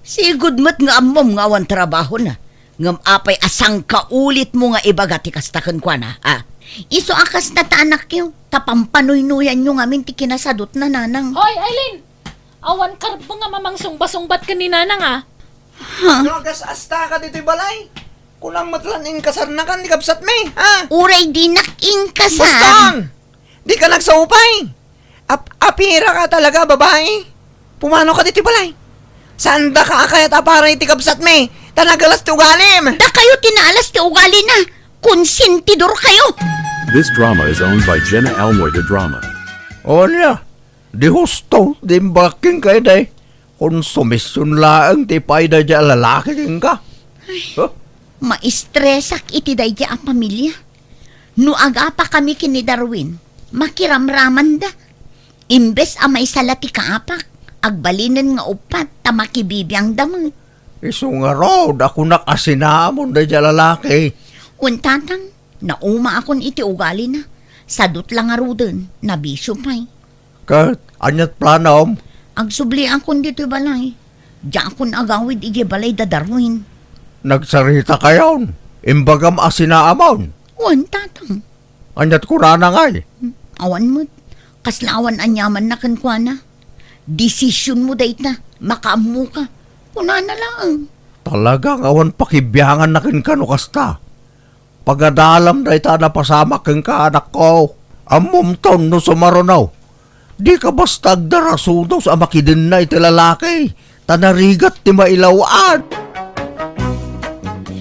Sigud met nga ammom nga awan trabahona. Ngem apay a sangkaulitmo nga ibaga ti kasta kenkuana, a? Isu a kasta ta anakyo, ta pampanuynoyanyo ngamin ti kinasadutna, Nanang. Hoy, Aileen! Awan karbeng a mamangsungba-sungbat ken ni Nanang, a? Ha? No agas-asta ka ditoy balay, kunam met lan inkasarnakan ti kabsatmi, a? Uray dinak inkasar. Boston! Dika nagsaupay! Ap-, apiraka talaga, babai! Pumanaw ka ditoy balay! Saandaka a kayat a para iti kabsatmi, ta nagalas ti ugalim! Dakayo ti naalas ti ugalina! Konsentidorkayo! This drama is owned by Jenna Almoy, the drama. O ania, di husto, di imbagak kenka, day. Konsumision laeng ti ipaay daydiay a lalaki kenka. Huh? Maistresak iti daydiay a pamilia. No agapakami ken ni Darwin, makiramramanda. Imbes a maysa la ti kaapak, agbalinen nga uppat ta makibibiangda met. Isu ngarud a kunak a sinaamon daydiay a lalaki. Wen, Tatang, naumaakon iti ugalina. Sadut la ngaruden, nabisio pay. Ket aniat planom? Agsubliakon ditoy balay. Diakon agawid idiay balay da Darwin. Nagsaritakayon? Imbagam a sinaamon? Wen, Tatang. Aniat kunana ngay? Hmm, awan met. Kasla awan aniamanna kenkuana. Desisionmo dayta, makaammoka. Kunana laeng. Talaga nga awan pakibianganna kenka no kasta. Pagadalam dayta a napasamak kenka, anakko. Ammomton no sumaruno. Di ka basta agdaraso daw sa amakidenna iti lalaki, ta narigat ti mailaw-an.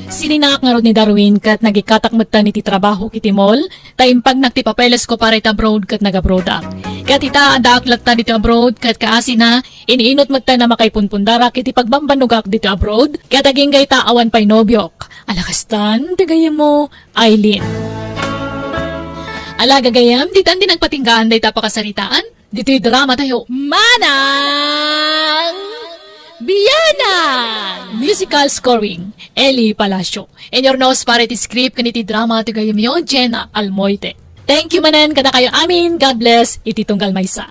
Sininak ngarud ni Darwin ket nagikkatak metten iti trabaho iti mall, ta impagnak ti papeles ko para iti abroad ket nagabroadak. Ket ita, addaak latta ditoy abroad ket kaasina, iniinut metten a makaipunpundarak iti pagbambannogak ditoy abroad, ket agingga ita awan pay nobiok. Ala kastan, ti gayyemmo, Aileen. Ala gagayyem, ditan ti nagpatinggaan dayta pakasaritaan. Ditoy drama tayo, Manang Bianang! Musical scoring, Eli Palacio. Inurnos para iti script ken iti drama ti gayyemyo, Jenna Almoite. Thank you manen kadakayo amin. God bless iti tunggal maysa.